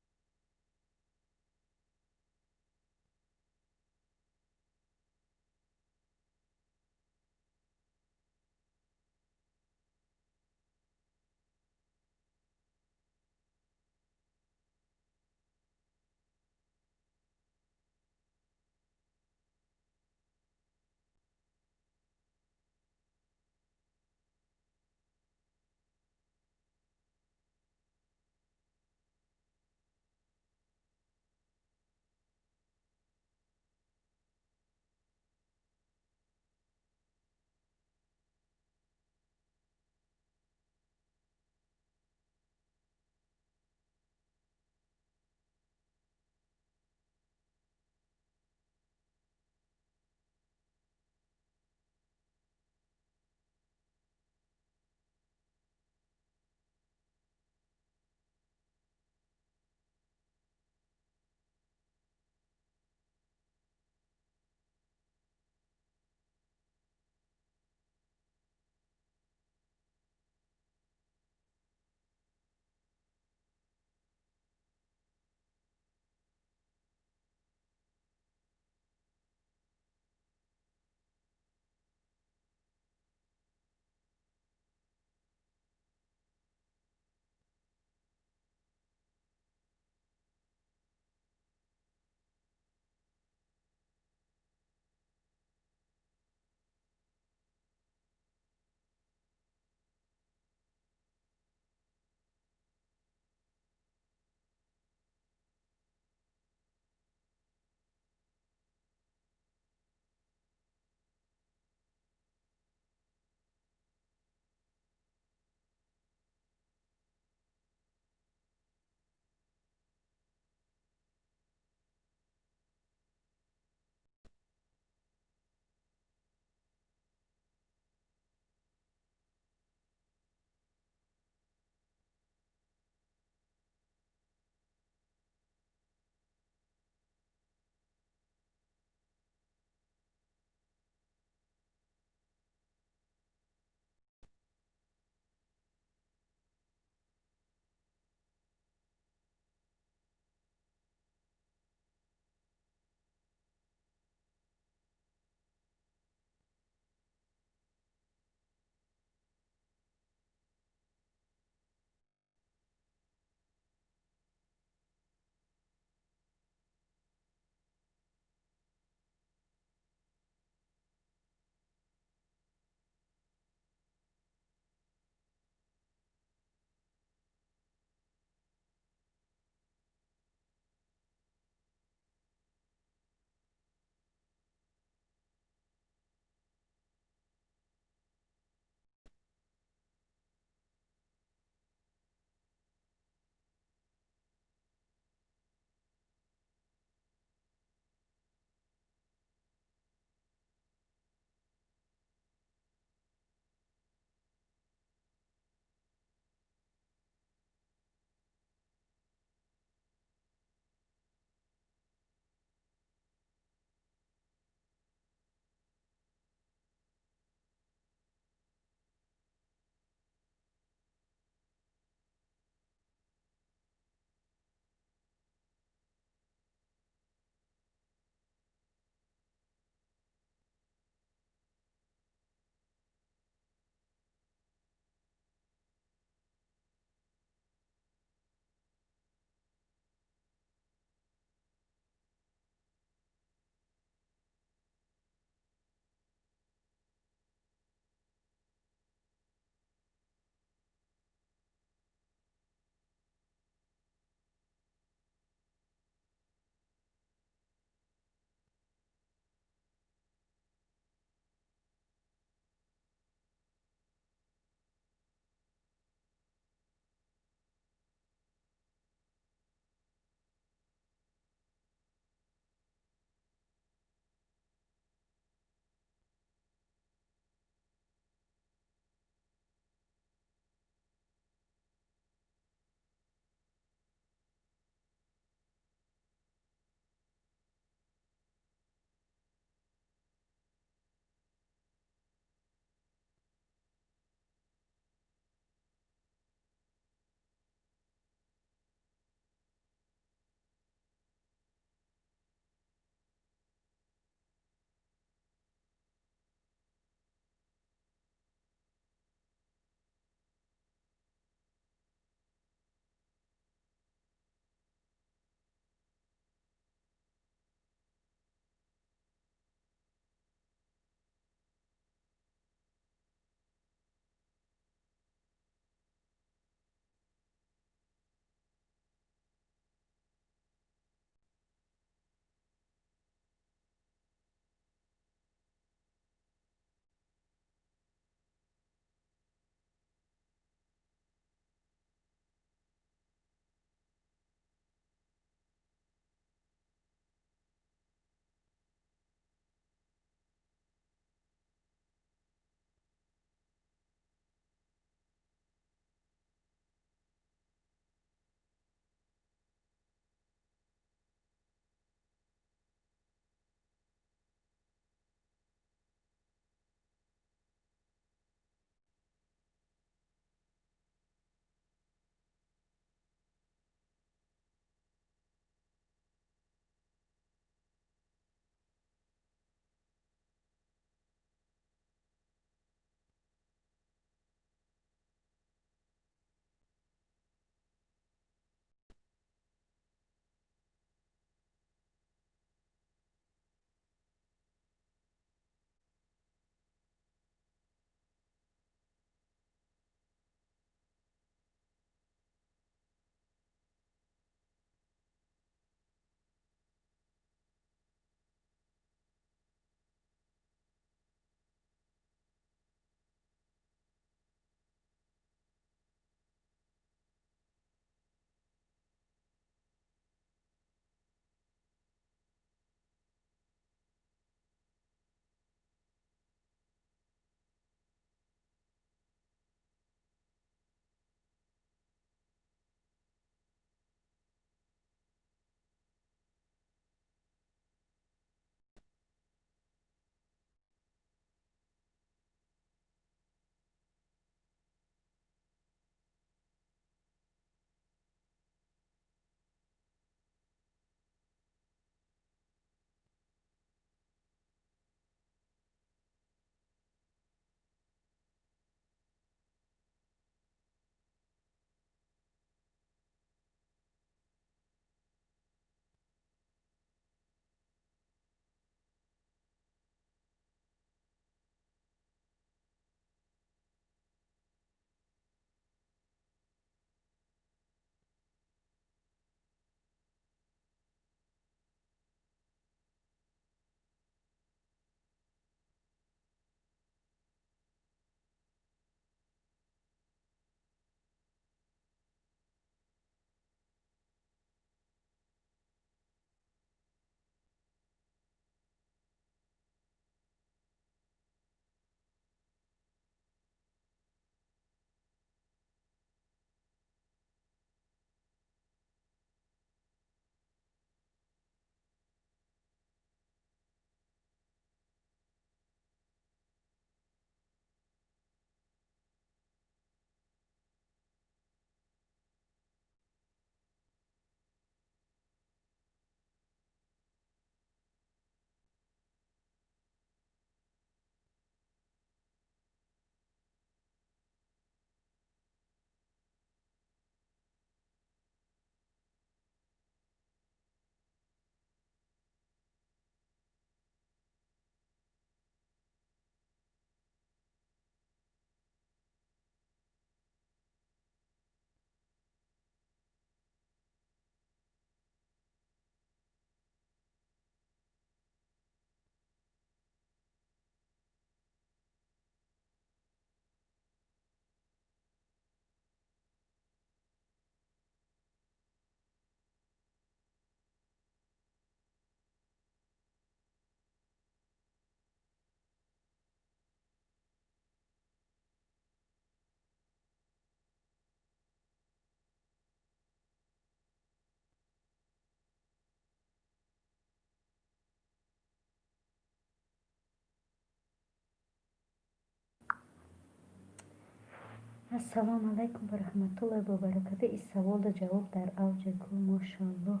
Ассалому алайкум ва раҳматуллоҳи ва баракатуҳ. Ин саволу ҷавоб дар авҷа ку, мошааллоҳ,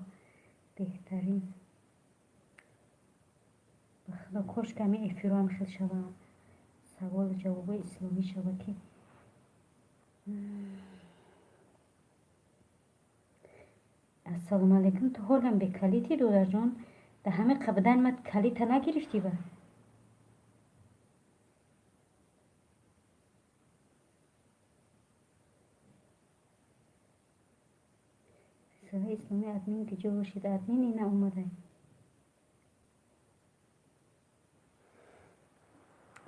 беҳтарин. Ба худо, кош ки ҳамин эфирҳоам хел шаванд, саволу ҷавобҳои исломӣ шава ки. Ассалому алайкум. Ту ҳолам бекалити, додарҷон? Дар ҳамин қабдан ма калита нагирифтӣ ба? Қиссаҳои исломӣ, админ куҷо бошед? Админ ина омадай.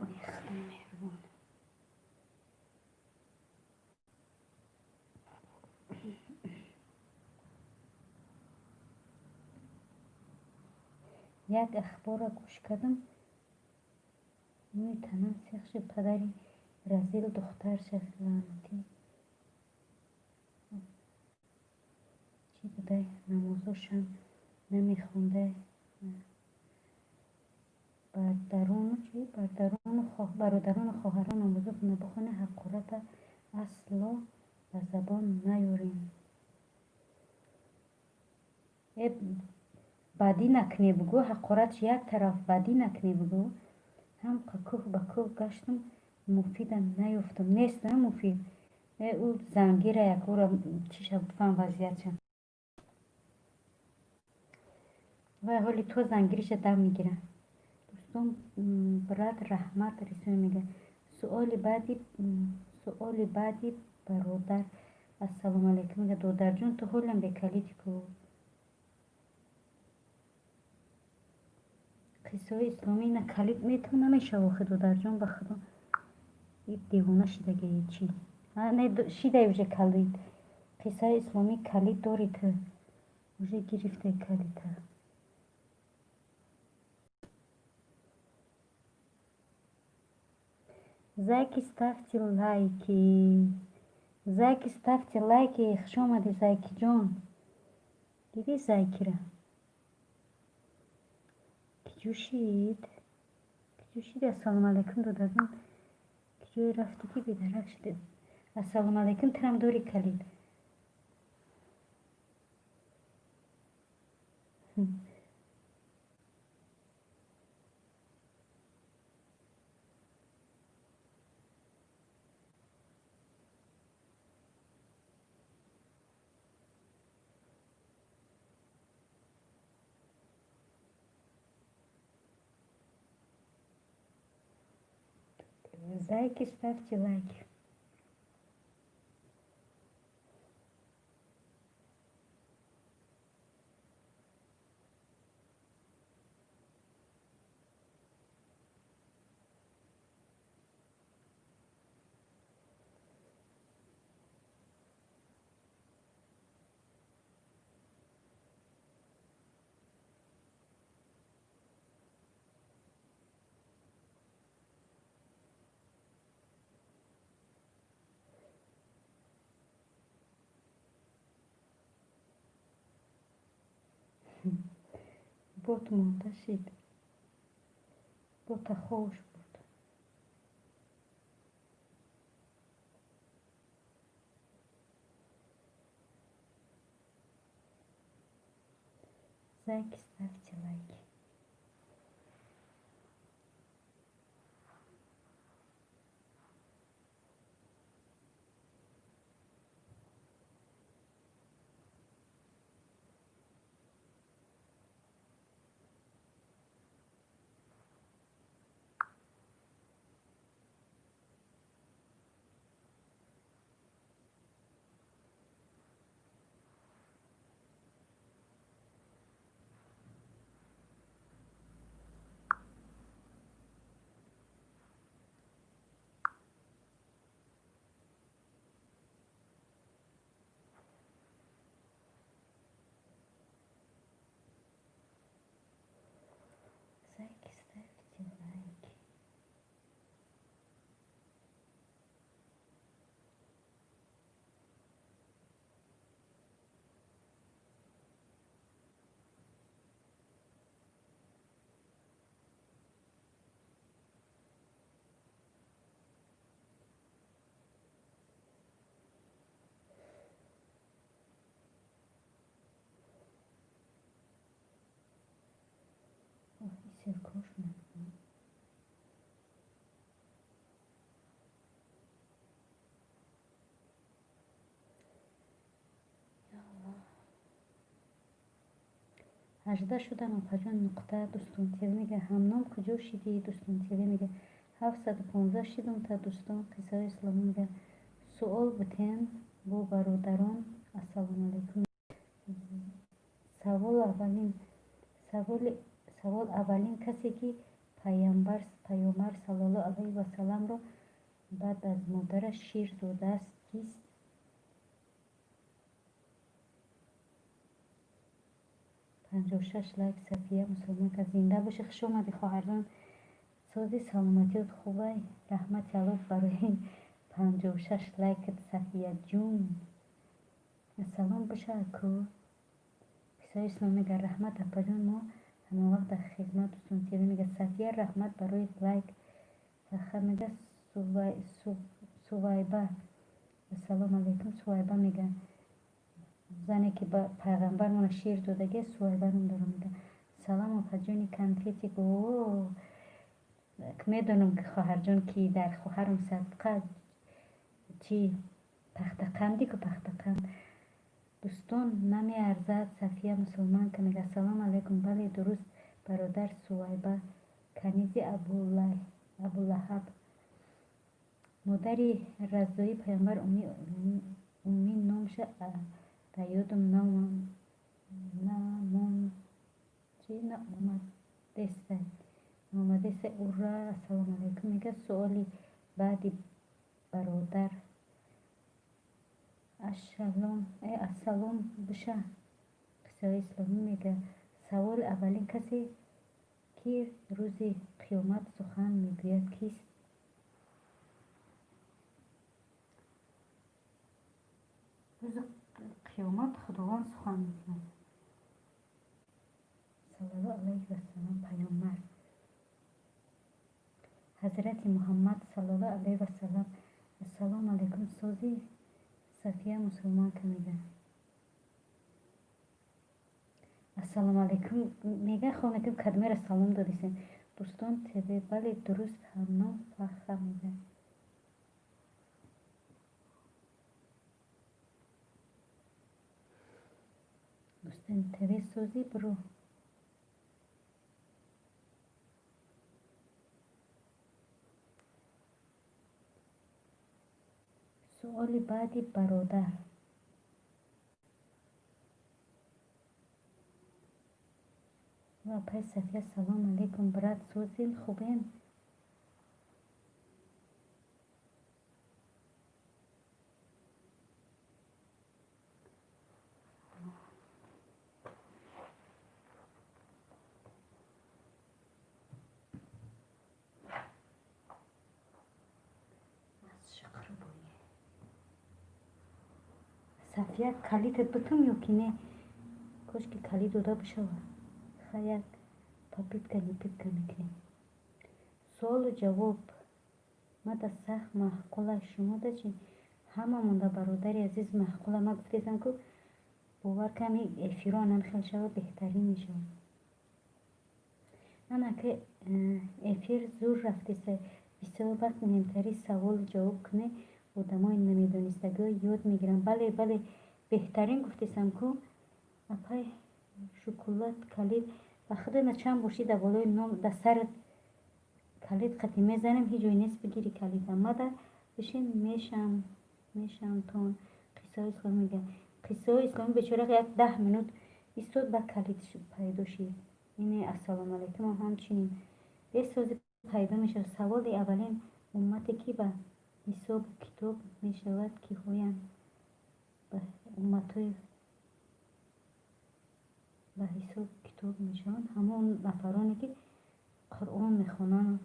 Ой, худои меҳрубон. Як ахборро гӯш кардам, мӯи танам сех шуд. Падари разил духтарша лаънатӣ чӣ будай, намозошам намехондай. Бародарону чи, бародарону хоҳарон, намозотонро бихонед, ҳақората асло ба забон наёрем. Э, бадӣ накунӣ бугӯ, ҳақоратш як тараф, бадӣ накунӣ бугӯ. Ҳам кӯҳ ба кӯҳ гаштам, Муфида наёфтам. Нест на Муфид? Э, ӯ зангира як ӯра чиша бифаҳм вазъиятша. Вай ҳоли то зангириша дам мегира. Дӯстон, брат, раҳмат рисои мега. Суоли баъди, бародар. Ассалому алайкум мега. Додарҷон, ту ҳолам бекалити ку? Қиссаҳои исломӣ, ина калид метавон намешава охи, додарҷон, ба худо. И девона шидаги чӣ? Не, шидай уже калид. Қиссаи исломӣ, калид дори ту. Уже гирифтай калита. Зайки, ставьте лайки. Зайки, ставьте лайки. Хуш омадӣ, Зайкиҷон. Дидӣ Зайкира? Киҷо шид? Киҷо шиди? Ассалому алайкум, додарҷон. Киҷое рафтӣ ки бедарак шудед? Ассалому алайкум, турам дори калид. Зайки, ставьте лайки. Бот монда шид. Бота хош буд. Зайки, ставьте лайки. Ссылкошона. 18 шудам, апаҷон. Нуқта Дӯстон ТВ мега: ҳамном, куҷо шидӣ? Дӯстон ТВ мега: 715 шидум та. Дӯстон, Қиссаҳои исломӣ мега: суол бутен бо бародарон. Ассалому алайкум. Савол аввалин, савол: аввалин касе, ки Паёмбар саллаллоҳу алайҳи васалламро баъд аз модараш шир додааст, кист? 56 лайк. Сафия Мусулмонка, зинда бошӣ, хуш омадӣ, хоҳарҷон. Сози, саломатиёт хубай? Раҳмати Аллоҳ барои 56 лайкат, Сафияҷун. Салом боша, аку. Қиссаи ислом мега: раҳмат, апаҷон, мо ҳамавақт дар хизмат. Дӯстон ТВ мега: Сафия, раҳмат барои лайк. Фаха мега: Сувайба, ассалому алайкум. Сувайба мега: зане, ки ба пайғамбармона шир додагия, Сувайба ном дорам. Мега: салом, апаҷони конфетик. О, медонам ки, хоҳарҷон, ки дар хоҳарам садқа чи пахтақанди ку, пахтақанд. Дӯстон, намеарзад. Сафия Мусулманка мега: ассалому алайкум. Бале, дуруст, бародар, Сувайба канизи Абулаҳаб, модари разои пайғамбар. Уммӣ номша дар ёдам наомадеста. Ура, ассалому алайкум. Мега: суоли баъди, бародар. Ассалом буша. Қиссаҳои исломӣ мега: саволи аввалин касе, ки рӯзи қиёмат сухан мегӯяд, кист? Рӯзи қиёмат Худованд сухан мекунад, саллаллоҳу алайҳи васалам, паёмбар Ҳазрати Муҳаммад саллаллоҳу алайҳи васалам. Ассалому алайкум, сози? Сафия Мусулманка мега: ассалому алайкум. Мега, хо мекунем, кадмера салом додисем. Дӯстон ТВ, бале, дуруст. Ҳамном Фаха мега. Дӯстон ТВ, созӣ, бро? Суоли баъди, бародар. Апай Сафия, салом алейкум, брат, созем, хубем? Сафия, калитат бутум ё ки не? Кошки калит дода бишавад. Хаяк попытка не пытка мекунем. Суолу ҷавоб мада сахт маъқула, шумода чи? Ҳама монда, бародари азиз, маъқула. Ма гуфтесам, ку бовар ками эфиронам хел шава, беҳтарин мешавад. Ана ки эфир зур рафтеса. Бисёр вақт муҳимтари саволу ҷавоб кунӣ, одамои намедонистагиҳо ёд мегиранд. Бале, бале, беҳтарин гуфтесам ку. Апай Шукулат, калид ба худои ма чанд бошӣ, дар болои ном дар сарат калид қати мезанем, ҳеҷ ҷое нест бигири калида. Мада бишин, мешам, мешамтон. Қиссаҳои исломӣ мега: Қиссаҳои исломӣ бечора як 10 минут истод, ба калид пайдо шид. Ине, ассалому алайкум, ҳамчунин бесози пайдо мешавад. Саволи аввалин уммате, ки ба ҳисобу китоб мешавад, киҳоянд? Умматҳои ба ҳисобу китоб мешаванд ҳамон нафароне, ки Қуръон мехонанд.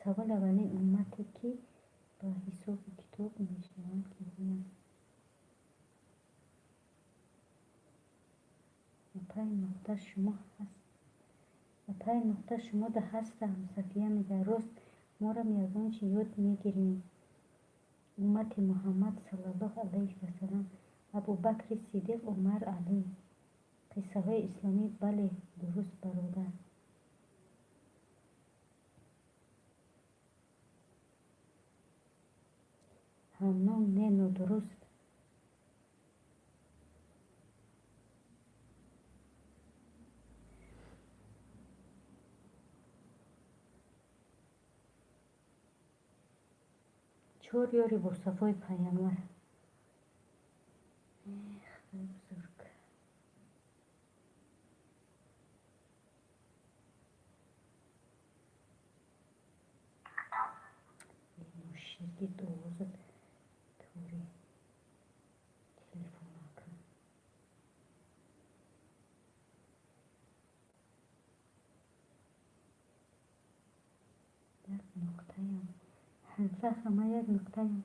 Саволи аввалин уммате, ки ба ҳисобу китоб мешаванд, киҳоянд? Апай Нуқта, шумо ҳаст, апай Нуқта, шумода ҳастам. Сафия мега: рост, морам ягон чи ёд мегирем. Уммати Муҳаммад саллаллоҳу алайҳи васалам: Абубакри Сиддиқ, Умар, Алӣ. Қиссаҳои исломӣ. Бале, дуруст, бародар. Ҳамном, не, нодуруст. Чор ёри босафои пайғамбар. Худои бузург. Ноширгит овозат тури телефонака. Як нуқтаям. Саха, ман як нуқтаям.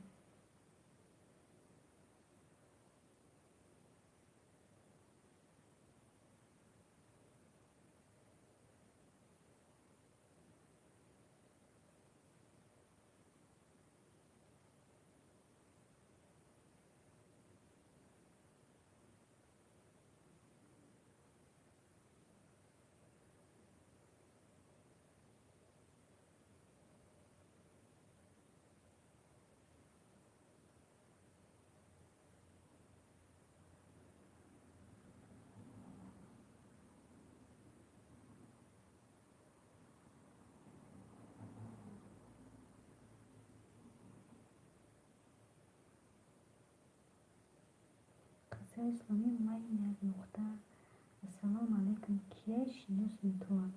Қиссаи исломӣ, ман як нуқта. Ассалому алайкум. Кияй шинос метавон?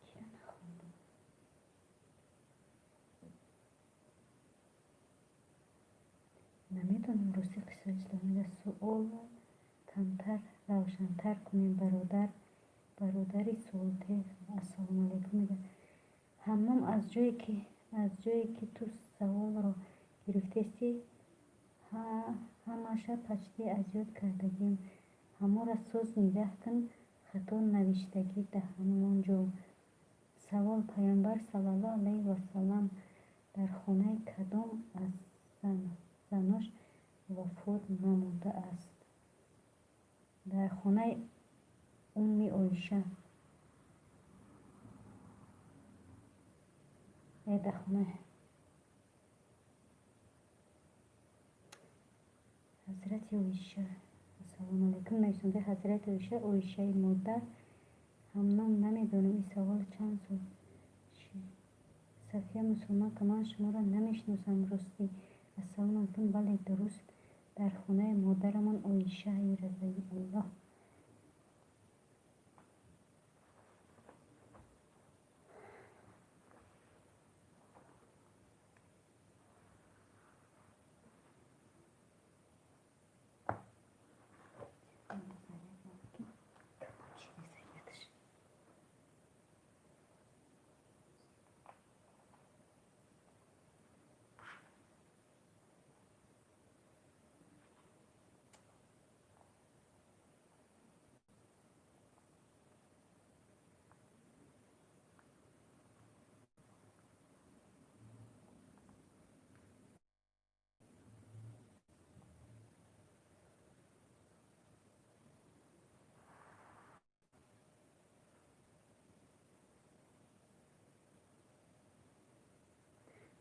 Кира нахондам? Намедонам, рости, қиссаи исломида. Суолро камтар равшантар кунем, бародар. Бародари суолтеҳ, ассалому алайкум мегӯяд. Ҳамном, аз ҷое ки ту саволро гирифтестӣ, ҳамаша почти аз ёд кардагием. Ҳамора соз нигаҳ кун, хато навиштагӣ да ҳамон ҷо. Савол: Пайғамбар саллаллоҳу алайҳи васаллам дар хонаи кадом аз занош вафот намудааст? Дар хонаи Умми Оиша. Дар хонаи Ҳазрати Оиша. Ассалому алайкум нависонда. Ҳазрати Оиша, Оишаи модар. Ҳамном, намедонам, ин савол чанд сол. Сафия мусулмонка, ман шуморо намешиносам, ростӣ. Ассалому алайкум. Бале, дуруст, дар хонаи модарамон Оишаи разиаллоҳ.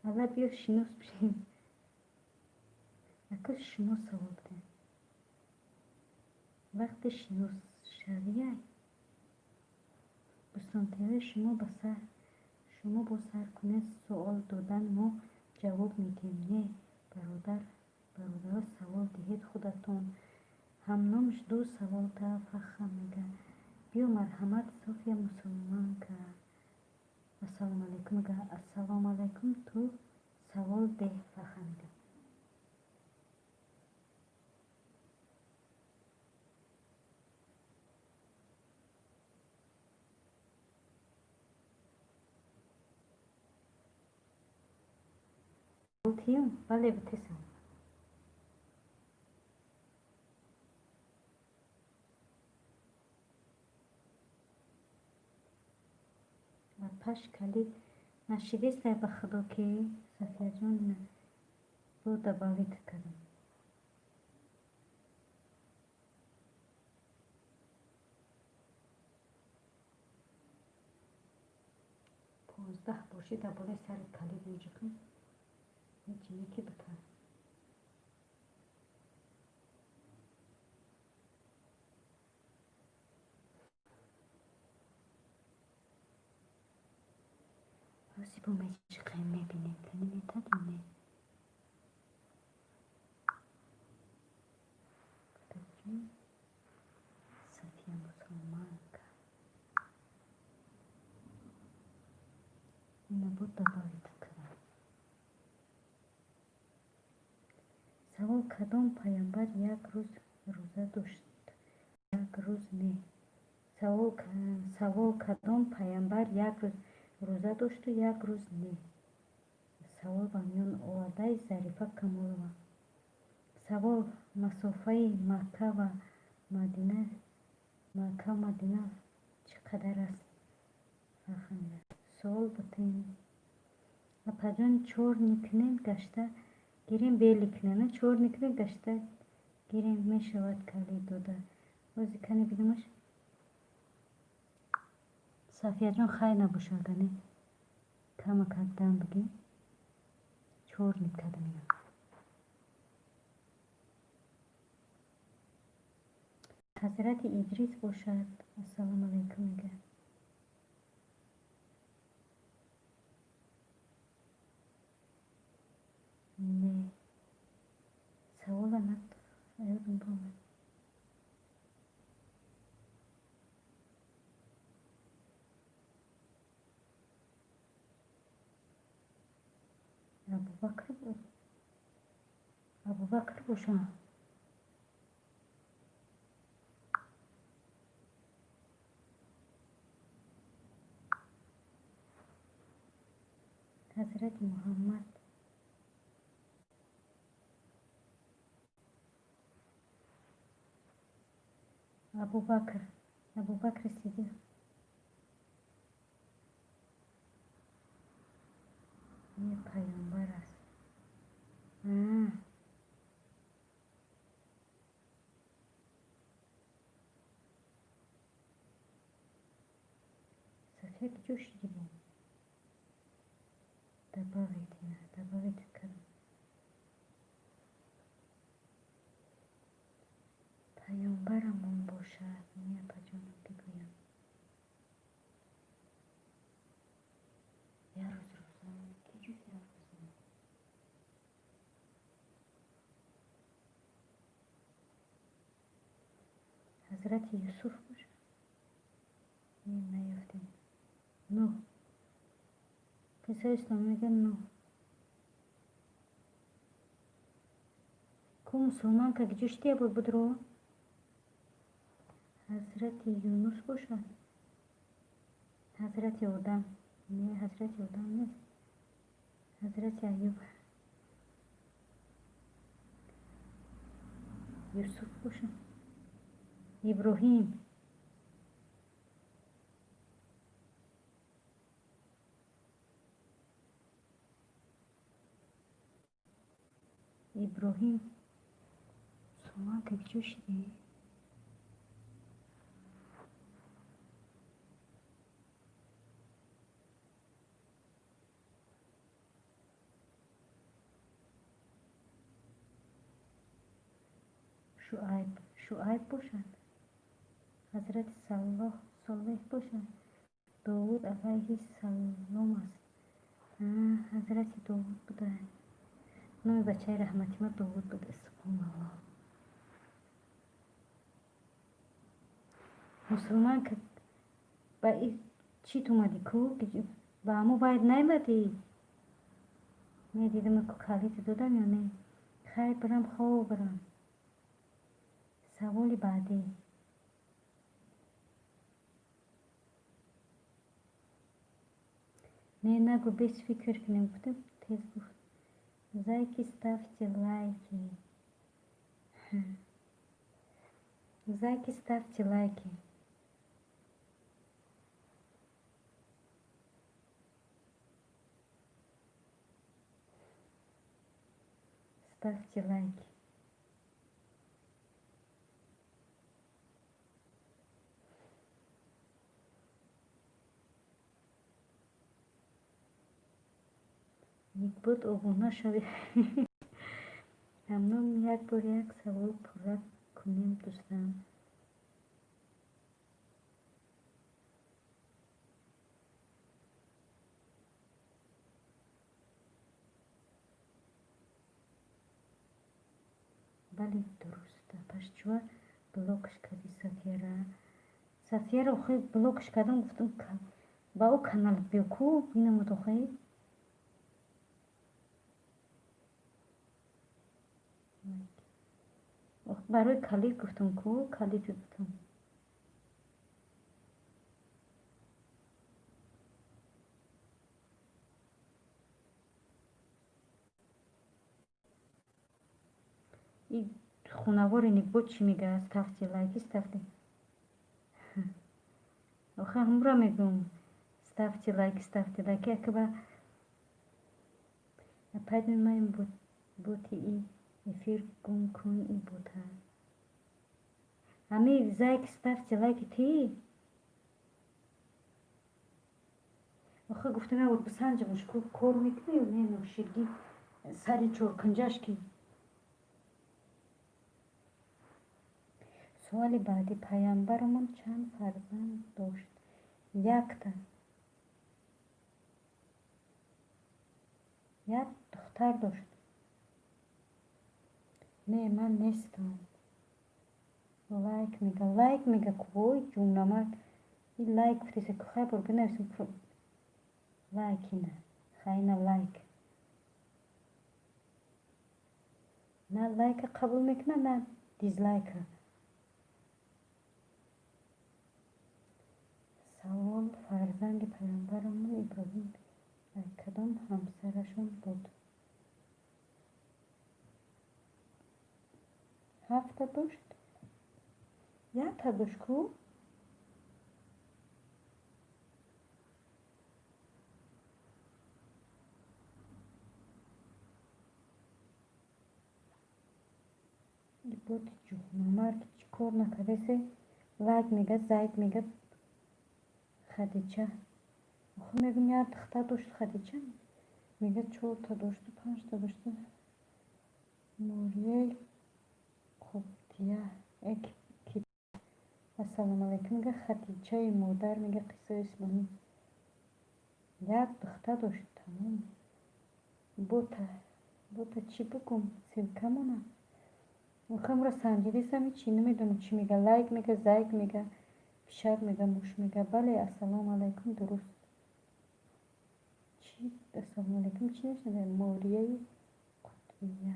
Аввал биё шинос бишем. Ака, шумо савол бидем. Вақте шиносшавияй, Бӯстонтв, шумо бо сар кунед суол додан, мо ҷавоб медиҳем. Не, бародар. Бародаро, савол диҳед худатон. Ҳамномш ду савол та фаха мега. Биё, марҳамат, София мусулманка. Ассалому алайкум мега. Ассалому алайкум, ту савол деҳ, фаха мега. Тиюм? Бале, битесам. Паш калид нашидестай, ба худо ки, Сафияҷон, бо добавить кардам. 15 боши, дар болои сари калид меҷиқем, ҳечине ки бита. Ҳози бо меҷиқем, мебинем, кани метад ё не. Подожди. София мусулманка. Ина буд, добавить кардам. Савол: кадом паямбар як рӯз рӯза дошт, як рӯз не? Савол: кадом паямбар як рӯз рӯза дошту як рӯз не? Савол ба миён овардаи Зарифа Камолова. Савол: масофаи Макка Мадина чӣ қадар аст? Суол бутем. Апаҷон, чёрный кунем, гашта гирем, белый кунем, чёрный кунем, гашта гирем, мешавад калид дода. Ози кани бинамаш. Сафияҷон, хайр набошад, гане камакак дам бигир. Чёрный кардам ина. Ҳазрати Идрис бошад. Ассалому алайкум мега. Не, савола ёдам бомад. Абубакр буд, Абубакр боша. Ҳазрати Муҳаммад. Абубакр, Абубакри Сидиқ. Ин паёмбар аст. А. София, куҷо шидӣ бо? Добавить ина, добавить кардам. Паёмбарамон бошад, не, апаҷонам, бигӯям. Як рӯз рӯза ки ҷуз як рӯз не. Ҳазрати Юсуф бошад? Не, наёфтем. Нуҳ. Қиссаи исломӣ мегӯяд, Нуҳ. Ку мусулманка, куҷо шидия буд будро? Ҳазрати Юнус бошад? Ҳазрати Одам. Не, ҳазрати Одам нест. Ҳазрати Аюб. Юсуф бошад? Иброҳим. Иброҳим. Мусулманка, куҷо шидӣ? Шуайб, Шуайб бошад? Ҳазрати Солеҳ бошад? Довуд алайҳиссалом аст. Ҳазрати Довуд буда. Номи бачаи раҳматима Довуд буд. Субҳоналлоҳ. Мусулман, ба чит омадӣ ку? Ба ҳамо бояд наомадӣ? Медидам ку, калити додам ё не? Хайр, бирам, хоб бирам. Саволи баъдӣ. Не, нагӯ, бес фикр кунем, гуфтам, тез гуфт. Зайки, ставьте лайки. Зайки, ставьте лайки. Ставьте лайки. Буд обуна шавед. Ҳамном як бор як савол пурра кунем, дӯстам. Бале, дуруст. Пас чӯа блокш кардӣ Сафияра? Сафияро охи блокш кардам, гуфтам, ба ӯ канал биё ку, бинамуд охи. Барои калид гуфтам ку, калид гуфтам. И хунавори никбо чӣ мега? Ставьте лайки, ставьте. Охи ҳамура мегӯм. Ставьте лайки, ставьте лайки. Акба опять мемаем боти и эфир гум кун и бота. Ами зайки, ставьте лайки ти? Охи гуфтам, як бор бисанҷамуш ку, кор мекунӣ ё не, ноширгӣ сари чоркунҷаш ки. Суоли баъдӣ: Паямбарамон чанд фарзанд дошт? Якта. Як духтар дошт. Не, ман нестам. Лайк мега, лайк мега ку, ой ҷумламард. И лайк гуфтеса ку, хай бор бинависем лайк ина. Хайна лайк. На лайка қабул мекунад, на дизлайка. Савол: фарзанди паёмбарамон Иброҳим дар кадом ҳамсарашон буд? Ҳафта дошт? Якта дошт ку? Боти ҷуҳнамард чӣ кор накардасе? Лайк мега, зайк мега, Хадича. Охи мегӯм, як духтар дошт Хадича. Мега, чорта дошту, панҷта дошту. Морияи Қубтия. Ассалому алайкум, мега Хадичаи модар, мега қиссаи исломӣ. Як духтар дошт, тамом. Бота, бота чӣ бигӯм? Ссылка мона. Охи санҷидисам, ҳичи намедонам чӣ мега. Лайк мега, зайк мега, пишак мега, муш мега. Бале, ассалому алайкум, дуруст. Чӣ ассалому алайкум, чӣ нашнавем? Морияи Қутбия.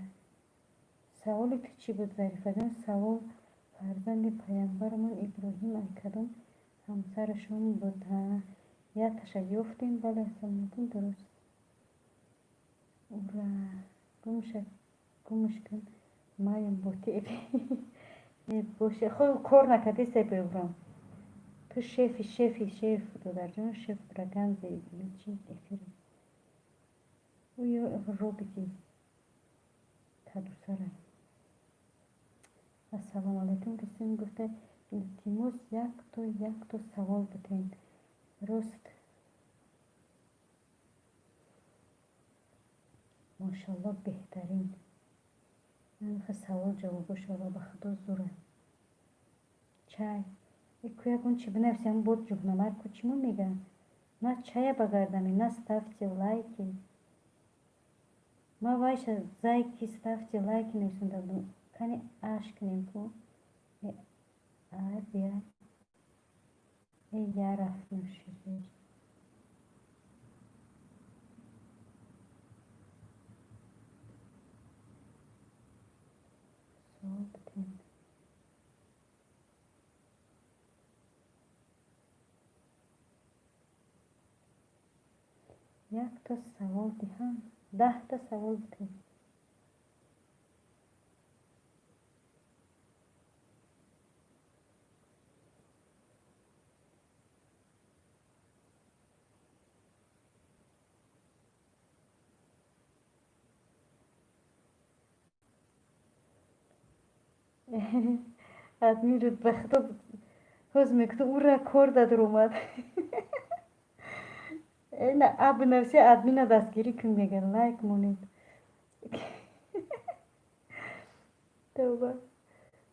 Саволи ту чӣ буд, Зарифаҷон? Савол: фарзанди паямбарамон Иброҳим ай кадом ҳамсарашон буд? Якташа ёфтем. Бале, ассалому алайкум, дуруст. Ура, гумш кун, маям боти боше. Хуб, кор накардисе, беврам. Ту шефи, шефи, шеф, додарҷон, шеф Браганзе, чи эфир. Ӯ роботи кадусара. Ассалому алайкум, Рустам гуфта, илтимос, якто якто савол битен. Рост. Мошалло, беҳтарин. Анха савол ҷавобо шава, ба худо зура. Чай. Ку ягон чи бинависем, бот ҷуҳнамар ку чимо мега? На чая багардами, на ставьте лайки. Ма вайша зайки, ставьте лайки нависонда будам. Кани аш кунем ку. А бия. Э, я рафт ноширгир. Суол битем. Якта савол диҳам, 10та савол битем. Админ ба худо ҳоз мегуфт, ура, кор дадар омад. Эна а бинависи, админа дастгирӣ кун, мега, лайк монед. Тавба,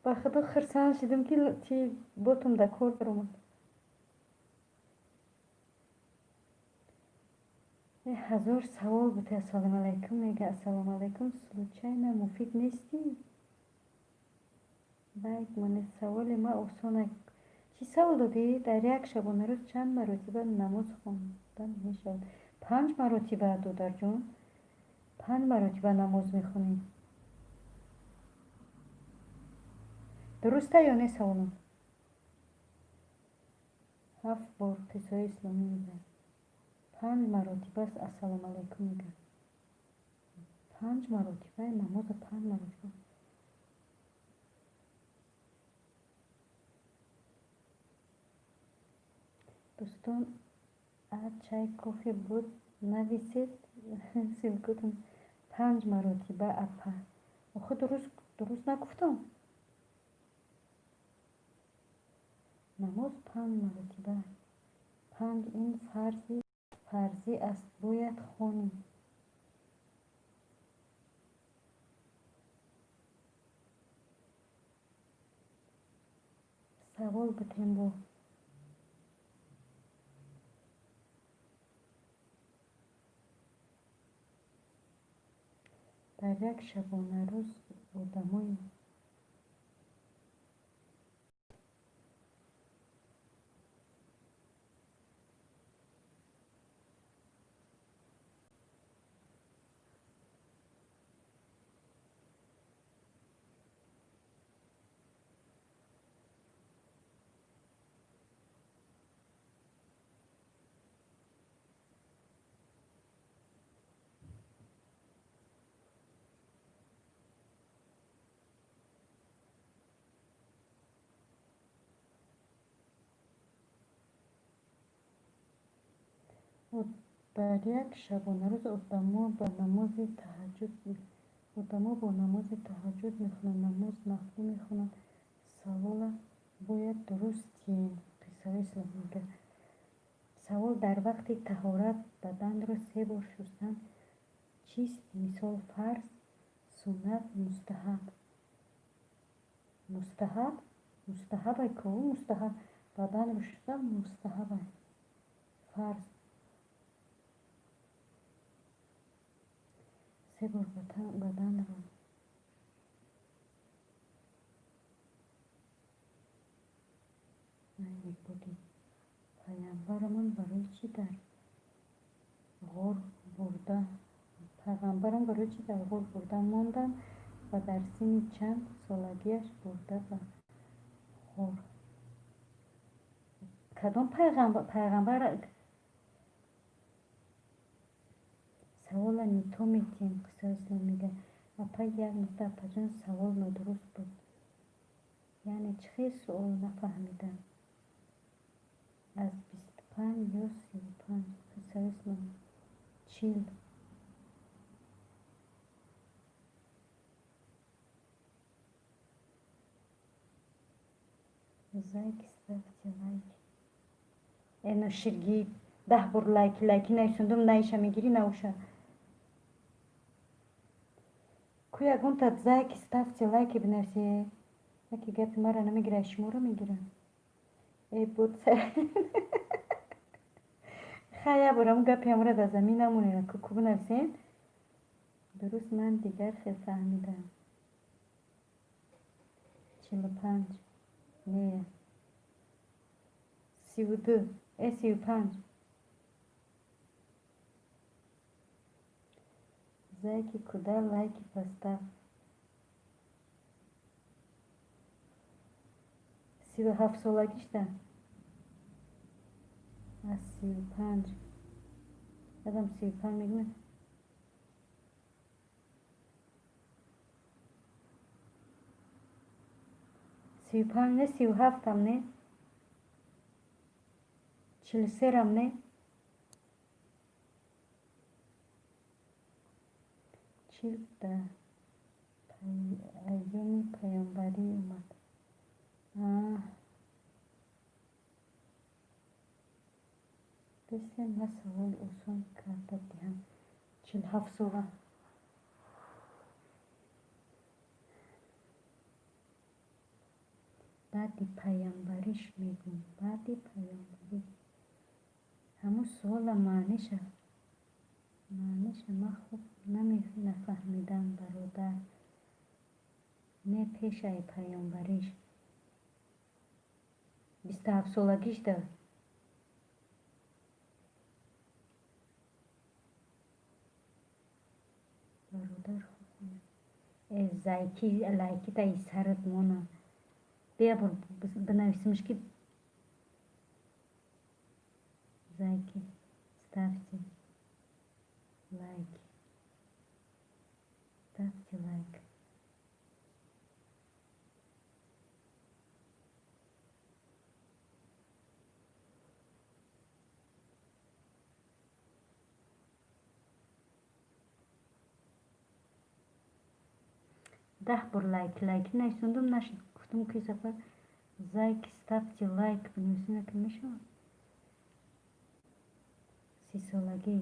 ба худо хурсанд шудам, ки чи ботум да кор даромад. 1000 савол буд. Ассалому алайкум, мега. Ассалому алайкум, случайно муфид нестӣ? Лайк монед. Саволи ма осон. Чӣ савол додӣ? Дар як шабонарӯз чанд маротиба намоз хонда мешавад? Панҷ маротиба, додарҷон, панҷ маротиба намоз мехонем. Дуруста ё не саволам? Ҳафт бор, қиссаҳои исломӣ мегӯяд. Панҷ маротиба ассалому алайкум мегӯяд. Панҷ маротиба намоза, панҷ маротиба. Дӯстон, а чай, кофе буд, нависед ссылкатон. Панҷ маротиба, апа. Охи дуруст нагуфтам? Намоз панҷ маротиба. Панҷ ин фарзӣ аст, бояд хонӣ. Савол битем бо. Дар як шабонарӯз одамои Дар як шабонарӯз одамо ба намози таҳаҷҷуд одамо бо намози таҳаҷҷуд мехонанд, намоз нафлӣ мехонанд. Савола бояд дуруст диҳем. Қиссаҳои исломӣ мегӯяд. Савол: дар вақти таҳорат баданро се бор шустан чист? Мисол: фарз, суннат, мустаҳаб. Мустаҳаб? Мустаҳабай ку, мустаҳаб. Баданро шустан мустаҳабай. Фарз. Се бор баданро мебудӣ. Пайғамбарамон барои чӣ дар ғор бурда Пайғамбарон барои чӣ дар ғор бурда монданд ва дар синни чанд солагиаш бурда ба ғор? Кадом пайғамбар? Савола не то метиҳем. Қиссаҳои ислом мегӯяд. Апа, як нуқта, апаҷон, савол нодуруст буд. Яъне чӣ хел суол, нафаҳмидам. Аз 25 ё 35? Қиссаҳои исломӣ. 40. Зайки, ставьте лайки. Эно ширгӣ, 10 бор лайки лайки нависондум, на иша мегирӣ, на уша. Ку ягонта зайки, ставьте лайки бинависе. Яке гапи маро намегира, шуморо мегира. Э, буд хай, як борам гапи ҳамора дар замин намонед. Ку бинависем. Дуруст, ман дигар хел фаҳмидам. 45 не, 32, 35. Зайки, куда лайки поставь? 37-солагишда аз 35 адам 35 мегӯяд. 35 не, 37-ам не, 43-рам не, 40 да айёми паёмбарӣ омад. Бесе, ман саволи осон карда диҳам. 47-сола. Баъди паёмбариш мегӯм, баъди паёмбарӣ. Ҳамун суола маъниша ман хуб нафаҳмидам, бародар. Не, пешаи паёмбариш. 27-солагишда. Бародар, хуб э зайки, лайки таи сарат мона. Бия, бинависимш ки зайки, ставьте лайки, ставьте лайк. 10 бор лайк, лайк нависондум, нашид. Гуфтум, ки сафар зайки, ставьте лайк бинависем, ки мешавад. 30-солагӣ.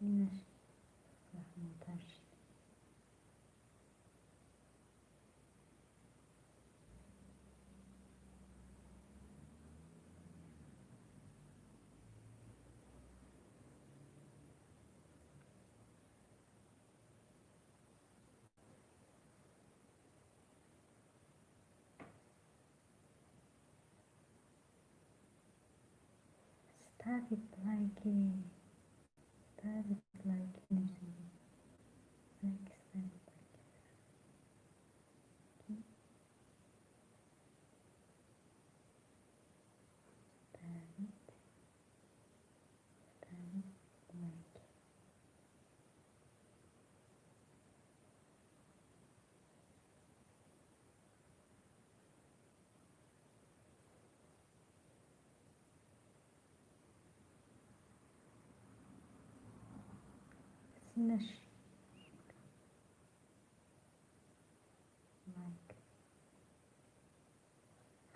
Инаш фаҳмотар шуд. Ставить лайки, ставить лайки нависондум. Зайки, ставить лайки. Ставить, ставить лайки. Синаш лайк.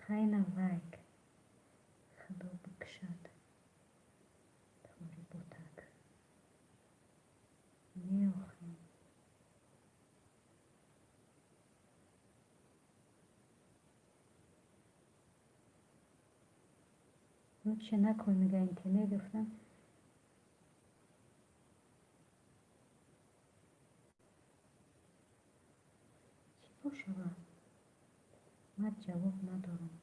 Хайна лайк. Худо бикушад. Тори ботак. Неохем. Лучше накун, мега интернет гуфтам. Чӣ бошава? Ман ҷавоб надорам.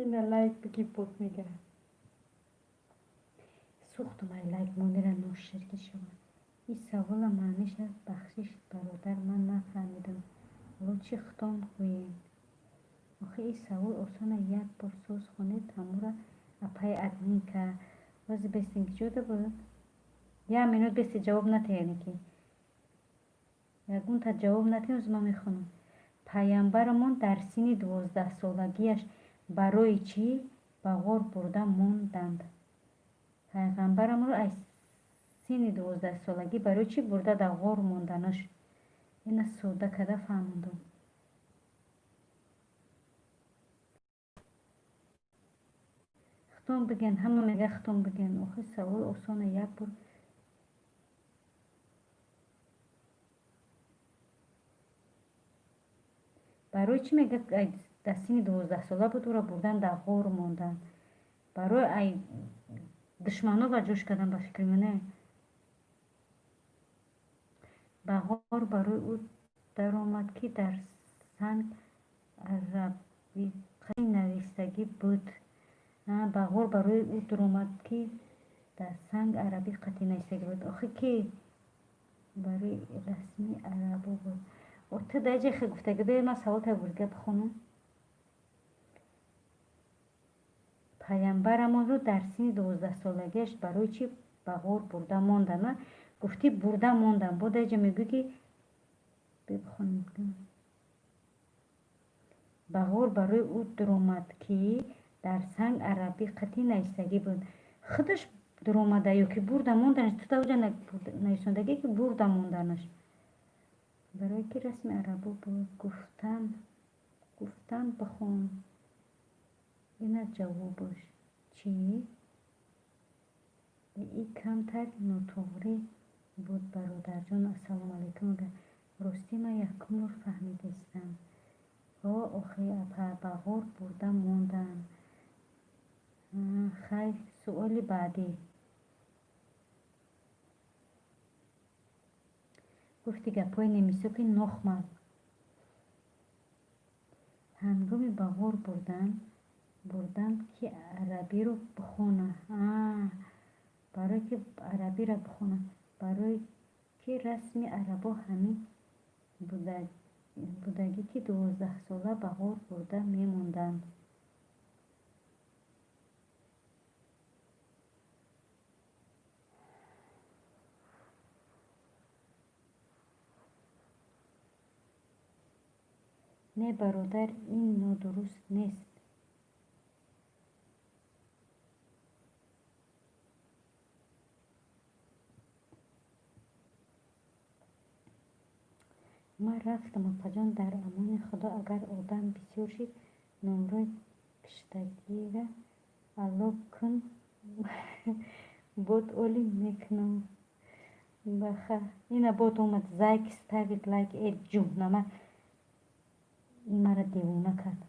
Ина лайк бигӣ, бот мега. Сӯхтум ай лайк монера, ноширкӣ шавад. Ин савола маъниша, бахшиш, бародар, ман нафаҳмидам. Лучше худтон гӯед. Охи, ин савол осона, як бор соз хонед ҳамура, апаи админка. Бози бестин, ки ҷода буд? Як минут бести, ҷавоб натиҳед ки. Ягонта ҷавоб натиҳед, оз ман мехонам. Пайғамбарамон дар синни 12-солагиаш барои чӣ ба ғор бурда монданд? Пайғамбарамонро аз синни 12-солагӣ барои чӣ бурда дар ғор монданаш? Ина содда карда фаҳмондум. Худтон биген, ҳама мега, худтон биген. Охи, савол осона, як бор. Барои чӣ, мега, дар синни 12-сола буд, ӯро бурдан дар ғор мондан? Барои ай душмано ба ҷӯш кардан, ба фикри мане. Ба ғор барои ӯ даромад, ки дар санг арабиқаи навистагӣ буд. Ба ғор барои ӯ даромад, ки дар санг арабӣ қатъӣ навистагӣ буд. Охи, ки барои расми арабо буд. Ту дар ҷа хел гуфтагӣ. Бе, ман саволта бурга бихонам. Пайғамбарамонро дар синни 12-солагиаш барои чӣ ба ғор бурда монданд? Гуфтӣ, бурда монданд, бо дар ҷа мегӯӣ, ки бихонам. Ба ғор барои ӯ дуромад, ки дар санг арабӣ қатъӣ навистагӣ буд. Худаш дуромада ё ки бурда монданаш? Ту дар оҷа нависондагӣ, ки бурда монданаш. Барое ки расми арабо буд. Гуфтан, бихон, ина ҷавобаш. Чӣ и камтар нотуғрӣ буд, бародарҷон. Ассалому алайкум. Ростӣ, ман якум бор фаҳмидистам. О, охи, ба ғор бурда монданд. Хай, суоли баъдӣ. Гуфти гапҳои немисо, ки нохмал. Ҳангоми ба ғор бурдан, ки арабиро бихона, барое ки арабиро бихона, барое ки расми арабо ҳамин будагӣ, ки 12-сола ба ғор бурда мемонданд. Не, бародар, ин нодуруст нест. Ман рафтам, апаҷон, дар амони Худо. Агар одам бисёр шид, номрои пиштагира алло кун, бот олӣ мекунам. Баха, ина бот омад. Зайки ставит лайк. Э, ҷуҳнама, ин маро девона кард.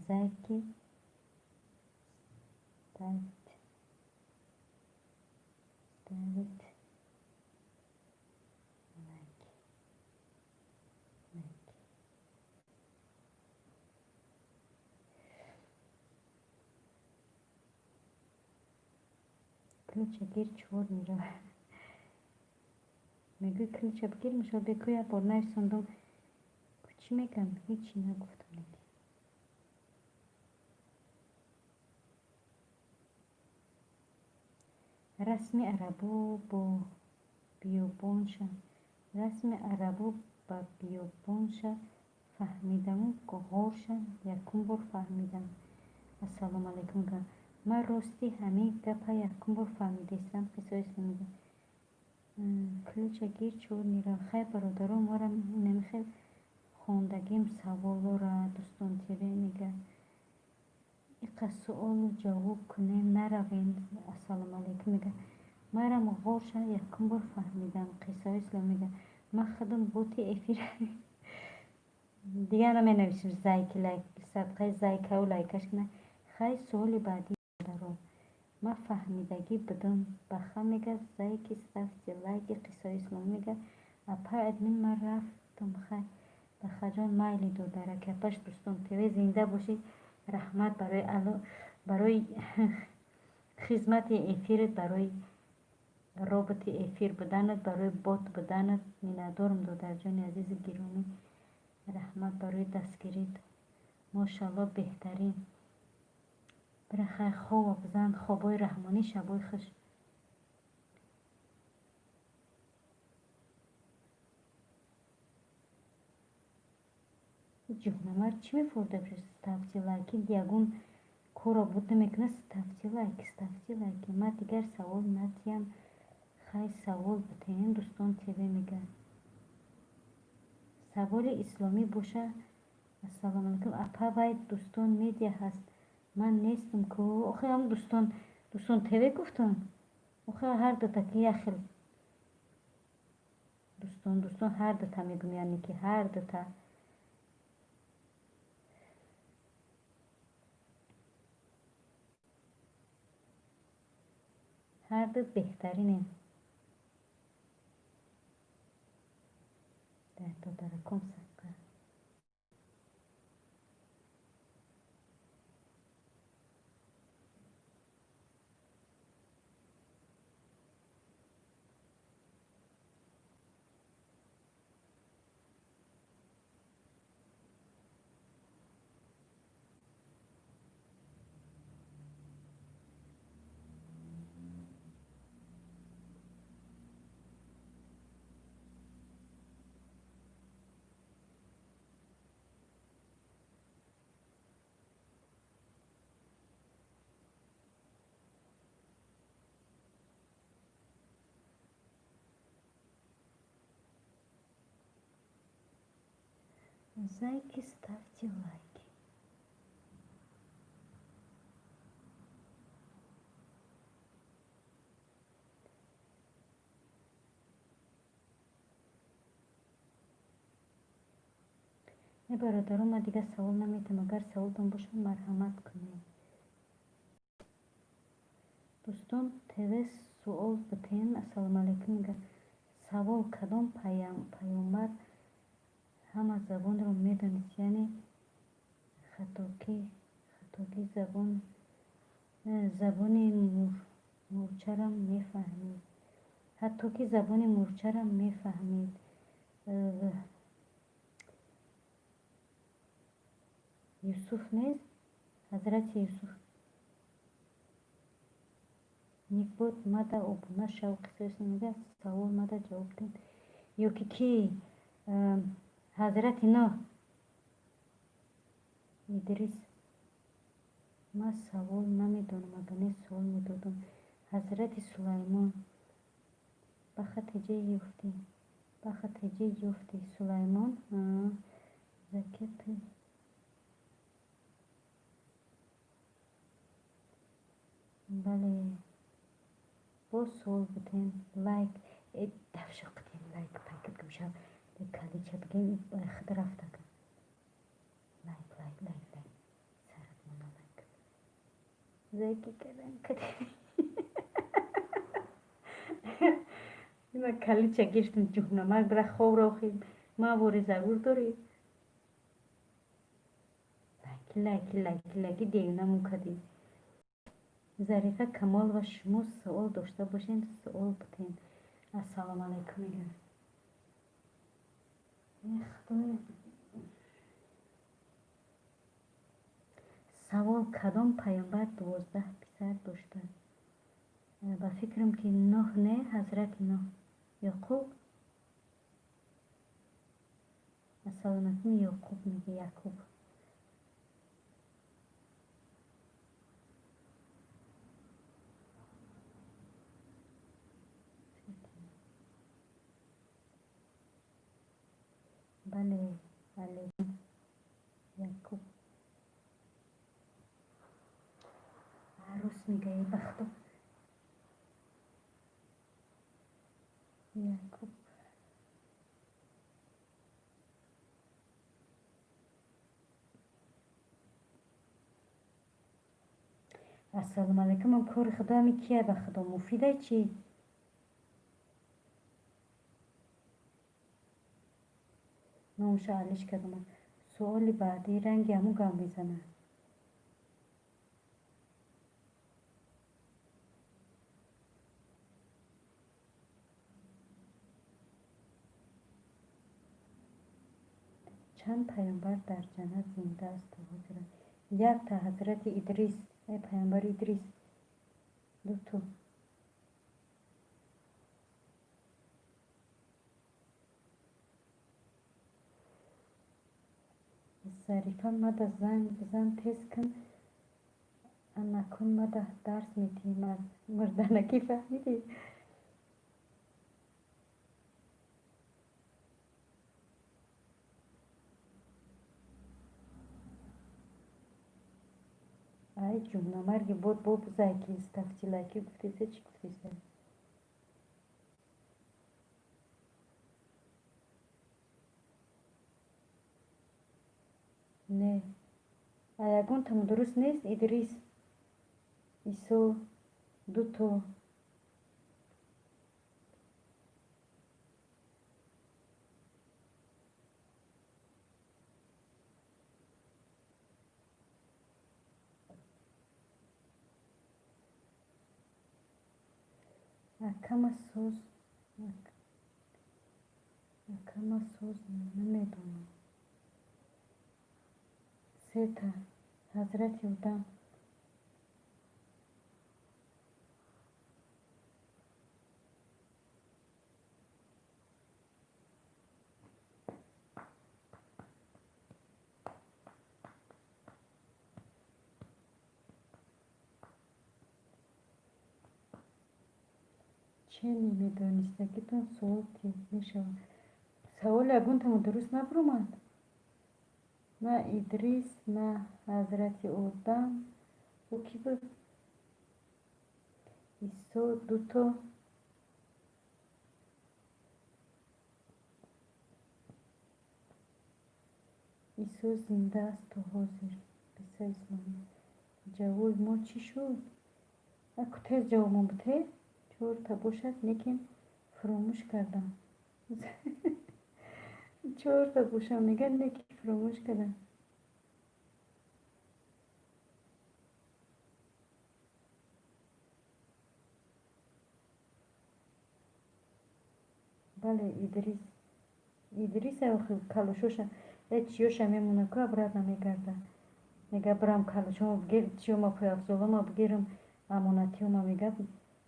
Зайки ставит лайк, лайк. Ключа гир, чор меравад. Мегӯй, ключа бигир, мушо бекӯ. Як бор нависондум, чӣ мегам, ҳечи нагуфтам. Неки расми арабо бо биёбонша, расми арабо ба биёбонша фаҳмидаму, ғорша якум бор фаҳмидам. Ассалому алайкум. Ман рости ҳамин гапа якум бор фаҳмидаистам. Қиссаи исломида ключа гир, чор меравад. Хай, бародарон, морам намихел хондагим саволора. Дӯстон ТВ мега, иқа суолу ҷавоб кунем, наравем. Ассалому алайкум. Мега, марам ғорша якум бор фаҳмидам. Қиссаҳои ислом мега, ман худам боти эфир дигар наменависем. Зайки лайк, садқаи зайкау лайкаш кина. Хай, суоли баъдӣ, бародарон. Ман фаҳмидагӣ будум. Баха мега, зайки ставьте лайки. Қиссаҳои исломӣ мега, апай админ, ман рафтам. Хай, бахаҷон, майли, додараки апаш. Дӯстон ТВ, зинда бошед. Раҳмат барои хизмати эфират, барои роботи эфир буданат, барои бот буданат. Миннатдорам, додарҷони азизи гиромӣ. Раҳмат барои дастгирит. Мошалло, беҳтарин. Бира, хай, хова бизан. Хобои раҳмонӣ, шабои хуш. Ҷуҳнамар чӣ мефурда? Ставьте лайки. Ягон корро буд намекунад. Ставьте лайки, ставьте лайки. Ман дигар савол натиям. Хай, савол битеем. Дӯстон ТВ мега, саволи исломӣ боша. Ассалому алайкум. Апа, вай Дӯстон Медиа ҳаст. Ман нестам ку. Охи ҳам Дӯстон, Дӯстон ТВ гуфтам. Охи ҳар дута ки як хел. Дӯстон, Дӯстон ҳар дута мегум, яъне ки ҳар дута. Ҳарду беҳтаринем. Дар додараком садқа. Зайки, ставьте лайки. Не, бародарон, ман дигар савол наметам. Агар саволтон бошад, марҳамат кунед. Дӯстон ТВ, суол битен. Ассалому алайкум. Савол: кадом паёмбар ҳама забонро медонист, яъне хатогӣ забони мурчарам мефаҳмид, ҳатто ки забони мурчарам мефаҳмид? Юсуф нест? Ҳазрати Юсуф. Никбот мада обуна шав, қиссааш мега, савол мада ҷавоб дед. Ё ки ки? Ҳазрати Ноҳ, Идрис. Ман савол намедонам, агар не суол медодам. Ҳазрати Сулаймон. Баха теҷа ёфтӣ, баха теҷа ёфтӣ. Сулаймон закеты. Бале, боз суол бутен. Лайк дафшо кутен, лайк пайкат гумшав, калича бигем, худ рафтака. Лайк, лайк, лайк, лайк, сарат мона лайк. Зайки кардан кадем. Ина калича гирифтем, ҷуҳнамак бира хобро охи ма вори зарур дорӣ. Лайки, лайки, лайки, лайки, девнамон кадӣ. Зарифа Камолова, шумо суол дошта бошед, суол бутен. Ассалому алайкум мегӯям. Худоё. Савол: кадом паёмбар 12 писар дошта? Ба фикрам ки Ноҳ, не, ҳазрати Ноҳ, Ёқуб. Ассалому алайкум. Ёқуб мега, Якуб. Бале, бале, Якуб. Арӯс мегаи, ба худо. Якуб. Ассалому алайкум. Ам кори худо ами кия, ба худо муфидай чӣ? Номша алиш кардам. Суоли баъдӣ ранги ҳамун гап мезанад. Чанд паёмбар дар ҷаннат зинда аст то ҳозира? Якта, ҳазрати Идрис, паёмбари Идрис. Дуту. Зарифа, мада занг бизан, тез кун, анакун мада дарс медиҳӣ, мурданакӣ, фаҳмидӣ? Ай ҷумламарги бод боб зайки ставьте лайки гуфтеса, чӣ гуфтеса? Не, а ягонтам дуруст нест. Идрис, Исо, дуто. Акама соз, акама соз намедонам. Сета, Ҳазрати Одам. Че намедонистагитон суол мешавад. Саволи ягонтамон дуруст набуромад? На Идрис, на Ҳазрати Одам. Ӯ кӣ буд? Исо, дуто. Исо зинда аст то ҳозир. Қиссаи исломӣ. Ҷавоби мо чӣ шуд? Аку тез ҷавобмон буте? Чорта бошад, лекин фуромӯш кардам. Чорта бошам, мегӯяд, лекин фуромӯш кардам. Бале, Идрис. Идрис калошоша э чиёша мемона ку, обратно мегарда. Мега, бирам калошома бигир, чиёма, пойафзолома бигирам, амонатиёма, мега,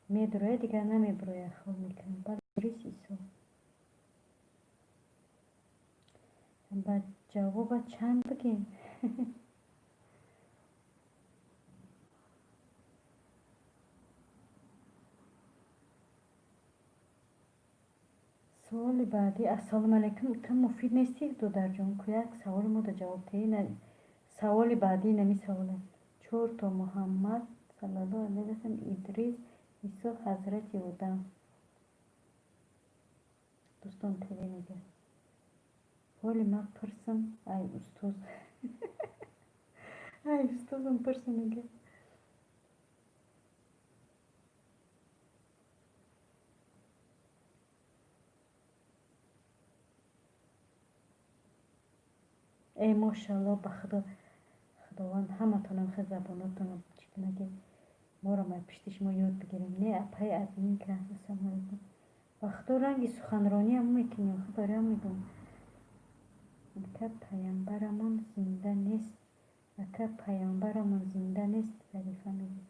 медуроя, дигар намебуроя, хол мекунам. Бале, Идрис, Исо. Ба ҷавоба чанд бигем? Суоли баъдӣ. Ассалому алайкум. Ту муфид нестӣ, додарҷон? Ку як саволи мода ҷавоб диҳӣ. Саволи баъдӣ нами саволе. Чорто: Муҳаммад саллаллоҳу алайҳи васаллам, Идрис, Исо, Ҳазрати Одам. Дӯстон ТВ мегӯяд. Ҳоли ман пурсам, ай устоз. Ай устозам пурсам, мегӯяд. Эй, мошалло, ба Худо, Худованд ҳаматонам хел забонотонро чӣ кунад, ки моро ай пишти шумо ёд бигирем. Не, апаи админка, ассалому алайкум. Ба Худо, ранги суханрониам мекунӣ, охи бароям мегӯм. Ака, паямбарамон зинда нест. Ака, паямбарамон зинда нест, Зарифа мегӯяд.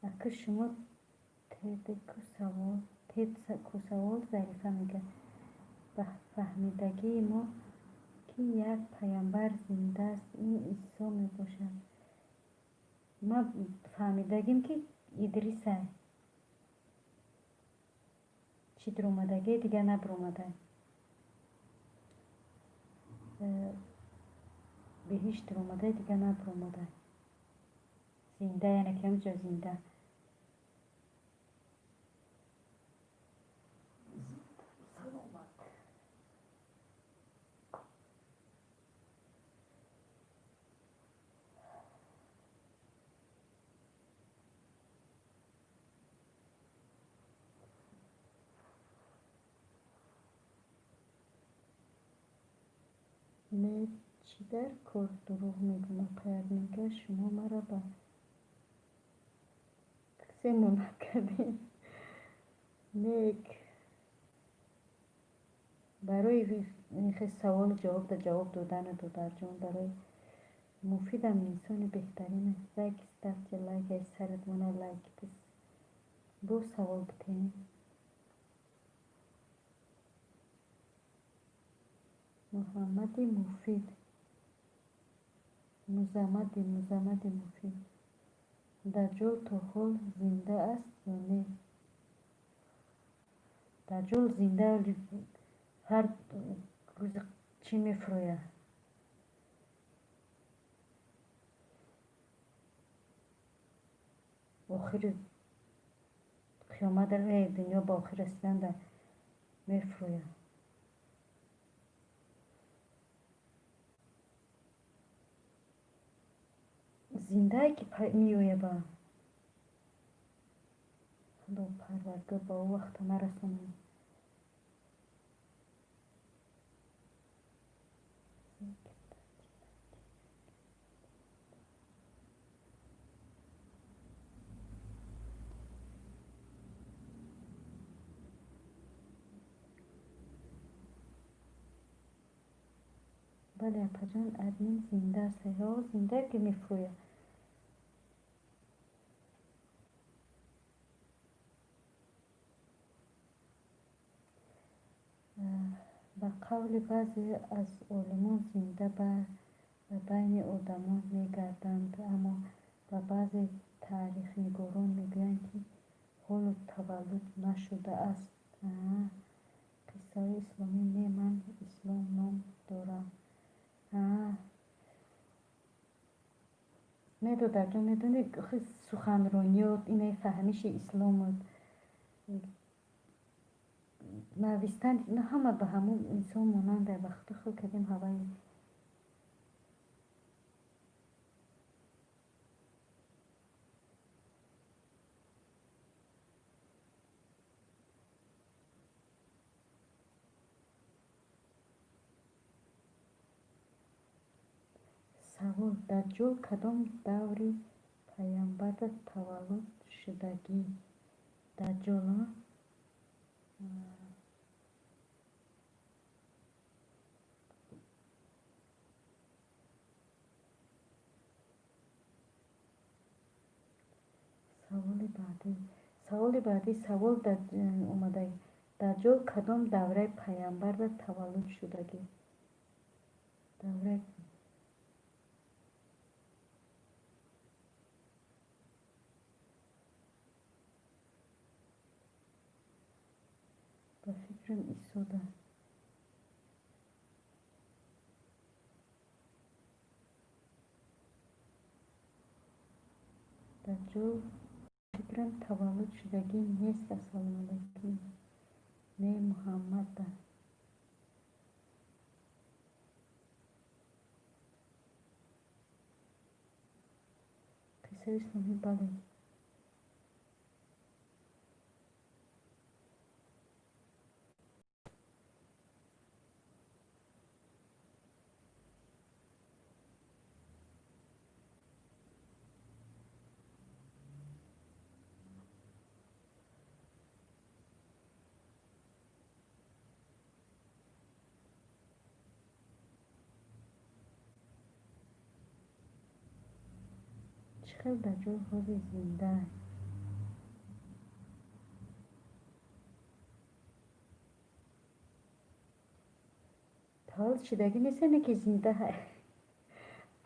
Ака, шумо тед ку савол, Зарифа мегӯяд. Ба фаҳмидагии мо, ки як паямбар зинда аст, ин Исо мебошад. Ма фаҳмидагим, ки Идрисай. Чӣ дуромадагие, дигар набуромадай. Беҳишт дуромадай, дигар набуромадай. Зинда, яъне ки ҳамҷо зинда. Саломат. Не, чӣ дар кор дурӯғ мегӯм, апай админка, шумо маро ба касе монанд кардед. Нек. Барои ин саволу ҷавоб да ҷавоб додану, додарҷон, барои муфидам инсони беҳтарин аст. Лайк, ставьте лайк, ай сарат мона лайк пис. Бо савол битем. Муҳаммади Муфид. Музаммади, Музаммади Муфид. Даҷҷол то ҳол зинда аст ё не? Даҷҷол зинда, ҳар рӯз чӣ мефурӯяд? Охири қиёмат, дунё ба охир расиданда мефурӯяд. Зиндае ки меоя ба Худо Парвардигор ба ӯ вақта нарасонад. Бале, апаҷон, админ зинда аст. Ҳо, зиндае ки мефурӯяд. Ба қавли баъзе аз олимон, зинда ба байни одамон мегарданд, аммо ба баъзе таърихнигорон мегӯянд, ки ҳоло таваллуд нашудааст. Қиссаҳои исломӣ. Не, ман Ислом ном дорам. Не, додарҷон, медонӣ, суханрониёт, инаи фаҳмиши ислому навистан, ина ҳама ба ҳамун инсон монанда. Ба худи худ кардем ҳаваи. Савол: Даҷҷол кадом даври паямбарда таваллуд шудагӣ? Даҷҷол, а? Саволи баъдӣ. Саволи баъдӣ, савол омада: Даҷҷол кадом давраи паямбарда таваллуд шудагӣ? Давраи ба фикрам Исода. Даҷҷол фикрам таваллуд шудагӣ нест. Ассалому алайкум. Не, Муҳаммада. Қиссаи исломӣ, бале. Чӣ хел Даҷҷол ҳозир зинда? Таваллуд шудагӣ нест, не ки зинда.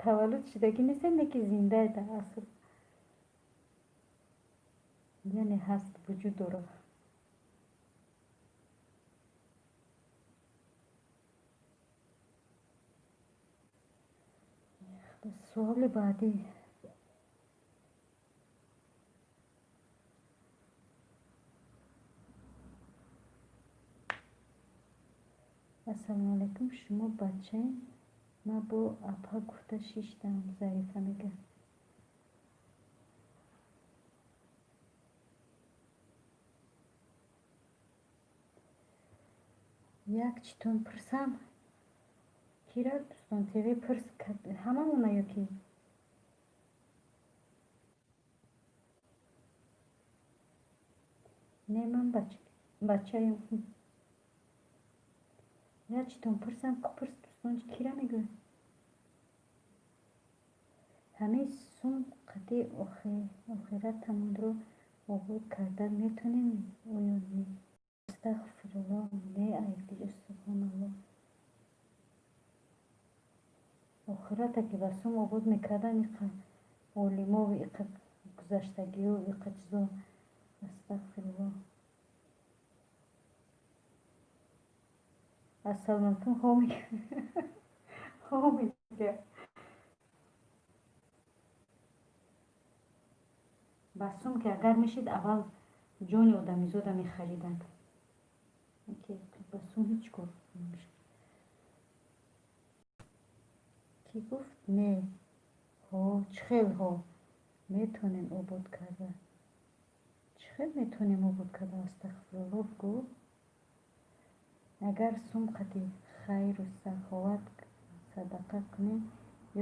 Таваллуд шудагӣ нест, не ки зинда дар асл. Яъне ҳаст, вуҷуд дорад. Суоли баъдӣ. Ассалому алайкум, шумо бачаем? Ман бо апа гуфта шиштам, Зарифа мегӯяд. Як читон пурсам? Кира, дӯстон ТВ пурс, ҳамамона ё ки? Не, ман бачаем. Як читон пурсам, пурс, дӯстон, кира мегӯяд? Ҳамин сум қати охиратамонро обод карда метонем оё не? Астағфируллоҳ, не, айбиҷо, субҳоналлоҳ. Охирата ки ба сум обод мекардан, иқа олимову иқа гузаштагиҳо, иқа чизо, астағфируллоҳ. Ассалому алайкум, ҳо мегӯяд. Ба сум ки агар мешид, аввал ҷони одамизода мехариданд. Ба сум ҳеҷ кор намешуд. Кӣ гуфт не? Ҳо, чӣ хел ҳо? Метонем обод карда. Чӣ хел метонем обод карда? Астағфирулло бигӯ. Агар сум қати хайру саховат садақа кунем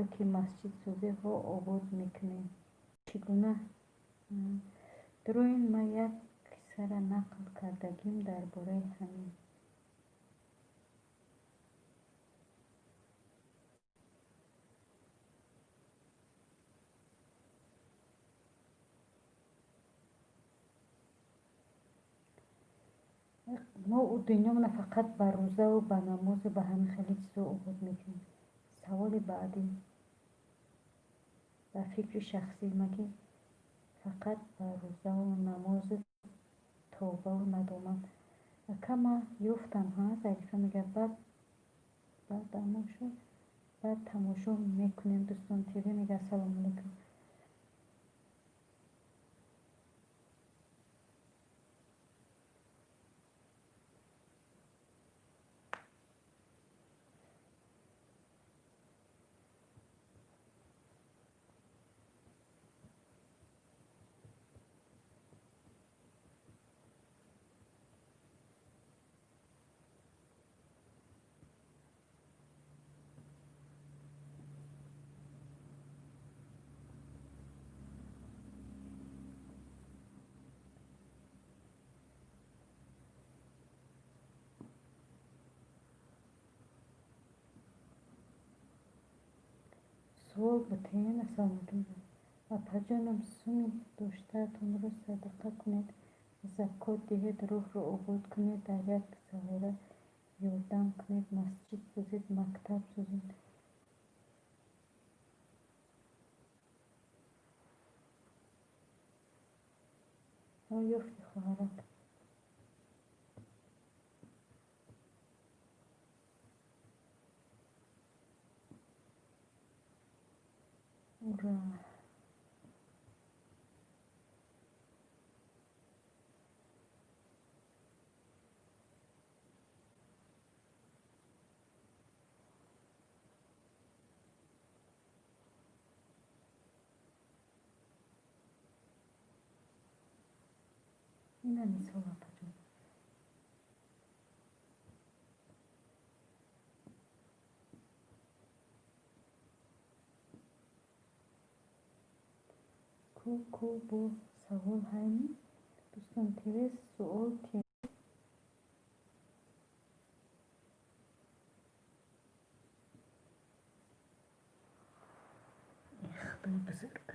ё ки масҷид созем, ҳо обод мекунем. Чӣ гуна? Дуруин ман як қиссара нақл кардагим дар бораи ҳамин. Мо дунёмона фақат ба рӯзаву ба намозу ба ҳамин хеле чизо обод мекунем. Саволи баъдӣ. Ба фикри шахсии ман, ки фақат ба рӯзаву намозу тавбаву надомат. Ака, ман ёфтам, ҳа, Зарифа мегӯяд, баъд тамошо мекунем. Дӯстон ТВ мегӯяд, ассалому алайкум. Суол бутен, ассалому алайкум. Апаҷонам, суми доштаатонро садақа кунед, закот диҳед, роҳро обод кунед, дар як савора ёрдам кунед, масҷид созед, мактаб созед. Ҳо, ёфти, хоҳарак. Ура! Ина мисол, апаҷон. Ку, ку, бо савол ҳайми? Дӯстон ТВ суол тиям. Худои бузург.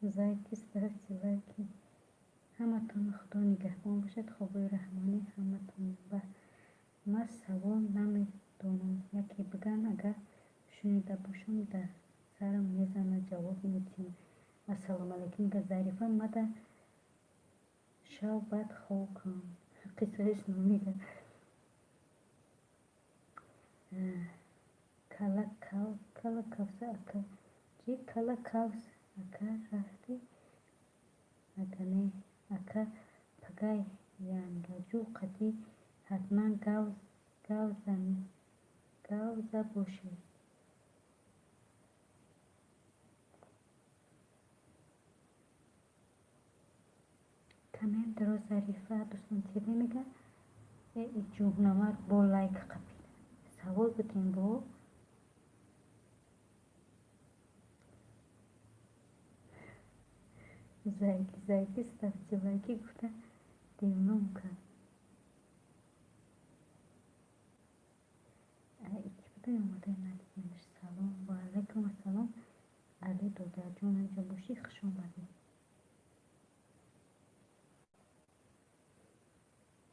Зайки, ставьте лайки. Ҳаматон Худо нигаҳбон бошад. Хобои раҳмонӣ ҳаматон. Ба ман савол намедонам, яке биган, агар шунида бошам, дар сарам мезанад, ҷавоб медиҳем. Ассалому алайкум, Зарифа, мада шав, баъд хоб кун. Қиссаи исломига. Кала кавса ака, чи кала кавс ака, рафтӣ ага не ака, пагай янгаҷӯ қатӣ ҳатман гавза бошед. Комментро Зарифа Дӯстон ТВ мега, ҷуҳнамар бо лайк қапид. Савол бутем бо зайки, зайки, ставьте лайки гуфта девном кард. Ики будай омадай, надидемш. Салом, ва алайкум ассалом, Али додарҷон, ҳамҷо бошӣ, хуш омадед.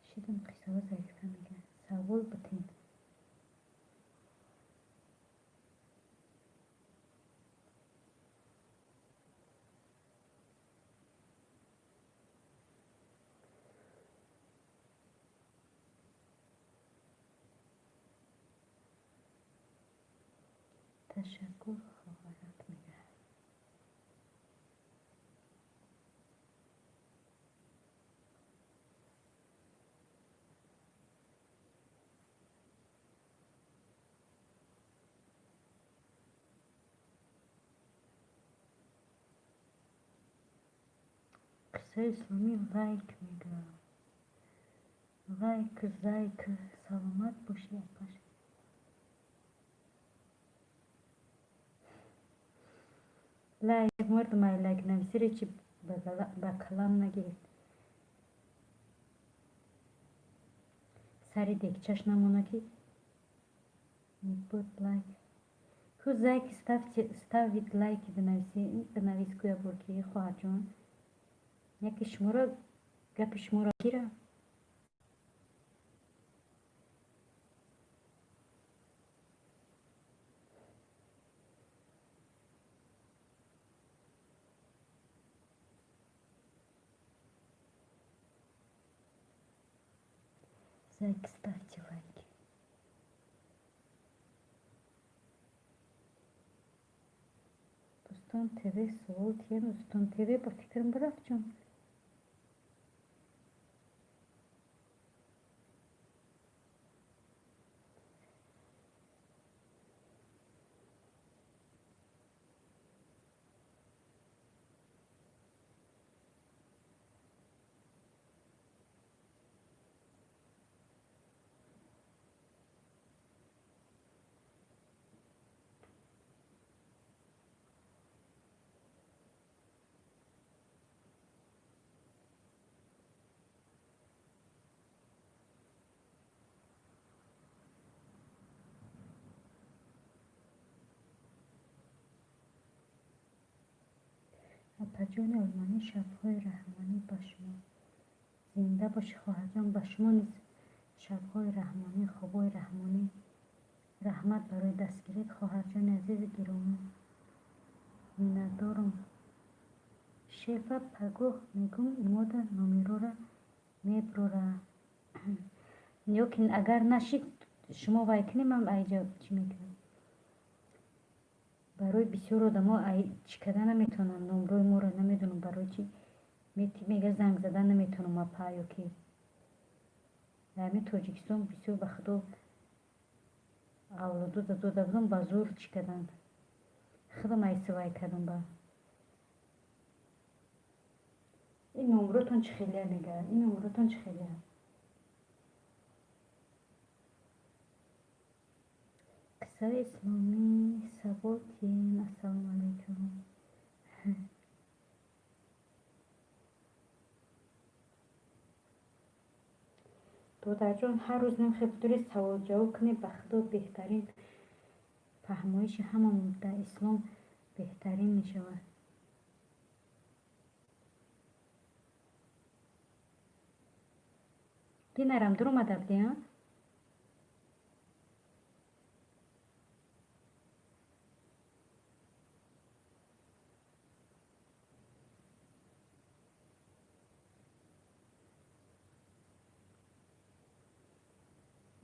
Шидам қиссаҳо. Зарифа мега, савол бутем. Ташаккур, хоҳарак мега. Қиссаи исломӣ лайк мега. Лайк, зайк, саломат бошӣ, апаш. Лайк мардумай, лайк нависире, чи ба калам нагирифт. Сари дегчаш намона ки буд лайк. Ку зайки, ставить лайки бинавис, куя бурки, хоҳарҷон. Яке шуморо гапи шуморо гира. Зайки, ставьте лайки. Дӯстон ТВ суол тиям, Дӯстон ТВ ба фикрам бирафт ҷон. Апаҷони олмонӣ, шабҳои раҳмонӣ ба шумо. Зинда бошӣ, хоҳарҷон, ба шумо низ шабҳои раҳмонӣ, хобҳои раҳмонӣ. Раҳмат барои дастгирит, хоҳарҷони азизи гиромӣ. Миннатдорум. Шефа, пагоҳ мегум, имода номерора меброра. Ё ки агар нашид, шумо вай кунем, ман айҷа чӣ мекунам. Барои бисёр одамо ай чӣ карда наметавонанд, номрои моро намедонам барои чӣ мега, занг зада наметавонам, апа, ё ки дар ҳамин Тоҷикистон бисёр ба худо авлодо дода будам, ба зӯр чӣ карданд. Худам айсивай кардам ба. Ин номротон чӣ хелия мега? Ин номротон чӣ хелия? Қиссаи исломӣ савол тиен. Ассалому алайкум. Додарҷон, ҳар рӯз намехоҳед бидоред савол-ҷавоб кунед, ба худо беҳтарин фаҳмоиши ҳамон дар ислом беҳтарин мешавад. Динарам дуромада будӣ, а?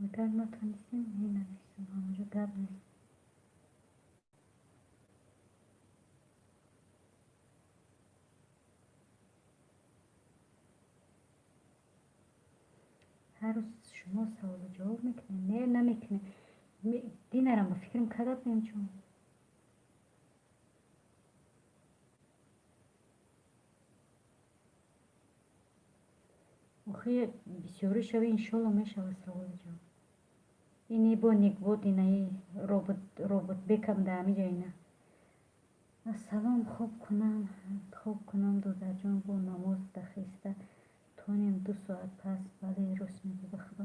Агар натонистем, менависем, ҳамаҷо гап нест. Ҳар рӯз шумо саволу ҷавоб мекунед? Не, намекунем. Динарам ба фикрам карда будем чун. Охи бисёрӣ шави, иншолло, мешавад саволу ҷавоб. Ини бо никбот, инаи робот, робот бекам да ҳамиҷа ина. Ассалом, хоб кунам, хоб кунам, додарҷон, бо намоз дахеста тонем 2 соат пас. Бале, рост мегӯ, ба худо.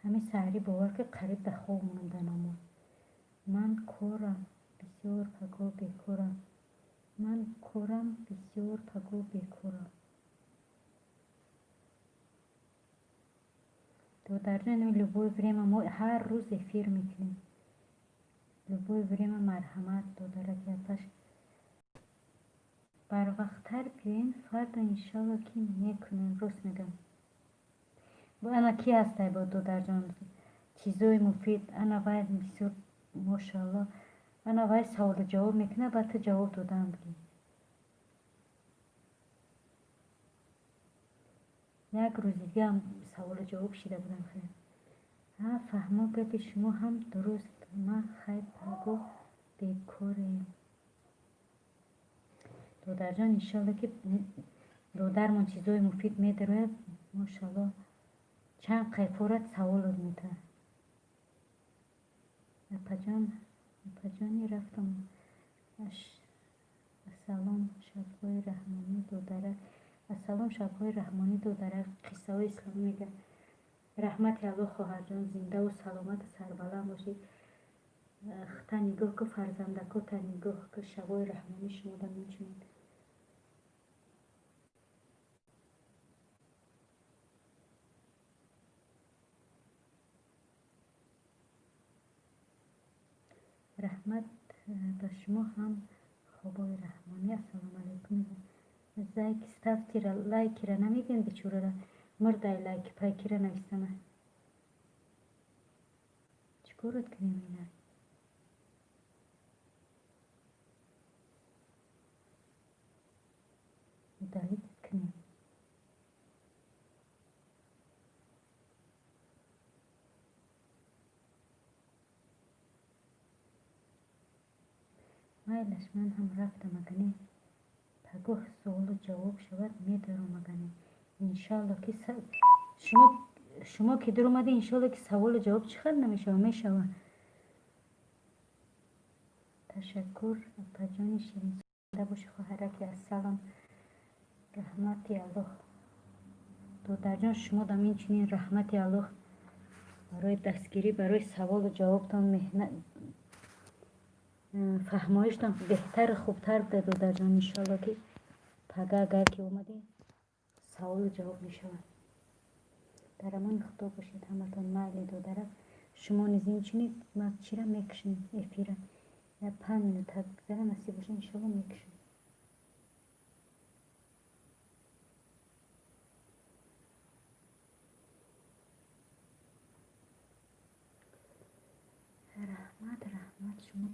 Ҳамин саҳарӣ бовар ки қариб да хоб монам дар намоз. Ман корам бисёр, пагоҳ бекорам. Ман корам бисёр, пагоҳ бекорам. Додарҷон, любое время, мо ҳар рӯз эфир мекунем. Любое время марҳамат, додараки апаш. Барвақттар биёен фардо, иншалло, ки мекунем, рост мегӯям. Ана ки ҳастай бо додарҷон, чизои муфид, ана вай бисёр, мошалло, ана вай саволу ҷавоб мекунад, баъд ту ҷавоб додаам бигӣ. Як рӯзи дигаам саволу ҷавоб шида будам хеле. Ҳа, фаҳмо, гапи шумо ҳам дуруст. Ма хай пагоҳ бекорем. Додарҷон, иншалло, ки додармон чизои муфид медарояд, мошалло, чанд қайфорат саволот метавад. Апаҷон, апаҷони рафтам. Ассалом, шабҳои раҳмонӣ, додарак. Ассалом, шабҳои раҳмонӣ, додарак. Қиссаҳои исломӣ мегӯяд. Раҳмати Аллоҳ, хоҳарҷон, зиндаву саломату сарбаланд бошед. Та нигоҳ ку, фарзандако, та нигоҳ ку, шабҳои раҳмонӣ шумода мечунед. Раҳмат ба шумо ҳам, хобҳои раҳмонӣ. Ассалому алайкум. Зайки ставьте лайкира намегӯем бечорара. Мурдай лайки пайкира нависана. Чӣ корот кунем ина? Удалить кунем. Майлаш, ман ҳам рафтам, агане пагоҳ суолу ҷавоб шавад, медаром агане. Иншалло, ки шумо ки дуромадӣ, иншалло, ки саволу ҷавоб чӣ хел намешавад, мешавад. Ташаккур, апаҷони ширин, боши, хоҳараки. Ассалом, раҳмати Аллоҳ. Додарҷон, шумо дам инчунин раҳмати Аллоҳ барои дастгирӣ, барои саволу ҷавобтон, меҳнат, фаҳмоиштон беҳтару хубтар буда, додарҷон. Иншалло, ки пага агар ки омадӣ, саволу ҷавоб мешавад. Дар амони Худо бошед ҳаматон. Майли, додарак, шумо низ инчунин. Ма чира мекушем эфира? Я 5 минута гузара, насиб боша, иншалло, мекушем. Раҳмат, раҳмат шумо.